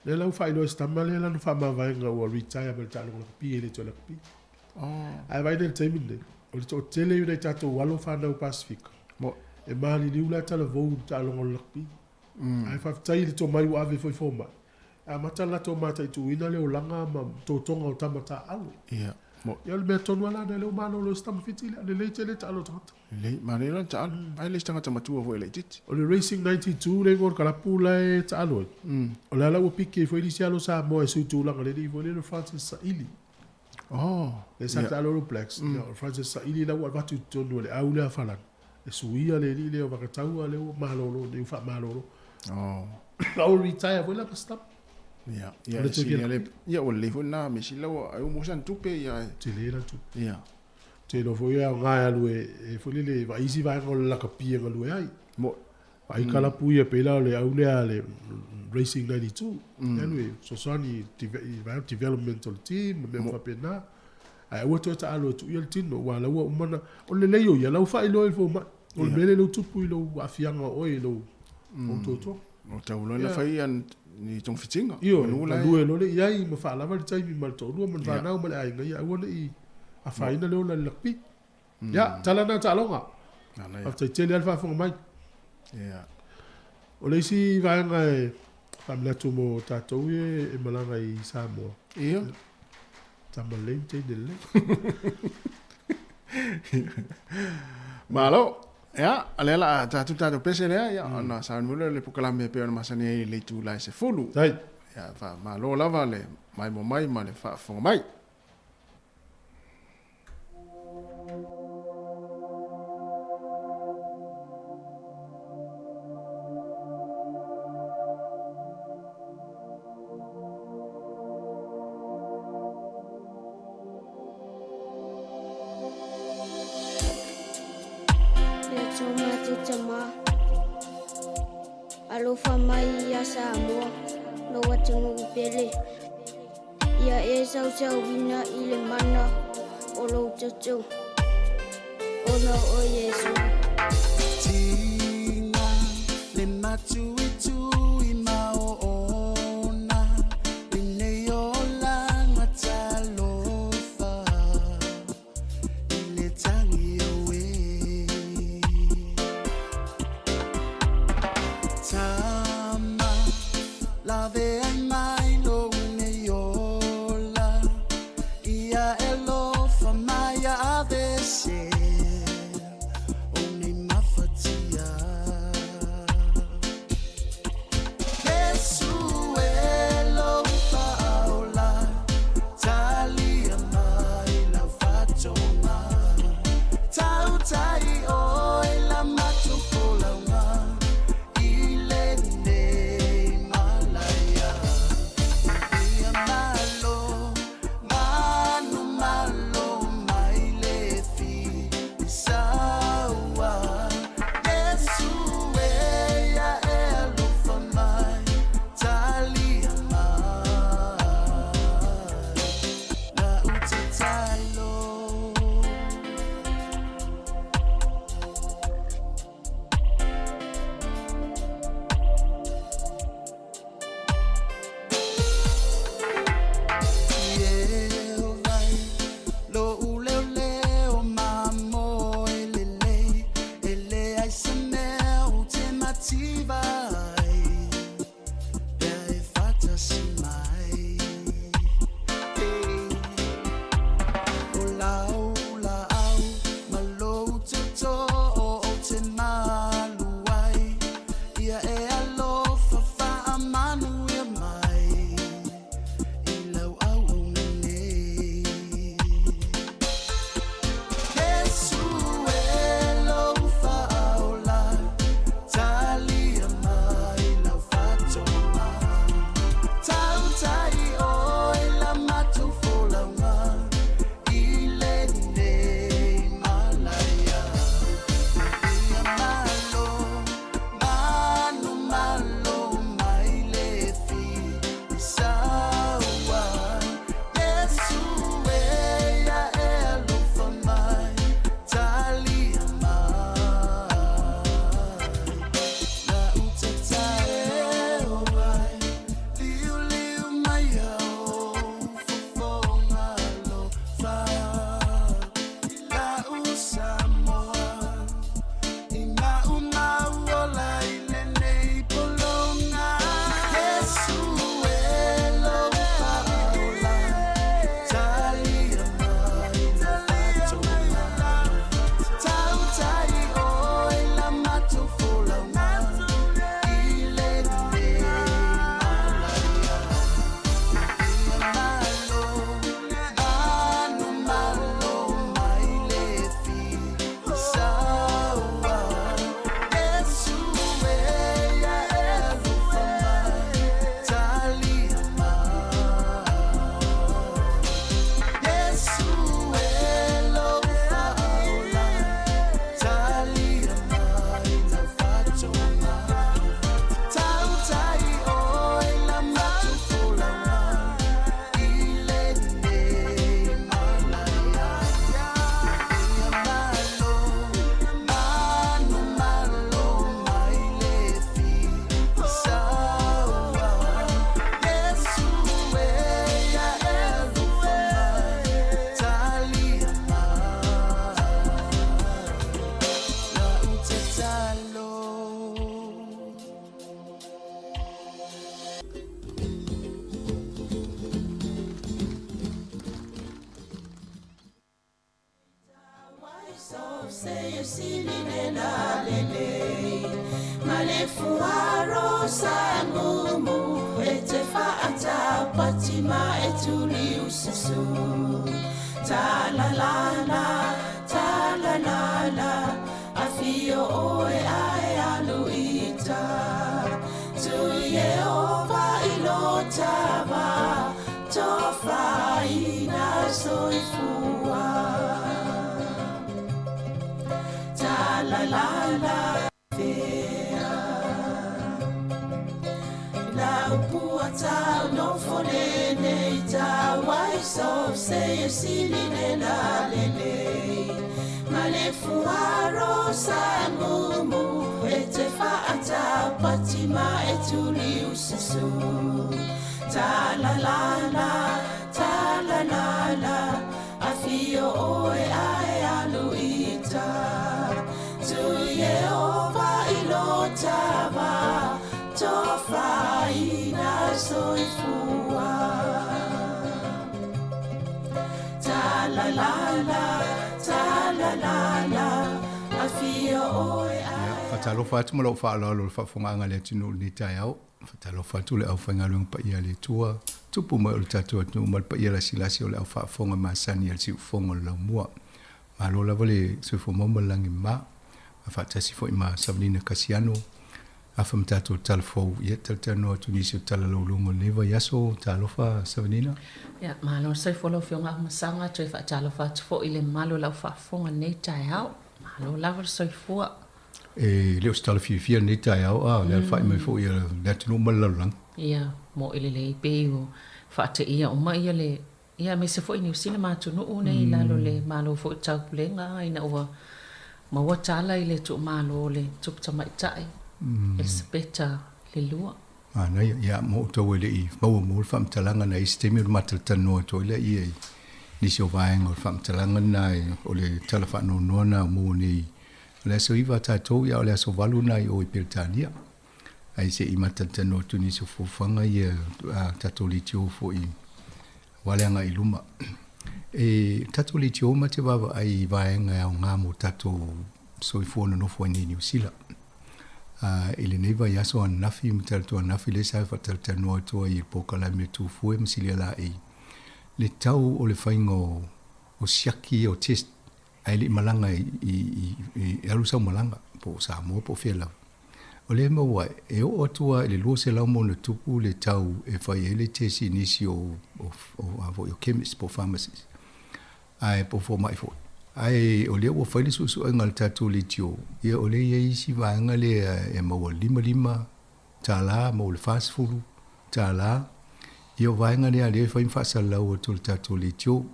Lea la ua faailoa e si tama lea lana faamavaega ua retire mai le taaloga lakapi e le toe lakapi. Oh. Ae vaai nei i le taimi lenei, o le toatele o nai tatou alo fanau Pasefika, e maliliu la talavou i le taaloga o le lakapi. Ae faafetai i le tomai ua ave foi fomai, e amata le latou mataituina le olaga ma totoga o tama taaalo. Ia, mo. Ia o le mea tonu lava la lena lea ua malolo ai si tama Fiti lea, lelei tele taalo a tagata. Lelei, manaia loa le taalo. Ai le isi tagata matua foi e laitiiti. O le Racing 92 le igoa o le kalapu la e taalo ai, o lea la ua piki ai foi nisi alo Samoa e sui tulaga le alii foi lea o Francis Saili. Oh. Lea sa taalo All Blacks, ia o Francis Saili la ua avatu i totonu o le au lea a Falani e suia le alii lea o Vakataua lea ua malolo nei ua faamalolo. Oh. La ua retire foi la ma stop. Ia, ia, e sili ale, ia ua lelei foi lena mea sili la ua, ai ua maua sana tupe ia. Tele la tupe. Ia. Te iloa foi e aoga e alu e foi lele vaai isi vaega o le lakapi e galue ai. Mo. Vaai kalapu ia pei la o le au lea a le Racing 92. E alu e fesoasoani i vaega development o le team ma mea uma faapena. Ae aua toe taalo e tuu ia le tino aua la ua uma ona, o le lelei o ia, la ua faailoa i le fomai. O le mea lea ua tupu i lou aafiaga o oe i lou totoa. O tau loa na fai ia ni togafitiga. Ioe, galue loa le i ai ma faalava le taimi ma le toalua ma le fanau ma le aiga, ia aua ne i afaina le ola i le lakapi. Ia, tala na taaloga. Faafetai tele lava le faafofoga mai. O le isi vaega e faamanatu mo tatou ia e malaga i Samoa. Ia. Tama lelei ma teine lelei. Malo. Ia, o lea la a tatou tatou pese lea, ia, ona sauni foi lea o le pokalame e pei ona masani ai i le itula e 10. Sai. Ia, faamalo lava le maimoa mai ma le faafofoga mai. Le Atua matou Tama, alofa mai ia Samoa, lou atunuu pele. Ia e sausauina i le mana o lou toto, ona o Iesu. Tiga le matuitui ma oona lenei olaga talofa i le tagi oe. Tama lave ai mai lou nei ola ia e lofa mai a avese o nei mafatia. Iesu e lou faaola talia mai lau faatoga tautai oe la matou folauga i lenei malaia. Ia malo, manu malo mai le fi. Faatalofa atu ma lou faaaloalo i le faafofogaaga a le atunuu i lenei taeao. Faatalofa atu le aufaigaluega paia a le Atua, tupu mai o le tatou atunuu ma le paia lasilasi o le au faafofoga masani a le siufofoga o le laumua. Malo lava le soifua maua ma le lagi mama. Faatasi foi ma Savalina Kasiano, afa ma tatou tala fou, ia talatalanoa atu nisi o tala lauluga o lenei vaiaso. Talofa Savalina. Ia, malo le soifua lau Afioga Afamasaga, toe faatalofa atu foi i le mamalu o lau faafofoga i lenei taeao. Malo lava le soifua. E le o se tala fiafia lenei taeao, a o le alafai mai foi a le atunuu ma le lalolagi. Ia, mo'i lelei pei ua faateia uma ia le, ia aemaise foi Niu Sila ma atunuu nei i lalo o le Malo foi o Taupulega ina ua maua tala i le tuumalo o le Tupu Tamaitai Elisapeta le Lua. Manaia, ia mo outou e le i maua mo le faamatalaga na i se taimi ona matalatalanoa atu ai lea i nisi o vaega o le faamatalaga lena o le tala faanoanoa na maua nei. O le aso 9 a tatou, ia o le aso 8 na i o i Peretania. Ai se i matalatalanoa atu nisi o fuafuaga ia a tatou leitio foi aua le agai i luma. E tatou leitio ma te vaavaai i vaega e aoga mo tatou soifua nonofo ai nei i Niu Sila. I lenei vaiaso ananafi ma talaatu ananafi lea sa faatalatalanoa atu ai i le polokalame Tufue ma Silia Laei le tau o le faiga o siaki o test ae le i malaga i alu sau malaga po o Samoa po o fea lava. O lea e maua ai, e oo atu lava i le 200 ma ona tupu le tau e fai ai le test i nisi o chemist po o pharmacist ae po o fomai foi. Ae o lea ua fai le suesuega a le tatou leitio, ia o lea e i ai isi vaega lea e maua $55, maua le $40. Ia o vaega lea lea e fai ma faasalalau atu le tatou leitio.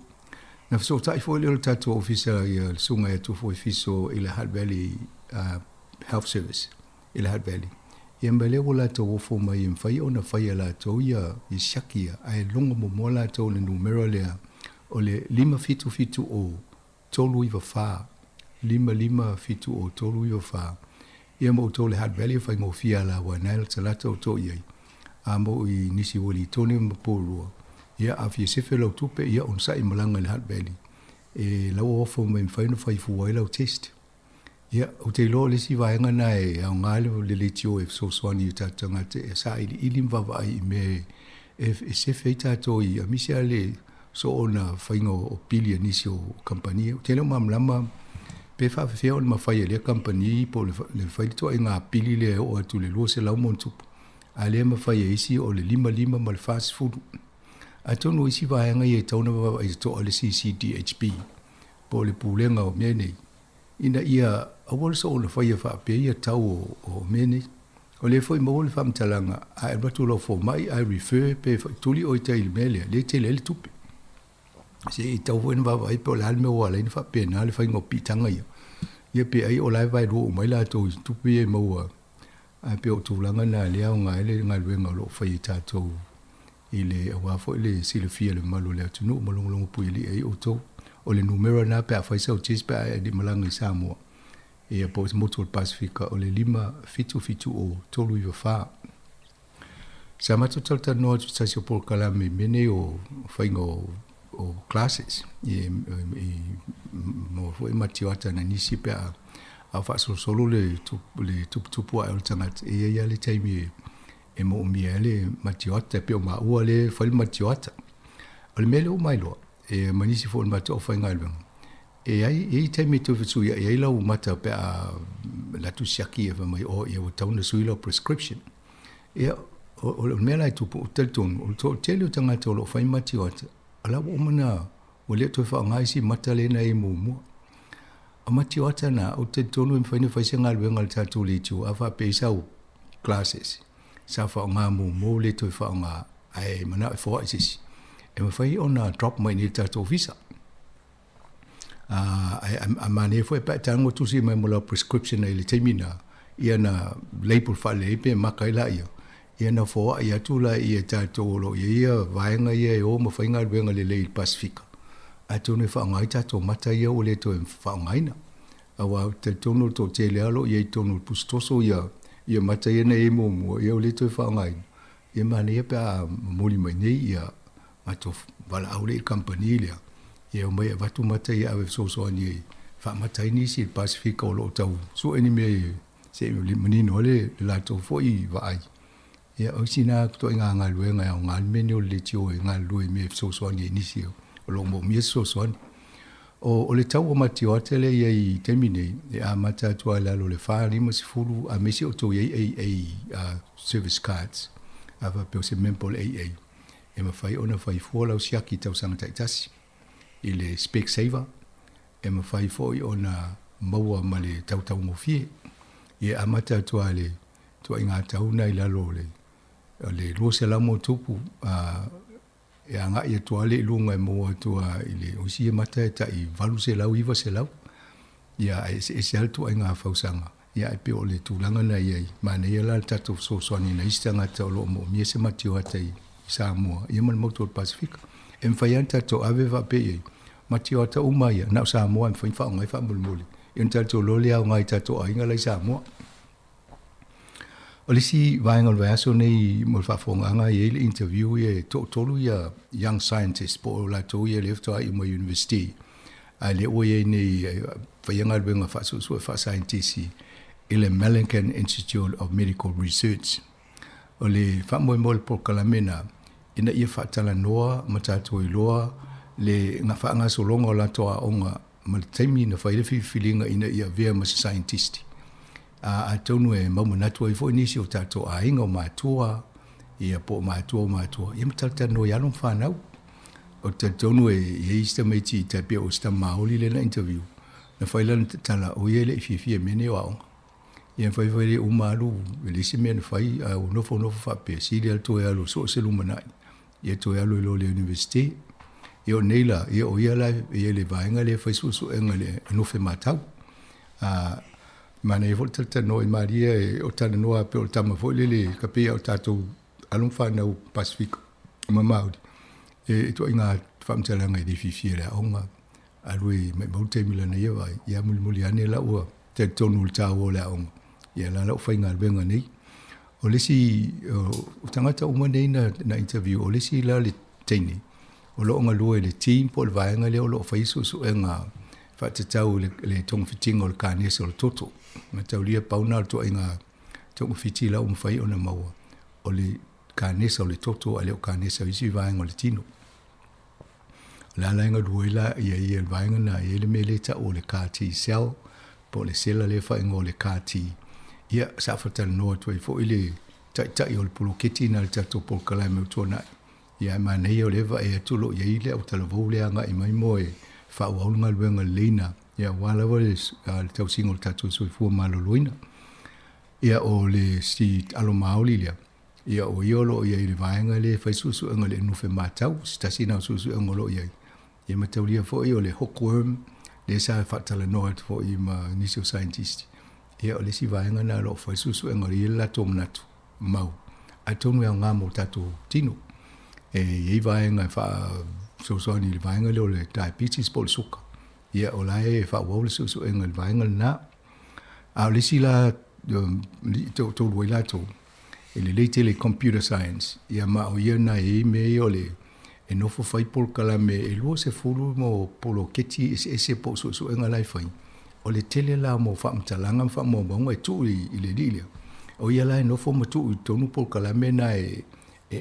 Na fesootai foi lea o le tatou ofisa ia le susuga ia Tufue Fiso i le Hutt Valley Health Service i le Hutt Valley. Ia ma lea ua latou ofo mai e mafai ona fai e latou ia siaki ia, ae logo muamua latou i le numera lea o le 577 0 394, 557 0394. Ia ma outou le Hutt Valley e faigofie a la aua na e latalata outou i ai. A mo i nisi Uelintone ma Porirua, ia a fia sefe lau tupe, ia onosai malaga i le Hutt Valley. E lau ofo mai mafai ona fai fua ai lau test. Ia, ou te iloa o le isi vaega na e aoga le leitio e fesoasoani i tatou tagata e sailiili ma vaavaai i mea e sefe ai tatou i aemaise lava le soona faiga o pili a nisi o kamupani. Ou te le o malamalama pe faafefea ona mafai e lea kamupani po o le fai le ituaiga pili lea e oo atu i le 200 ma ona tupu, a lea mafai e isi o le 55 ma le 40. Atonu o isi vaega ia e tatau ona vaavaai totoa le CCDHB po o le pulega o mea nei, ina ia aua le soona faia faapea ia tau o mea nei. O lea foi maua le faamatalaga, a e alu atu i lau fomai ae refer pe tuli oe i tai i le mea lea, lea e tele ai le tupe. Se i tau foi ona vaavaai pe o le a le mea ua ala ai ona faapena le faiga o piitaga ia. Ia pe ai o la e vaelua uma ai latou i tupe ia e maua, ae pei o tulaga na lea e aoga ai le galuega o lo o fai e tatou i le aua foi le silafia e le mamalu o le atunuu ma logologo puialii ai outou. O le numera lena pe a fai sau test pe a e le malaga i Samoa, ia po o se motu o le Pasefika, o le 577 0394. Sa matou talatalanoa atu i se tasi o polokalame i mea nei o faiga o classes i mo foi matioata na nisi pe a a faasolosolo le le tuputupu ae o le tagata, e i ai lava le taimi e moomia ai le matioata, e pei o maua lea e fai le matioata. O le mea lea ua mailoa, e ma nisi foi o le matou aufaigaluega, e ai e i ai taimi e toe fesuiai ai lau mata pe a alu atu siaki ia fai mai, oh ia ua tatau ona sui lau prescription. Ia, o le mea la e tupu, ou te talitonu, o le toatele o tagata o lo o fai matioata, o la ua uma ona ua le toe faaaoga isi mata lea na i ai muamua. O matioata na, ou te talitonu e mafai ona fai se galuega a le tatou leitio, a faapea i sau glasses, sa faaaoga muamua ua le toe faaaoga, ae manao e foai se isi, e mafai ona drop mai i inei i le tatou ofisa. Ae a manaia foi pe a e tago tusi mai mo lau prescription i le taimi na, ia na label faalelei pe maka ai laia, ia na foai atu laia e tatou o lo o i ai ia vaega ia e o ma fai galuega lelei i le Pasefika, atonu e faaaoga ai tatou mata ia ua le toe faaaogaina. Aua ou te talitonu o le toatele lava o lo o i ai i totonu o le pusutoso ia ia mata ia na i ai muamua, ia ua le toe faaaogaina, ia manaia pe a momoli mai nei ia matou valaau lea i le kamupani lea, ia e omai e avatu mata ia e ave e fesoasoani e faamata ai nisi i le Pasefika o lo o tau sue ni mea e se i manino ai le latou foi vaai. Ia, o isi na ituaiga galuega e aoga le mea lenei o le leitio e galulue i mea e fesoasoani ai i nisi o lo o moomia se fesoasoani. O le tau o matioata lea e i ai i le taimi nei, e amata atu lava i lalo o le 40, aemaise o outou i ai AA service cards, a faapea o se member o le AA, e mafai ona fai fua lau siaki i tausaga taitasi i le Specsavr, e mafai foi ona maua ma le tau taugofie. Ia e amata atu lava i le ituaiga tau lena i lalo o le o le 200 ma ono tupu a e agai atu lava lea i luga e maua atu lava i le o isi mata e tai 800, 900. Ia ae eseese lava le ituaiga fausaga. Ia ae pei o le tulaga lena e i ai, manaia la le tatou fesoasoani i nai isi tagata o lo o moomia se matioata i Samoa ia ma le motu o le Pasefika. E mafai lava ona tatou ave faapea i ai, matioata uma ia, na o Samoa e mafai ona faaaoga ai faamolemole. Ia ona tatou iloa lea e aoga i tatou aiga la i Samoa. O le isi vaega o le vaiaso nei mo le faafofogaaga e i ai le interview ia e toatolu ia young scientists po o latou ia lea faatoa iu mai university ae lea ua i ai nei e faia galuega faasuesue faasaienitisi i le Mallinckrodt Institute of Medical Research. O le faamoemoe o le polokalame lena ina ia faatalanoa ma tatou iloa le faagasologa o latou aoga ma le taimi na fai ai le filifiliga ina ia avea ma se saienitisi. Atonu e mau manatu ai foi nisi o tatou aiga o matua, ia po o matua o matua, ia ma talatalanoa i alo ma fanau. Ou te talitonu e i ai isi tamaiti tai pei o si tama maoli lea na interview, na fai lana tala o ia e le i fiafia i mea nei o aoga. Ia na fai fai lea uma alu, e leai se mea na fai, ae ua nofonofo faapea, sili lava le toe alu e sue se lumanai, ia toe alu ai loa i le Universite. Ia o nei la, ia o ia la e i ai i le vaega lea e fai suesuega i le nufe matau. A manaia foi le talatalanoa i Maria e o talanoa pei o le tama foi lele ka pei o tatou alo ma fanau Pasefika ma Maori e ituaiga faamatalaga e le fiafia i le aoga alu e maimau le taimi lana ia vaai ia mulimuli ane la ua talitonu i le taua o le aoga ia la la ua faigaluega nei. O le isi o tagata uma nei na interview o le isi la le teine o lo o galue i le team po o le vaega lea o lo o faia suesuega faatatau i le togafitiga o le kanesa o le toto. Mataulia pau lena o le ituaiga togafiti la ua mafai ona maua o le kanesa o le toto ae le o kanesa o isi vaega o le tino. O le a la e galue ai la ia ia le vaega lena e i ai le mea lea e tau o le CAR T cell po o le sela lea e faaigoa o le CAR T. Ia sa faatalanoa atu ai foi le taitai o le poloketi lena i le tatou polokalame o tuanai. Ia ae manaia o lea e vaai atu o lo o i ai le autalavou lea e agai mai mo e faaauau le galuega lelei lena, ia aua lava le tausiga o le tatou soifua maloloina. Ia o le si alo maoli lea, ia o ia o lo o i ai i le vaega lea e fai suesuega i le nufe matau, se tasi lena o suesuega o lo o i ai. Ia mataulia foi o le hookworm lea sa faatalanoa atu foi ma nisi o scientist. Ia o le isi vaega lena o lo o fai suesuega o lea e i ai le latou manatu mau, atonu e aoga mo tatou tino. E i ai vaega e faafesoasoani i le vaega lea o le diabetes po o le suka. Ia o la e faaauau le suesuega i le vaega lena. A o le isi la toatolu ai latou, e lelei tele i computer science, ia ma o ia lena e i ai mea ia o le E nofo fai polokalame e 20 mo poloketi eseese po o suesuega la e fai. O le tele la mo faamatalaga ma faamaumauga e tuu i le alii lea. O ia la e nofo ma tuu i totonu polokalame na e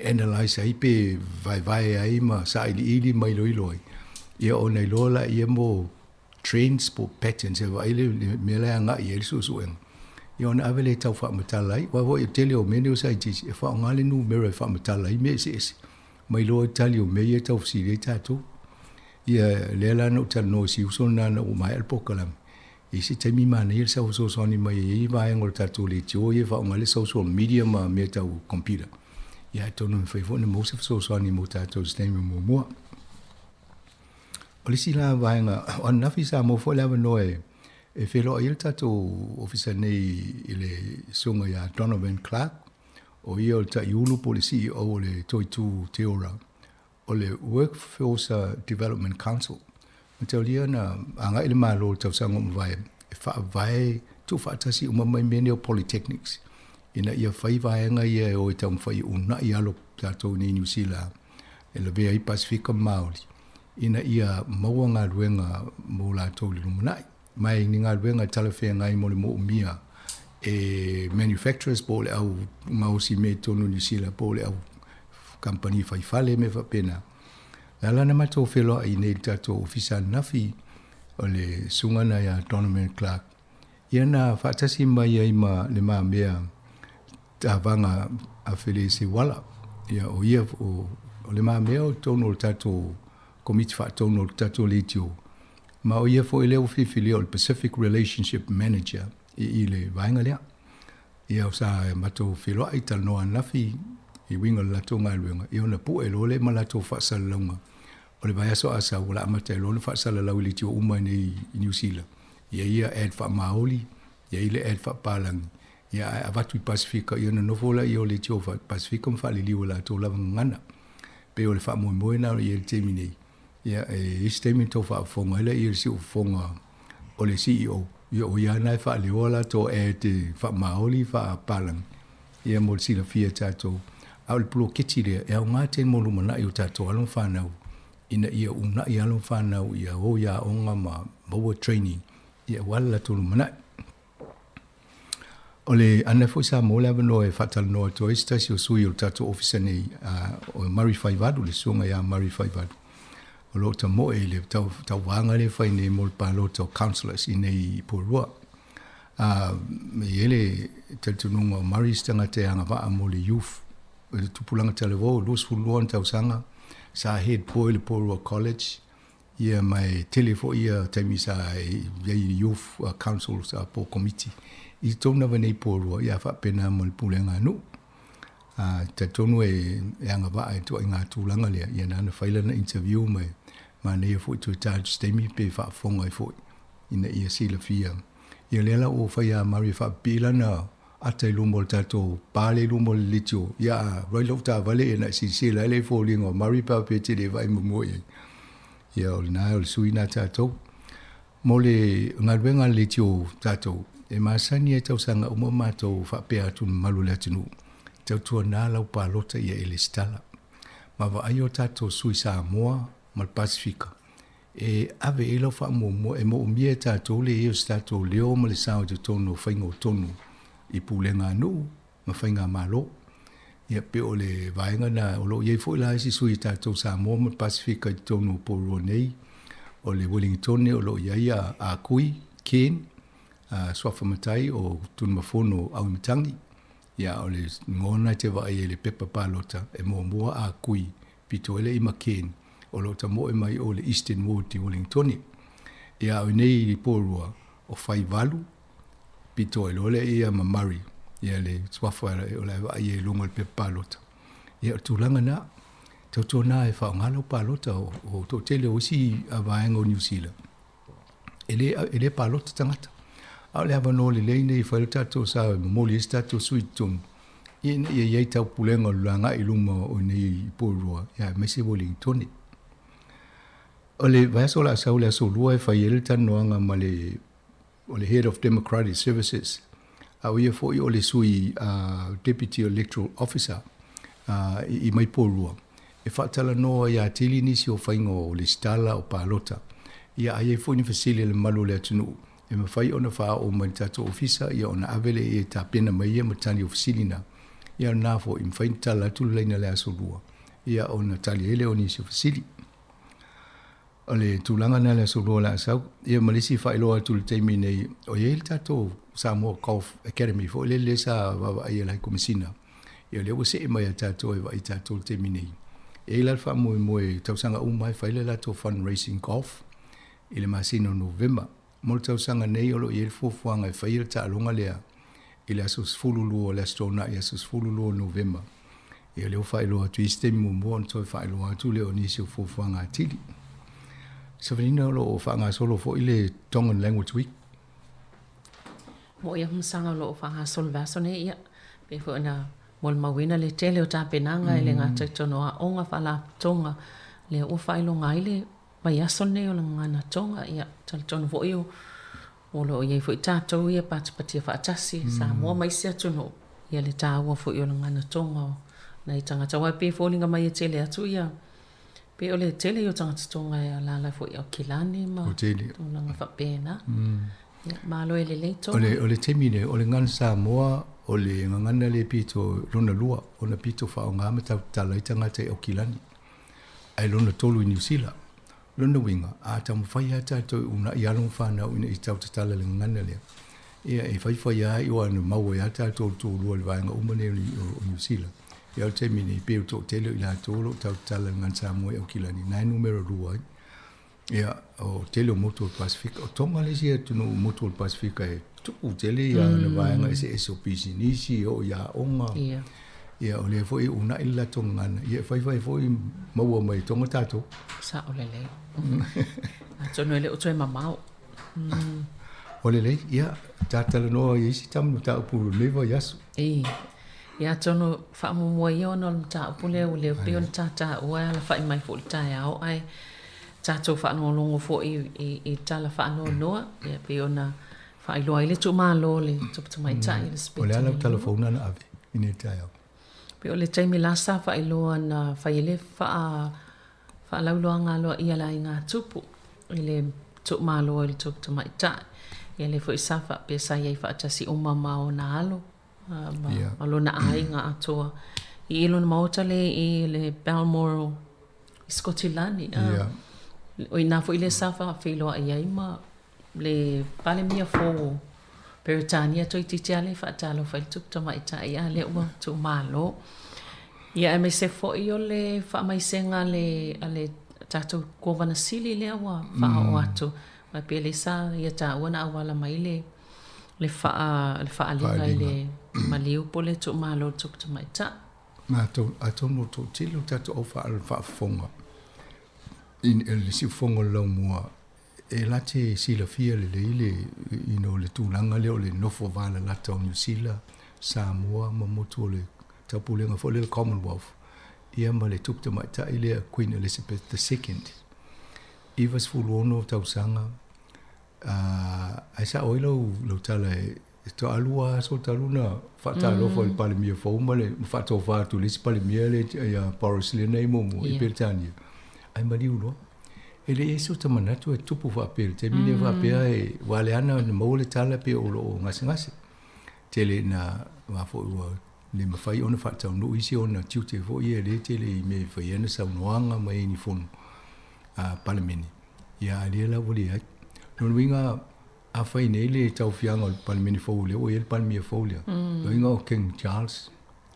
analyse ai pe vaevae ai ma sailiili ma iloilo ai, ia ona iloa laia mo trends po o patterns e vaai le mea la e agai i ai le suesuega, ia ona ave lea e tau faamatala ai. Aua foi o le tele o mea nei o scientist e faaaoga le numera e faamatala ai mea eseese ma iloa ai tali o mea ia e tau fesili ai tatou. Ia lea la na ou talanoa i si uso lena ina ua maea le polokalame, i se taimi manaia le sau fesoasoani mai e i ai vaega o le tatou leitio ia e faaaoga ai le social media ma mea tau computer. Ia atonu e mafai foi ona maua se fesoasoani mo tatou i se taimi o muamua. O le isi la vaega, o ananafi sa maua foi le avanoa e feiloai ai le tatou ofisa nei i le susuga ia Donovan Clark, o ia o le Taiulu po o le CEO o le Toitū Te Ora o le Workforce Development Council. Mataulia na agai le Malo i le tausaga ua mavae e faavae tuufaatasi uma mai mea nei o Polytechnics ina ia fai vaega ia e o e taumafai e uunai alo tatou nei i Niu Sila e lavea ai Pasefika ma Maori ina ia maua galuega mo latou i le lumanai. Ma e ni galuega e talafeagai mo le moomia e manufacturers po o le au gaosi mea i totonu o Niu Sila po o le au kamupani fai fale mea faapena. O le ala na matou feloai nei i le tatou ofisa ananafi o le susuga lena ia Donovan Clark, ia na faatasi mai ai ma le mamea tavaga a Felese Wala. Ia o ia o le mamea o totonu o le tatou Komiti Faatonu o le tatou leitio, ma o ia foi lea ua filifilia o le Pacific Relationship Manager i le vaega lea. Ia sa matou feiloai talanoa ananafi i uiga o le latou galuega, ia ona pue loa lea ma latou faasalalauga o le vaiaso a sau, o le a amata ai loa ona faasalalau i leitio uma nei i Niu Sila, ia ia ad faamaoli, ia i le ad faapalagi, ia ae avatu i Pasefika, ia ona nofo laia o leitio Pasefika ma faaliliu e latou lava gagana. Pei o le faamoemoe lena o i ai i le taimi nei. Ia, e i ai se taimi na tou faafofoga ai laia i le siufofoga o le CEO, ia o ia lena e faaleoa latou ad faamaoli, faapalagi, ia mo le silafia e tatou. A o le poloketi lea, e aoga tele mo lumanai o tatou alo ma fanau, ina ia uunai alo ma fanau ia o i aoga ma maua training, ia aua le latou lumanai. O le ana foi sa maua le avanoa e faatalanoa atu ai se tasi o sui o le tatou ofisa nei, o Murray Faivalu, le susuga ia Murray Faivalu, o lo o tamoe i le tauvaga lea e fai nei mo le palota o councillors i nei i Porirua. E i ai le talitonuga o Murray se tagata e agavaa mo le youth, le tupulaga talavou, 22 ona tausaga, sa head boy i le Porirua College, Ia ma e tele foi ia taimi sa i ai i Youth Council po o Komiti i totonu lava nei Porirua ia faapena ma le pulega a nuu. A talitonu e agavaa i ituaiga tulaga lea, ia na ona fai lana interview ma e manaia foi toe ta atu se taimi pe faafofoga ai foi ina ia silafia. Ia lea la ua fai a Murray e faapipii lana ata i luma o le tatou pale i luma o le leitio, ia a alu ai lou taavale ia na e silasila ai lea i foliga o Murray pe a faapea e te le vaai muamua i ai. Ia o lena o le sui lena a tatou. Mo le galuega a le leitio tatou, e masani ai tausaga uma matou faapea atu i le mamalu o le atunuu, tautuana lau palota ia e lesitala. Ma vaai o tatou sui Samoa ma le Pasefika, E ave i ai lau faamuamua e moomia e tatou le i ai o se tatou leo ma le sao i totonu o faiga o tonu i pulega a nuu ma faigamalo. Ia pei o le vaega na o lo o i ai foi la isi sui a tatou Samoa ma le Pasefika i totonu o Porirua nei, o le Uelingitone o lo o i ai a Akui, Ken, a Suafa Matai o Tunumafono Auimatagi. Ia o le igoa lena e te vaai ai i le pepa palota e muamua Akui pito ai le ima Ken o lo o tamoe mai o le Eastern Ward i Wellingtone. Ia a o nei i Porirua o Faivalu pito ai loa lea ia ma Murray ia le suafa o le a vaai ai i luga o le pepa palota. Ia o le tulaga na, tautuana e faaaoga lau palota o toatele o isi vaega o Niu Sila e le, e le palota tagata. A o le avanoa lelei nei e fai le tatou sa e momoli ai se tatou sui i totonu, ina ia i ai taupulega o le agai i luma o nei i Porirua, ia aemaise Wellingtone. O le vaiaso o le a sau le aso Lua e fai ai le talanoaga ma le o le Head of Democratic Services, a o ia foi o le sui Deputy Electoral Officer i mai Porirua. e faatalanoa ai atili nisi o faiga o lesitala o palota. Ia a i ai foi ni fesili a le mamalu o le atunuu, e mafai ona faaoo mai i le tatou ofisa, ia ona ave lea e tapena mai ia ma tali o fesili na. Ia o lena foi, e mafai ona tala atu le laina i le aso Lua, ia ona tali ai lea o nisi o fesili. O le tulaga lena i le Aso Lua o le a sau. Ia ma le isi faailoa atu i le taimi nei, o i ai le tatou Samoa Golf Academy foi lele lea sa vaavaaia e le High Komesina. Ia o lea ua see mai ia tatou e vaai tatou i le taimi nei. E i ai la le faamoemoe i tausaga uma e fai le latou fundraising golf i le masina o Novema. Mo le tausaga nei o lo o i ai le fuafuaga e faia le taaloga lea i le aso 12 o le Aso Toonai, aso 12 o Novema. Ia lea ua faailoa atu i isi taimi muamua ona toe faailoa atu lea o nisi o fuafuaga atili. Savanina o lo o faagasolo foi le Tongan Language Week. Mo ia masaga o lo o faagasolo vaiaso nei, ia, pei foi ona molimauina le tele o tapenaga e le gata i totonu o aoga, faalapotopotoga, lea ua faailoga ai le vaiaso lenei o le Gagana Tonga, ia, talitonu foi o o lo o i ai foi tatou ia patipatia faatasi, Samoa ma isi atunuu, ia le taua foi o le Gagana Tonga o nai tagata. Aua e pei e foliga mai e tele atu ia, pei o le tele ia o tagata Tonga e alaala foi i Aukilani ma tulaga faapena. Ia, malo e lelei Tonga. O le taimi nei, o le Gagana Samoa, o le gagana lea pito lona lua, ona pito faaaoga ma tautatala ai tagata i Aukilani. Ae lona tolu i Niu Sila. Lona uiga, a taumafai lava tatou e uunai alo ma fanau ina ia tautatala i le gagana lea, ia e faifai lava aua na maua ai lava tatou le toalua i le vaega uma lenei o Niu Sila. Ia o le taimi nei, pei o le toatele o i latou o lo o tautatala i le gagana Samoa i Aukilani, na e numera lua ai. Ia, o le tele o motu o le Pasefika. O Tonga le isi atunuu motu o le Pasefika e tupu tele ia ana vaega eseese o pisinisi, e oo i aoga. Ia, o lea foi e uunai le latou gagana, ia e faifai foi maua mai e Tonga tatou. Sao lelei. Atonu e le o toe mamao. Ua lelei, ia, ta talanoa i isi tama mataupu o lenei vaiaso. Ii. Ia atonu faamuamua ia ona o le mataupu lea ua leo pei ona ta taua e alafai mai foi i le taeao ae tatou faalogologo foi i tala faanoanoa ia pei ona faailoa ai le tuumalo o le Tupu Tamaitai Elisapeta O le a lau tala fou na ave i nei taeao? Pei o le taimi la sa faailoa na fai ai le faa faalauiloaga aloaia a le aiga tupu i le tuumalo ai le Tupu Tamaitai. Ia lea foi sa faapea sa i ai faatasi uma ma ona alo ma, ma lona aiga atoa i lona maota lea i le Balmoral i Sikotilani. O i ina foi lea sa faafeiloai ai ma le Palemia fou o Peretania toeitiiti lava lea e faatalofa i le Tupu Tamaitai a lea ua tuumalo. Ia aemaise foi o le faamaisega a le, a le tatou Kovana Sili lea ua faaoo atu. Aua e pei o lea sa ia taua na auala mai le, le faa, le faaaliga i le maliu po o le tuumalo o le Tupu Tamaitai. Atonu o toatele o tatou au faafofoga i le siufofoga o le laumua E la te silafia lelei le you know le tulaga lea o le nofo valalata o Niu Sila, Samoa ma motu o le taupulega foi lea le Commonwealth, ia ma le tupu tamaitai lea Queen Elizabeth the Second. 96 tausaga, ae sao ai lau lau tala e toalua aso talu na faatalofa i le Palemia fou ma le faatofa atu i le isi Palemia lea ia Boris lea na i ai muamua i Peretania, ae maliu loa. E le i ai so ta manatu e tupu faapea i le taimi lenei faapea e aua o lea na maua le tala pei o lo o gasegase. Tele ina aua foi ua le mafai ona faataunuu isi ona tiute foi ia lea e tele i mea e fai ai ana saunoaga ma i ni fono a Palemene. Ia a o lea la ua leai. Lona uiga, afai nei le tauaofiaga o le Palemene fou lea ua i ai le Palemia fou lea, lona uiga o King Charles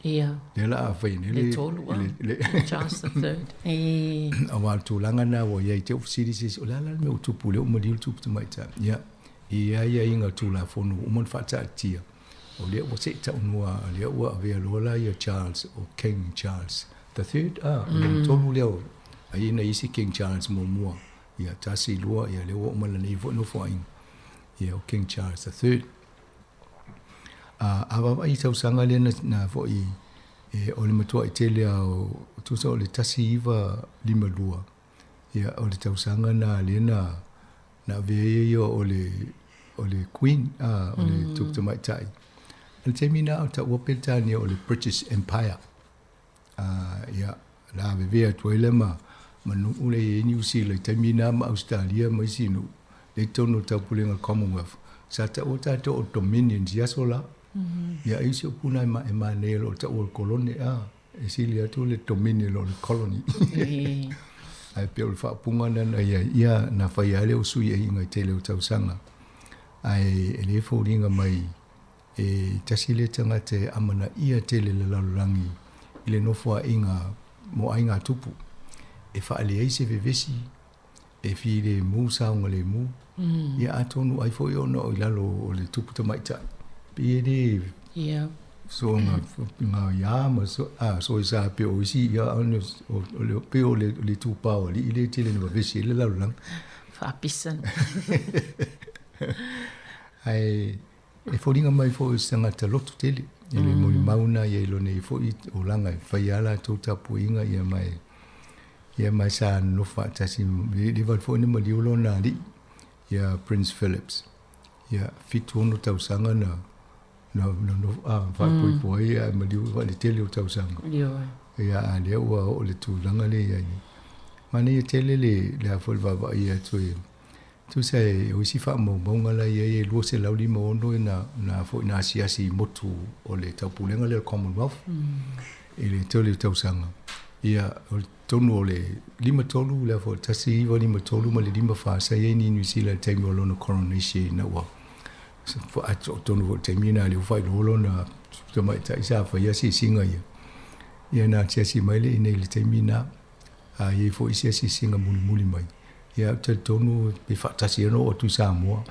Ia. Lea la a fai nei le Le tolu a. Le Charles the Third. E. Aua o le tulaga lena ua i ai te i ua fesili se isi, o le a la le mea ua tupu lea ua maliu le tupu tamaitai? Ia, i aiaiga o Tulafono ua uma ona faataatitia, o lea ua se i taunua, o lea ua avea loa la ia Charles o King Charles the Third, a, o lona tolu lea o, ai na isi King Charles muamua, ia, tasi, lua, ia, lea ua oo mai lenei foi nofoaiga, ia, o King Charles the Third. A vaavaai i tausaga lea na foi e, o le matuai tele lava o, tusa o le 1952, ia, o le tausaga na lea na, na avea ai ia o le, o le Queen, a, o le Tupu Tamaitai. O le taimi na o taua Peretania o le British Empire. A, ia, lavevea atu ai lea ma ma nuu lea e i ai Niu Sila i taimi na ma Ausetalia ma isi nuu lea i totonu o le Taupulega o le Commonwealth. Sa taua tatou o Dominions i aso la. Ia ai si upu na e manaia i lo le taua o le kolone a, e sili atu le Dominion i lo le colony. Ae pei o le faaupuga lena na i ai, ia na fai lava lea o suiaiga i tele o tausaga. Ae e le foliga mai e tasi lea tagata e amanaia tele le lalolagi i le nofoaiga mo aiga tupu, e faaleai se vevesi, e filemu saogalemu, ia atonu ai foi ona o i lalo o le tupu tamaitai, pei e le soona gaoiā ma soesa pei o isi, ia ona o le pei o le itupa o alii lea e tele ina vavesi ai le lalolagi. Faapisa. Ae e foliga mai foi o se tagata loto tele, e le molimau na ia i lona ia foi olaga e fai lava latou tapuaiga ia mai ia mai sa nonofo faatasi e le vale foi ona maliu lona alii ia Prince Philips. Ia 76 tausaga na na na faaipoipo ai ae maliu i le tele o tausaga. Ia a lea ua oo le tulaga lea i ai nei. Manaia tele le le a foi le vaavaai atu e tusa e o isi faamaumauga la e i ai e 256 na na foi na asiasi i motu o le taupulega lea o le Commonwealth i le tele o tausaga. Ia o totonu o le 53 lea foi 1953 ma le 54 sa i ai ni Niu Sila i le taimi o lona coronation ina ua tonu foi i le taimi lena lea ua faailoa lona tamaitai sa faia asiasiga ia. Ia na asiasi mai le i nei i le taimi lena. A i ai foi isi asiasiga mulimuli mai. Ia ou te talitonu pe faatasi ai ona oo atu i Samoa.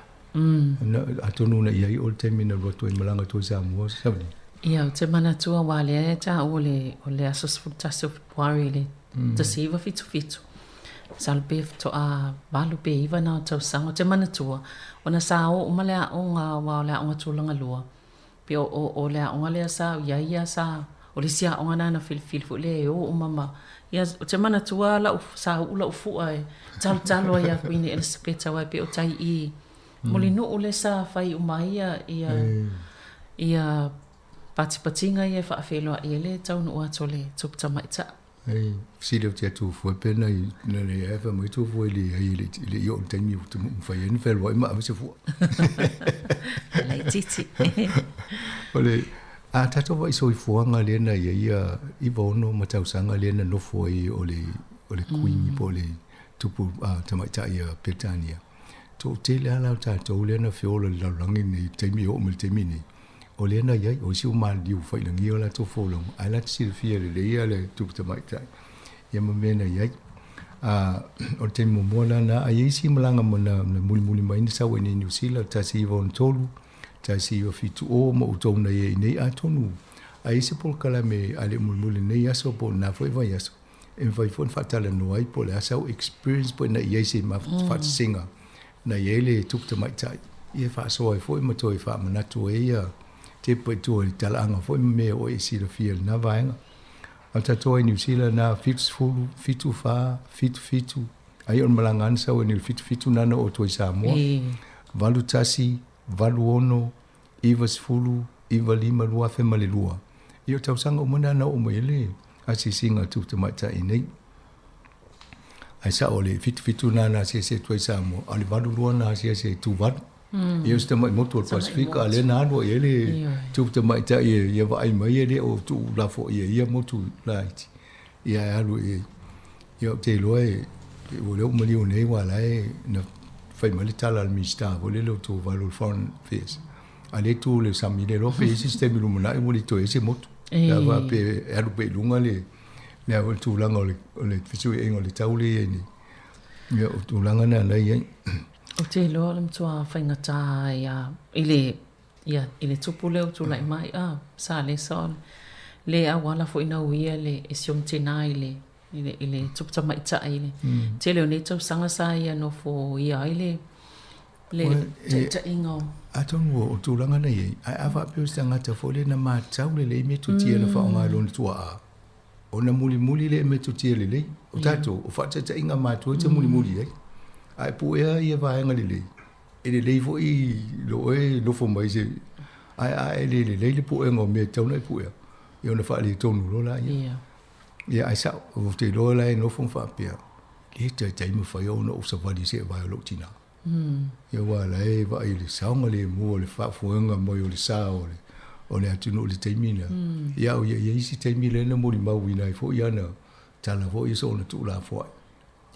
Atonu na i ai o le taimi na alu atu ai malaga atu ai i Samoa, Sauni. Ia, ou te manatua aua lea e taua o le, o le aso 11 o Fepuari i le 1977. Masalo pe faatoa 8 pe 9 na o tausaga. Ou te manatua, ona sa o uma le aoga aua o le aoga tulaga lua. Pe o, o, o le aoga lea sa au i ai ia sa, o le isi aoga lena na filifili foi lea e o uma ma, ia, ou te manatua lava lau, sa uu lau fua e talotalo ai ia Kuini Elisapeta aua e pei o tai i Mulinuu lea sa fai uma ai ia, ia, ia patipatiga ia e faafeiloai ai le taunuu atu o le tupu tamaitai. Ei, fesili ou te atu fua pe na i na le ai fa mai tu fua i le ai le le i o le taimi o te mawhai ai na whelua i ma ave se fua. Lei titi. O le, a tātou vai soifuaga lea na ia ia 96 ma tausaga lea na nofo ai o le o le Queen po o le tupu tamaitai a Peretania. Toatele lava la o tatou lea na feola i le lalolagi lenei i le taimi e oo mai i le taimi lenei, o lea na i ai, o isi ua maliliu failagia o latou folauga, ae la te silafia lelei lava le tupu tamaitai ia ma mea na i ai. A, o le taimi muamua la lena, a i ai isi malaga ma na, na mulimuli mai na sau ai nei i Niu Sila, 1963, 1970 ma outou na i ai nei, atonu a i ai se polokalame a le i mulimuli i lenei aso po o lena foi vaiaso, e mafai foi ona faatalanoa ai po o le a sau experience po o na i ai se faatasiga na i ai le tupu tamaitai ia faasoa ai foi ma toe faamanatu ai ia tepa i tua i le talaaga foi ma mea o e silafia i lena vaega. A o tatou ai Niu Sila na 70, 74, 77, ai o le malaga lava na sau ai nei o le 77 na na oo atu ai i Samoa. 81, 86, 90, 95, 2002. Ia o tausaga uma na na oo mai ai le asiasiga a Tupu Tamaitai nei. Ae sao o le 77 na na asiasi atu ai i Samoa, a o le 82 na asiasi ai i Tuvalu. Ia o si tamai motu o le Pasifika, a lea na alu ai le Tupu Tamaitai e ia vaai mai e le o tuulafoaia i ia motu laiti. Ia e alu i ai. Ia ou te iloa e ua lea ua maliu nei aua la e na fai mai le tala a le Minisita foi lele o Tuvalu o le Foreign Affairs. A lea e tu i le sami le iloa pe i ai se isi taimi lumanai ua le toe i ai se motu. Pe a faapea e alu pea i luga le le a foi le tulaga o le o le fesuiaiga o le tau lea e i ai nei. Ia o tulaga na la e i ai. Ou te iloa o le matua faigata ia i le ia i le tupu lea ua tulai mai a sa lea sa o le auala foi na uia le e si ona tina i le i le i le tupu tamaitai i le tele o nei tausaga sa ia nofo ia ai le le taitaiga o Atonu o tulaga na i ai, ae a faapea o se tagata foi lea na matau lelei metotia na faaaoga e lona tuaa, ona mulimuli lea i metotia lelei. O tatou, o faataitaiga matua e te mulimuli ai. Ae puea ia vaega lelei, e lelei foi i lo oe nofo mai se, ae a e le lelei le puega o mea e tatau ona e puea, ia ona faaletonu loa laia. Ia, ae sa'o, ou te iloa la e nofo ma faapea, E le taitai mafai ona ou savali i se vae o lou tinā. Ia aua o la e vaai i le saogalemu o le faafoega mai o le sa o le, o le atunuu i le taimi lea. Ia a o ia i ai isi taimi lea na molimauina ai foi ana tala foi ia soona tuulafoai.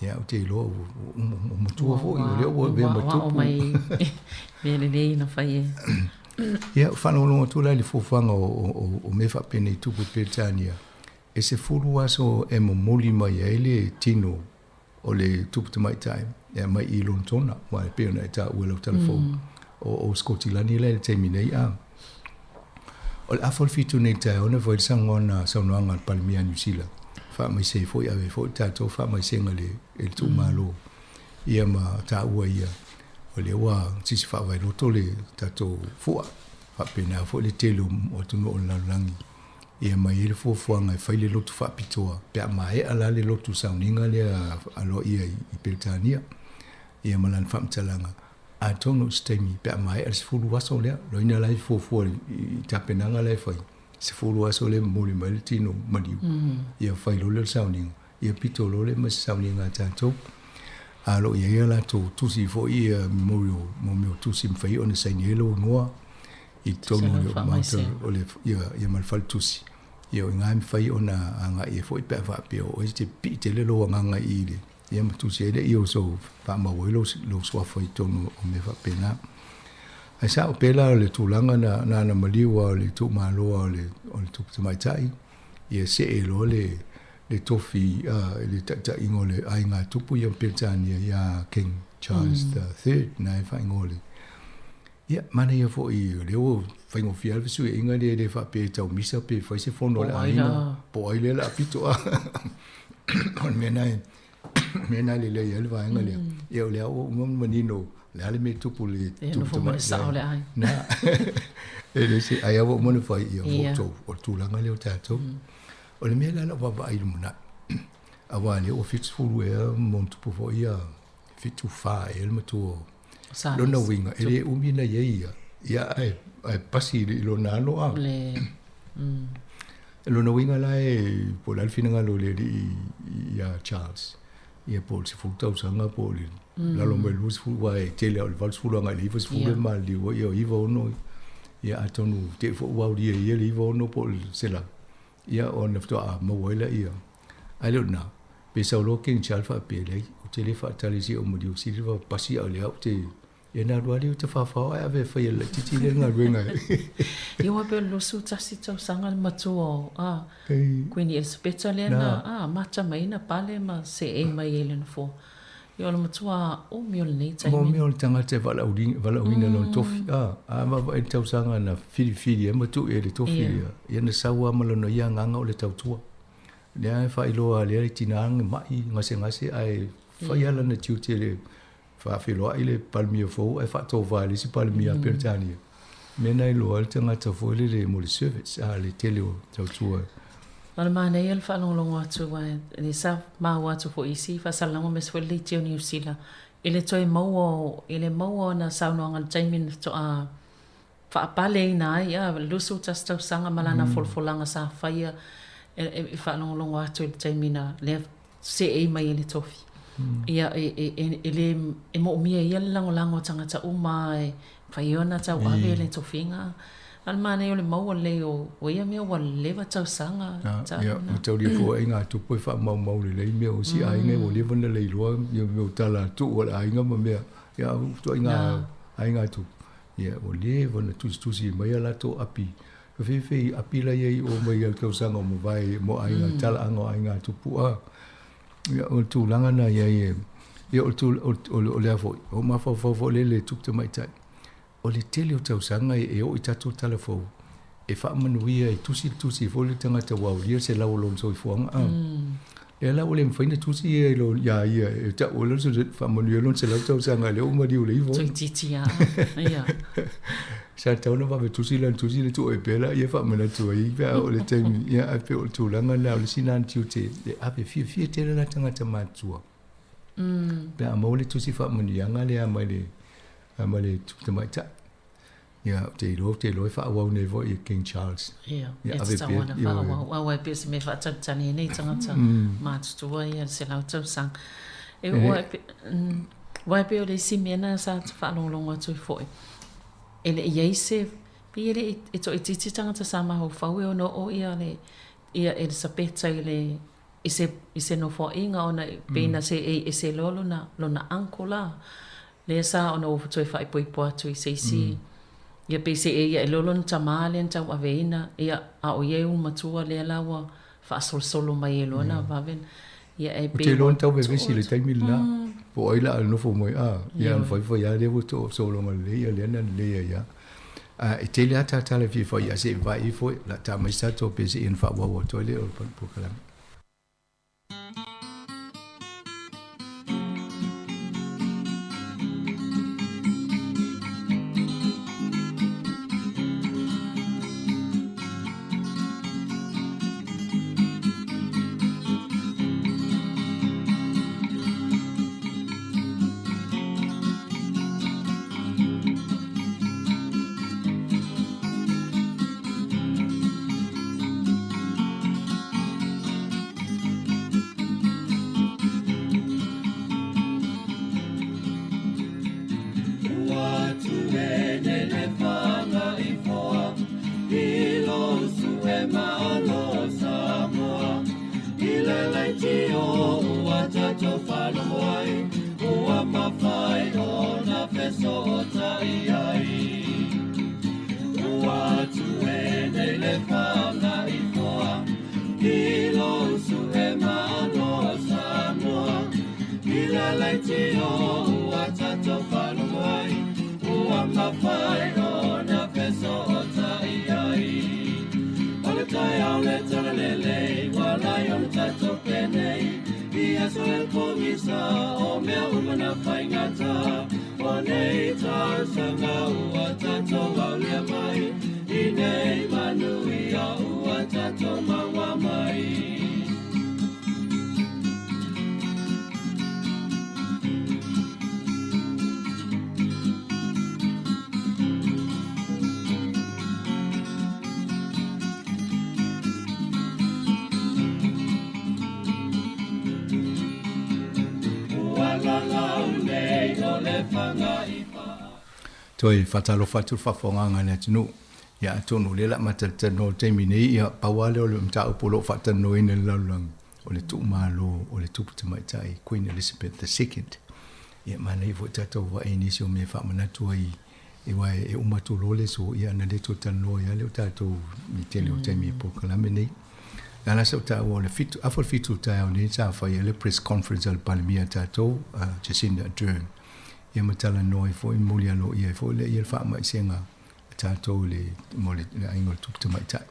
Ia ou te iloa ua, ua, ua matua foi, o lea ua avea ma tupu. Mai mea lelei na fai e. Ia, faalogologo atu la i le fuafuaga o, o, o, o mea faapenei tupu i Peretania. E 10 aso e momoli mai ai le tino o le tupu tamaitai e aumai i Lonetona, aua e pei ona e taua i lau tala fou, o Skotilani la i le taimi nei. A o le afa o le 7 nei i le taeao na fai le saunoaga a le Palemia a Niu Sila, faamaise ai foi, ave ai foi le tatou faamaisega i le tuumalo, ia ma taua ia, o lea ua sisi faavaeloto le tatou fua, faapena foi le tele o atunuu o le lalolagi. Ia ma e i ai le fuafuaga e fai le lotu faapitoa pe a maea la le lotu sauniga lea aloaia i Peretania. Ia ma lana faamatalaga, atonu i se taimi pe a maea le 10 aso lea, loina la e fuafua i tapenaga la e fai, 10 aso lea e momoli mai le tino maliu, ia fai loa lea o le sauniga, ia pito loa lea ma se sauniga a tatou. A o lo o i ai a latou tusi foi ia memorial, mo mea o tusi e mafai ona saini ai lou igoa i totonu o le Maota o le, ia, ia ma le faletusi. Ia o i ina e mafai ona agai ai foi pe a faapea o oe e te pipii tele lou agaga i le, ia ma tusi ai lea o sou faamau ai lou, lou suafa i totonu o mea faapena. Ae sao pea la o le tulaga na, na ana maliu lava o le itumalo lava o le, o le tupu tamaitai, ia see loa le, le tofi, le taitaiga o le aiga tupu ia ma Peretania ia King Charles the Third, na e faaigoa le. Ia, manaia foi, o lea ua faigofie lava le fesuiaiga lea, e le faapea e tau misa pe fai se fono a le aiga, po o ai lea o le a pito a. O le mea lena e, mea lena e lelei ai le vaega lea. Ia o lea ua uma ona manino, o le a le mea e tupu i le tupu tamaitai. Na, e le se, ai lava ua uma ona fai, ia ua outou, o le tulaga lea o tatou. O le mea la lau vaavaai i le lumanai, aua o lea ua 70 ea ma ona tupu foi ia, 74 ea le matua o lona uiga, e le umi na i ai ia, ia ae, ae pasi i lona alo a. Le, Lona uiga la e, po o le a le finagalo o le alii ia Charles, ia po o le 10 tausaga po o le lalo mai le 20, aua e tele lava o le 80 agai i le 90 e maliliu ai, ia 96, ia atonu te i foi ua aulia e ia le 96 po o le 100, Ia ona faatoa maua ai lea. Ae le o lena, pe sau loa King Charles faapea, leai, ou te le faatali se i ou maliu sili le pasi a o lea ou te... Ia na alu lava lea ou te whawhao ae ave e fai e le laitiiti lea le galuega. Ia aua pei o le 21 tausaga le matua o a Kuini Elisapeta lea na a mata mai ai na pale ma seei mai ai i le nofoa. Ia o le matua umi o lenei taimi. Mo mea o le tagata e valaauina lona tofi. A, a vaavaai i le tausaga na filifili ai ma tuu i ai le tofi lea, ia na sau lava ma lona ia agaga o le tautua. Lea e faailoa lea i tina mai gasegase ae fai lava lana tiute i le faafeiloai le Palemia fou ae faatova e le isi Palemia a Peretania. Mea na iloa ai le tagata foi lele mo le service, a le tele o tautua. O le manaia o le faalogologo atu aua lea sa maua atu foi i isi faasalalauga aemaise foi le leitio o Niu Sila i le toe maua o, i le maua o ana saunoaga i le taimi na faatoa faapaleina ai a 21 tausaga ma lana folafolaga sa faia e faalogologo atu i le taimi na lea seei mai ai le tofi. Ia e, e, e, e le e moomia e ia le lagolago a tagata uma e mafai ona tauave le tofiga. A o le manaia o le maua lelei o, o ia mea ua leva tausaga. Ia, ma taulia fua ai ngā tupu e faamaumau lelei mea o si aiga ua leva ona leiloa ia mea o tala tuu a le aiga ma mea, ia ituaiga aiga tupu. Ia, ua leva ona tusitusi mai a latou api. Ka feifei api la ia i o mai au tausaga o mavae mo aiga, talaaga o aiga tupu a. Ia, o le tulaga na i ai e, ia o le tulaga, o lea foi, o mafaufau foi lea i le tupu tamaitai. O le tele o tausaga e oo i tatou tala fou, e faamanuia e tusi le tusi foi le tagata ua aulia se lau o lona soifuaga. A. Lea la ua le mafai ona tusi ia i lo, iā ia, e tau ai lona faamanuia lona 100 tausaga lea ua maliu le ivo. Toeitiiti lava. Ia. Sa tatau ona vave tusi lana tusi le tuu ai pea laia e faamanatu ai pe a oo i le taimi. Ia, ae pei o le tulaga lena o le isi lena tiute e ave fiafia tele la tagata matutua. Pe a maua le tusi faamanuiaga lea mai le, mai le tupu tamaitai. Ia, ou te iloa, ou te iloa e faaauau nei foi e King Charles. Ia, Ia, e ave tatau pea, ona ioe. faaauau. Aua e pei o se mea e faatalitali ai nei tagata matutua ia i le 100 tausaga. E E ua e pe, aua e pei o le isi mea lena sa faalogologo atu ai foi, e le i i ai se, pei e le i, e toaitiiti tagata sa mafaufau e ono oo ia le, ia Elisapeta i le, i se, i se nofoaiga ona e pei na seei ese loa lona, lona uncle la, lea sa ono toe faaipoipo atu i se isi, ia pei seei ae loa lona tamā lea na tauaveina, ia, a o ia e ulumatua lea la ua faasolosolo mai ai loa na vave, ia e Ou te pei iloa ua na tau too vevesi i le atu. taimi lena, po o ai la a nofo mai, a, ia na Ioe. faifai lava lea ua too sologa lelei ia lea na lelei ai lava. A e tele lava ta tala e fia fai, ae se i vaai ifo, o le a ta mai se tatou pe seia ona faaauau atu ai lea o le polokalame. Ua tuene le fagaifoa i lou sue malo Samoa. I le leitio ua tatou faalogo ai, ua mafai ona fesootai ai. Ua tuene le fagaifoa i lou sue malo Samoa. I le leitio ua tatou faalogo ai, ua mafai ona fesootai ai. O le taeao le talalelei, ua lai ona tatou penei, i aso e pogisa, o mea uma na faigata. O nei tausaga ua tatou aulia mai, i nei manuia ua tatou maua mai. Ua lalau nei o le fagaipa. Toe faatalofa atu le faafofogaaga a le atunuu. Ia atonu o lea o le a matalitali i le taimi nei, ia pau lava lea o le mataupu o lo o faatalanoaina i le lalolagi, o le tuumalo o le tupu tamaitai Queen Elizabeth II. Ia manaia foi tatou vaai i nisi o mea e faamanatu ai aua e uma atu loa le aso, ia ona le toe talanoa ai lava lea o tatou i le tele o taimi i polokalame nei. O le a la sa ou taua o le fitu, afa o le fitu o le taeao nei sa fai ai le press conference a le Palemia a tatou, a Jacinda Ardern. Ia ma talanoa ai foi, momoli aloaia ai foi lea le faamaisega a tatou i le, mo le aiga o le tupu tamaitai.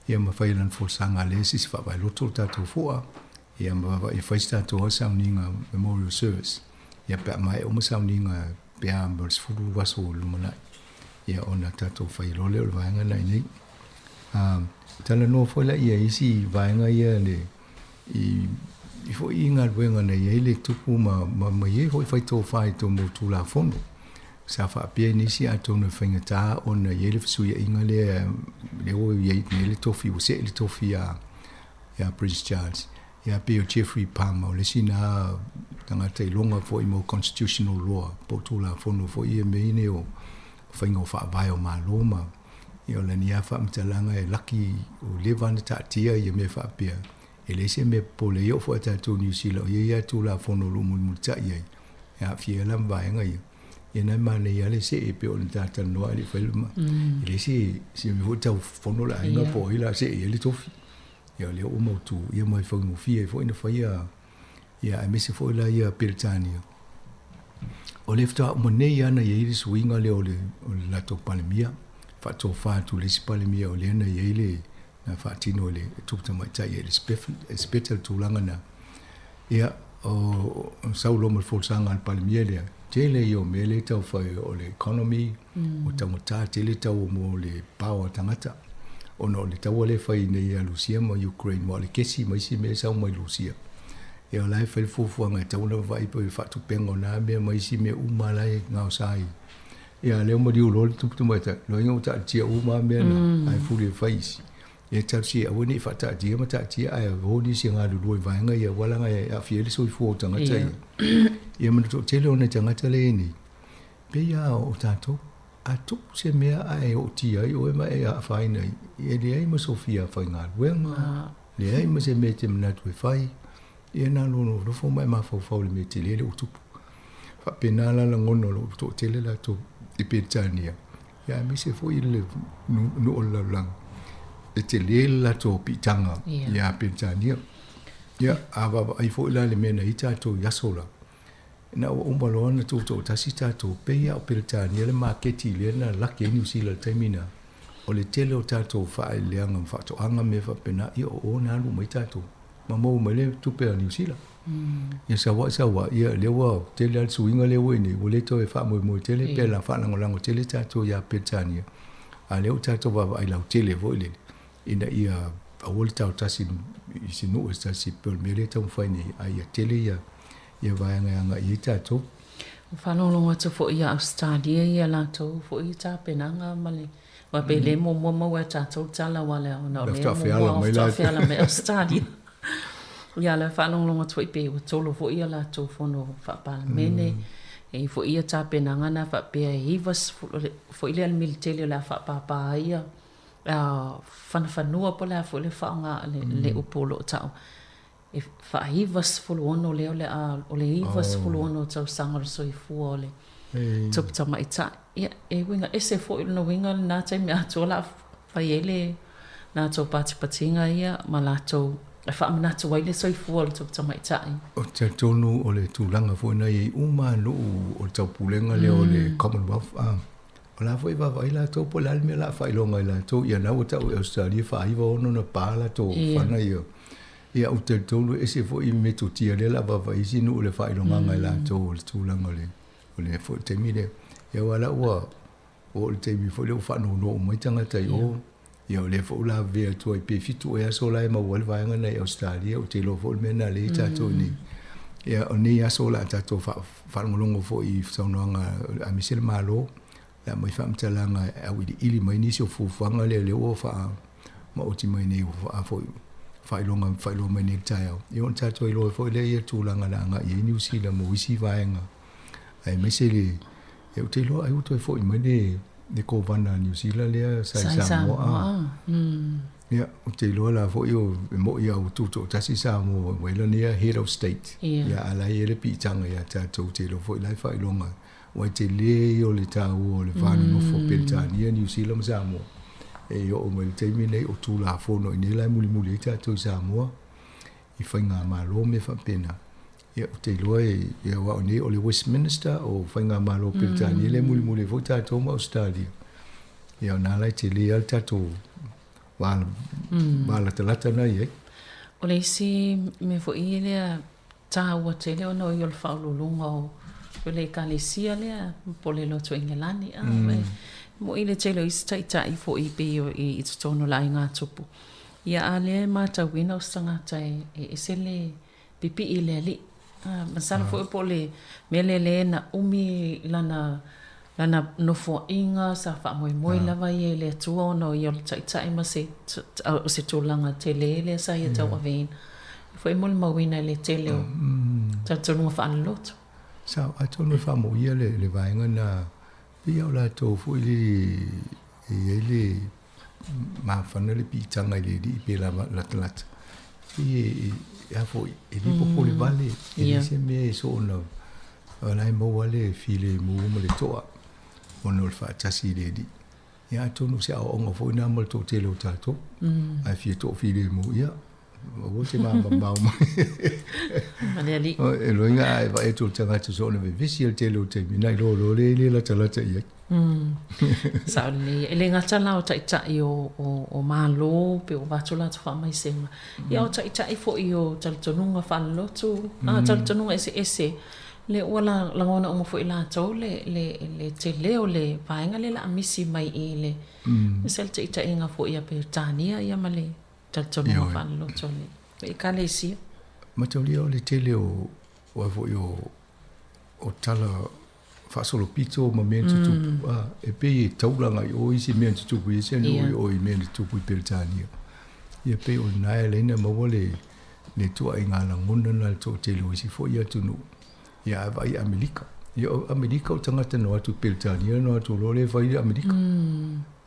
Ia ma fai lana folasaga a lea sisi faavaeloto le tatou fua, ia ma vaavaai e fai se tatou lava sauniga memorial service. Ia pe a maea uma sauniga pe a mo le 10 aso o le lumanai, ia ona tatou fai loa lea o le vaega lena i inei. Talanoa foi laia i isi vaega ia le i i foi i galuega na i ai le tupu ma ma ma i ai foi faitofa i totonu o Tulafono. Sa faapea i nisi atonu e faigata ona i ai le fesuiaiga lea lea ua i ai nei le tofi ua see le tofi iā iā Prince Charles. Ia pei o Geoffrey Palmer o le isi na tagata iloga foi mo constitutional law po o Tulafono foi ia mea nei o faiga o faavae o Malo ma ia o lana ia faamatalaga e laki ua leva ona taatia ia mea faapea. E leai se mea popole ai oo foi a tatou Niu Sila o ia ia Tulafono o lo o mulimulitai ai e aafia ai la ma vaega ia. Ia na e manaia lava le see e pei ona ta talanoa ae le i fai le ma. E leai se se mea foi tau fono le aiga po o ai o le a see i ai le tofi. Ia o lea ua mautu ia ma e faigofie ai foi ona faia ia aemaise foi la ia Peretania. O lea faatoa uma nei lava na i ai le suiga lea o le o le latou Palemia, faatofa atu i le isi Palemia o lea na i ai le na faatino e le tupu tamaitai e Elisapeta le tulaga na. Ia, o sau loa ma le folasaga a le Palemia lea, tele ia o mea lea e tau fai o le economy, ua taugata tele tau mo le power tagata, ona o le taua lea e fai nei ia Rusia ma Ukraine, aua o le kesi ma isi mea e sau mai Rusia. Ia o la e fai le fuafuaga e tatau ona vaai po o le faatupega o na mea ma isi mea uma la e gaosa ai. Ia a lea ua maliu loa le tupu tamaitai, loiga ua taatia uma lava mea na, ae fuli e fai isi. Ia talosia aua ne i faataatia ma taatia ae o nisi e galulue i vaega ia aua leaga e aafia ai le soifua o tagata ia. Ia ma le toatele o nai tagata lea e i ai nei, pei lava o tatou, a tupu se mea ae ootia ai oe ma e afaina ai, e leai ma sou fia faigaluega, leai ma se mea e te manatu e fai, ia na ona nofonofo ma e mafaufau i le mea tele lea ua tupu. Faapena la lagona o lou toatele latou i Peretania, ia aemaise foi le nuu o le lalolagi, e tele le latou piitaga ia Peretania. Ia, a vaavaai foi la i le mea na i ai tatou i aso la, ina ua uma loa ona tutoatasi tatou, pei lava o Peretania le maketi lea na laki ai Niu Sila i le taimi lena, o le tele o tatou faaeleeleaga ma faatoaga ma mea faapena, ia o o na alu uma ai tatou ma maua mai le tupe a Niu Sila. Ia sau ai sau ai, ia lea ua tele lava le suiga lea ua i nei, ua le toe faamoemoe tele pe la faalagolago tele tatou ia Peretania, a o lea ua tatou vaavaai lautele foi lele, ina ia aua le taotasi i se nuu se tasi, pei o le mea lea e taumafai nei, a ia tele ia ia vaega e agai i ai tatou. Ua faalogologo atu foi ia Ausetalia i a latou foi tapenaga ma le aua pei le muamua maua e tatou le tala aua le ona o lea muamua faatoa feala mai Ausetalia. Ia o lea faalogologo atu foi pei ua tolo foi a latou fono faa-Palemene. E i ai foi ia tapenaga na faapea e 90 foi lea le militeli o le a faapapa ai ia fanafanua po o le a foi le faaaoga le upu o lo o tau. E faa-96 lea o le a, o le 96 tausaga o le soifua o le tupu tamaitai. Ia, e uiga ese foi lona uiga lena taimi atoa o le a fai ai le latou patipatiga ia ma latou e faamanatu ai le soifua o le tupu tamaitai. Ou te talitonu o le tulaga foi lena e i ai uma lava nuu o le taupulega lea o le Commonwealth, O la foi e vaavaai latou po o le a le mea o le a faailoga i latou, ia na ua tau e Ausetalia faaiva ono ona pa latou fana ia. Ia ou te talitonu e ese foi metotia lea o le a vaavaai isi nuu i le faailogaga e latou o le tulaga o le o le foi taimi lea. Ia aua la ua oo i le taimi foi lea ua faanoanoa uma ai tagata i o. Ia o lea foi ua lavevea atu ai pe fitu ea aso la e maua ai le vaega lena i Ausetalia, ou te iloa foi o le mea lena lea e i ai tatou i inei. Ia o nei aso o le a tatou faalogologo foi i saunoaga aemaise le Malo, le a aumai faamatalaga e auiliili mai nisi o fuafuaga lea lea ua faamaoti mai nei ua foi faailoga faailoa mai nei i le taeao. Ia ona tatou iloa ai foi lea ia tulaga o le a agai i ai Niu Sila mo isi vaega aemaise le Ia ou te iloa ai ua toe foi mai le le kovana a Niu Sila lea sa i Samoa. Ia, ou te iloa la foi o e mo'i a ua tutoatasi Samoa ua i lana ia Head of State. Ia, a la e i ai le piitaga ia tatou, ou te iloa foi la e faailoga aua e tele ia o le taua o le va nonofo o Peretania, Niu Sila ma Samoa. E oo mai i le taimi lenei o Tulafono i inei la e mulimuli ai tatou i Samoa i faigamalo ma mea faapena. Ia, ou te iloa e, ia, aua o nei o le Westminster o Faigamalo Peretania lea e mulimuli ai foi tatou ma Ausetalia. Ia, o na la e tele lava le tatou va, va latalata na i ai. O le isi mea foi lea taua tele ona o ia o le faauluuluga o le Ekalesia lea po o le Lotu Engelani. A, e mo'i le tele o isi taitai foi pei i totonu o le aiga tupu. Ia, a lea e matauina o se tagata e ese le pipii i le alii. Masalo foi po o le mea lea lea na umi lana lana nofoaiga sa faamoemoe lava ia i le Atua ona o ia o le taitai ma se o se tulaga tele lea sa ia tauaveina. E foi molimauina i le tele o talitonuga faaloloto. Sao, atonu e faamoia le le vaega na pei o latou foi le e i ai le mafana le piitaga i le alii pe latalata. E, e, a foi, e le popole vale, e le se mea e soona, o la e maua le filemu ma le toa, ona o le faatasi i le alii. Ia atonu o se aoaoga foi lena mo le toatele o tatou. A e fia toafilemu, ia, aua te mamamao mai. Ma le alii. E loiga a e vaai atu i le tagata soona vevesi i le tele o taimi, na iloa loa lea e le latalata i ai. Sao lelei. E le gata la o taitai o, o, o Malo pe ua avatu latou faamaisega, ia o taitai foi o talitonuga faalelotu, a talitonuga eseese, lea ua lagona uma foi e latou le, le, le tele o le vaega lea o le a misi mai i le, aemaise le taitaiga foi a Peretania ia ma le talitonuga faalelotu a le Ekalesia. Mataulia o le tele o, o a foi o, o tala faasolopito ma mea na tutupu, a, e pei e taulaga i o isi mea na tutupu i isi atunuu i o i mea na tutupu i Peretania. Ia pei o lena e ala ai ona maua le, le tuuaiga lagona lena i le toatele o isi foi atunuu. Ia ae vaai i Amerika. Ia o Amerika o tagata na o atu i Peretania na o atu loa lea fai le Amerika.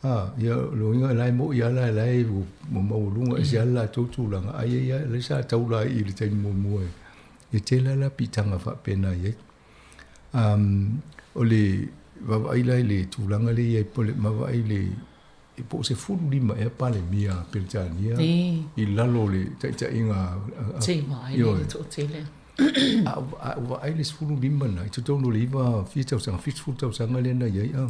A, ia o lona uiga la e moi lava la la e ua maualuga ese lava le latou tulaga, ae ia ia lea sa taula ai i le taimi muamua e tele lava la piitaga faapena i ai. O le vaavaai la i le tulaga lea i ai, po o le vaavaai i le po o 15 ea Palemia a Peretania i lalo o le taitaiga a Te vaai le toatele. A ou vaai i le 15 na i totonu o le 9 fia tausaga, 70 tausaga lea na i ai a.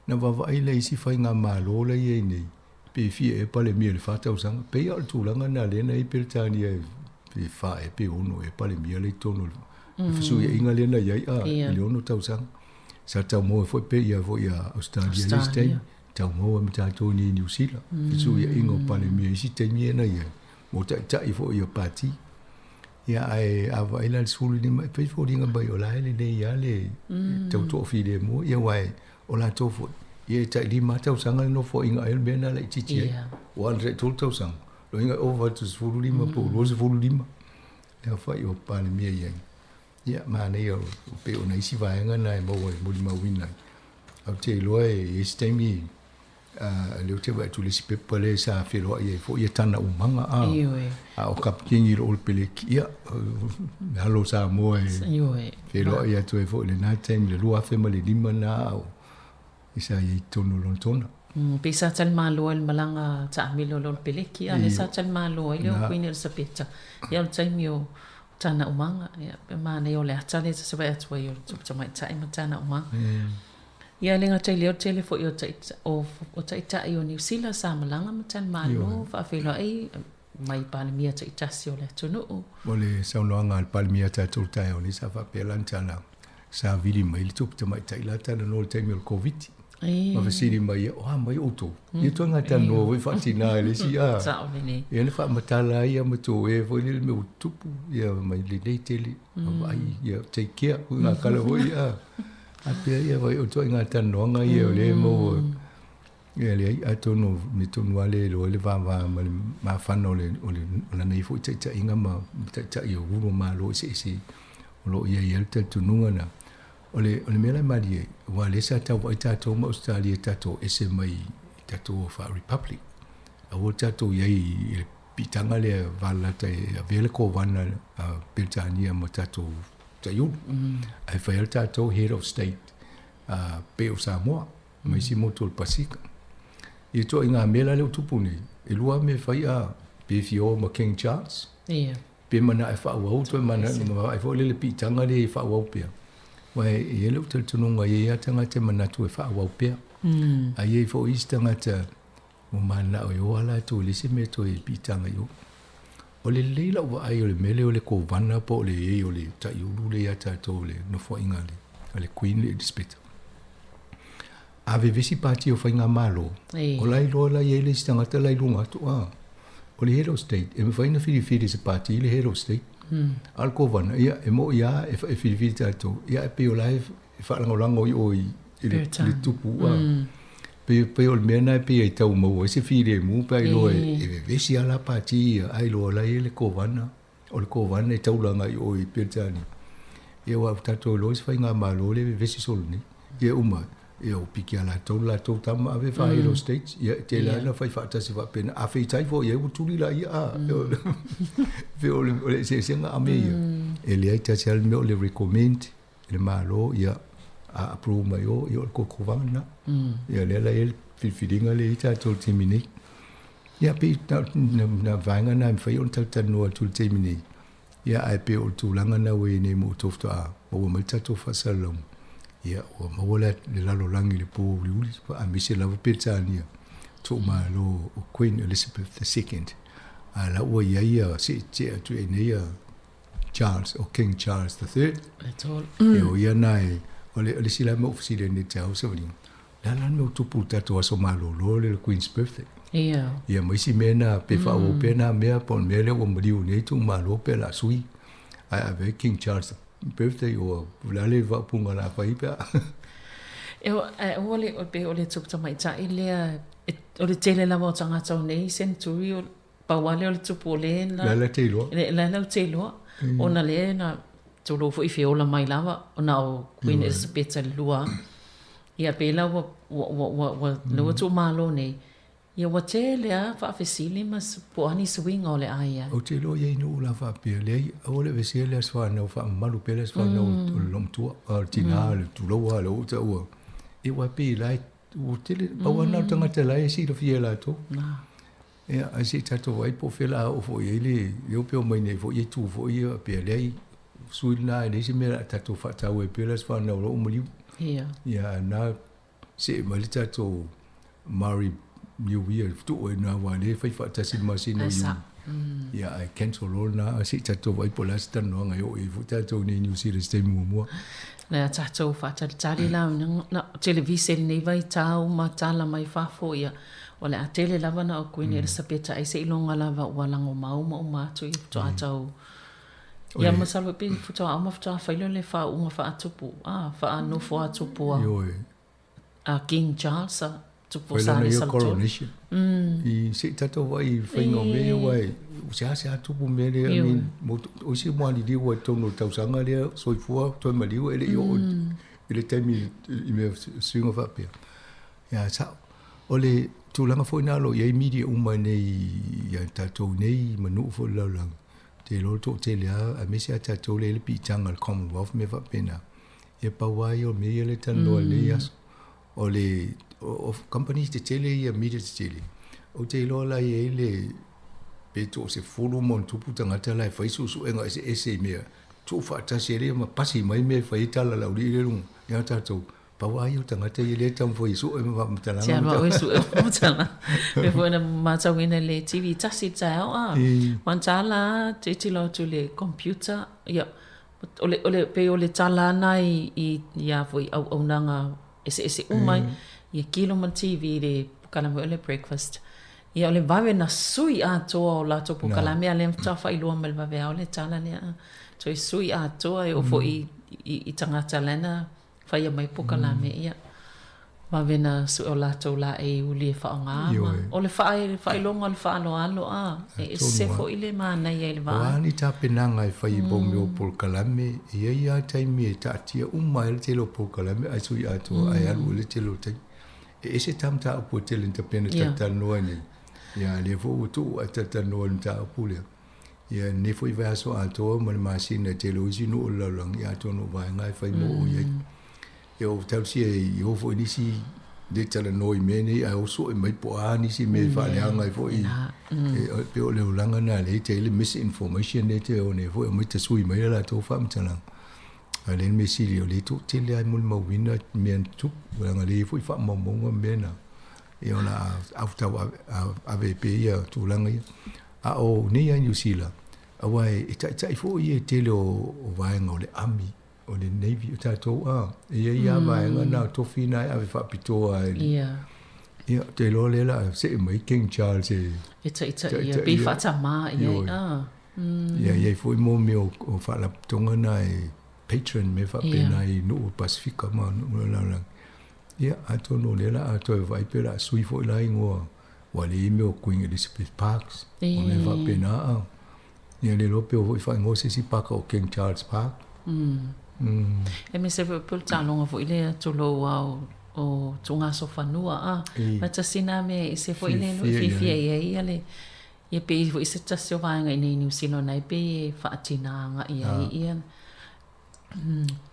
Na vaavaai la i isi faigamalo la e i ai nei, pe fia ea Palemia i le fa tausaga. Pei lava o le tulaga lena lea na i ai Peretania pe fa ea pe ono ea Palemia la i totonu o le fesuiaiga lea na i ai a i le ono tausaga. Sa tau maua foi pe ia foi ia Australia i le isi taimi, tau maua ma tatou nei i Niu Sila, fesuiaiga o Palemia i isi taimi ia na i ai, mo taitai foi o Pati. Ia ae a vaai la i le 15, e pei e foliga mai o la e lelei lava le tau toafilemu, ia aua o latou foi, ia e tai 5 tausaga le nofoaiga ai o le mea lena laitiiti ai. Ua alu tai 3 tausaga, lona uiga e ova atu i le 15 po o 25 le aofai o Palemia i ai. Ia, manaia e pei o nai isi vaega na e maua e molimauina ai. Ae ou te iloa e i ai se taimi lea ou te vaai atu i le isi pepa lea sa feloai ai foi ia tana umaga a. Ioe. A o Kapikini i lo le peleki, ia, le alo o Samoa e Ioe. feloai atu ai foi i lena taimi, le 2005 na a o i sa i ai i totonu o Lonetona. Pei sa talimalo ai le malaga taamilo i lo le peleki, a lea sa talimalo ai le o Kuini Elisapeta, ia o le taimi o tana umaga, ia, pe manaia o le ata lea ta te vaai atu ai o le tupu tamaitai ma tana umaga. Ia e le gata i lea o le tele foi o o, o taitai o Niu Sila sa malaga ma talimalo faafeiloai mai Palemia taitasi o le atunuu. O le saunoaga a le Palemia tatou taeao nei sa faapea lana tala, sa vili mai le tupu tamaitai la talanoa i le taimi o le Koviti. Ma fesili mai ia, o a mai outou? Ia toe talanoa foi faatina i le isi a. Sao lelei. Ia na faamatala ai ia ma tou e foi lele mea ua tutupu, ia mai lelei tele, vaai, ia take care, ngā kala foi a. A pea ia vai o ituaiga talanoaga ia o lea e maua. Ia leai, atonu me tonu lava lea e iloa ai le vava ma le mafana o le o le o lana ia foi taitaiga ma taitai o ulu o Malo eseese o lo o i ai ai le talitonuga na. O le o le mea la e malie, aua o lea sa tau vaai tatou ma Ausetalia tatou ese mai i tatou faa-Republic. Aua tatou i ai i le piitaga lea valalata e avea le Kovana a Peretania ma tatou taiulu. Ae fai lava le tatou Head of State pei o Samoa ma isi motu o le Pasika. Ia ituaiga mea la lea ua tupu nei, e lua lava mea e fai a pe fia o ma King Charles, pe manao e faaauau toe manao foi lele piitaga lea e faaauau pea. Aua e i ai lou talitonuga e i ai lava tagata e manatu e faaauau pea. Ae i ai foi isi tagata ua mananao e o lava latou e leai se mea toe piitaga i o. O le lelei lau vaai o le mea lea o le kovana po o le i ai o le taiulu lea ia tatou le nofoaiga a le Queen Elisapeta. A vevesi pati o faigamalo, o la e iloa la i ai le isi tagata la i luga atu, a. O le Head of State, e mafai ona filifili e se pati le Head of State. A o le kovana, ia, e moi lava e filifili tatou, ia ae pei o la e faalagolago i o i le tupu, a. Pei, pei o le mea lena e pei e tau maua ai se filemu pe a iloa e vevesi lava la pati ia, ae iloa la e i ai le kovana. O le kovana e taulaga i o i Peretania. Ia aua ua tatou iloa isi faigamalo lea e vevesi solo nei. Ia uma, ia ua piki a latou le latou tama ave fa head of states, ia e tele lava na fai faatasi faapena. A feitai foi i ai ua tuli laia a. Pei o le eseesega a mea ia, e leai tasi lava le mea o le recommend e le Malo, ia a approve mai o, ia o le kokovaga lena. Ia lea la e i ai le filifiliga lea e i ai tatou i le taimi nei. Ia pei na vaega na e mafai ona talatalanoa atu i le taimi nei, ia ae pei o le tulaga na ua i ai nei mo outou faatoa maua mai le tatou faasalalauga, ia ua maua le lalolagi i le po uliuli, aemaise lava Peretania, tuumalo o Queen Elizabeth II, a la ua i ai ia seetia atu i ai nei ia Charles, o King Charles III. Ia o ia na e, o le isi la mea ua fesili ai nei te au savaliga, Le a la le mea ua tupu i le tatou aso malolo lea le Queen's Birthday? Ia. Ia ma isi mea na, pe faaauau pea na mea po o le mea lea ua maliu nei itumalo pe o le a sui. Ae ave ai King Charles birthday or o le a le faaupuga o le a fai pe a. E ae aua le pei o le tupu tamaitai lea e o le tele lava o tagata o nei century o pau lava lea o le tupu o le na La la te iloa. Le la lau te iloa ona lea na tulou foi feola mai lava ona o Queen Elizabeth lua. Ia pei la ua ua ua ua ua lea ua tuumalo nei. Ia ua tele lava faafesili ma po o a nisi uiga o le a i ai. Ou te iloa i ai nuu la faapea, leai, aua le aveesea le aso fanau, faamamalu pea le aso fanau o le loomatua, o le tina, le tulou lava lea ua ou taua. Ia aua e pei la e, ua tele, pau lava lena o le tagata la e silafia e latou. Ia, ae se i tatou vaai po o fea o le a oo foi i ai le, lea ua omai nei foi itu foi ia faapea, leai, sui lena e leai se mea o le a tatou faataua ai pea le aso fanau o lou maliu. Ia. Ia, a na see mai le tatou Māori New Year tuu ai lena aua o lea e fai faatasi le masina o Iuni. Ia ae cancel loa lena ae se i tatou vaai po o le a se talanoaga e oo i ai foi tatou i inei i Niu Sila i se taimi muamua. Le a tatou faatalitali la na televise i lenei vaitau ma tala mai fafo ia o le a tele lava na o Kuini Elisapeta ai seiloga lava ua lagomau ma uma atu ia faatoa tau Ia masalo pe faatoa uma faatoa fai lea o le faauuga faatupu, a faanofo a tupu a. Ioe. A King Charles a tupu o Fai lona ia coronation. I se i tatou vaai i faiga o mea ia aua e seasea tupu mea lea, I mean, o isi mualiliu i totonu o le tausaga lea soifua toe maliu e le i oo i le taimi i mea suiga faapea. Ia sao. O le tulaga foi lena o lo o i ai media uma nei ia tatou nei ma nuu foi o le lalolagi, Te iloa le toatele lava, aemaise lava tatou lea e i ai le piitaga o le Commonwealth ma mea faapena, ia pau lava ia o mea ia lea e talanoa i lenei aso. O le o kamupani tetele ia, media tetele, ou te iloa la e i ai le pe toasefulu ma ona tupu tagata la e fai suesuega eseese i mea tuufaatasi ai ma pasi mai mea e fai ai tala a le aualii lea i luga ia tatou. Pau lava ia o tagata ia lea e taumafai e sue ma faamatalaga. Te alu au e sue faamatalaga. Mea foi na matauina i le TV tasi i le taeao a. Wan tala a tilotilo atu i le computer, ia, o le, o le, pei o le tala lena i, i, ia foi auaunaga eseese uma, ia kilo ma le TV i le polokalame foi o le breakfast. Ia o le vave na sui atoa o latou polokalame a lea faatoa faailoa mai i le vaveao le tala lea. Toe sui atoa e oo foi i, i, i tagata lana Faia mai polokalame ia vave na sue o latou laei uli e faaaoga ma o le faailoga o le faaaloalo a e ese foi le manaia i le vaai. O a ni tapenaga e fai i mau mea o polokalame, e i ai lava taimi e taatia uma ai le tele o polokalame ae sui atoa ae alu ai le tele o taimi. E ese ta mataupu e tele ina tapena talatalanoa ai nei, ia a lea foi ua tuu ae talatalanoa i le mataupu lea. Ia lenei foi vaiaso atoa ma le masina e tele o isi nuu o le lalolagi, ia atonu o vaega e fai mo o i ai. Ia o tausia i o foi nisi le talanoa i mea nei, ae o sue mai po o a nisi mea e faaleaga ai foi. E pei o le olaga lena lea e i ai le misinformation lea te o nei foi aumai tasui mai a latou faamatalaga. A o lea le mea sili o lea e toatele lava e molimauina mea na tupu, leaga lea e i ai foi faamaumauga ma mea na. Ia ona autau ave pea ia tulaga ia. A o nei lava i Niu Sila, aua e taitai foi ia i tele o vaega o le Army, o le Navy, o tatou a, e i ai lava vaega na o tofi na e ave faapitoa e le... Ia, ou te iloa lea o le a see mai King Charles e... E taitai ia, pei faatamā i ai, a. Ia, e i ai foi mo mea o faalapotopotoga na e patron mea faapena i nuu o Pasifika ma nuu o le lalolagi. Ia, atonu o lea o le a toe vaai pe o le a sui foi la igoa Ua le i ai mea o Queen Elizabeth Parks, o mea faapena a. Ia le iloa pe ua foi faaigoa se isi paka o King Charles Park. E mese foi pei o le taaloga foi lea tulou a o tugasofanua a. Ma tasi na mea e ese foi le fiafia i ai ia le ia pei foi se tasi o vaega i inei i Niu Sila na e pei e faatina agai ai ia.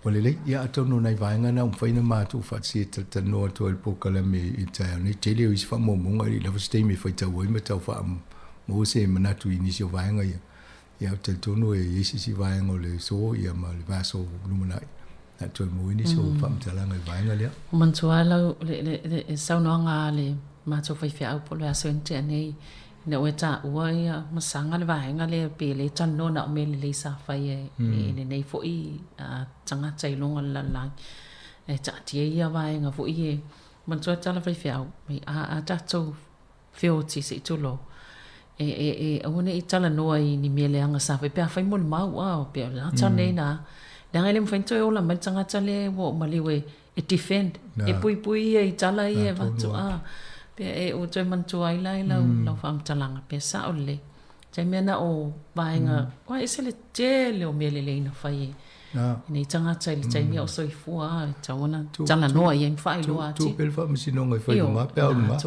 Ua lelei, ia atonu o nai vaega na ua mafai ona matou faatasia e talatalanoa atu ai i le polokalame i le taeao nei. Tele o isi faamaumauga e le i lava se taimi e faitau ai ma tau faamaua se manatu i nisi o vaega ia. Ia ou te talitonu e i ai se isi vaega o le aso ia ma le vaiaso lumanai o le a toe maua ai nisi o faamatalaga i le vaega lea. Ua manatua lava lau le saunoaga a le matou faifeau po o le aso ina tea nei Ina ua taua ia masaga le vaega lea pei e le talanoa na o mea lelei sa fai e lenei foi tagata i luga o le lalolagi. E taatia ia vaega foi e manatua tala faifeau mai a tatou feoti se i tulou e e aua ne i talanoa i ni mea leaga sa fai pe afai molimau a pe o le ata lenei na. Leaga e le mafai ona toe ola mai le tagata lea ua ou maliu e e defend, e puipui ia i tala ia e avatu, a. Pe e ua toe manatua ai la i lau lau faamatalaga, pe sao lelei. Taimi ana o vaega, ua ese le tele o mea lelei na fai e nei tagata i le taimi a o soifua, a, e tatau ona talanoa i ai ma faailoa atili. Tuu pea le faamasinoga e fai luma pe a o luma.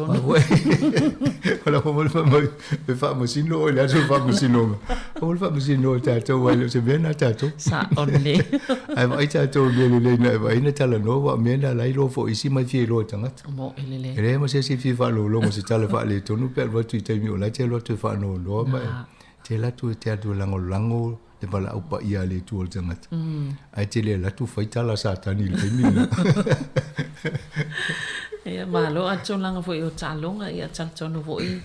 O la foi le faamasino oe i le aso o le faamasinoga. Aua le faamasino i tatou aua e le o se mea lena a tatou. Sao lelei. Ae vaai tatou i mea lelei na e vaai na talanoa aua o mea na la e iloa foi isi ma e fia iloa e tagata. Moe lelei. E leai ma se isi e fia faalogologo i se tala faaletonu pe alu atu i taimi o la e te alu atu e faanoanoa ma e te alu atu e te alu e lagolago le valaau paia a le Atua i le tagata. Ae te le alu atu fai tala a Satani i le taimi lena. Ia, malo. A o le tulaga foi o taaloga, ia, talitonu foi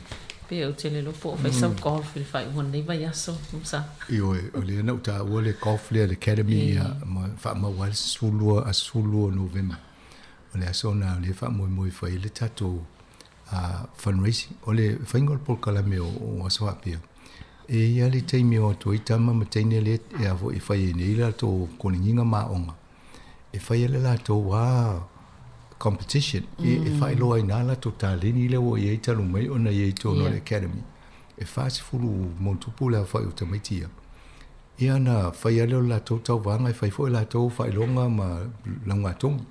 pe ou te le iloa po o fai sau golf i le faaiuga o lenei vaiaso, Musa. Ioe, o lea na ou taua le golf lea, le academy, ia, ma faamau lava le 12, aso 12 o Novema. O le aso lena o lea e faamoemoe e fai ai le tatou fundraising. O le faiga o le polokalame o aso faapea, e i ai le taimi e o atu ai tama ma teine lea e a foi e fai ai nei latou koligiga ma aoga, e fai ai le latou lava competition e faailoa ai i ina latou taleni lea ua i ai talu mai ona i ai i totonu o le academy. E 40+ le aofai o tamaiti ia. Ia ona fai lava lea o le latou tauvaga e fai foi latou faailoga ma laugatogi.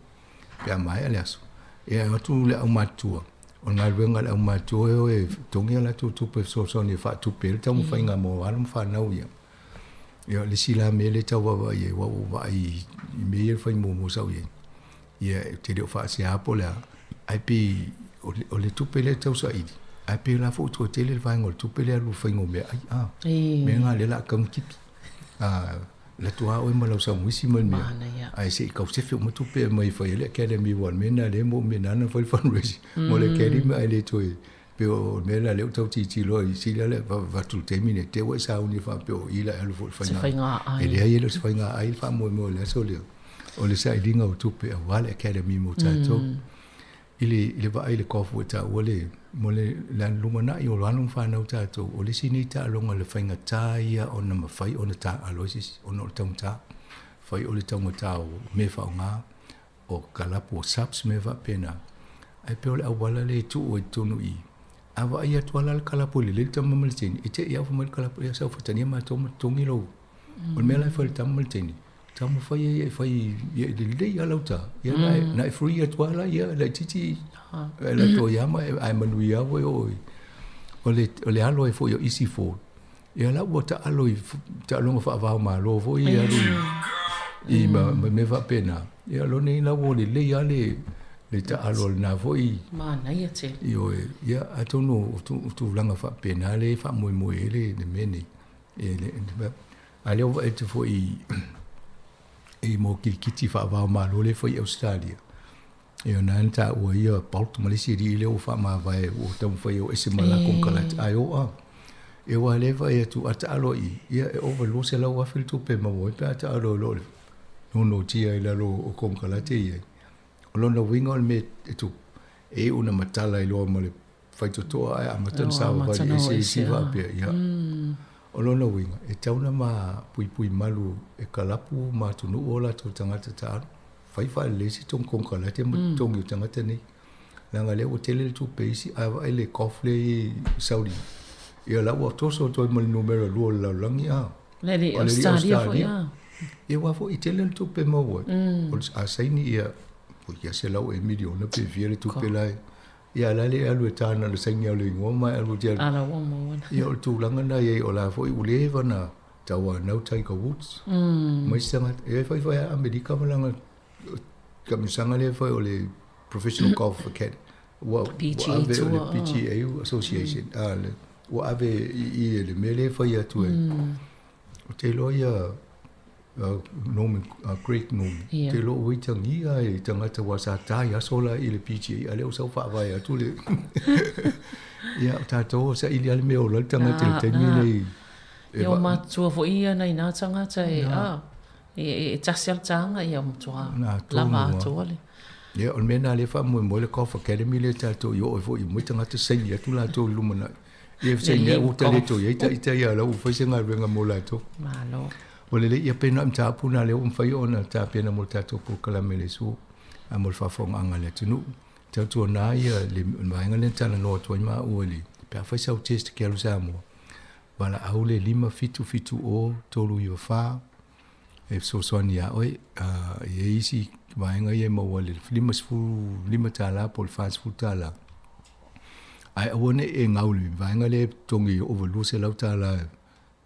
Pe a maea le aso, e o atu le aumatutua, o le galuega a le aumatutua e o e togi a latou tupe fesoasoani e faatupe ai le taumafaiga mo alo ma fanau ia. Ia, o le isi la mea lea e tau vaavaai i ai, aua ua ou vaai i mea ia e fai muamua sa ou i ai, ia ou te le o faasea po o le a, ae pei o le tupe lea e tau saili, ae pei o la foi ua toe tele le vaega o le tupe lea e alu i le faiga o meaai, a, mea na lea o le a tatau ona tipi. Alu atu lava oe ma lau samuisi ma le mea, ae se i tau sefe uma tupe e aumai e fai ai le academy aua o le mea lena lea e manaomia na ala ona fai le fundraising mo le academy ae le toe pei o le mea lena lea ua tau tilotilo ai sili lava le avatu i le taimi lenei te i ua e sauni faapea o i la e alu foi i le faiga e leai e le o se faiga ai le faamoemoe o le aso lea o le sailiga o tupe aua le academy mo tatou. I le, i le vaai i le golf ua e taua le, mo le, le lumanai o alo ma fanau tatou, o le isi nei taaloga o le faigata ia ona mafai ona taaalo ai se isi, ona o le taugata. Fai o le taugata o mea e faaaoga, o kalapu o subs mea faapena. Ae pei o le auala lea e tuu ai i totonu i i. A vaai atu lava la le kalapu e lelei le tama ma le teine, e te i lava fai mai le kalapu, ia sau fatalia matou ma totogi lou. O le mea la e fai e le tama ma le teine, Taumafai ai e fai ia e lelei lava lau ta, ia na e, na e free atu lava la ia laitiiti e alu atu ai lava ma ae manuia lava foi oe. O le, o le alo ai foi o Isi Ford, ia la ua taalo i taaloga faava-o-Malo foi ia alu i, i ma, ma mea faapena. Ia lona nei la ua lelei lava le, le taalo a lena foi. Manaia tele. Ioe, ia atonu o tulaga faapena lea e faamoemoe ai le, le mea nei. E le, A lea ua vaai atu foi i mo kirikiti faava-o-Malo lea e fai i Ausetalia, ia na na taua ia Bolt ma le isi alii lea ua faamavae ua taumafai e o ese ma la konekarate, ae o a. Ia aua lea e vaai atu a taalo i i, ia e ova i le $200,000 le tupe e maua ai pe a taalo loa i le nonotia i lalo o konekarate ia. O lona uiga o le mea e tupu, e iu ina matala ai loa ma le faitotoa ae amata ona savavali ese isi faapea. Ia. O lona uiga, e tatau ona ma puipui malu e kalapu ma atunuu o latou tagata taalo. Fai faalelei se konekarate ma totogi o tagata nei. Leaga o lea ua tele le tupe i isi, a vaai le golf lea i Saudi, ia la ua toso atu ai ma le numera 2 o le lalolagi a. Le alii Australia foi a. Ia aua foi e tele le tupe e maua ai. O le a saini ia, ia 100 ea miliona pe fia le tupe la e Ia la le alu e tāna le saini au le ingoa ma e alu te alu. Ala ua maua na. Ia o le tulaga na i ai o la foi ua leva na tauanau Tiger Woods. Mai se tagata, e fai fai a Amerika ma lana kamisaga lea e fai o le Professional Golf Academy. Ua, PGA ua ave Tour. o le PGA Association. A, le, ua ave i i e le mea lea e fai atu e. Ou te iloa ia Norman, Greg Norman, Ia. te iloa ua itagia e tagata aua sa ta i aso la i le PGA, a lea ua sau faavae atu le Ia, o tatou o saili lava le mea e ola ai le tagata i le taimi lenei. Ia, o matutua foi ia nai nā tagata e, a, e tasi lava le taga, ia matua lava atoa le. Ia, o le mea lena o lea e faamoemoe le Golf Academy lea tatou i oo ai foi i tagata saini atu latou i le lumanai. Ia, saini atu ua tali atu i ai ita ia la ua fai se galuega mo latou. Malo. Ua lelei, ia pei na o le mataupu lena lea ua mafai ona tapena mo le tatou polokalame i le aso mo le faafofogaaga a le atunuu. Tautuana ia le vaega lea na talanoa atu ai maua i le pe afai sau test e te alu i Samoa, valaau le 5 7 7 0 3 9 4 e fesoasoani iā oe. E i ai isi vaega ia e maua i le $55 po o le $40, ae aua ne i e gau i le vaega lea e totogi ova $200 e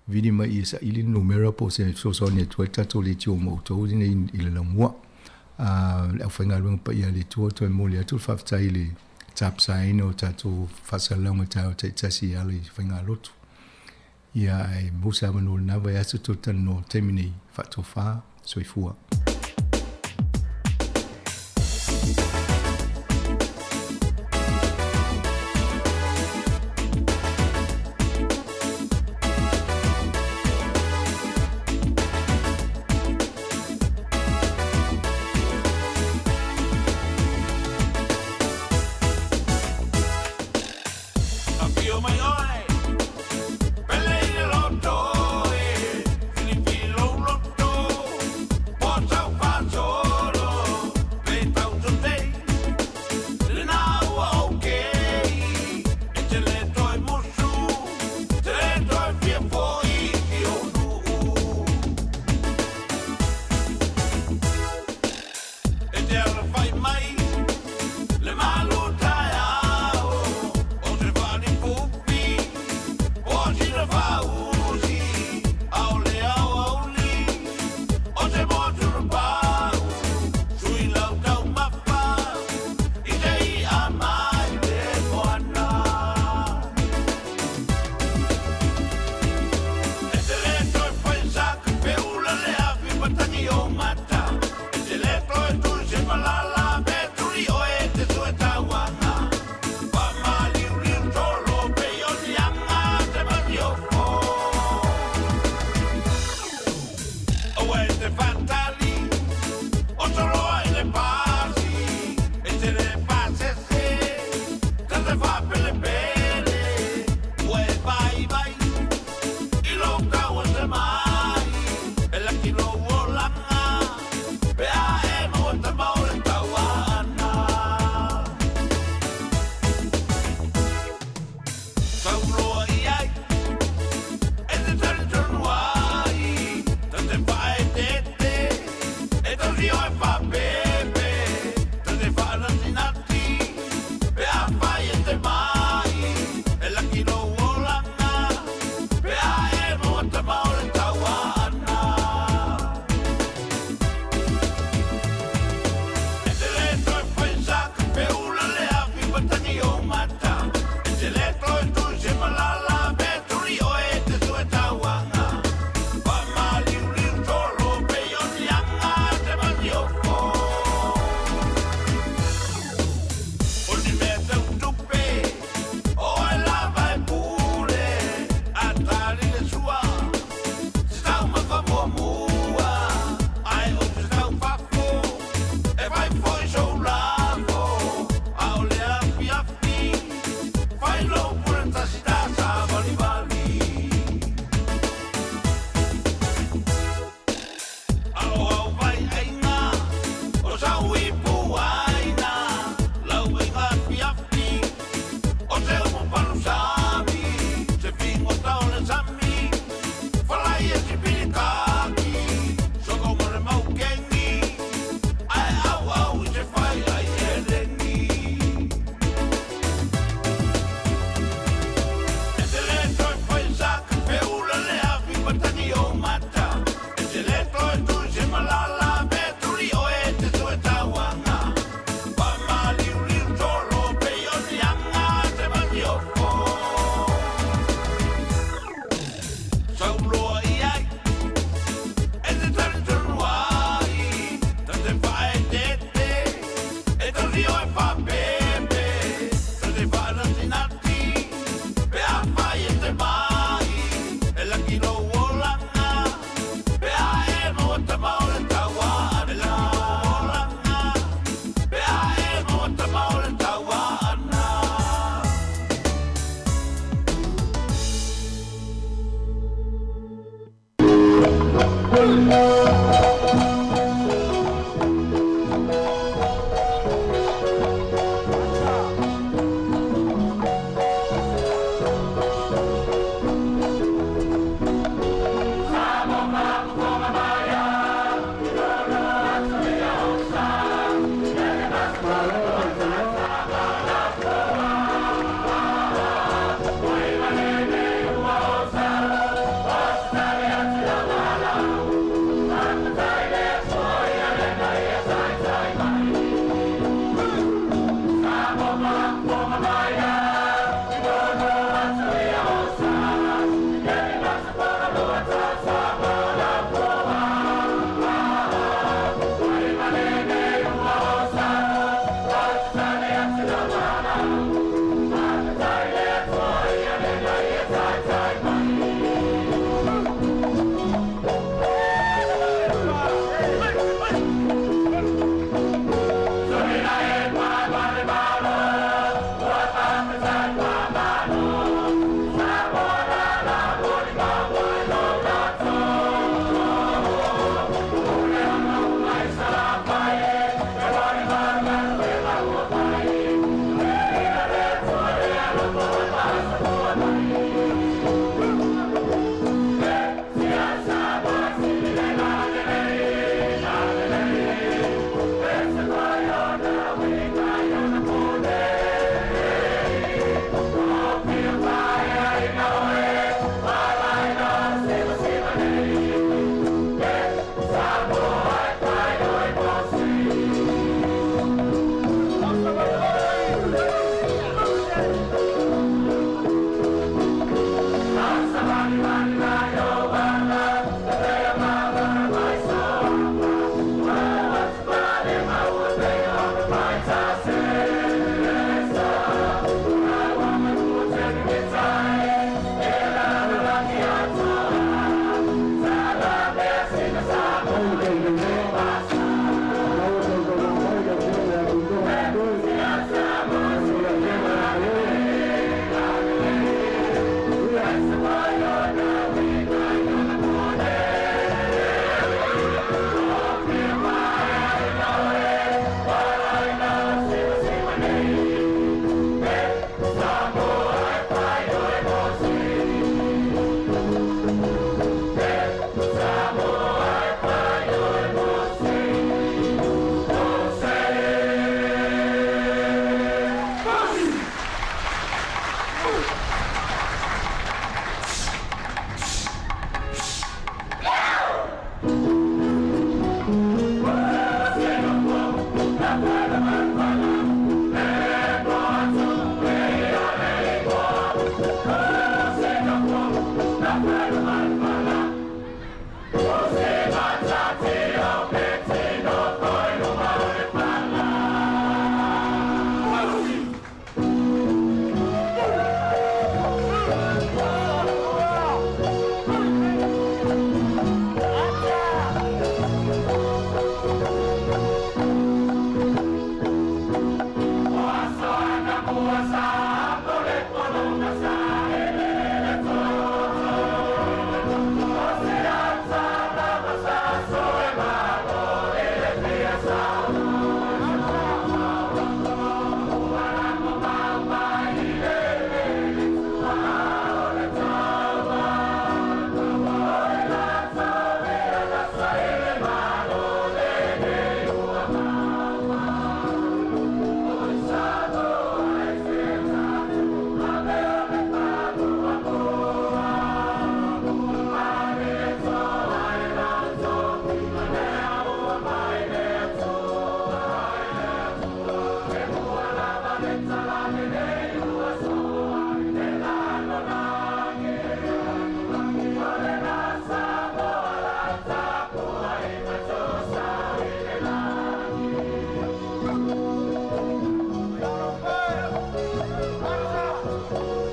vili mai i e saili le numera po o se fesoasoani atu ai le tatou leitio ma outou nei i le laumua. Le aufaigaluega paia a le Atua, toe momoli atu le faafetai i le tapasaina o tatou faasalalauga i taeao taitasi e ala i faigalotu. Ia ae maua se avanoa i lena vaiaso toe talanoa taimi nei faatofa. Soifua. Afio mai oe, pele i le loto e, filifili lou loto, po sau.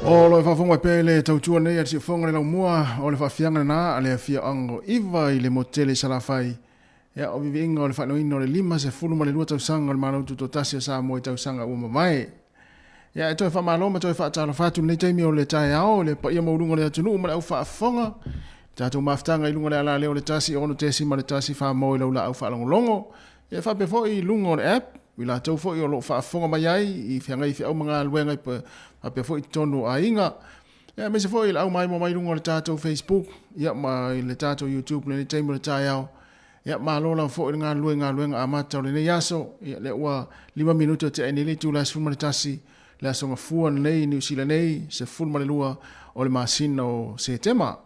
O lo e faafofoga mai pea i le tautua nei a le Siufofoga le Laumua o le faafiaga lena a le afioaga o Iva i le motu tele i Salafai. Ia, o viviiga o le faanoina o le 52 tausaga o le Malo Tutoatasi o Samoa i tausaga ua mavae. Ia, e toe faamalo ma toe faatalofa atu i lenei taimi o le taeao i le paia maualuga o le atunuu ma le au faafofoga. Tatou mafutaga i luga o le alaleo o le 106.1 Samoa i lau laau faalogologo. Ia, e faapea foi i luga o le app, i latou foi o lo o faafofoga mai ai i feagai feau ma galuega faapea foi i totonu o aiga. Ia, aemaise foi i le au maimoa mai luga o le tatou Facebook, ia, ma i le tatou YouTube i lenei taimi o le taeao. Ia, malo lava foi le galulue i galuega amata o lenei aso. Ia, lea ua 5 minute o tea nei le itula e 11 le aso Gafua lenei i Niu Sila nei, 12 o le masina o Setema.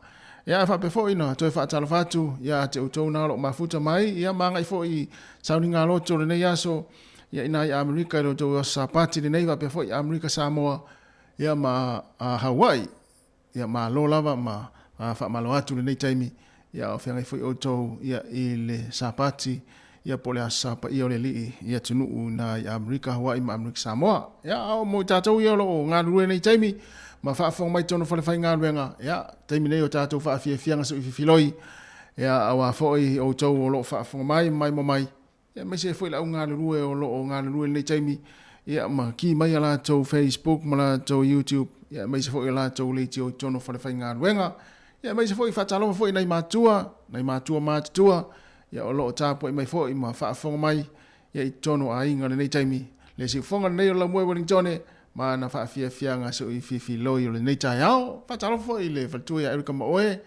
Ia, ae faapea foi ona toe faatalofa atu ia te outou na o lo o mafuta mai, ia, ma agai foi i sauniga loto o lenei aso. ia ina i Amerika i lo outou aso Sapati lenei faapea foi Amerika Samoa ia ma Hawaii. Ia malo lava ma faamalo atu lenei taimi ia o feagai foi outou ia i le Sapati ia po o le Aso Sa Paia o le Alii i atunuu ina i Amerika, Hawaii ma Amerika Samoa. Ia a o mo i tatou ia o lo o galulue lenei taimi ma faafofoga mai totonu o falefaigaluega, ia taimi nei o tatou faafiafiaga soififiloi, ia auā foi outou o lo o faafofoga mai ma maimoa mai, ia aemaise ai foi le au galulue o lo o galulue lenei taimi, ia ma ki mai a latou Facebook ma latou YouTube, ia aemaise foi o latou leitio i totonu o falefaigaluega. Ia aemaise foi faatalofa foi i nai matua, nai matua matutua, ia o lo o tapuai mai foi ma faafofoga mai ia i totonu o aiga lenei taimi. Le siufofoga lenei o Laumue Wellingtone ma ana faafiafiaga soififiloi o lenei taeao. Faatalofa foi i le faletua ia Erica Maoe,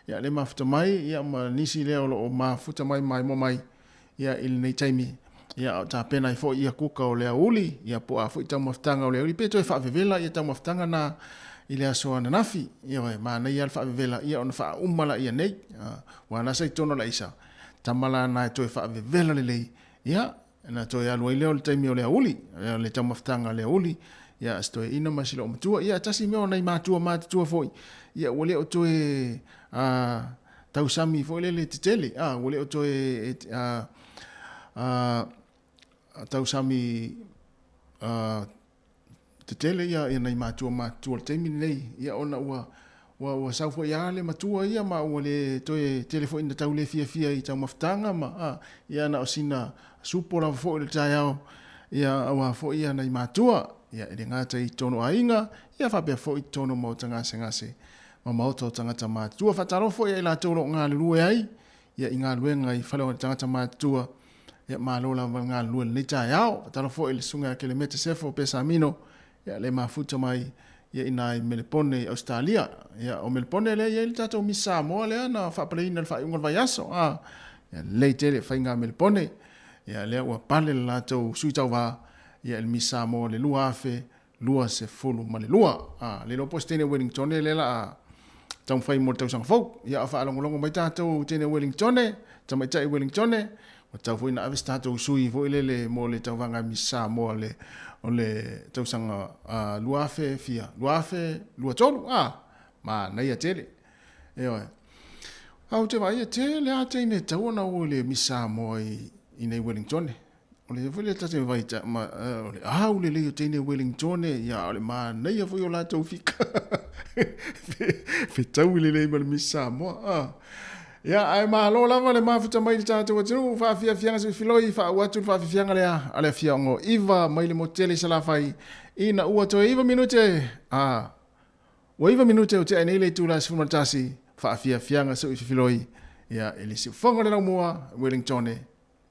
ia le mafuta mai ia ma nisi lea o lo o mafuta mai ma maimoa mai ia i lenei taimi. Ia o tapena ai foi ia kuka o le aoauli, ia po o a foi taumafataga o le aoauli, pe toe faavevela ia taumafataga na i le aso ananafi. Ioe, manaia le faavevela ia ona faauma laia nei. Aua na sa i totonu o le aisa, tama la na e toe faavevela lelei, ia, na toe alu ai lea o le taimi o le aoauli, le taumafataga o le aoauli, ia, si toeaina ma si loomatua. Ia, tasi mea o nai matua matutua foi, ia, ua le o toe tausami foi lele tetele, a, ua le o toe tausami tetele ia, ia nai matua matutua o le taimi lenei, ia ona ua, ua, ua sau foi lava le matua ia ma ua le toe tele foi ina tau le fiafia i taumafataga ma, a, ia na o sina supo lava foi o le taeao, ia aua foi ia nai matua, ia e le gata i totonu o aiga, ia faapea foi i totonu o maota gasegase ma maota o tagata matutua. Faatalofa foi ia i latou o lo o galulue ai ia i galuega i fale o tagata matutua. Ia malo lava le galulue i lenei taeao. Faatalofa foi i le Susuga ia Kelemete Sefo Pesamino, ia le mafuta mai ia i ina i Melepone i Ausetalia. Ia o Melepone lea e i ai le tatou Miss Samoa lea na faapaleina i le faaiuga o le vaiaso. A, ia lelei tele faiga Melepone. Ia lea ua pale le latou sui tauva ia i le Miss Samoa i le 2022. A, le iloa po o se teine Wellingtone lea la a taumafai mo le tausaga fou. Ia, a faalogologo mai tatou teine Wellingtone, tamaitai Wellingtone, ua tatau foi ona ave se tatou sui foi lele mo le tauvaga Miss Samoa le, o le tausaga 2000 fia, 2023. A, manaia tele. Ioe. A ou te vaai e tele lava teine e tatau ona o i le Miss Samoa i, i nei Wellingtone. O le foi lea ta te vai ta, ma, o le au lelei o teine Wellingtone, ia o le manaia foi o latou fika. Fetaui lelei ma le Miss Samoa. Ah. Ia, ae malo lava le mafuta mai le tatou atunuu, faafiafiaga soifiloi, faauu atu le faafiafiaga lea a le afioaga o Iva mai le motu tele i Salafai, ina ua toe 9 minute, ah, ua 9 minute o tea nei le itula 11, faafiafiaga soifiloi, ia, i le siufofoga o le laumua, Wellingtone,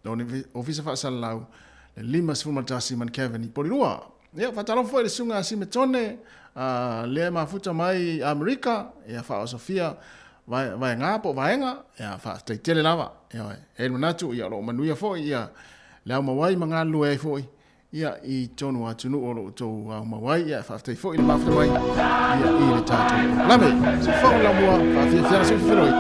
Lona Ofisa Faasalalau, le 51 Mount i Porirua. Ia, faatalofa foi i le Susuga a Simetone, lea e mafuta mai i Amerika, ia faaosofia vaega po o vaega, ia faafetai tele lava. Ia, e i ai le manatu, ia o lo o manuia foi ia le aumau ai ma galulue ai foi ia i totonu o atunuu o lo o outou aumau ai. Ia faafetai foi i le mafuta mai ia i le tatou polokalame. Siufofoga Laumua, faafiafiaga soifiloi.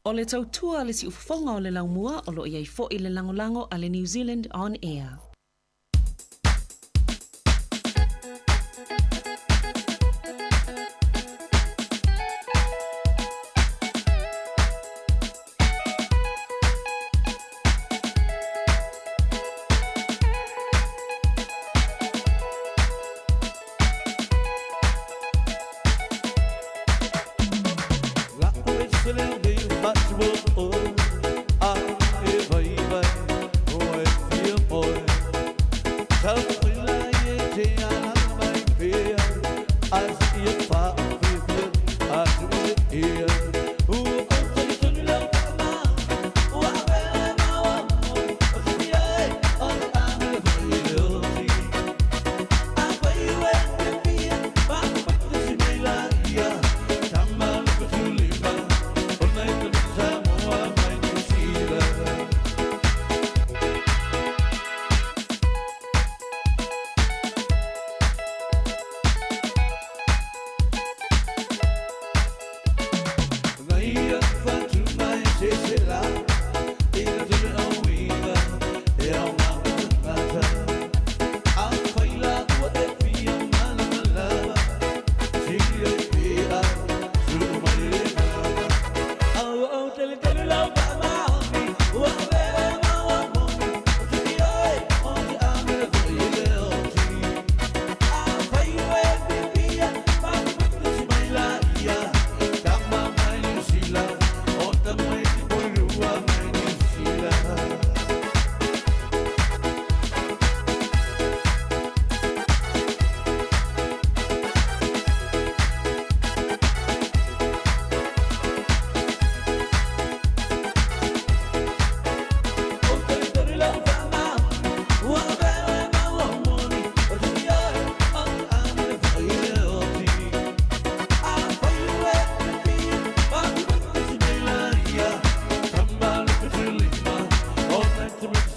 O le tautua le siufofoga o le laumua o loo iai foi le lagolago a le New Zealand On Air. O e vai vai o e fia moe.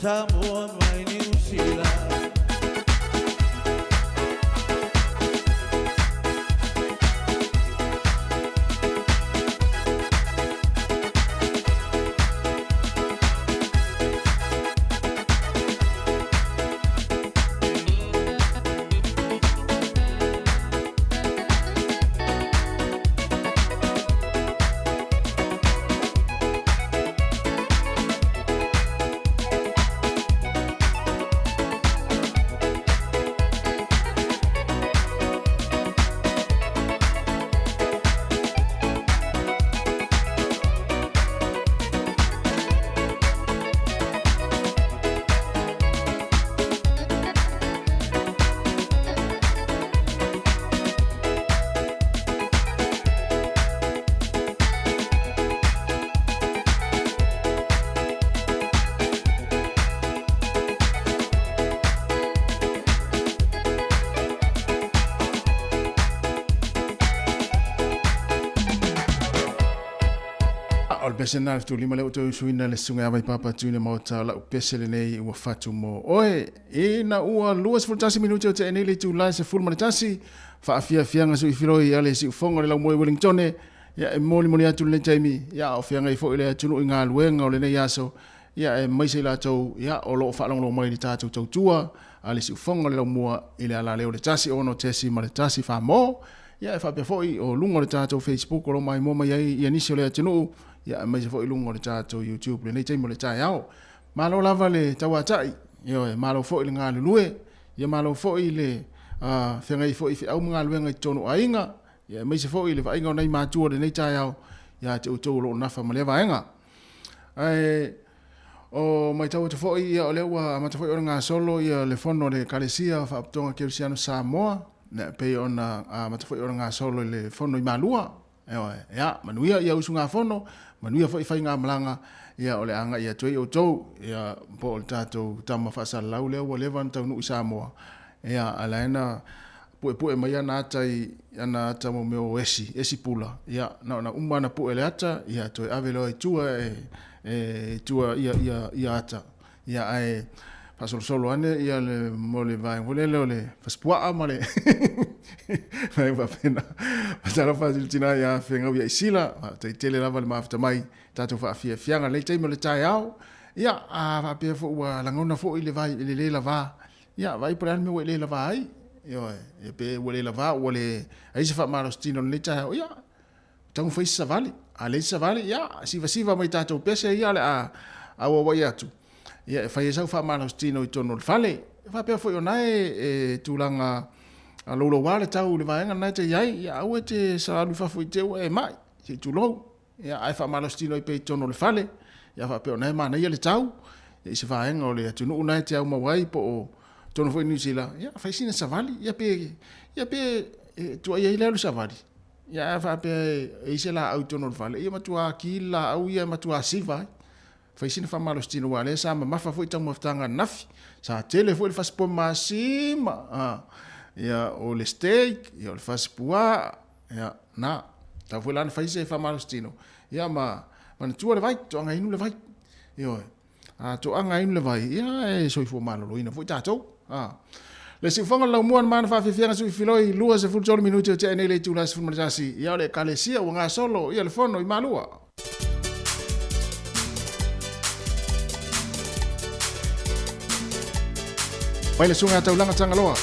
Samoa mai Niu Sila. O le pese lena le 75 lea ua toe usuina le susuga ia Vaipapa Tune Maota o lau pese lenei ua fatu mo oe. Ina ua 21 minute o tea nei le itula e 11, faafiafiaga suifiloi a le siufoga o le laumoe Wellingtone, ia e molimoli atu lenei taimi, ia a o feagai foi le atunuu i galuega o lenei aso, ia aemaise i latou ia o lo o faalogologo mai i le tatou tautua a le siufoga o le laumua i le alaleo o le 16.1 Samoa. Ia e faapea foi o luga o le tatou Facebook o lo o maimoa mai ai ia nisi o le atunuu, ia aemaise foi luga o le tatou YouTube lenei taimi o le taeao. Malo lava le tauatai, ioe, malo foi le galulue, ia malo foi le feagai foi i feau ma galuega i totonu o aiga, ia aemaise foi le vaaiga o nai matua o lenei taeao ia te outou o lo o nafa ma lea vaega. Ae o matau atu foi ia o lea ua amata foi ona gasolo ia le fono a le Ekalesia Faapotopotoga Kerisiano Samoa, e pei ona amata foi ona gasolo i le fono i Malua. Ioe, ia manuia ia usugafono, manuia foi faigamalaga ia o le a agai atu ai outou, ia po o le tatou tama faasalalau lea ua leva ona taunuu i Samoa, ia a la e na puepue mai ana ata i ana ata mo mea o esi, esi pula, ia na ona uma ana pue le ata, ia toe ave loa i tua e, e i tua ia, ia, ia ata. Ia ae faasolosolo ane ia le mo le vaega foi lele o le fasipuaa ma le vaega faapena. Matalofa atu i le tina ia Fegau ia Isila, faafetai tele lava le mafuta mai tatou faafiafiaga lenei taimi o le taeao. Ia a faapea foi ua lagona foi le vai le le lava, ia vaai po o le a le mea ua e le lava ai. Ioe, ia pe ua le lava ua le ai se faamalositino i lenei taeao, ia taumafai se savali. A leai se savali, ia, sivasiva mai tatou pese ia o le a auauai atu, ia e fai ai sau faamalositino i totonu o le fale. E faapea foi o na e tulaga louloua le tau i le vaega lena e te i ai, ia aua e te alu i fafo i te i ua e mai, se i tulou. Ia, ae faamalositino ai pea i totonu o le fale, ia faapea o na e manaia le tau, ia i se vaega o le atunuu na e te aumau ai po o totonu foi o Niu Sila, ia fai sina savali, ia pe, ia pe e tuuaia ai le alu savali. Ia a faapea e i ai se laau i totonu o le fale, ia matua ki le laau ia e matua siva ai. Fai sina faamalositino aua o lea sa mamafa foi taumafataga ananafi. Sa tele foi le fasipoa masima, a, ia o le steak, ia o le fasipuaa, ia na. Tatau foi la ona fai se faamalositino, ia ma manatua le vai, toaga inu le vai. Ioe. A toaga inu le vai, ia e soifua maloloina foi tatou. A. Le siufoga o le laumua na mana faafiafiaga sui filoi 23 minute o tea nei le itula 11, ia o le Ekalesia ua gasolo ia le fono i Malua. Mai le susuga ia Taulaga Tagaloa.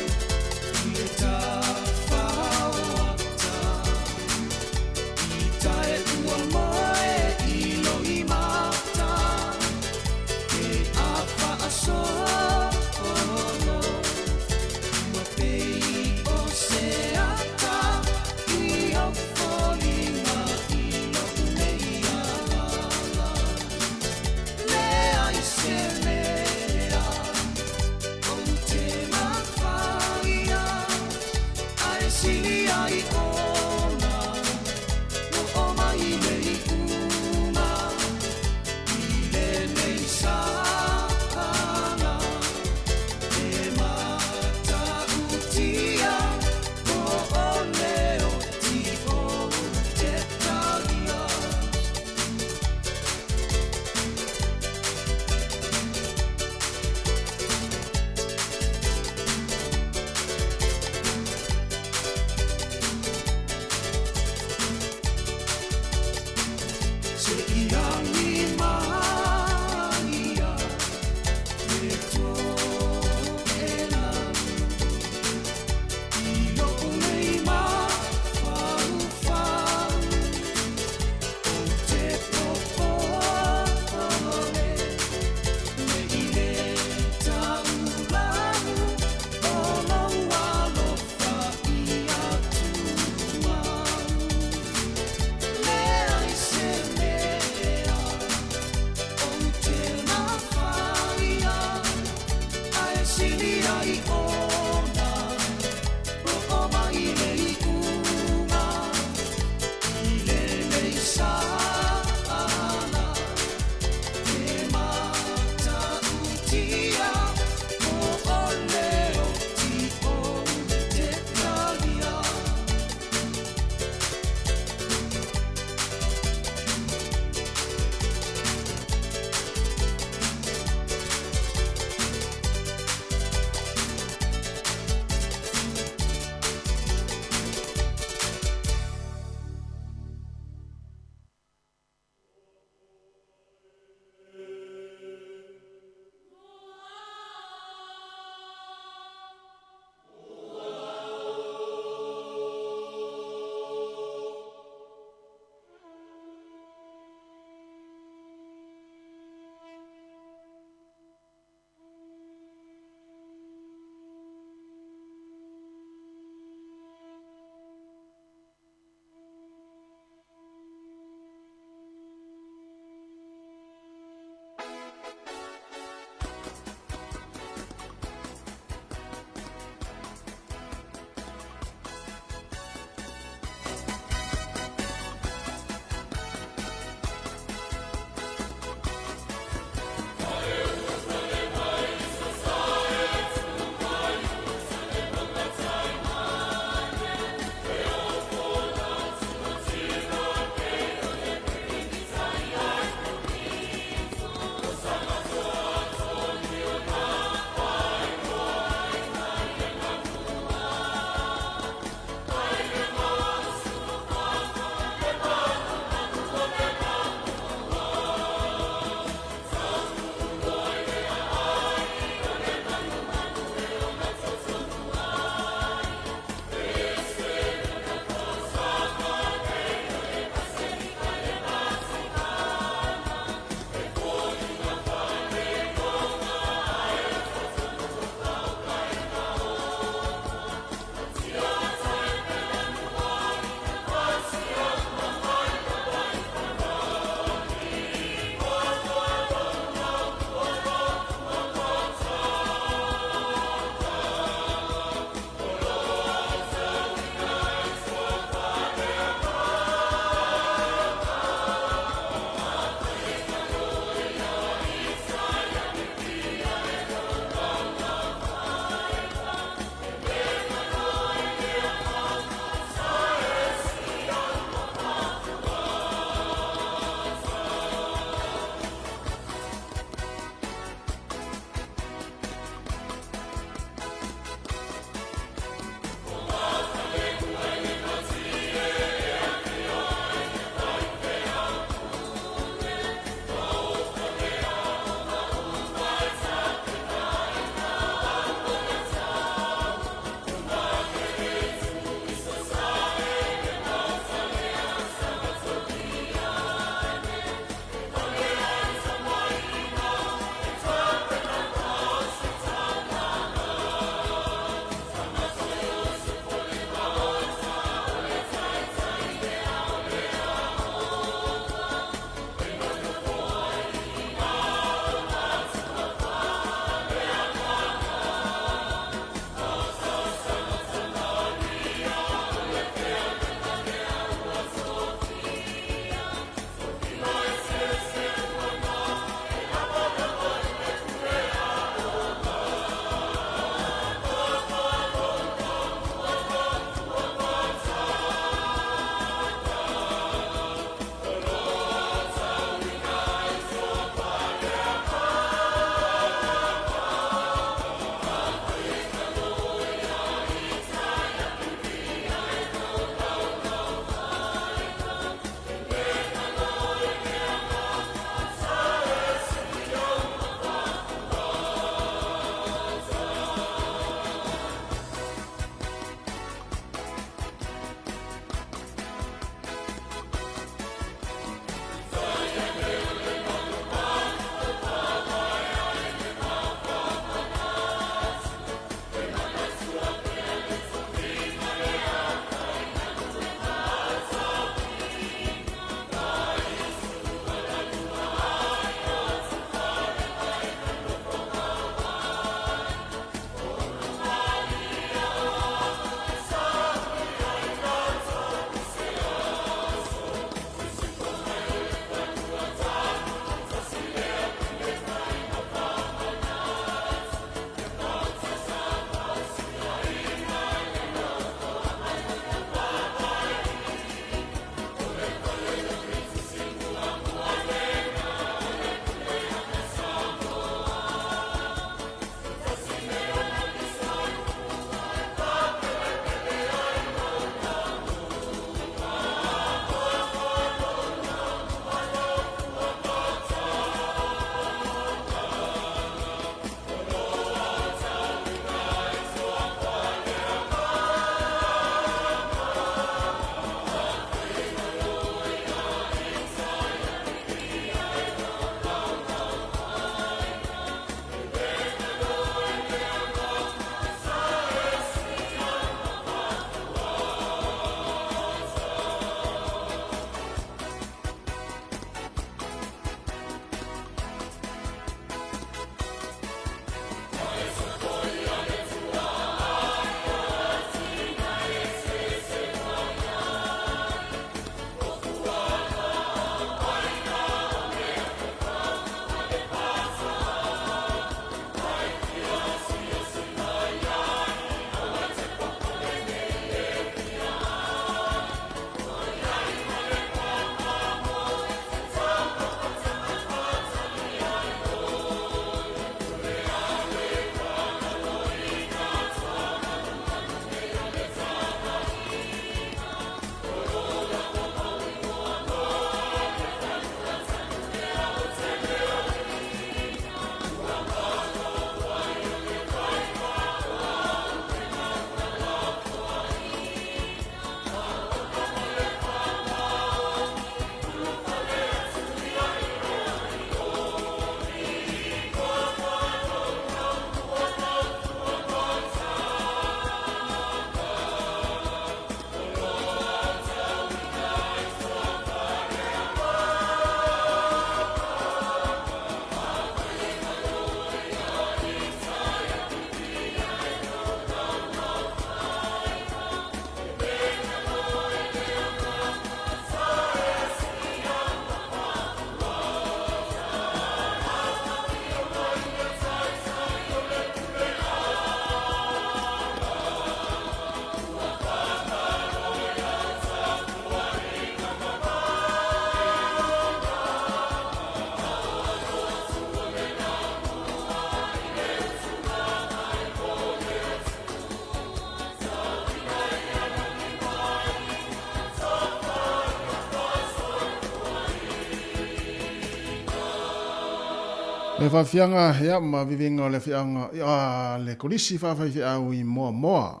Le faafiaga ia ma viviga o le afioaga a le Kolisi Faafaifeau i Moamoa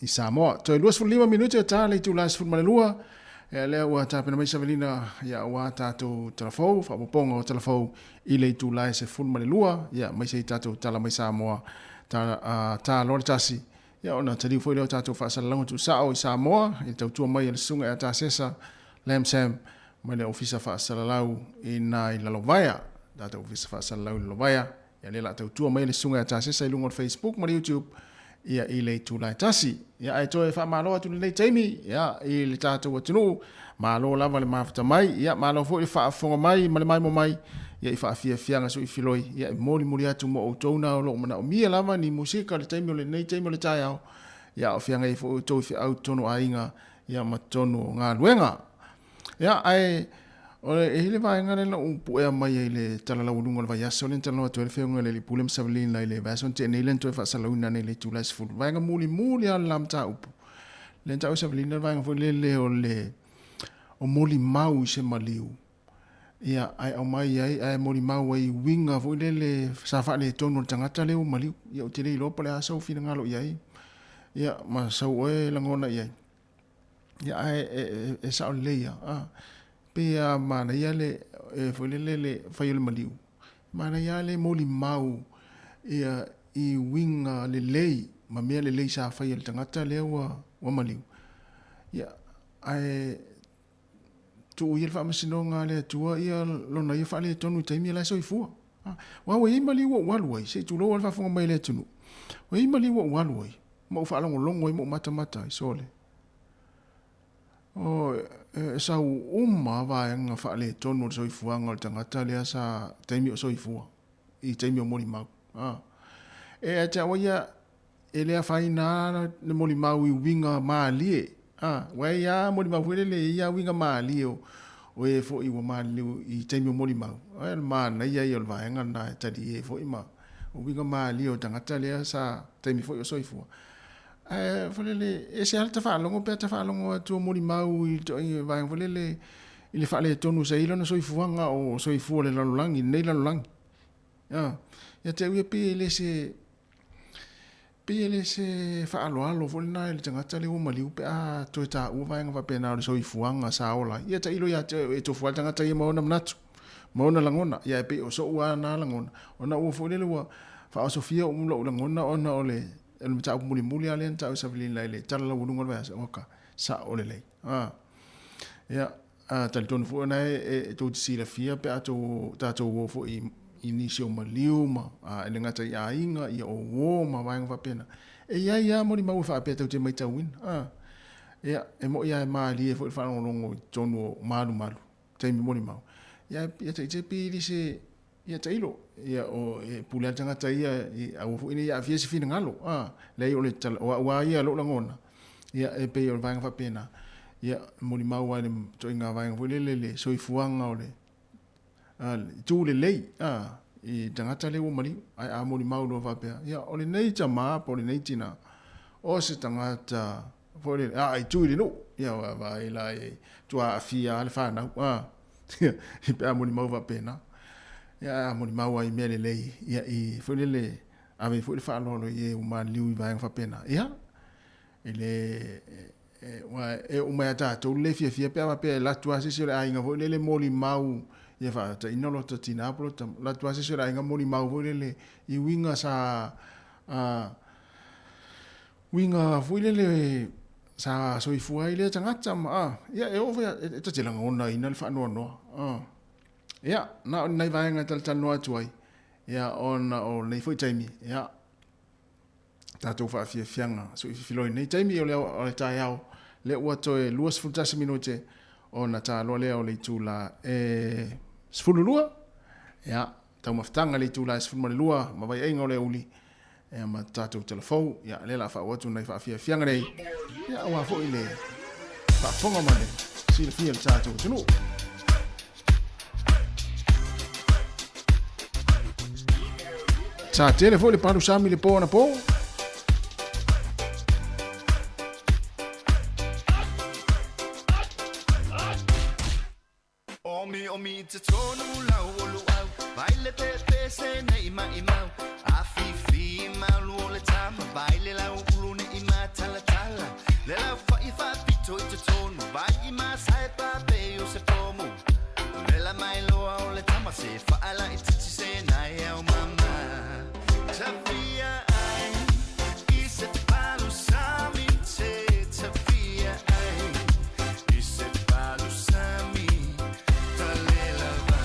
i Samoa. Toe 25 minute o ta le itula e 12, ia lea ua tapena mai savalina ia aua tatou tala fou, faaopoopoga o tala fou i le itula e 12, ia aemaise i tatou tala mai Samoa ta, ta loa le tasi, ia ona taliu foi lea o tatou faasalalauga tuusao i Samoa i le tautua mai a le Susuga ia Tasesa Lam Sam mai le Ofisa Faasalalau i na i Lalovaea, tatou Ofisa Faasalalau i Lalovaea, ia lea la tautua mai le susuga ia Tasesa i luga o le Facebook ma le YouTube, ia i le itula e tasi. Ia ae toe faamalo atu lenei taimi, ia i le tatou atunuu, malo lava le mafuta mai, ia malo foi le faafofoga mai ma le maimoa mai, ia i faafiafiaga suifiloi, ia e molimoli atu mo outou na o lo o manaomia lava ni musika i le taimi o lenei taimi o le taeao, ia a o feagai ai foi outou i feau i totonu o aiga, ia ma totonu o galuega. Ia, ae o le, e i ai le vaega lea na ou puea mai ai i le tala laualuga o le vaiaso lea na talanoa atu ai le Afioga i le Alii Pule ma Savalina i le vaiaso na tea nei lea na toe faasalauina nei i le itula e 10. Vaega mulimuli lava o le la mataupu lea na taua e Savalina le vaega foi lele o le o molimau i se maliu. Ia, ae aumai ai, ae molimau ai i uiga foi lele sa faaletonu o le tagata lea ua maliu. Ia, ou te le iloa po o le a sou finagalo i ai, ia, ma sau oe lagona i ai. Ia, ae e, e, e sao lelei lava. Ah, pei lava manaia le, e foi lele le fai o le maliu. Manaia lava le molimau ia i uiga lelei ma mea lelei sa fai e le tagata lea ua, ua maliu. Ia, ae tuu ia le faamasinoga a le Atua ia lona ia faaletonu i taimi la e soifua. Aua ua i ai maliu ua ou alu ai, se i tulou lava le faafofoga mai a le atunuu, ua i ai maliu ua ou alu ai, ma ou faalogologo ai ma ou matamata ai, sole. O, e sau uma lava vaega faaletonu o le soifuaga o le tagata lea sa taimi o soifua, i taimi o molimau. E ia te au ia, E le afaina lava le molimau i uiga malie, a, ua i ai lava molimau foi lele, e i ai lava uiga malie o, o e foi ua maliliu i taimi o molimau. Ai, o le manaia ia o le vaega lena e talie foi ma o uiga malie o tagata lea sa taimi foi o soifua. Ae foi lele, e ese lava le ta faalogo pe a ta faalogo atu o molimau i le vaega foi lele i le faaletonu sa i ai lona soifuaga o soifua o le lalolagi, lenei lalolagi. A, ia te au ia pei e le se Pei e le se faaaloalo foi lena i le tagata lea ua maliu pe a toe taua vaega faapena o le soifuaga sa ola ai. Ia tailo ia te oe, e tofu lava le tagata ia ma ona manatu, ma ona lagona. Ia ae pei o so'u lava na lagona, ona ua foi lele ua faaosofia lou lagona ona o le mataupu mulimuli lava lea na taua e Savelina i le tala laualuga o le vaiaso, oka, sa'o lelei. A. Ia, A talitonu foi o lena e tou te silafia pe a tou, tatou o foi i nisi o maliu ma, a, e le gata i aiga, ia o uo ma vaega faapena. E i ai lava molimau e faapea tou te maitauina. A, ia, e moni lava e malie foi le faalogologo i totonu o malumalu, taimi molimau. Ia, ia taite pe le se, ia tailo, ia, o, e pule lava le tagata ia, i, aua foi ne i aafia se finagalo. A, leai o le tala, o au lava ia lou lagona, Ia, e pei o le vaega faapena, ia, e molimau lava i le ituaiga vaega foi lele le soifuaga o le itu lelei, a, i tagata lea ua maliu. Ae a molimau loa faapea, ia, o lenei tama po o lenei tina, o se tagata foi lele, a, i tu i le nuu, ia, vaai la i ai, tua aafia lava le fanau, a, pe a molimau faapena. Ia, ae a molimau lava i mea lelei, ia, i foi lele, ave ai foi le faaaloalo i e ua maliliu i vaega faapena. Ia, e le, aua e oo mai ia tatou le le fiafia pe a faapea e alu atu lava se isi o le aiga foi lele molimau, ia faataina lota tina po o lota tama, alu atu lava se isi o le aiga molimau foi lele i uiga sa, uiga foi lele sa soifua ai lea tagata ma, a, ia e oo foi, e ta te lagonaina le faanoanoa. Ia, na o ni nai vaega e talatalanoa atu ai, ia, ona o lenei foi taimi, ia, tatou faafiafiaga suififiloi nei taimi o le, o le taeao, lea ua toe 21 minute ona taloa lea o le itula e 12, ia, taumafataga le itula e 12 ma vaiaiga o le aoauli, ia, ma tatou talafou, ia, lea la faauu atu nai faafiafiaga nei, ia, aua foi le faafofoga ma le silafia o le tatou atunuu. Sa tele foi le palu sami le po anapo. mai mau A fi malu o le tama Vai le lau ulu ne i matalatala Le lau fai faapito i totonu Vai i masae pape o se pomu Vela mai loa o le tama Se faala i titi se nai au mama Tafia ai I se palu sami te Tafia ai I se palu sami Talela va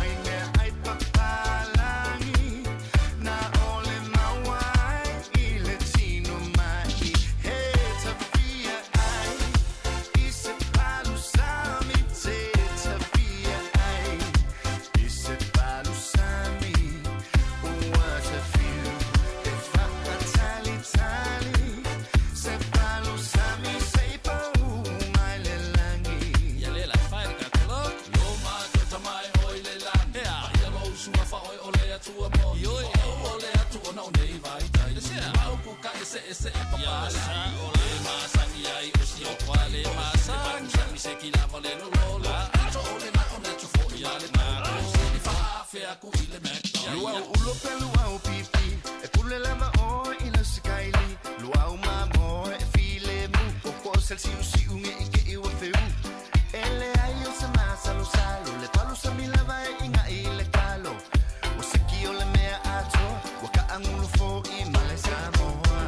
Ai mea ai papalangi Na ole maua ai I le tino mai He tafia ai I se palu sami te Tafia ai I se palu sami Ua tafiu E whaatali tali Se palu sami Se pau mai le langi Ia le la fai le kakolo Lo ma to tamai oi le langi Ea ia lo usua fa oi o le atua mo Ioi o o le atu ona o nei vai tai Le sea mau ku ka ese ese e papa Ia sa o le masangi ai o si o kwa le masangi Sami se ki lava le lo lo la Ato o le na o na tu fo ia le na Se ni fa fea ku i le mek Luau ulo pe luau pipi E pule lava o i le sikaili Luau mamo e file mu O ko sel siu siu nge i ke i wa feu Ele ai o se masa lo salo Le palu sa mi lava e inga i le kalo O seki o le mea ato Wa ka angulu fo i male Samoa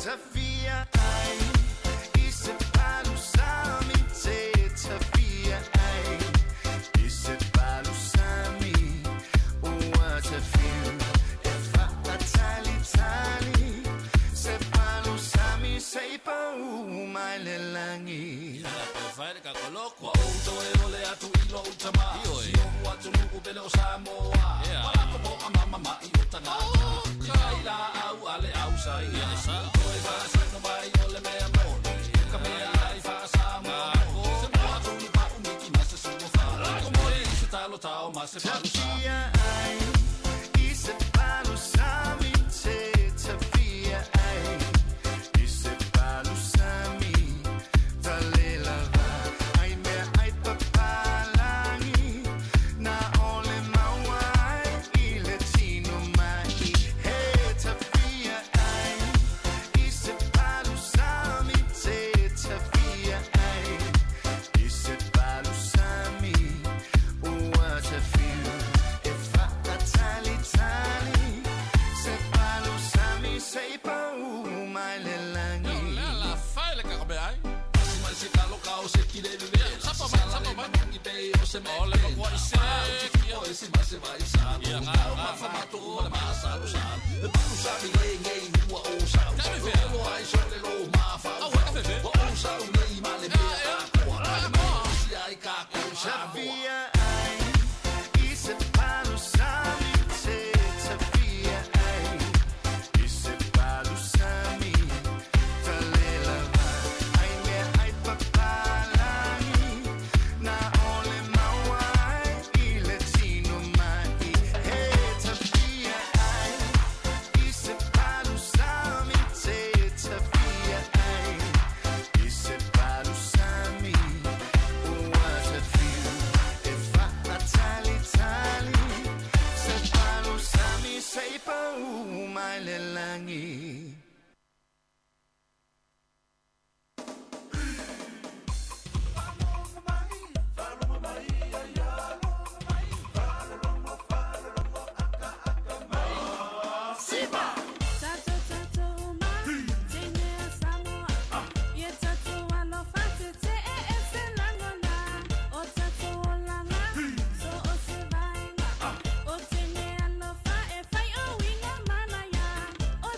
Tafia ai I se palu sami te Tafia ai I se palu sami Ua tafiu E whaatali tali Se palu sami Se pau mai le langi Ia pe fai le kakolo Kua o toe o le atu i lo utama Si o atu nuku pele o Samoa Walako po a mama mai o tanga Te kai la au ale au sa ia sa Toe wha sino mai o le mea moni Ka mea ai wha Samoa Se mo atu ni pa umiki ma se suo wha Ko mori i se talo tao ma se palu sa Tafia ai I se palu sami te Tafia ai I se palu sami Talela va Ai mea ai papalangi Na ole maua ai I le tino mai He tafia ai I se palu sami te Tafia ai I se palu sami Ua tafiu E whaatali tali Se palu sami Se pau mai le langi Le la fai le kakome ai Si mai se kalo kao se ki le le Sapa mai sapa mai ngi pe o se me O le kwa i se ki o se ma se vai sa Ia nga ma fa ma tu ma ma sa lo sa Le palu sa mi le nge ua o sa Lo ai so le lo ma fa O o sa u nei ma le mea a koa Le ma si ai ka ko sa Tafia ai I se palu sami te Tafia ai I se palu sami Talela va Ai mea ai papalangi Na ole maua ai I le tino mai He tafia ai I se palu sami te Tafia ai I se palu sami Ua tafiu E whaatali tali Se palu sami Se pau mai le langi O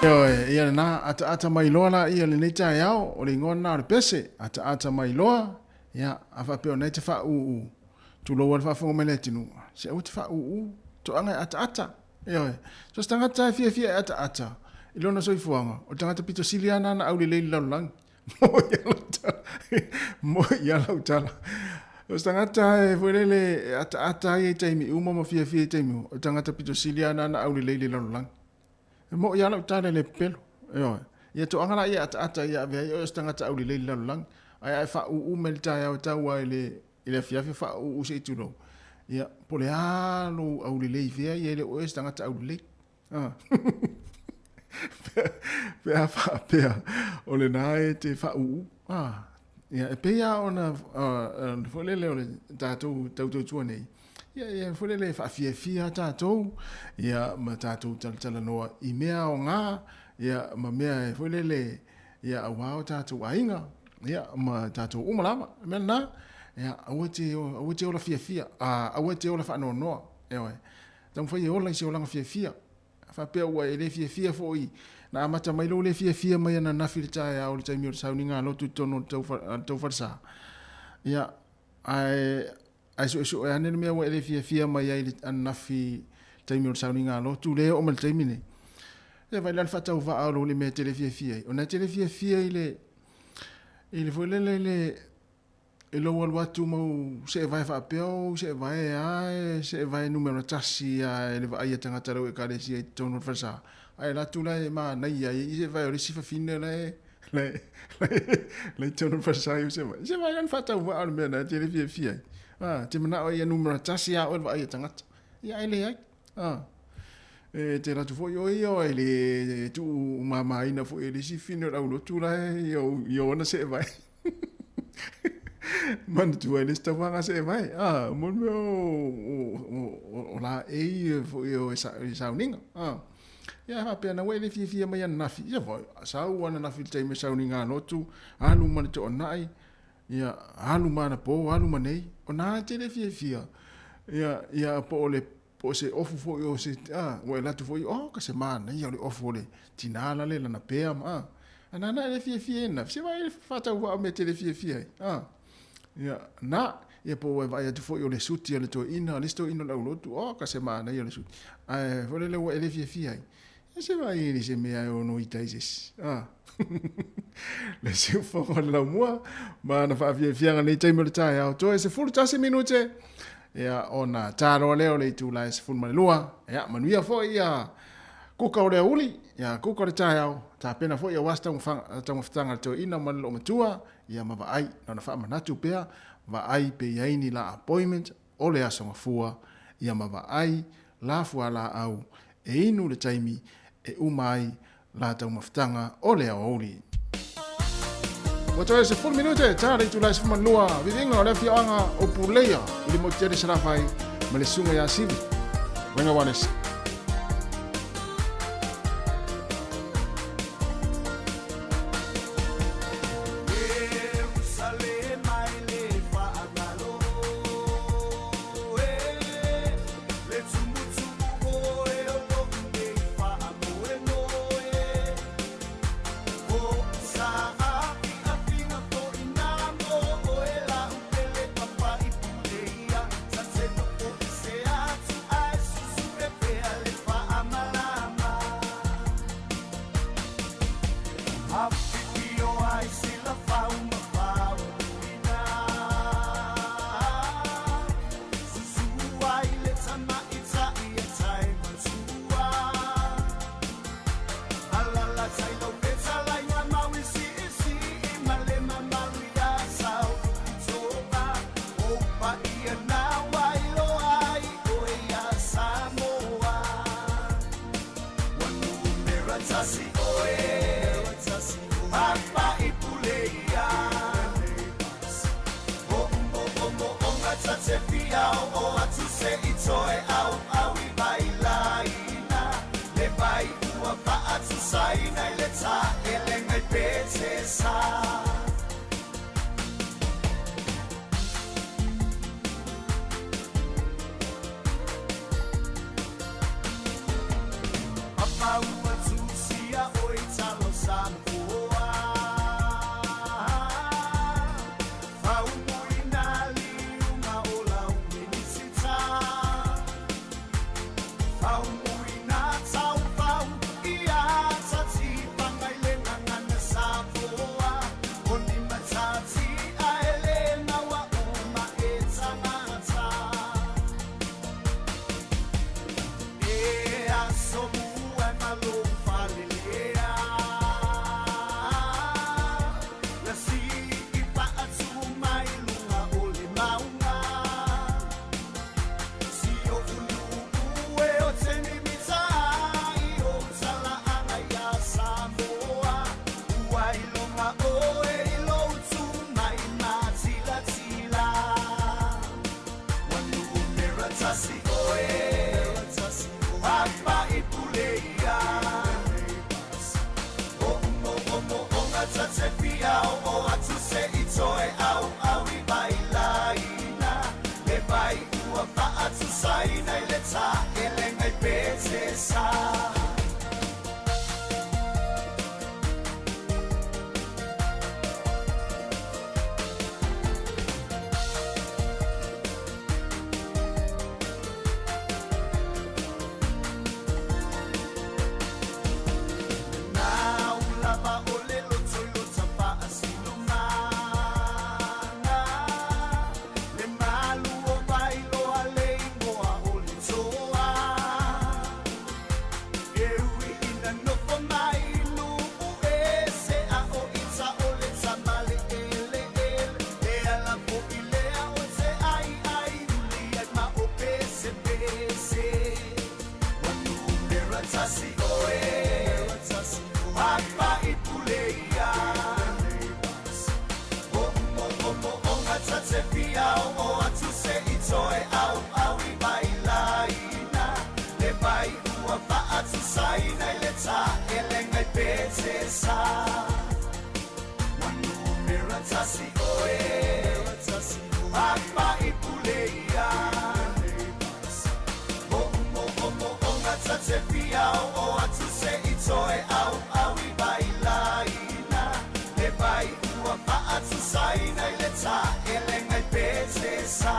Ioe, ia lena, ataata mai loa laia i lenei taeao, o le igoa lena o le pese, ataata mai loa, ia, a faapea o lena e te faaūū, tulou lava le faafofoga mai le atunuu, se aua te faaūū, toaga e ataata. Ioe, so se tagata e fiafia e ataata i lona soifuaga, o le tagata pito sili lava lena na aulelei i le lalolagi. Moe i a lau tala. O se tagata e foi lele e ataata ai i taimi uma ma fiafia i taimi uma, o le tagata pito sili lava lena na aulelei i le lalolagi. E moʻi lava lau tala e le pepelo. Ioe. Ia toaga la ia ataata ia ave ai oe o se tagata aulelei i le lalolagi. Ae a e faaūū mai le taeao e tau ai i le afiafi o faaūū se i tulou. Ia, po o le a lou aulelei fea ia e le o oe o se tagata aulelei. Ah. Pe a faapea o lena e te faaūū. Ah. Ia, e pei lava ona foi lele o le tatou tautuatua nei, ia, ia foi lele e faafiafia tatou, ia, ma tatou talatalanoa i mea aoga, ia, ma mea e foi lele, ia, aua o tatou aiga, ia, ma tatou uma lava. O le mea lena, ia, aua te, aua te ola fiafia, aua te ola faanoanoa, ioe. Taumafai e ola i se olaga fiafia. A faapea ua e le fiafia foi, na amata mai lou le fiafia mai ananafi i le taeao i le taimi o le sauniga lotu i totonu o le tou falesa, ia, ae, ae suesue ane le mea ua e le fiafia mai ai i le ananafi i le taimi o le sauniga lotu, lea e oo mai i le taimi nei. Ia, vaai la le faatauvaa o lou le mea e te le fiafia ai. Ona e te le fiafia i le, i le foi lele i le, I lou alu atu ma ou seevae faapea, o ou seevae a, e seevae numera tasi a i le vaai a tagata o lau ekalesia i totonu o le falesa. Ae alu atu la e manaia ai i seevae o le isi fafine la e, la e, la e i totonu o le falesa i ou seevae. Seevae la ni faatauvaa o le mea lena e te le fiafia ai. A, te manao ai ia numera tasi a oe le vaai a tagata. Ia ae leai. A, e te alu atu foi oe ia, e le tuumamaina foi e le isi fafine o le aulotu la e i ona seevae. Manatua ai le isi tauvaga seevae. A, mo le mea o laei foi o e sauniga. A, ia faapea na ua e le fiafia mai ananafi. Ia foi, sau ananafi i le taimi o sauniga lotu, alu ma le toanai, ia alu ma anapo, alu ma nei. O na te le fiafia. Ia, ia po o le Po o se ofu foi o se, a, ua e alu atu foi, oh, ka se manaia o le ofu o le tinā la le lana pea ma, a. A nānā e le fiafia e na, se vaai e faatauvaa o mea te le fiafia ai, a. Ia, na, ia po ua e vaai atu foi o le suti a le toeaina, le isi toeaina o le aulotu, oh, ka se manaia o le suti. Ae foi lele ua e le fiafia ai. Ia se vaai e le se mea e ono ita ai se isi, a. Le siufogo o le laumua, ma ana faafiafiaga nei taimi o le taeao. Toe 11 minute, ia, ona ta loa lea o le itula e 12. Ia, manuia foi ia kuka o le aoauli, ia kuka o le taeao, tapena foi aua se taumafataga a le toeaina ma le loomatua, ia ma vaai, na ona faamanatu pea, vaai pe i ai ni la appointment o le aso gafua, ia ma vaai la fualaau e inu le taimi e uma ai la taumafataga o le aoauli. Ua toe 10 minute ta le itula e 12, viviga o le afioaga o Puleia i le motu tele Salafai ma le susuga ia Sivi Uenga Wallace. Papa'i pule ia. O mo o mo o nga tate fia o o atu se i toe au au i mai laina. Le vai ua fa'atusaina i le ta'elega i Petesa. Ua numera tasi oe. Papa'i pule ia. O mo o mo o nga tate fia o o atu se i toe au au i vai laina. Le vai ua fa'atusaina i le ta'elega i Petesa.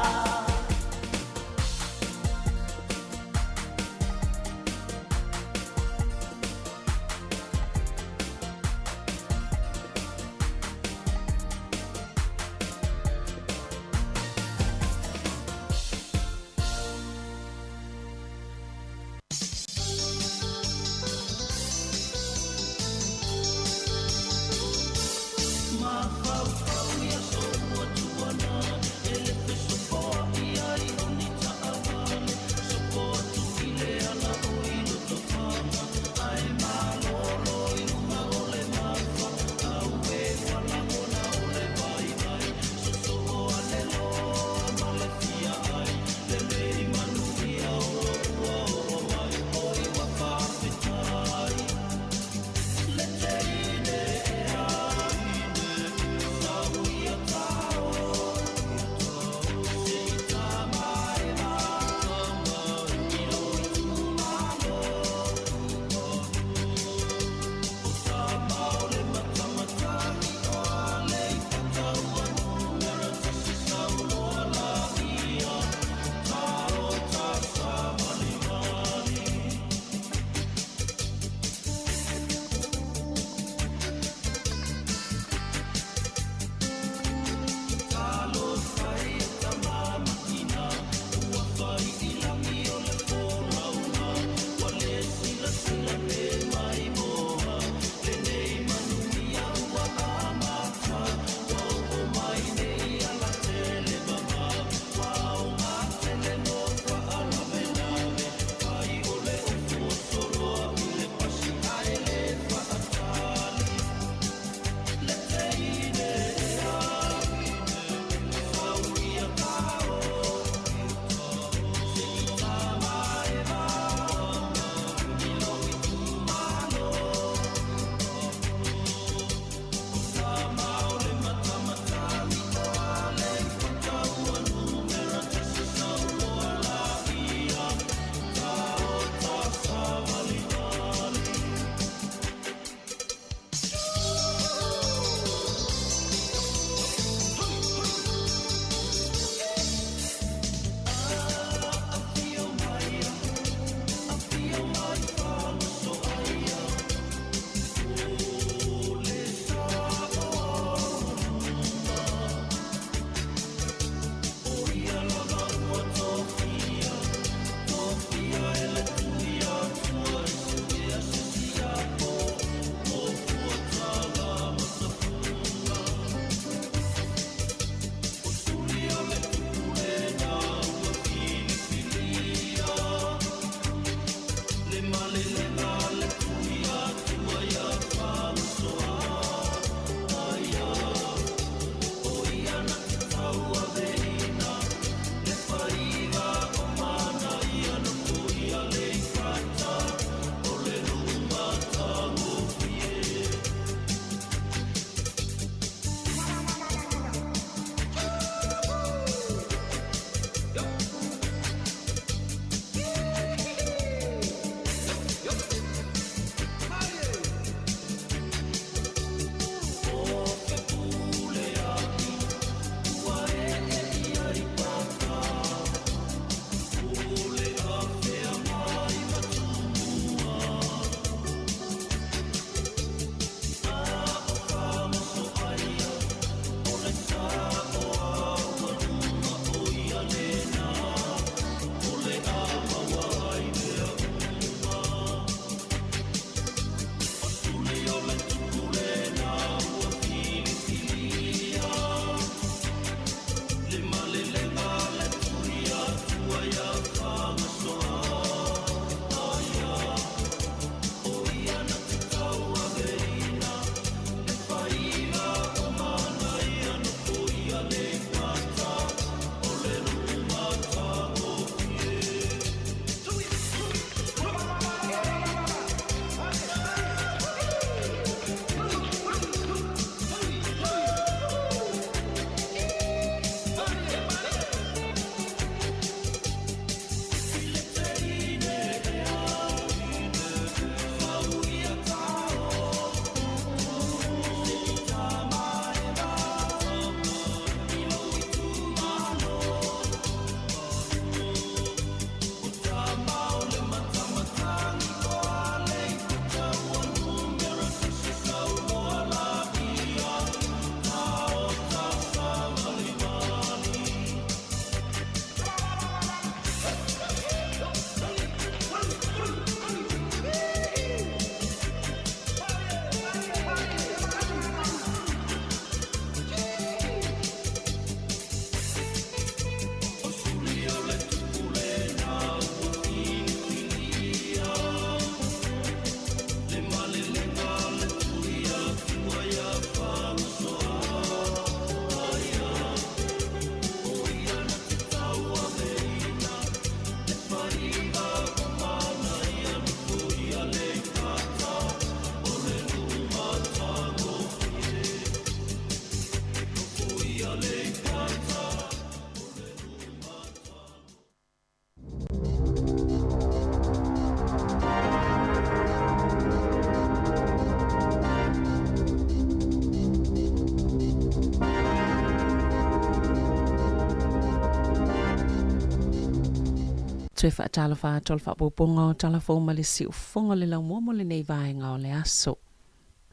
Toe faatalofa atu o le faaopoopoga o Tala Fou ma le Siufofoga o le Laumua mo lenei vaega o le aso.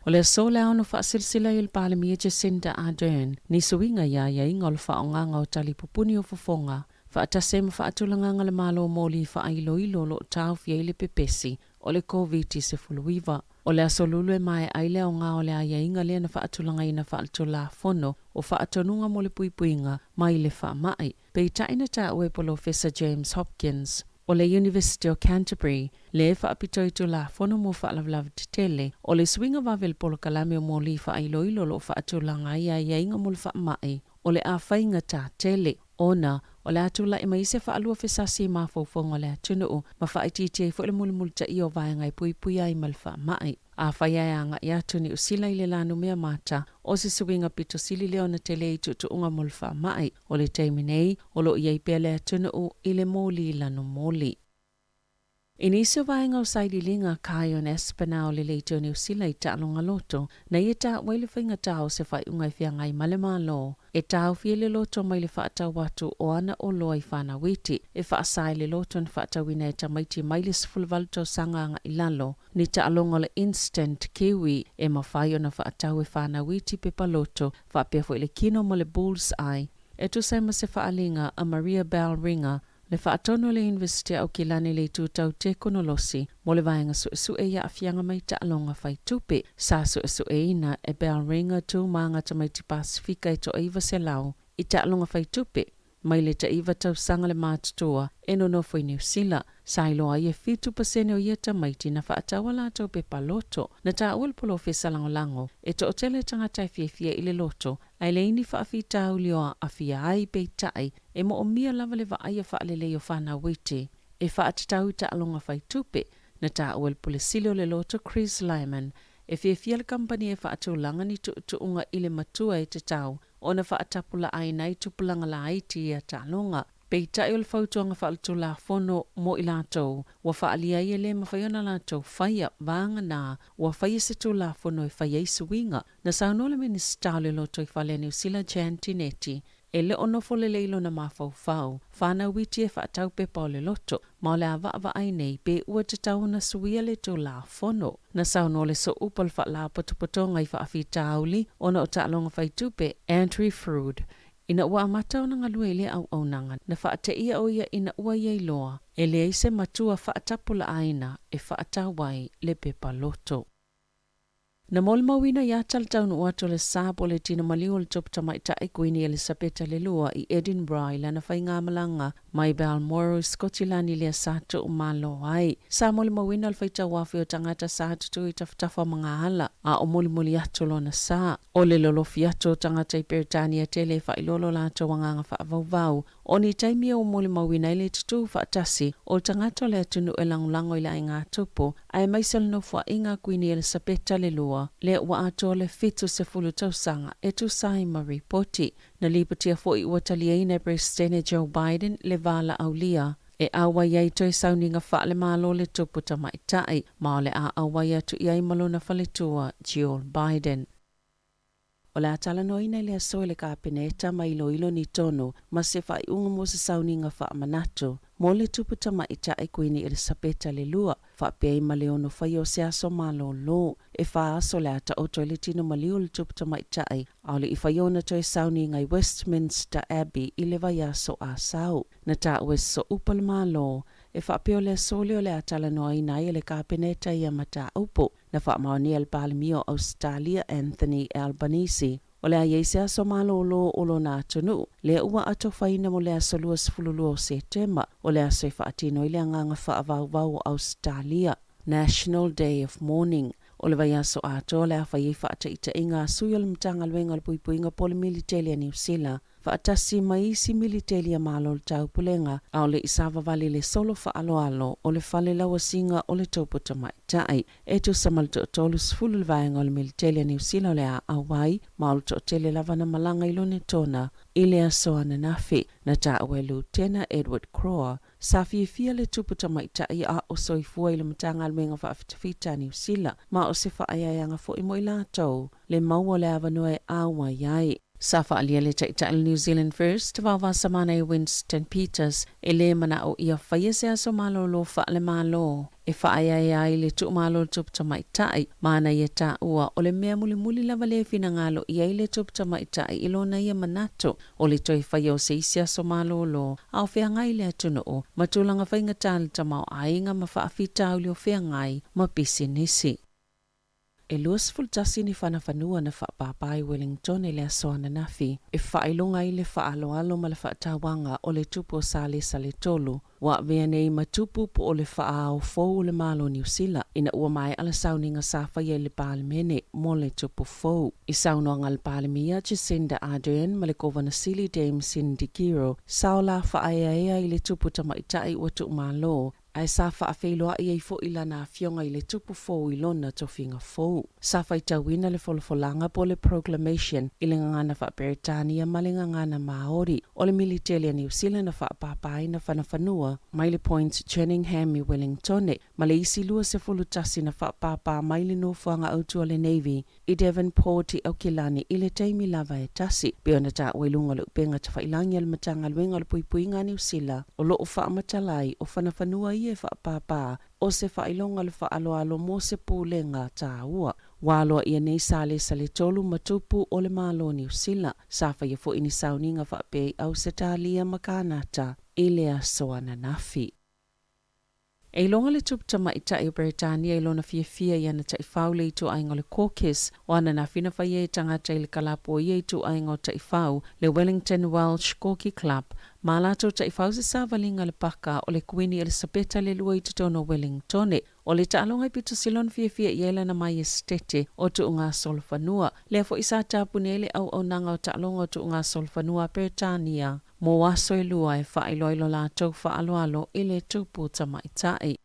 O le aso le ao na faasilasila ai e le Palemia Jacinda Ardern ni suiga i aiaiga o le faaaogaga o tali pupuni o fofoga faatasi ai ma faatulagaga a le Malo moli faailoilo o lo o taofia ai le pepesi o le Koviti-19. O le aso Lulu e maea ai le aoga o le aiaiga lea na faatulagaina faaletulafono o faatonuga mo le puipuiga mai le faamai. Peitai na taua e Polofesa James Hopkins o le Iunivesite o Canterbury le faapito i Tulafono mo Faalavelave Tetele o le suiga vave o le polokalame o moli faailoilo o lo o faatulaga ai aiaiga mo le faamai o le a faigata tele ona o le a tulai mai se faalua fesasi i mafaufauga o le atunuu ma faaitiitia ai foi le mulimulitaia o vaega e puipuia ai ma le faamai. Afai ae agai atu Niu Sila i le lanumea mata, o se suiga pito sili lea ona tele i tuutuuga mo le faamai. O le taimi nei, o lo o i ai pea le atunuu i le moli lanumoli. I nisi o vaega o sailiiliga, Kyon Aspinall o le Leitio Niu Sila i taaloga loto, na ia taua ai le faigata o se faaiuga e feagai ma le Malo e taofi ai le loto mai le faatau atu o ana oloa i fanau iti, e faasa ai le loto na faatauina e tamaiti mai le 18 tausaga agai i lalo, ni taaloga o le Instant Kiwi e mafai ona faatau e fanau iti pepa loto faapea foi le kino ma le Bull's Eye e tusa ai ma se faaaliga a Maria Bell-Ringer, le faatonu o le Iunivesite o Aukilani i le itu tau tekonolosi mo le vaega suesue i aafiaga mai taaloga faitupe. Sa suesueina e Bell-Ringer tu ma tamaiti Pasifika e toa-900 i taaloga faitupe mai le tai-9 tausaga le matutua e nonofo i Niu Sila. Sa iloa ai e 7% o ia tamaiti na faatau a latou pepa loto. Na taua le polofesa lagolago e toatele tagata e fiafia i le loto ae leai ni faafitauli o aafia ai, peitai e moomia lava le vaaia faalelei o fanau iti e faatatau i taaloga faitupe. Na taua e le Pule Sili o le Loto Chris Lyman e fiafia le kamupani e faatulaga ni tuutuuga i le matua e tatau ona faatapulaaina ai tupulaga laiti ia taaloga. Peitai o le fautuaga faaletulafono mo i latou ua faaalia ai e le mafai ona latou faia vagana ua faia se tulafono e fai ai suiga. Na saunoa le Minisita o le Lotoifale a Niu Sila Jan Tinetti e le o nofo lelei lona mafaufau, fanau iti e faatau pepa o le loto, ma o le a vaavaai nei pe ua tatau ona suia le Tulafono. Na saunoa le Sooupu o le Faalapotopotoga i faafitauli ona o taaloga faitupe, Andrew Froud, ina ua amata ona galue i lea auaunaga, na faateia o ia ina ua ia iloa e leai se matua faatapulaaina e faatau ai le pepa loto. Na molimauina ia le taunuu atu o le sa po o le tino maliu o le Tupu Tamaitai Kuini Elisapeta le Lua i Edinburgh i lana faigamalaga mai Balmoral i Sikotilani lea sa tuumalo ai. Sa molimauina le faitauafe o tagata sa tutū i tafatafa o magaala a o molimoli atu lona sa. O le lolofi atu o tagata i Peretania tele e faailoa lo latou agaga faavauvau O ni taimi e ua molimauina ai le tutū faatasi o tagata o le atunuu e lagolago i le aiga tupu, aemaise o le nofoaiga a Kuini Elisapeta le Lua, lea ua atoa le 70 tausaga e tusa ai ma ripoti. Na lipotia foi ua taliaina e Peresetene Joe Biden le valaaulia e auai ai toe sauniga faale-Malo le tupu tamaitai, ma o le a auai atu i ai ma lona faletua Jill Biden. O le a talanoaina i le aso e le Kapeneta ma iloilo ni tonu ma se faaiuga mo se sauniga faamanatu mo le tupu tamaitai Kuini Elisapeta le Lua, faapea ai ma le ono faia o se aso malōlō. E fa aso le a taoto ai le tino maliu o le tupu tamaitai, a o le i faia ona toe sauniga i Westminster Abbey i le vaiaso Asau. Na taua e Sooupa le Malo e faapea o le aso lea o le a talanoaina ai e le Kapeneta ia mataupu. Na faamaonia e le Palemia o Ausetalia Anthony Albanese, o le a i ai se aso malōlō o lona atunuu, lea ua atofaina mo le aso 22 o Setema, o le aso e faatino ai le agaga faavauvau o Ausetalia, National Day of Mourning. O le vaiaso atoa o le a fai ai faataitaiga a sui o le Matagaluega o le Puipuiga po o le Militeli a Niu Sila, faatasi ma isi militeli a Malo o le Taupulega, a o le i savavali le solo faaaloalo o le fale lauasiga o le Topo Tamaitai. E tusa ma le toatolu le vaega o le militeli a Niu Sila o le a auai, ma o le toatele lava na malaga i Lonetona i le aso ananafi. Na taua e Lutena Edward Crowe, sa fiafia le tupu tamaitai a o soifua i le Matagaluega Faafitafita a Niu Sila, ma o se faaeaeaga foi mo i latou le maua o le avanoa e auai ai. Sa faaalia le Taitai o le New Zealand First, Vaovasamanaia Winston Peters, e lē manaʻo ia faia se aso malōlō faale-Malo e faaeaea ai le tuumalo o le tupu tamaitai, ma ana ia taua o le mea mulimuli lava lea e finagalo i ai le tupu tamaitai i lona ia manatu o le toe faia o se isi aso malōlō a o feagai le atunuu ma tulaga faigata le tamaoaiga ma faafitauli o feagai ma pisinisi. E 21 ni fanafanua na faapāpā i Wellington i le aso ananafi e faailoga ai le faaaloalo ma le faatauaga o le Tupu o Salesa le Tolu, ua avea nei ma tupu po o le faaao fou o le Malo o Niu Sila ina ua maea le sauniga sa faia i le Palemene mo le tupu fou. I saunoaga a le Palemia Jacinda Ardern ma le Kovana Sili Dame Cindy Kiro, sa ola faaeaea i le tupu tamaitai ua tuumalo ae sa faafeiloai ai foʻi lana afioga i le tupu fou i lona tofiga fou. Sa faitauina le folafolaga po o le Proclamation i le gagana faa-Peretania ma le gagana Māori o le militeli a Niu Sila na faapāpāina fanafanua mai le Point Jerningham i Wellingtone ma le isi 21 na faapāpā mai le nofoaga autu a le Navy i Devonport i Aukilani i le taimi lava e tasi. Pei ona taua i luga o le upega tafailangi a le Matagaluega o le Puipuiga a Niu Sila, o lo o faamatala ai o fanafanua ia e faapāpā o se faailoga o le faaaloalo mo se pulega taua. Ua aloaia nei Salesa le tolu ma tupu o le Malo o Niu Sila. Sa faia foi ni sauniga faapea i Ausetalia ma Kanata i le aso ananafi. E iloga le tupu tamaitai o Beretania i lona fiafia i ana taifau le ituaiga o le Caucus o ananafi na faia e tagata i le kalapu o ia ituaiga o taifau, le Wellington Welsh Corgi Club, ma a latou taifau se savaliga le paka o le Kuini Elisapeta le Lua i totonu o Wellingtone. O le taaloga i pito sili ona fiafia i ai lana Maiesetete o tuugasolofanua. Lea foi sa tapuni ai le auaunaga o taaloga o tuugasolofanua a Peretania. Mo aso e lua e faailoa i lo latou faaaloalo i le tupu tamaitai.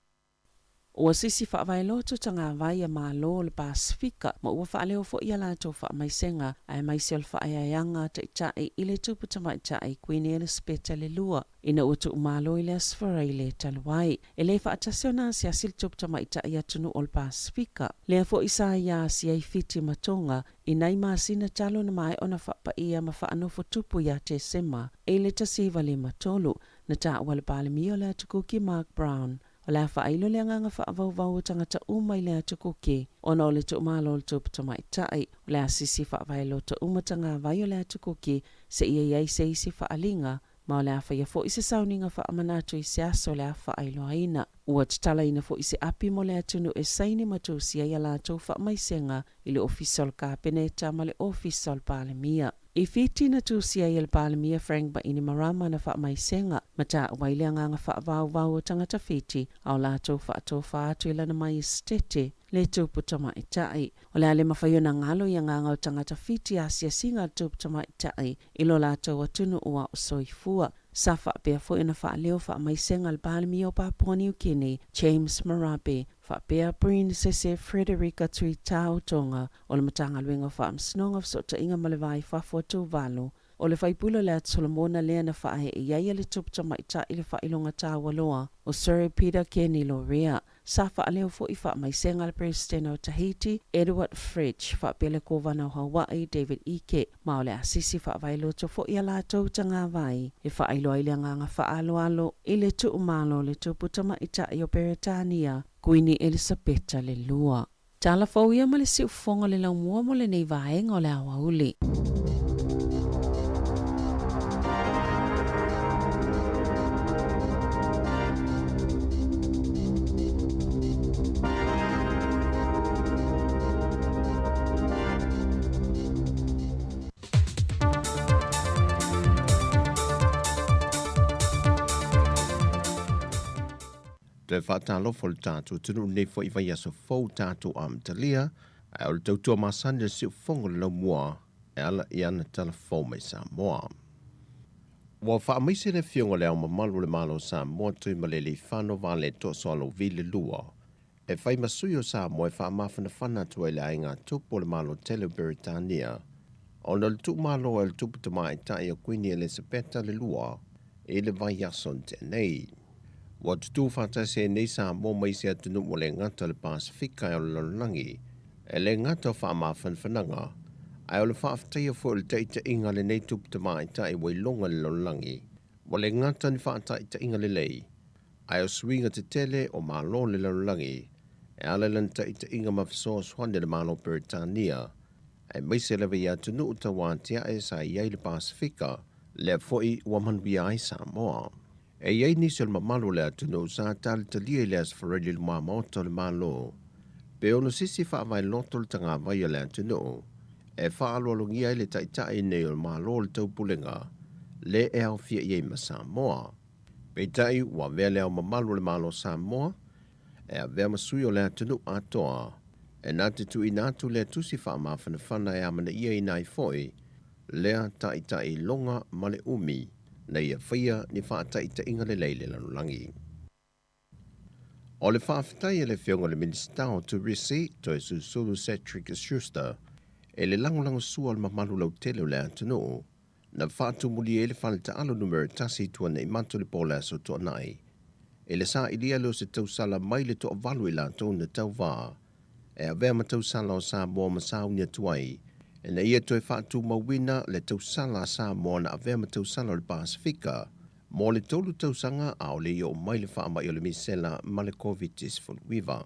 Ua sisi faavaeloto tagavai a Malo o le Pasefika ma ua faaleo foi a latou faamaisega aemaise o le faaeaeaga a Taitai i le tupu tamaitai Kuini Elisapeta le Lua ina ua tuumalo i le Aso Faraile talu ai. E le faatasi ona asiasi le tupu tamaitai atunuu o le Pasefika. Lea foi sa ia asia ai Fiti ma Tonga I nai masina talu na maea ona faapaia ma faanofo tupu ia Tesema i le 1953, na taua le Palemia o le Atu Kuki Mark Brown, o le a faailo le agaga faavauvau o tagata uma i le Atu Kuki ona o le tuumalo o le tupu tamaitai. O le a sisi faavaeloto uma tagavai o le Atu Kuki seia i ai se isi faaaliga Ma o le a faia foi se sauniga faamanatu i se aso o le a faailoaina. Ua tatalaina foi se api mo le atunuu e saini ma tusi ai a latou faamaisega i le Ofisa o le Kapeneta ma le Ofisa o le Palemia. I Fiti na tusi ai e le Palemia Frank Bainimarama ana faamaisega, ma taua ai le agaga faavauvau o tagata Fiti a o latou faatofa atu i lana Maiesetete le tupu tamaitai. O le a le mafai ona galo i agaga o tagata Fiti asiasiga a le tupu tamaitai i lo latou atunuu a o soifua. Sa faapea foi ona faaleo faamaisega le Palemia o Papua Niu Kini, James Marape, faapea Prinsese Frederika Tuitao Tonga o le Matagaluega o Faamasinoga, Fesootaiga ma le Va i Fafo a Tuvalu. O le faipule o le Atu Solomona lea na faaee i ai e le tupu tamaitai le faailoga taua loa o Sir Peter Kenny Lorea. Sa faaleo foi faamaisega le Peresetene o Tahiti, Edward Fritch, faapea le Kovana o Hawaii, David Ige, ma o le asisi faavaeloto foi a latou tagavai e faailoa ai le agaga faaaloalo i le tuumalo o le tupu tamaitai o Peretania, Kuini Elisapeta le Lua. Tala fou ia ma le siufofoga o le laumua mo lenei vaega o le aoauli. Toe faatalofa le tatou atunuu i lenei foi vaiaso fou tatou amatalia, ae o le tautua masani le siufofoga o le laumua e ala i ana tala fou mai Samoa. Ua faamaise le Afioga i Le Ao Mamalu o le Malo o Samoa Tuimalealiifano Vaaletoa Sualauvi le Lua e fai ma sui o Samoa e faamafanafana atu ai le aiga tupu o le Malo tele o Beretania ona o le tuumalo ai o le tupu tamaitai o Kuini Elisapeta le Lua i le vaiaso na tea nei. Ua tutū faatasi ai nei Samoa ma isi atunuu ua le gata o le Pasefika e o le lalolagi, e le gata o faamafanafanaga, Ae o le faafetaia foi o le taitaiga a lenei tupu tamaitai ua iloga i le lalolagi, ua le gata ni faataitaiga lelei, ae o suiga tetele o Malo o le lalolagi e ala i lana taitaiga ma fesoasoani a le Malo o Peretania, aemaise lava i atunuu tauatiae sa i ai le Pasefika, lea foi ua manuia ai Samoa. E i ai nisi o le mamalu o le atunuu sa talitalia i le Aso Faraile i lumamaota o le Malo, pe ono sisi faavaeloto le tagavai o le atunuu e faaaloalogia ai le Taitai nei o le Malo o le Taupulega le e aofia i ai ma Samoa. Peitai, ua avea le Ao Mamalu o le Malo o Samoa e avea ma sui o le atunuu atoa e na te tuuina atu lea tusi faamafanafana e amanaiaina ai foi lea taitai iloga ma le umi na ia faia ni faataitaiga lelei i le lalolagi. O le faafetai a le Afioga i le Minisita o Turisi, Toesusulu Cedric Schuster, i le lagolagosua o le mamalu lautele o le atunuu, na faatumulia ai le fale taalo numera tasi i Tuanaimato i le po o le Aso Toonai, i le sailia lea o se tausala mai le toavalu i latou na tauva e avea ma tausala o Samoa ma sauni atu ai ina ia toe faatumauina le tausala a Samoa na avea ma tausala o le Pasefika mo le 3 tausaga a o le i oo mai le faamai o le misela ma le Koviti-19.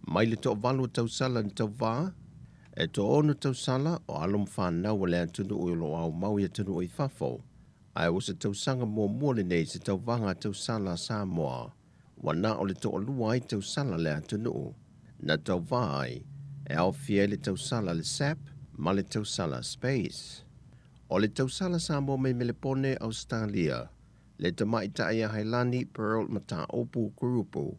Mai le toavalu o tausala na tauva, e toaono tausala o alo ma fanau a le atunuu o lo o aumau i atunuu i fafo, ae ua se tausaga muamua lenei i se tauvaga a tausala a Samoa ua na o le toalua ai tausala le atunuu na tauva ai e aofia ai le tausala le SAP ma le tausala Space. O le tausala Samoa mai Melepone, Ausetalia, le tamaitai ia Hailani Pearl Mataopu Kurupu,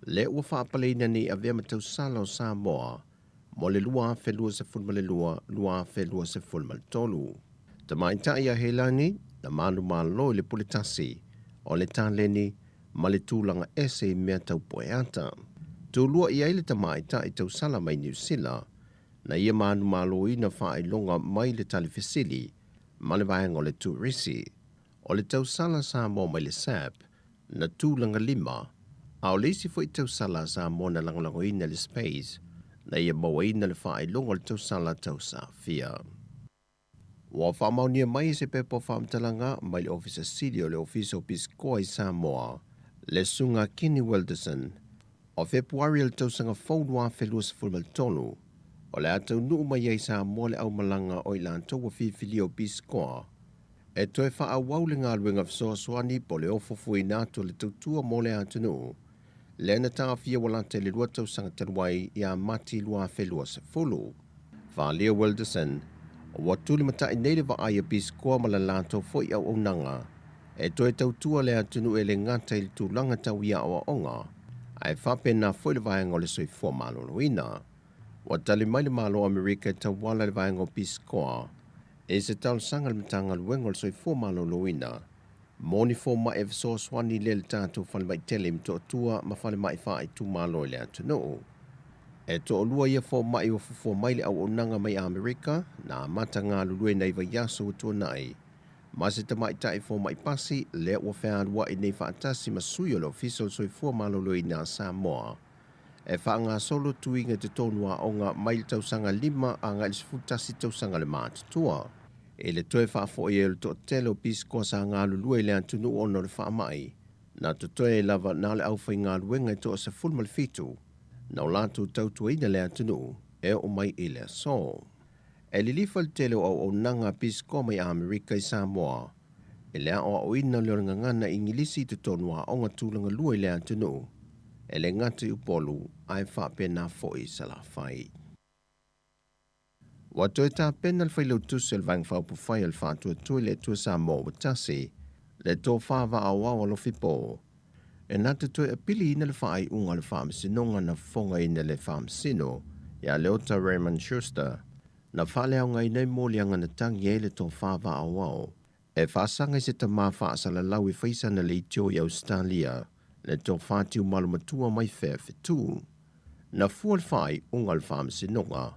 le ua faapaleina nei avea ma tausala o Samoa mo le 2022, 2023. Tamaitai ia Hailani na manumalo i le pule tasi o le taleni ma le tulaga ese i mea tau poeata. Tulua i ai le tamaitai tausala mai Niu Sila, na ia manumaloina faailoga mai le talifesili ma le vaega o le turisi. O le tausala Samoa mai le SAP na tulaga lima, a o le isi foi tausala a Samoa na lagolagoina i le Space na ia mauaina le faailoga o le tausala tausafia. Ua faamaonia mai e se pepa o faamatalaga mai le Ofisa Sili o le Ofisa o Pisikoa i Samoa, le Susuga Kenny Wilderson, o Fepuari o le tausaga fou 2023, o le a taunuu mai ai i Samoa le aumalaga o i latou ua filifilia o Pisikoa e toe faaauau le galuega fesoasoani po o le ofofoina atu o le tautua mo le atunuu, lea na taofia ua lata i le 2 tausaga talu ai ia Mati 2020. Falia Wilderson, ua tulimatai nei le vaai a Pisikoa ma le latou foi auaunaga e toe tautua le atunuu e le gata i le tulaga tau i aoaoga, ae faapena foi le vaega o le soifua maloloina. Ua tali mai le Malo o Amerika e tauala i le vaega o Pisikoa i se talosaga a le Matagaluega o le Soifua Maloloina mo ni fomai e fesoasoani lea i le tatou falemai tele i Motootua ma falemai faaitumalo i le atunuu. E toalua ia fomai ua fuafua mai le auaunaga mai Amerika na amata galulue nai vaiaso ua tuanai ma se tamaitai fomai pasi lea ua fealuai nei faatasi ma sui o le Ofisa o le Soifua Maloloina a Samoa e faagasolo tuiga i totonu aoga mai le tausaga 5 agai le 11 tausaga le matutua. I le toe faafoi ai o le toatele o pisikoa sa galulue i le atunuu ona o le faamai, na totoe ai lava na o le aufaigaluega e toa 17 na o latou tautuaina le atunuu e oo mai i le aso. E lilifa le tele o auaunaga a pisikoa mai Amerika i Samoa i le aoaoina o le gagana Igilisi i totonu aoga tulaga lua i le atunuu, e le gata i Upolu ae faapena foi i Salafai. Ua toe tapena le Failautusi o le Vaega Faaupufai o le Faatuatua i le Atua Samoa ua tasi, le tofa vaaoao a Lofipo, e na te toe apiliina le faaiuga o le Faamasinoga na fofogaina e le Faamasino ia Leota Raymond Schuster, na faaleaogaina ai moliaga na tagi ai le tofa vaaoao e faasaga i se tamā faasalalau e fai sana leitio i Ausetalia, le tofa tiumalu matua mai fea fetu. Na fua le faaiuga o le Faamasinoga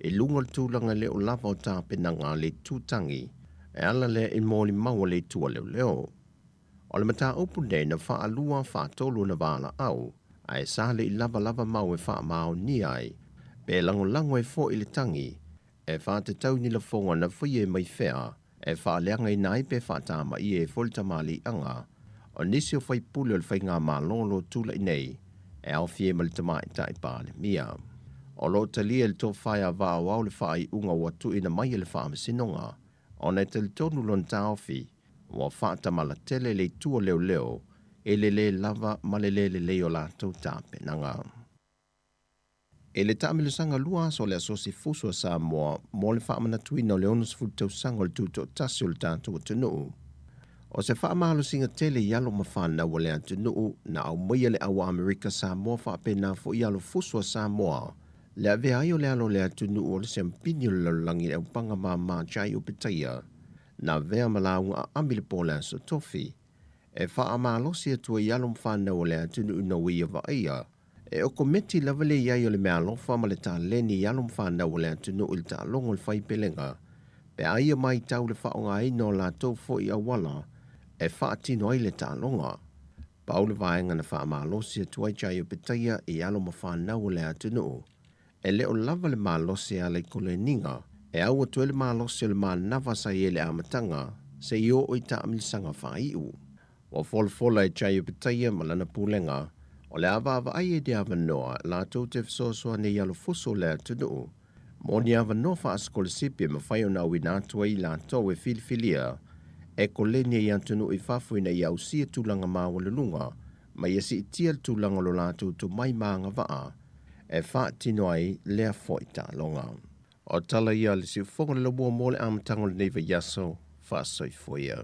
i luga o le tulaga e le o lava o tapenaga a le itu tagi e ala lea i molimau a le itu a leoleo. O le mataupu nei na faalua faatolu ona valaau, ae sa le i lavalava mau e faamaonia ai pe lagolago ai foi le tagi. e faatatau i ni lafoga na faia mai fea e faaleagaina ai pe faatamaia ai foi le tamaliiaga o nisi o faipule o le faigamalo o lo o tulai nei e aofia ai ma le Tamaitai Palemia. O lo o talia e le Tofa ia Vaaoao le faaiuga ua tuuina mai e le Faamasinoga ona e talitonu lona taofi ua faatamala tele le itu o leoleo i le lē lava ma le lē lelei o latou tapenaga. I le taamilosaga lua aso o le Asosi Fusu a Samoa mo le faamanatuina o le 60 tausaga o le tutoatasi o le tatou atunuu, o se faamalosiga tele i alo ma fanau a le atunuu na aumaia le au Amerika Samoa faapena foi alo fusu a Samoa le avea ai o le alo o le atunuu o le siampini o le lalolagi i le aupaga mama Jai Opetaia na avea ma lauga aami le po o le Aso Tofi e faamalosi atu ai alo ma fanau o le atunuu ina ua ia vaaia E okometi lava le i ai o le meaalofa ma le taleni i alo ma fanau o le atunuu i le taaloga o le faipelega, pe a ia maitau le faaaogaina o latou foi auala e faatino ai le taaloga. Pau le vaega na faamalosi atu ai Jai Opetaia i alo ma fanau o le atunuu, e le o lava le malosi e ala i koleniga, e au atu ai le malosi o le manava sa i ai i le amataga seia oo i taamilisaga faaiu. Ua folafola e Jai Opetaia ma lana pulega, o le a vaavaai ai le avanoa latou te fesoasoani i alofusu o le atunuu mo ni avanoa faasikolasipi e mafai ona auina atu ai i latou e filifilia e koleni ai i atunuu i fafo ina ia ausia tulaga maualuluga ma ia siitia le tulaga o lo latou tomai ma agavaa e faatino ai lea foi taaloga. O tala ia a le siufofoga o le Laumua mo le amataga o lenei vaiaso faasoifua ia.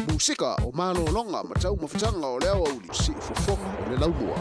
Musika o malologa ma taumafataga o le aoauli siufofoga o le laumua.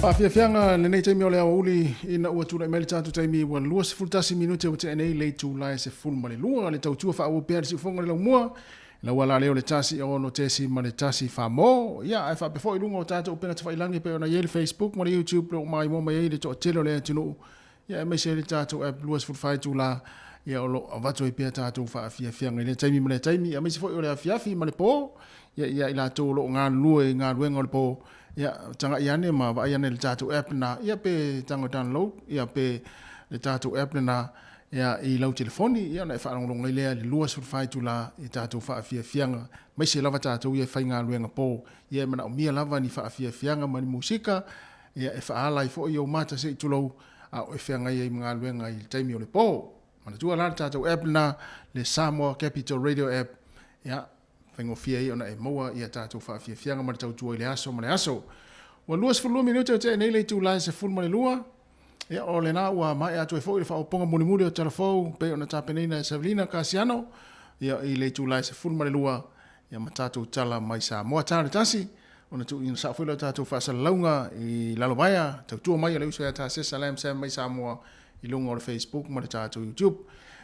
Faafiafiaga lenei taimi o le aoauli ina ua tulai mai le tatou taimi ua 21 minute ua tea nei le itula e 12 le tautua faaauau pea le siufofoga i le laumua lau ala lea o le 1 6 ma le 1 famo. Ia ae faapea foi i luga o tatou upega tafailagi e pei ona i ai le Facebook ma le YouTube o maimoa mai ai le toatele o le atunuu. Ia aemaise ai le tatou app 24 itula ia o lo o avatu ai pea tatou faafiafiaga i lea taimi ma lea taimi, aemaise foi o le afiafi ma le po. Ia ia i latou o lo o galulue i galuega o le po, ia tagai ane ma vaai ane i le tatou app lena, ia pe tago download ia pe le tatou app lena ia i lau telefoni, ia ona e faalogologo ai lea i le 24 itula i tatou faafiafiaga, aemaise lava tatou ia e faigaluega po. Ia e manaomia lava ni faafiafiaga ma ni musika ia e faaala ai foi ou mata se i tulou a o e feagai ai ma galuega i le taimi o le po. Manatua la le tatou app lena, le Samoa Capital Radio app, ia faigofie ai ona e maua ia tatou faafiafiaga ma le tautua i le aso ma le aso. Ua 22 minute o tea nei le itula e 12, ia o lena ua maea atu ai foi le faaopoopoga mulimuli o Tala Fou pei ona tapenaina e Savelina Kasiano ia i le itula e 12 ia ma tatou tala mai Samoa. Ta le tasi ona tuuina sao foi lea o tatou faasalalauga i lalovaea tautua mai a le uso ia Tasesa Lam Sam mai Samoa i luga o le Facebook ma le tatou YouTube.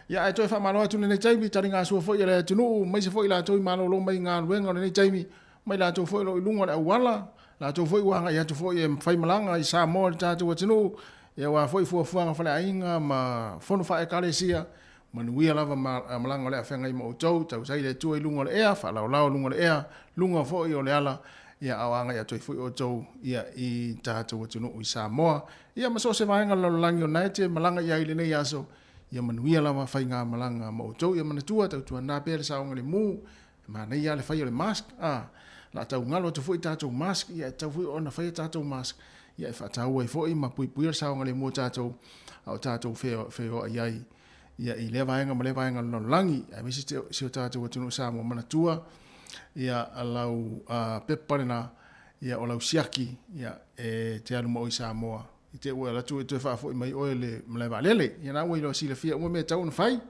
Ia ae toe faamalo atu lenei taimi, taligasua foi a le atunuu, aemaise foi latou i malolo mai galuega o lenei taimi, mai latou foi o lo o i luga o le auala, latou foi ua agai atu foi e fai malaga i Samoa i le tatou atunuu, ia aua foi fuafuaga faleaiga ma fono faaekalesia. Manuia lava malaga o le a feagai ma outou, tausai le Atua i luga o le ea, faalaolao i luga o le ea, luga foi o le ala, ia a o agai atu ai foi outou ia i tatou atunuu i Samoa, ia ma so o se vaega o le lalolagi o na e te malaga i ai i lenei aso, ia manuia lava faigamalaga ma outou. Ia manatua, tautuana pea le saogalemu, e manaia lava le fai o le mask, a, o le a tau galo atu foi tatou mask, ia e tatau foi ona fai a tatou mask, ia e faataua ai foi ma puipuia le saogalemu o tatou a o tatou feoai ai ia i lea vaega ma lea vaega o le lalolagi, aemaise si o tatou atunuu Samoa. Manatua ia lau pepa lena ia o lau siaki ia e te alu ma oe i Samoa i te ua alu atu e toe faafoi mai oe le malae vaalele. Ia na ua iloa silafia uma mea e tatau ona fai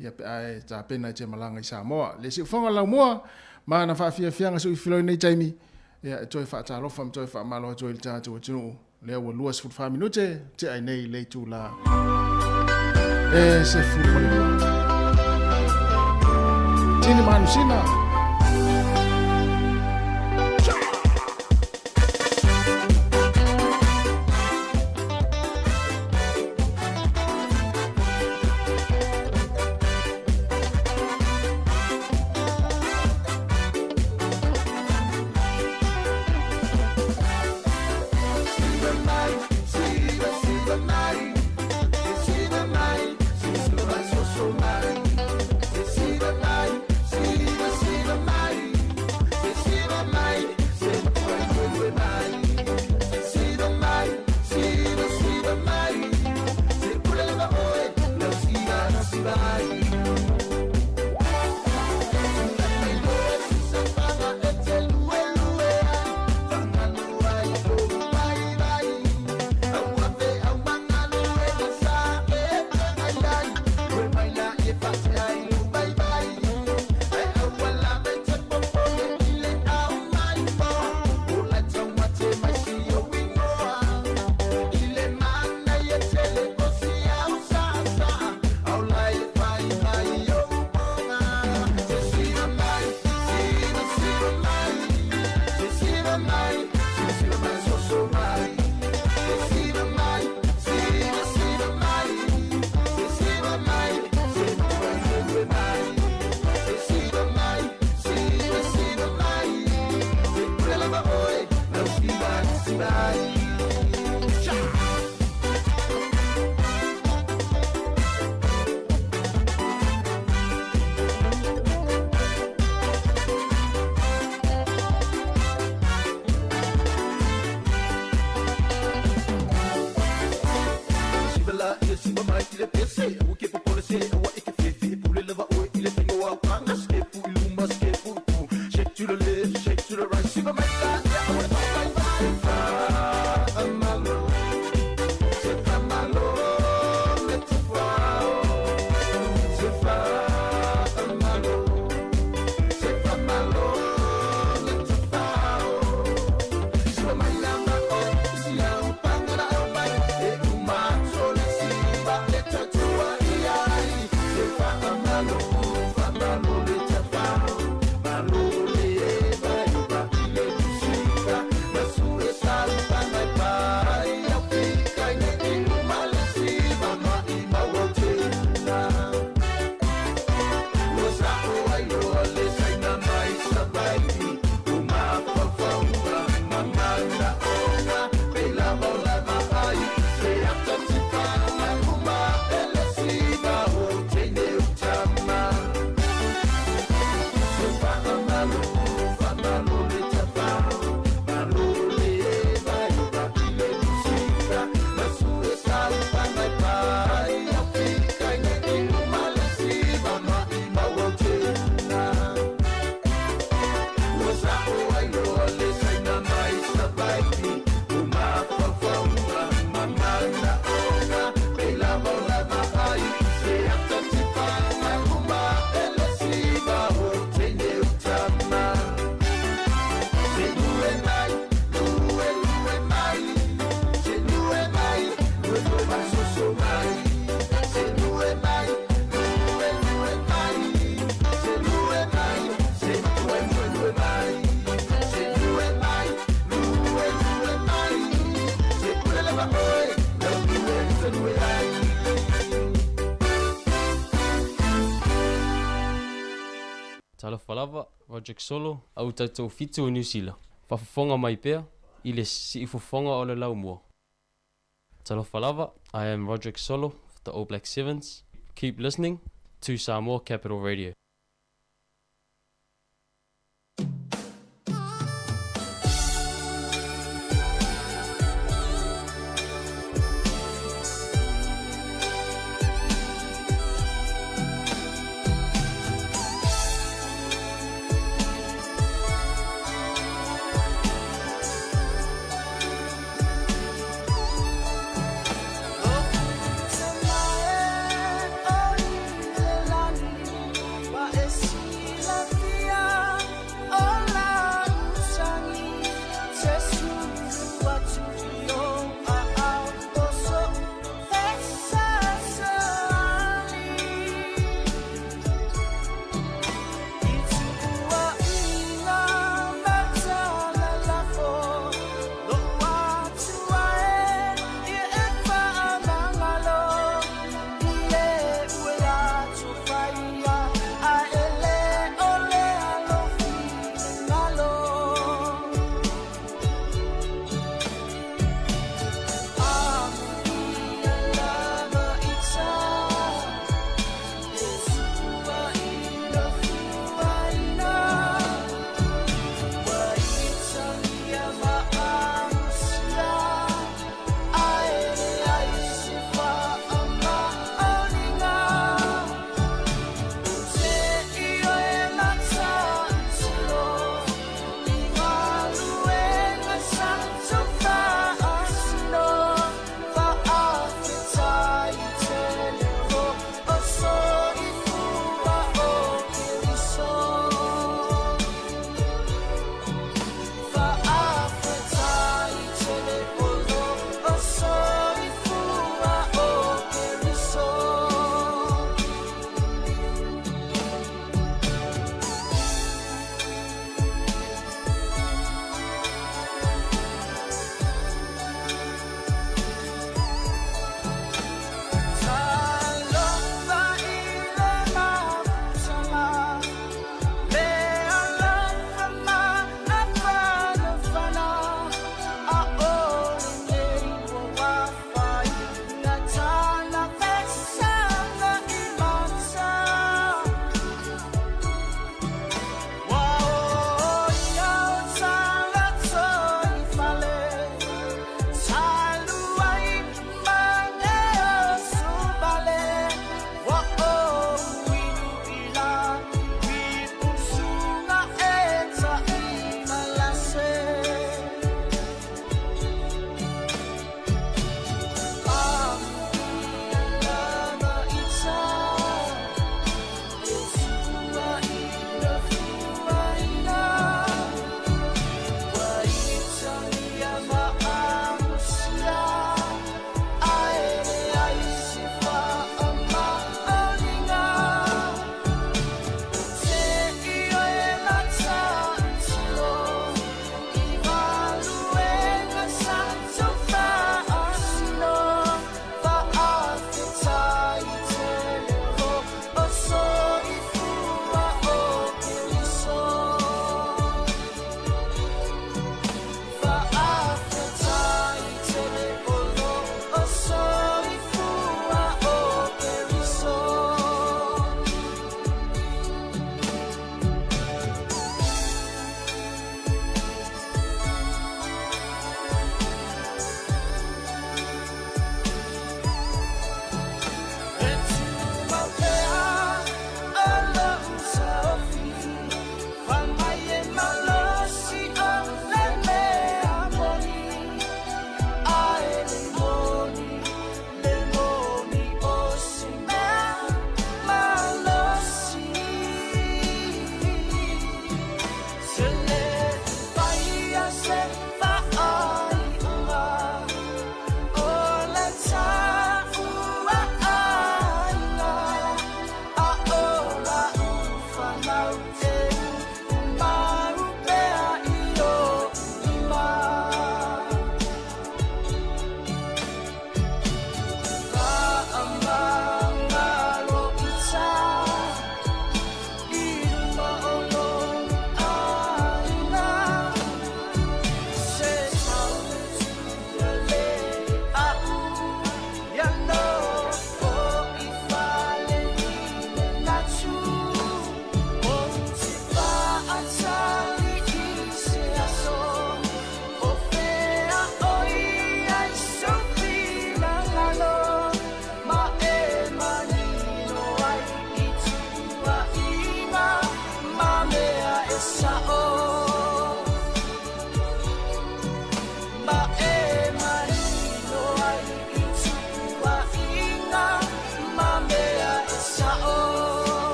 ia pe a e tapena e te malaga i Samoa. Le siufofoga o le laumua ma ana faafiafiaga suifiloi i lenei taimi, ia e toe faatalofa ma toe faamalo atu ai i le tatou atunuu. Lea ua 24 minute tea ai nei le itula e 12. Tini Manusina. Talofa lava, Roderick Solo, au taitoafitu o Niu Sila. Faafofoga mai pea i le siufofoga o le Laumua. Talofa lava, I am Roderick Solo the All Black Sevens. Keep listening to Samoa Capital Radio.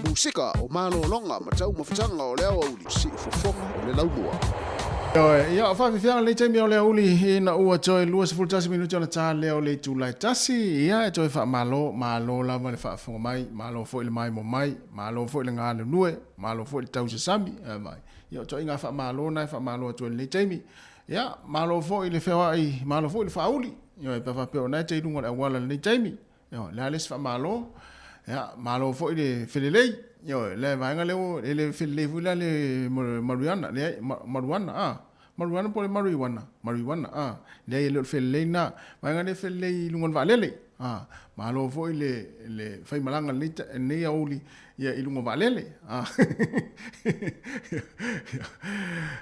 Musika o malologa ma taumafataga o le aoauli siufofoga o le laumua. Ia, o faafiafiaga lenei taimi o le aoauli ina ua toe 21 minute ona ta lea o le itula e tasi. Ia, e toe faamalo, malo lava le faafofoga mai, malo foi le maimoa mai, malo foi le galulue, malo foi le tausasami. Ia, o ituaiga faamalo na e faamalo atu ai i lenei taimi. Ia, malo foi le feoai, malo foi le faauli. Ioe, pe a faapea o lena e te i luga o le auala i lenei taimi. Ioe, le a le isi faamalo, ia, malo foi le felelei. Ioe, le vaega lea ua, e le felelei foi la le marijuana, leai, marijuana, a, marijuana po o le marijuana, marijuana, a, leai e le o le felelei lena. Vaega lea e felelei i luga o le vaalele, a, malo foi le, le faimalaga i lenei, lenei aoauli, ia, i luga o vaalele, a.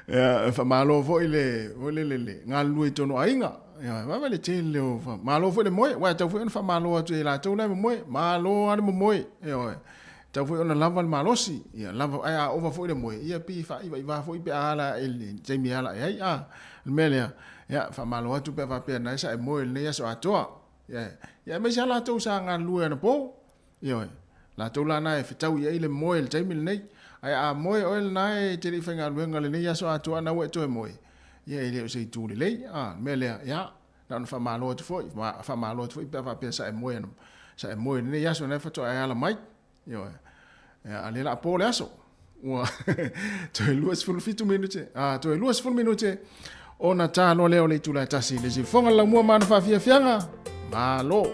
Ia, faamalo foi le, foi le, le, le galulue i totonu o aiga. Ia, vaai le tele o fa... Malo foi le moe, aua e tatau foi ona faamalo atu e latou la e momoe. Malo lava le momoe. Ioe. E tatau foi ona lava le malosi. Ia lava, ae a ova foi le moe, ia pei e faaivaivā foi pe a ala i le taimi e ala ae ai. A, o le mea lea, ia, faamalo atu pe a faapea na e sa e moe i lenei aso atoa. Ia, ia aemaise lava latou sa galulue anapo. Ioe. Latou la na e fetau i ai le moe i le taimi lenei. Ae a moe oe lena e te le i faigaluega lenei aso atoa na ua e toe moe, ia e le o se itu lelei. A, le mea lea, ia, na ona faamalo atu foi, faamalo atu foi pe a faapea sa e moe ana, sa e moe i lenei aso na e faatoa e ala mai. Ioe. Ia, a lea la po le aso. Ua toe 27 minute, a, toe 20 minute ona ta loa lea o le itula e tasi. Le sifofoga le laumua ma ana faafiafiaga, malo!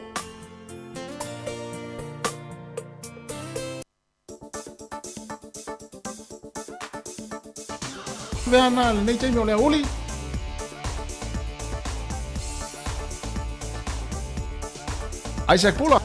Veana lenei taimi o le aoauli. Isaac Pula.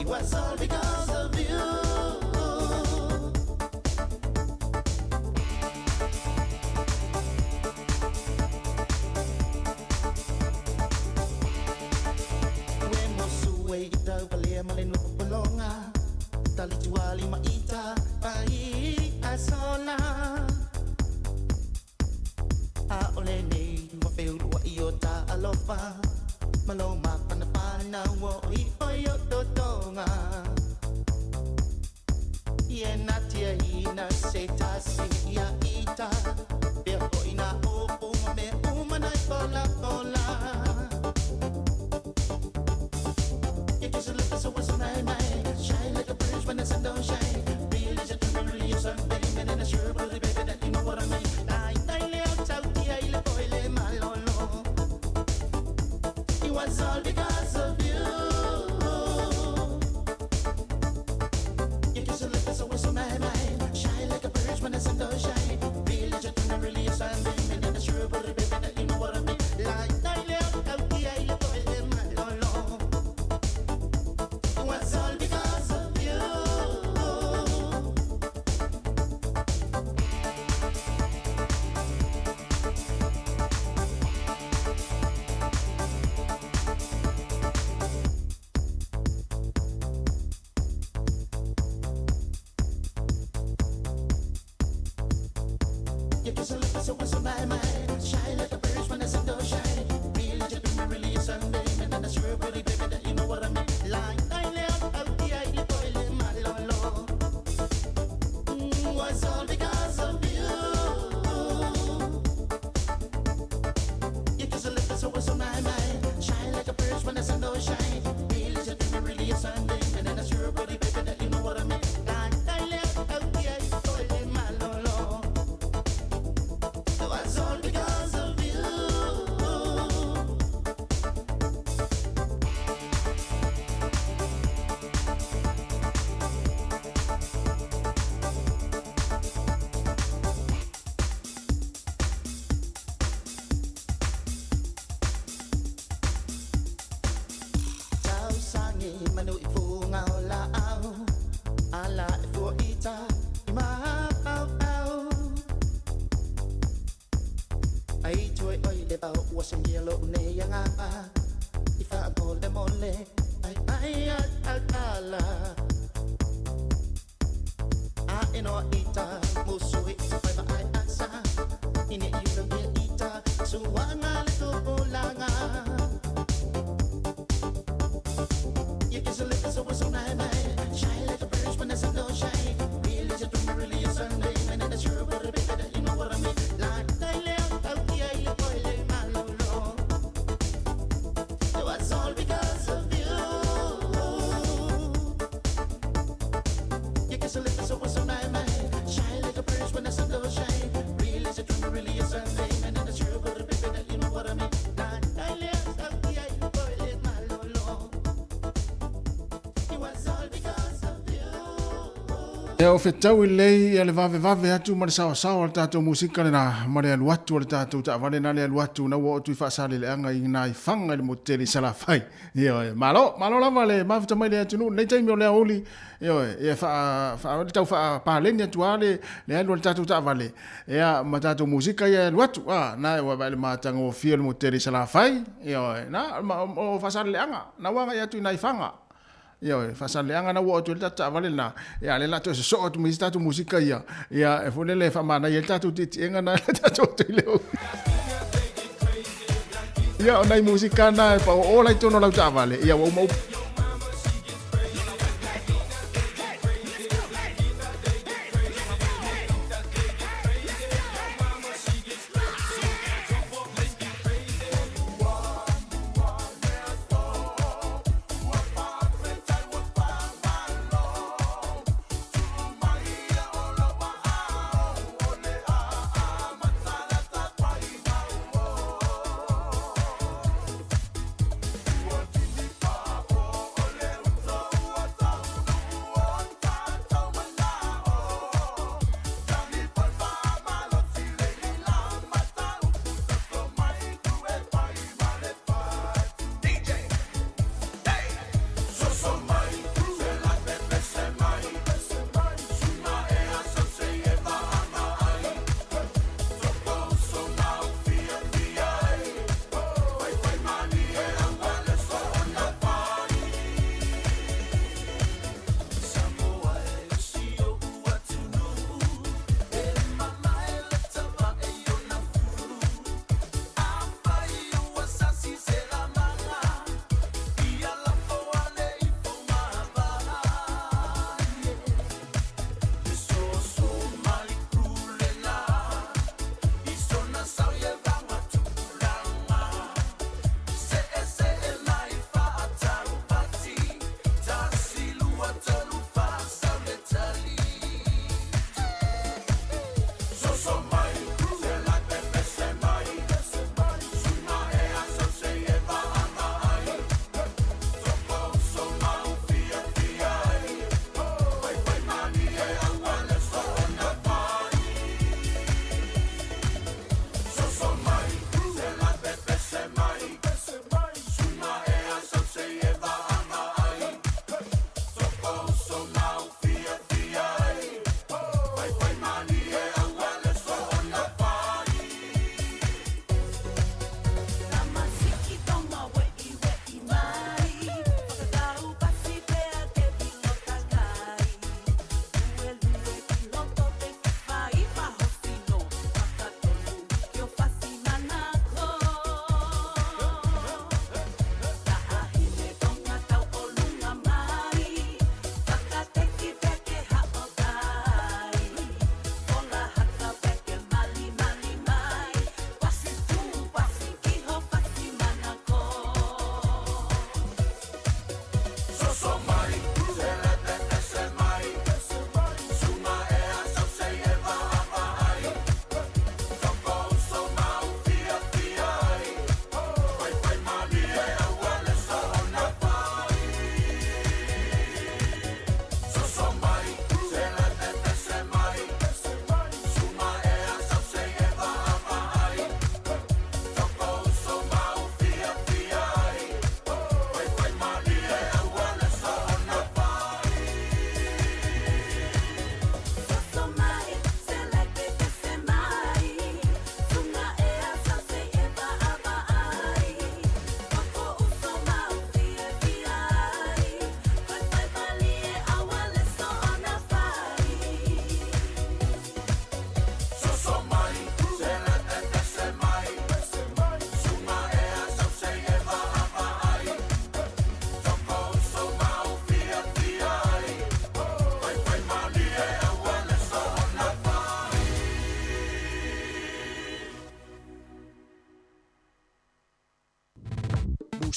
Was all because of you. We mosu e ita upalea male nuku polonga. Talituali maita pai asola. A ole nei wa feulua i o ta alofa. Malo mapana pana o i o i o totonga. Ie na tia ina se tasi ia ita. Pea ko ina o uma me uma nai pola pola. You kiss a little so what's my mind. Shine like a bridge when the sun don't shine. Really is a dream, really is something. And then I sure believe, baby, that you know what I mean. Nai tai leo tau tia ile poile malolo. It was all because of you. You kiss a little so what's my mind. Shine like a bridge when the sun don't shine. Really is a dream, really is something. And then I sure believe, baby, that you know what I mean. Nai tai leo tau tia ile poile malolo. It was all because of you. You kiss a little so what's on my mind. Shine like a bridge when the sun don't shine. Really just be really a Sunday. And then I sure really baby that you know what I mean. Like I leo out the eye boil my lolo. Was all because of you. You kiss a little so what's on my mind. Shine like a bridge when the sun don't shine. Really just be really a Sunday. And then I sure really baby that you know what I mean. Like I leo out the eye boil my lolo. It was all because of you. Tau sangi manu i funga o la au. Ala e fua ita i ma au au. Ai toi oi le pau ua sangia lo ne ia ngā. I wha mole mole ai ai al al ala. A eno ita musu i te whai ai asa. Ine i uro ia ita suanga le tupulanga. You kiss a little so what's on my mind. Shine like a bridge when the sun don't shine. Really is a dream, really a Sunday. Man, and I sure would have been better, you know what I mean. Like I leo out the isle, boil malolo. It was all because of you. You kiss a little so what's on my mind. Shine like a bridge when the sun don't shine. Really is a dream, really a Sunday. Man, and I sure would have been better, you know what I mean. Like I leo out the isle, boil malolo. It was all because of you. Ia o fetau i lei ia le vave vave atu ma le saoasao a le tatou musika lena ma le alu atu a le tatou taavale na le alu atu na ua oo atu i Faasaleleaga i nai faga i le motu tele i Salafai. Ioe, malo, malo lava le mafuta mai le atunuu lenei taimi o le aoauli. Ioe, ia faa, faa, le tau faapaleni atu lava le, le alu a le tatou taavale, ia ma tatou musika ia e alu atu. A, na ua vaai le matagofie o le motu tele i Salafai. Ioe, na, o Faasaleleaga, na ua agai atu i nai faga. Ioe, faasaleaga na ua oo atu ai le tatou taavale lena, ia a lea o le a toe sosoo atu ma isi tatou musika ia, ia e foi lele e faamanaia ai le tatou tietiega na le tatou atu i le Ia, o nai musika na e paoo la i totonu o lau taavale, ia ua uma upu.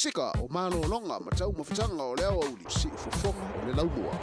Pasika o malologa ma taumafataga o le aoauli siufofoga o le laumua.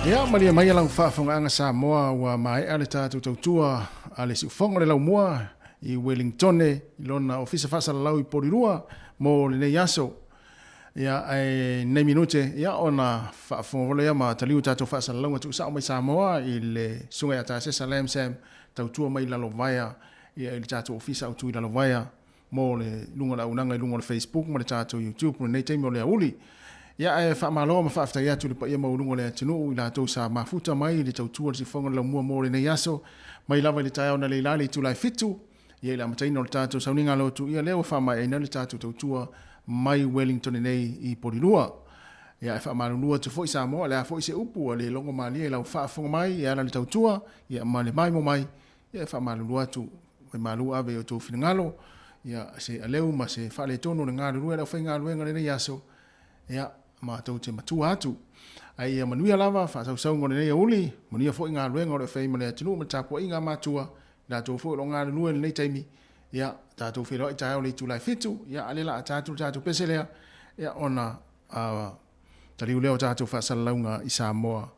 Ia, malie maia lau faafogaaga Samoa, ua maea le tatou tautua a le siufogo o le laumua i Wellingtone i lona ofisa faasalalau i Polilua mo lenei aso. Ia, ae nei minute, ia, ona faafofoga lea ma taliu tatou faasalalauga tuusao mai Samoa i le susuga ia Tasesa Lam Sam, tautua mai i Lalovaea, ia, i le tatou ofisa autu i Lalovaea mo le luga o le auaunaga i luga o le Facebook ma le tatou YouTube i lenei taimi o le aoauli. Ia, ae faamalo ma faafetai atu i le paia maualuga o le atunuu i latou sa mafuta mai i le tautua o le siufofoga o le laumua mo lenei aso, mai lava i le taeao analeila i le itula e 7, ia i le amataina o le tatou sauniga lotu, ia lea ua faamaeaina le tatou tautua mai Wellington nei i Polilua. Ia, ae faamalulu atu foi Samoa, o le a foi se upu ua le logo malie i lau faafofoga mai e ala i le tautua, ia ma le maimo mai, ia e faamalulu atu, e malu ave i outou finagalo, ia se aleu ma se faaletonu o le galulue a le aufaigaluega i lenei aso, ia matou te matua atu. Ae ia manuia lava faasausauga o lenei aoauli, manuia foi galuega o lo o fai ma le atunuu ma le tapuaiga a matua, i latou foi o lo o galulue i lenei taimi, ia tatou feiloai taeao i le itula e 7, ia a o lea o le a ta atu le tatou pese lea, ia ona taliu lea o tatou faasalalauga i Samoa,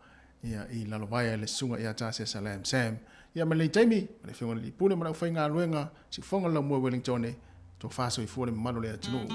ia i Lalovaea i le susuga ia Tasesa Lam Sam. Ia ma lenei taimi, ma le Afioga i le Alii Pule ma le aufaigaluega, siufofoga le laumua i Wellingtone, tofa soifua le mamalu o le atunuu.